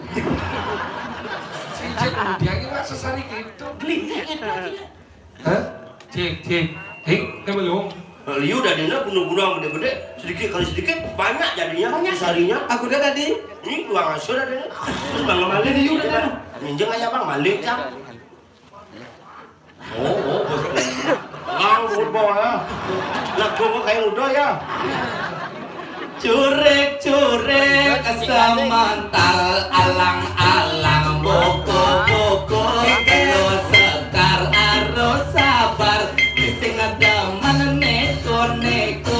Cicit, dia ini, Pak, sesari gitu. Beli, gitu aja. Hah? Cik, cik. Hei, kita belum. Liu dah dina budak-budak gede-gede, sedikit kali sedikit banyak jadinya. Banyak. Sesarinya. Aku dah tadi. Ini dua ngasur adanya. Terus bang maling liu dah. Minjem aja bang, maling cang. Oh, oh, bos. Bang, bos, bos, ya. Nak gua kayak udah ya. Curek-curek semental, alang-alang boko-boko, lo sekar aro sabar, sing ada mana neko-neko.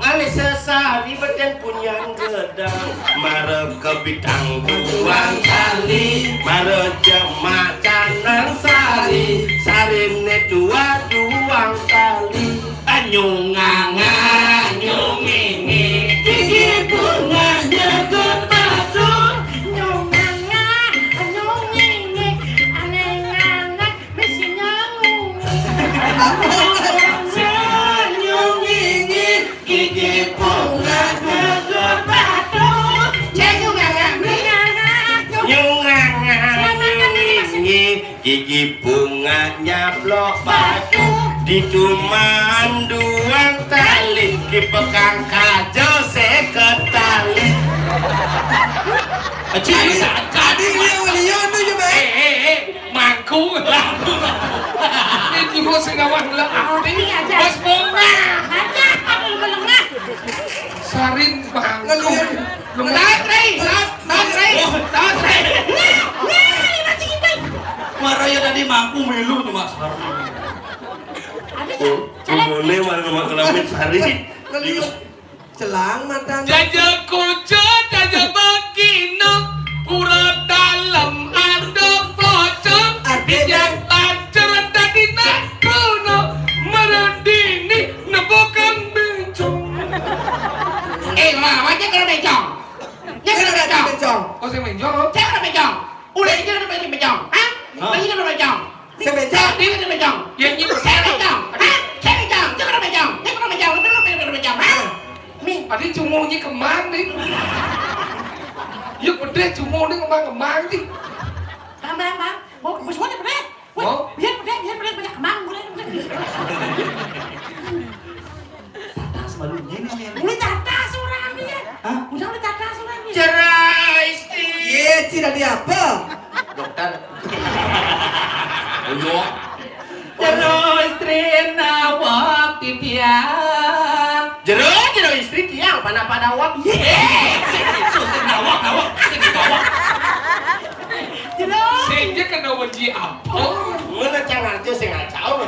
Ngalih sesari beten punyang gedang, mara ke bintang duang tali, mara jemak canang sari, sarine dua duang tali. Anyung nganga, anyung ngini, gigi bunga jago batu. Anyung nganga, anyung ngini, aneh anak mesti nyamuk. Anyung ngini, gigi bunga jago batu. Anyung nganga, anyung ngini, gigi bunga nyaplok batu, di duman duang tali, di pekang kajo seket tali. Aji, tadi liu-liu tu je, Bang. Eh, eh, eh, mangku, mangku. Ibu sing ngawak lelaki. Iya, aja. Bos bunga. Aja, aduh, belengah. Sarin bangku. Ngeluh. Saat, Rey. Saat, saat, Rey. Saat, Rey. Nah, nah, ini masih gimana? Maraya tadi mangku melu cuma sarin. Ada, Cak? Boleh, mana rumah kelamin sarin. Ngeluh. Celang matang. Jaja kucur, jaja bagina, pura dalam ada pocong, artinya pacaran tadi nak kuno, meredini nebukan bencong. Eh, ma, macam kena bencong. Dia kena bencong. Bencong. Oh, saya bencong, oh? Saya kena bencong. Udah, ini kena bencong. Hah? Hah? Ini kena bencong. Saya bencong. Ini kena bencong. Ya, ini saya bencong. Hah? Saya bencong. Saya kena bencong. Saya kena bencong. Saya kena bencong. Hah? Nih. Tadi cunguhnya kemang nih. Ya, pedih cunguh nih kemang-kemang nih. Bang, bang, bang. Mau, mau semua nih pedih. Wah, biar pedih, biar pedih, banyak kemang, boleh, boleh. Tatas malunya nih, nih. Boleh tatas orang nih, ya. Hah? Udah, boleh tatas orang nih. Cerai, Isti. Iya, Ci, tadi apa? Dokter. Ayo. Jero istri nawak titiang. Jero, jero istri tiang, panapa dawak? Iya. Eh, sing itu, sing dawak, dawak, sing dawak. Jero. Sing dia kena wenji apa? Mana Cang Arjo sing ngacau?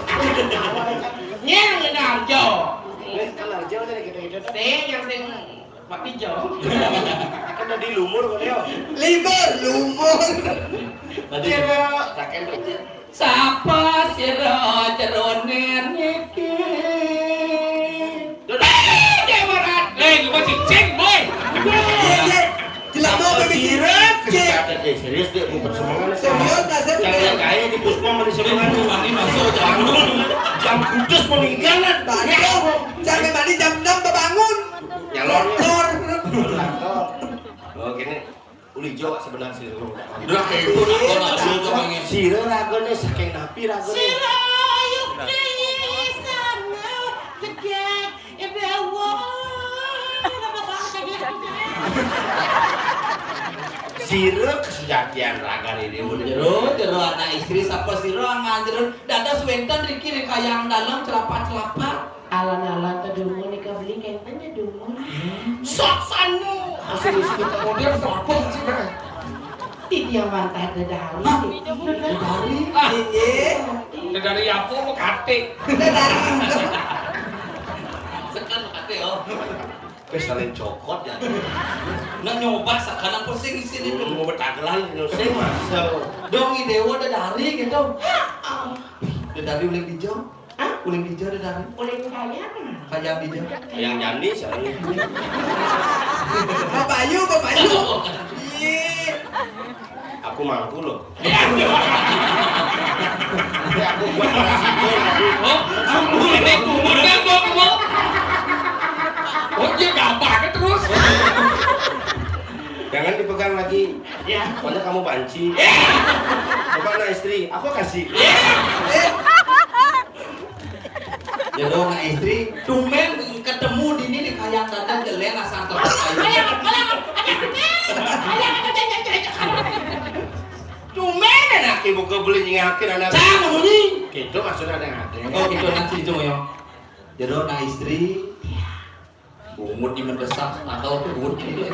Nyeng kena Arjo. Kan Arjo tadi gitu-gitu. Sing yang sing Pak Pijo. Kan tadi lumur kok, Leo. Libur, lumur. Tadi Jero. Raken tuh. Sapa sira jerone niki? Duh, duh. Eh, Dewarat. Eh, lu mah cicing, boy. Iya, iya. Jelek mau bagi sira. Cek. Eh, serius, Dek, bukan semangat. Serius, nggak serius. Jangan kayak di Puspa mah di semangat. Ini masuk jam, jam kudus meninggal, kan? Banyak. Jangan mandi jam enam bangun. Nyalor. Nyalor. Oh, gini. Uli Jo sebenarnya sih. Udah kayak itu, nah, kalau ada Jo pengen. Sira ragane saking napi ragane? Sira yukti sana jedek ya Allah. Sira kesejatian ragane ini udah. Jero, jero anak istri sapa sira nganjero dados wenten riki ring kayang dalem celapak-celapak. Alon-alon tedumun nika beli kenten tedumun. Sok sanu. Asli, asli, model apa sih, Bang? Titiang wantah dedari. Hah? Dedari? Ah. Iya. Dedari apa, mau kate? Dedari. Sekan kate, oh. Wis saling cokot ya. Nak nyoba sekan apa sing isine itu? Mau betagelan, sing masuk. Dong, i Dewa dedari gitu. Dedari uling dijong. Hah? Uling dija ada dalam. Uling kayang. Kayang dija. Kayang jani, soalnya. Bapak Yu, Bapak Yu. Iya. Aku mangku loh. Iya. Ini aku buat nasi goreng. Oh, ini kubur kan, Bang, Bang? Oh, dia gabah kan terus. Jangan dipegang lagi. Ya. Soalnya kamu banci. Ya. Coba anak istri, aku kasih. Ya. Jero anak istri, tumben ketemu dini di kayang datang jelen asal terus. Kayang, kayang, kayang, kayang, kayang, kayang, kayang. Tumben anak ibu kebeli nyingakin anak. Cang, ngomong ni. Gitu maksudnya ada yang ada. Oh, gitu nanti itu ya. Jero anak istri. Bungut ni mendesak, atau bungut ni.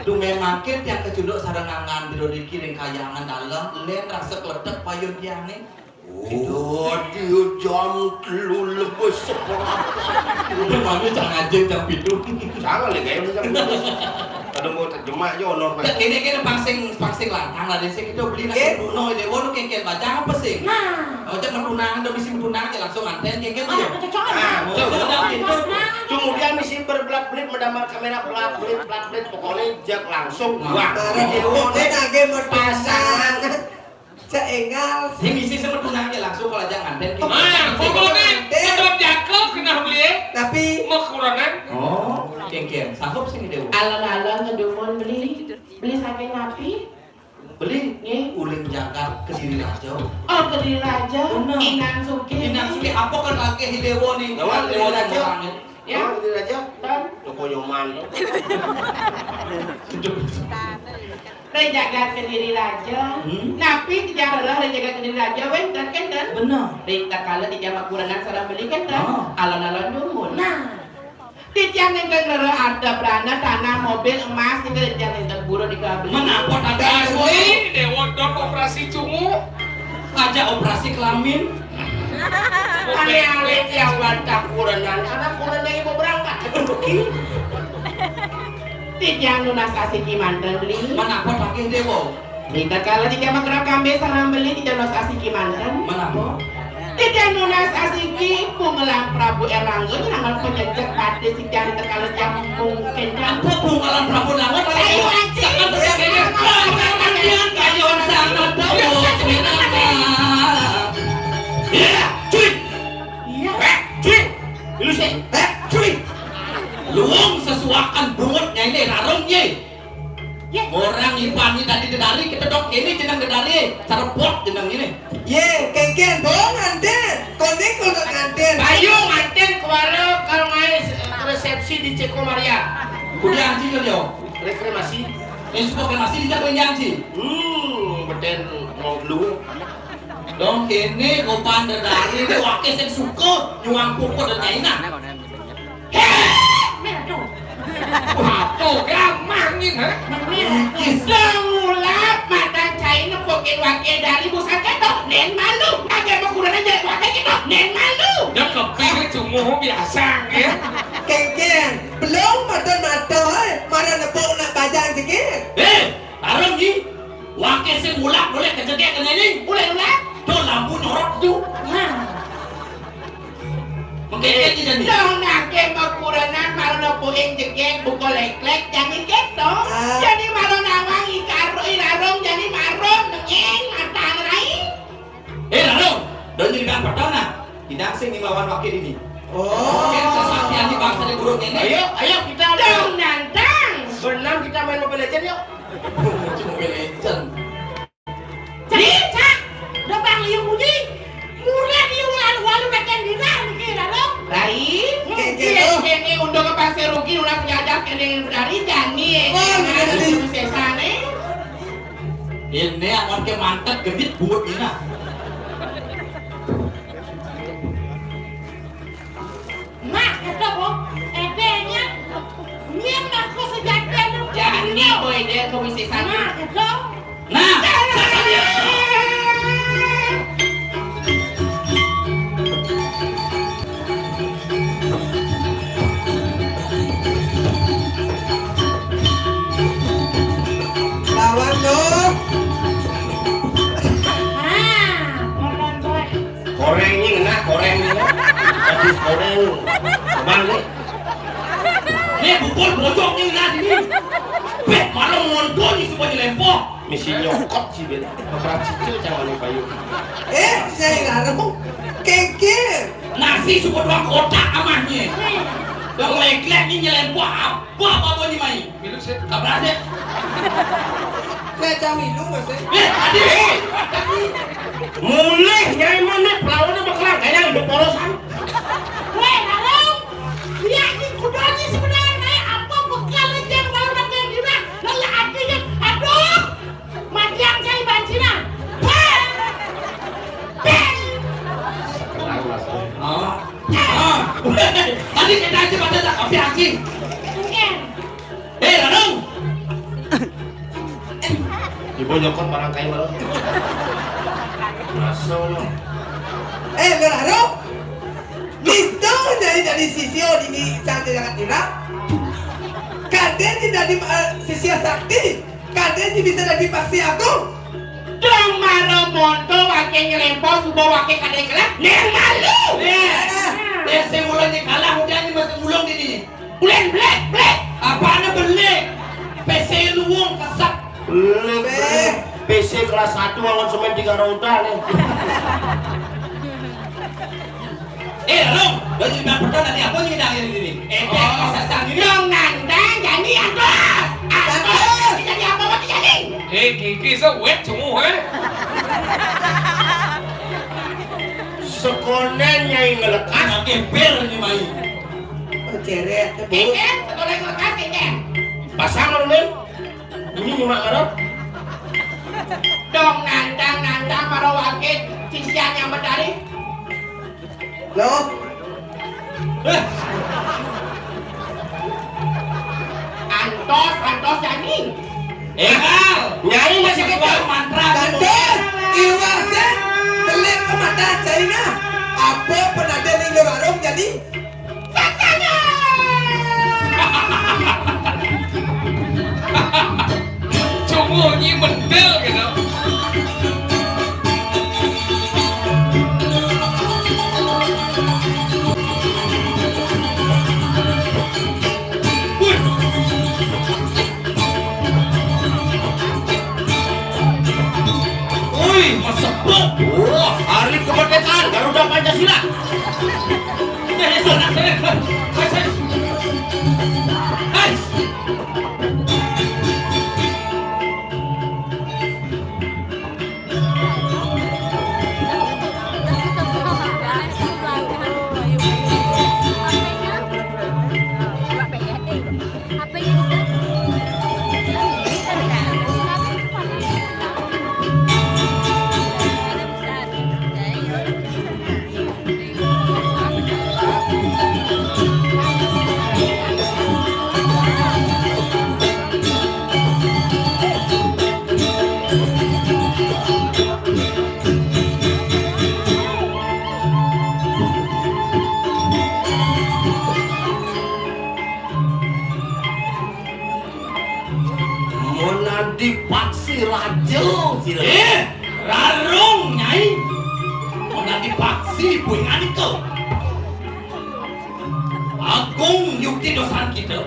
Duh, memangke tiang kecunduk sareng angan jero niki ring kayangan dalem, len rasa kletek payun tiange. Oh, dia jam telu lebih seperempat. Udah, mami, jangan aja jam pitu. Jangan lagi, kayak jam pitu. Ada mau terjemah aja honor, Pak. Kene, kene pang sing, pang sing lantang lah, deh, sing kita beli nasi kuno, deh, wono kengken baca apa sih? Nah. Oh, cek mentunang, udah bisi mentunang aja langsung nganten, kengken aja. Ah, betul. Nah, betul. Udah gitu. Kemudian misi berbelat-belit, mendamar kamera, belat-belit, belat-belit, pokoknya jak langsung. Nah. Wah, video. Dia kagak mau pasang. Cek engal. Ini misi sama tunangnya langsung kalau aja nganten. Ah, pokoknya betul jago kena beli. Tapi mau kekurangan. Oh, kengken. Sanggup sih, Dewa. Alon-alon ngedumun beli. Beli saking napi? Beli. Nggih. Uling jagat Kediri Raja. Oh, Kediri Raja. Bener. Inang Sugih. Inang Sugih, apa kan lagi Dewa nih? Dewa, Dewa Raja. Ya. Dewa Kediri Raja. Tan. Toko Nyoman. Jagat Kediri Raja. Hmm? Napi titiang rereh ring jagat Kediri Raja, wénten, kénten? Bener. Ri tatkala titiang makurenan sareng beli, kénten? Ah. Alon-alon dumun. Nah. Titiang nénten rereh arta brana, tanah, mobil, emas, nika titiang nénten buruh nika beli. Menapa tadi? Dasmi, Déwa Don operasi cunguh. Aja operasi kelamin. Ané-ané tiang wantah kurenan, anak kurenan ibu berangkat. Titiang nunas asiki manten, beli. Menapa tagih, Déwa? Nika kala titiang makerah kambing sareng beli, titiang nunas asiki manten. Menapa? Titiang nunas asiki Punggelan Prabu Erlangga, nyangan penyejek pati sitiang nika kala titiang mungkin. Apa Punggelan Prabu Erlangga? Ayo, Aji. Sangat terjadi. Kayuhan sangat dawa, sebenarnya. Iya, cuy. Iya. Eh, cuy. Lu sih. Eh, cuy. Luung sesuakan bungut nyai né, rarung nyai. Yé. Orang iban né tadi dedari, kita dok kéné jeneng dedari, cara bot jeneng ini. Yé, kénkén, bawa nganten. Koné kalau nganten. Bayu nganten kuala kalau ngaé resepsi di Ceko Maria. Udah anjing kali yo. Reklamasi. Yang suka reklamasi di Ceko anjing. Hmm, beten mau dulu. Dong kéné gopan dedari, ini waké sing suka nyuang puput dan kaina. Hé! Méh, aduh. Wah, tuh, gampang nih, ha? Méh, méh, aduh. Dong ulap, matan cai nepukin waké dari busan kéto, nén malu. Agak mau kurang aja, waké kéto, nén malu. Dah keping cunguh biasa, ya. Kénkén, belum mata-mata, eh. Mara nepuk nak bajang jegég. Eh, tarung ni. Waké sing ulap boleh kejegég kéné ni. Boleh ulap. Tuh lampu nyorot tuh. Nah. Mengkeket aja nih. Dong naké makurenan mara nepukin jegég buka léklék jani kéto. Ah. Jani mara nawang ikar irarung jani marum nenging matan rai. Eh, Rarung, dong jadi bang pertama. Tidak sing nglawan waké ini. Oh. Oké, kesaktian di bangsa di burung ini. Ayo, ayo kita. Dong nantang. Berenam kita main Mobile Legend yuk. Mobile Legend. Cak, cak, udah bang liu bunyi. Murah di ulah walu bagian dina niki, Rarung. Rai, hmm, kéné, kéné untuk ke pasir rugi ulah penjajah kéné dari jani, eh. Oh, iya, iya. Sesane. Ini amun ke mantep genit buut ini. Nah, kéto, Bong. Édénya nyén aku sejatian. Jani, boy, dia ke misi sana. Nah, kéto. Nah, sakalian. Lawan tuh. Ah, koréng ini ngena koréng ini. Habis koréng. Cuman nih. Nih bubur bojok nih ngena ini. Beh, malah ngonton nih supaya lempoh. Misi nyokot sih, Ben. Kepala cicil jangan nih, Bayu. Eh, saya ngaruh. Keke. Nasi suka doang kotak amahnya. Yang leglek nih nyelempok apa, apa, apa nih, Mai? Minum sih. Tabrak deh. Nah, cang minum, Mas, eh. Eh, tadi. Mulih, nyai mana? Pelawannya berkelang, kayak yang udah porosan. Weh, Larung. Dia ini kudunya sebenarnya apa bekal yang baru nak yang dina? Lelah hatinya. Aduh. Matiang cai bancina. Bang! Bang! Oh. Ah. Tadi kita aja pada tak kopi aki. Bukan. Eh, Larung. Ibu nyokot barang kayu malu. Masuk. Eh, Larung. Mister dari, dari sisio di, di cantik sangat tidak. Kadén di dari, eh, sisio sakti. Kadén bisa dadi paksi agung. Dong mara monto waké nyelémpo suba waké kadén kalah, nén malu. Éh, éh, sing mula nyé kalah, udah nyé masih mulung dini. Ulen blék, blék. Apaan blék? P C luung kesek. Blék, blék. P C kelas satu angon semén tiga roda nih. Eh, Rung, baju bilang pedon nanti apa nih dang ini? Eh, oh, sasang ini. Dong nantang jadi atas. Atas. Jadi apa mati jadi? Eh, gigi sewet semua, eh. Sekonen nyai ngelekas. Anak ember nih, Mai. Oh, ceret, Bu. Keken, sekolah ngelekas, keken. Pasang lu nih. Ini nyimak ngarep. Dong, nantang, nantang, maro waké sisian yang betari. Loh? Eh. Antos, antos, Nyai. Énggal. Nyai masih kéto. Mantra. Antos, iwar sih. Telik ke mata China. Apa penada ning luar warung jadi? Cunguh nyi mendel gitu. Wih. Wih, masepuk. Wah, hari kemerdekaan Garuda Pancasila. Mun adi paksi raja, sira. Eh, rarung, Nyai. Mun adi paksi, buin anika. Agung yukti dosan kita.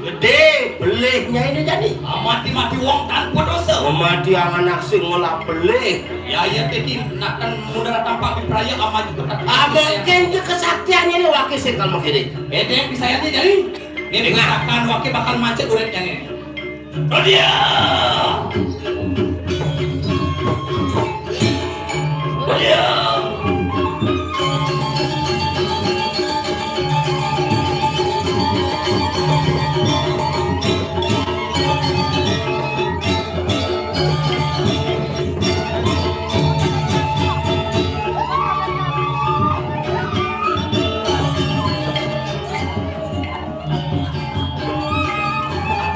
Gedé pelih Nyai né jani. Mati-mati wong tanpa dosa. Mati anak sing ngolah pelih. Ya, ya, tadi nak kan mundar tampak di peraya ama juga. Ah, mungkin ke kesaktiannya ini wakil sing kalau kiri. Eh, dek, bisa ya, jadi. Ini misalkan wakil bakal macet uripnya nih. Radia! Radia!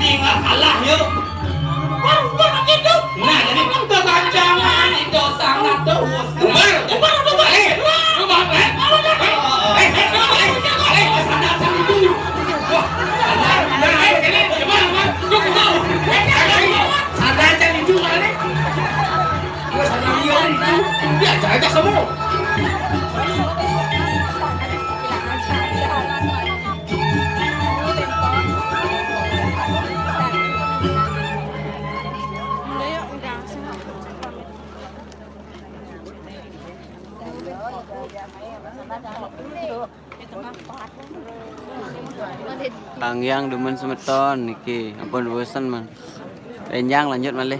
Tinggal kalah, yuk. Wah, wah, gitu. Nah, jadi kegancangan itu sangat terus. Bubar, bubar, bubar. Eh, bubar, eh. Eh, eh, eh, eh, eh, sadar, sadar itu. Wah, sadar. Nah, eh, ini gimana, Bang? Lu kenal? Eh, eh, eh, sadar, sadar itu, kali. Gua sadar liar itu. Dia jaga semua. Tanggiang dumun semeton niki, ampun bosen, Man. Enjang lanjut malih.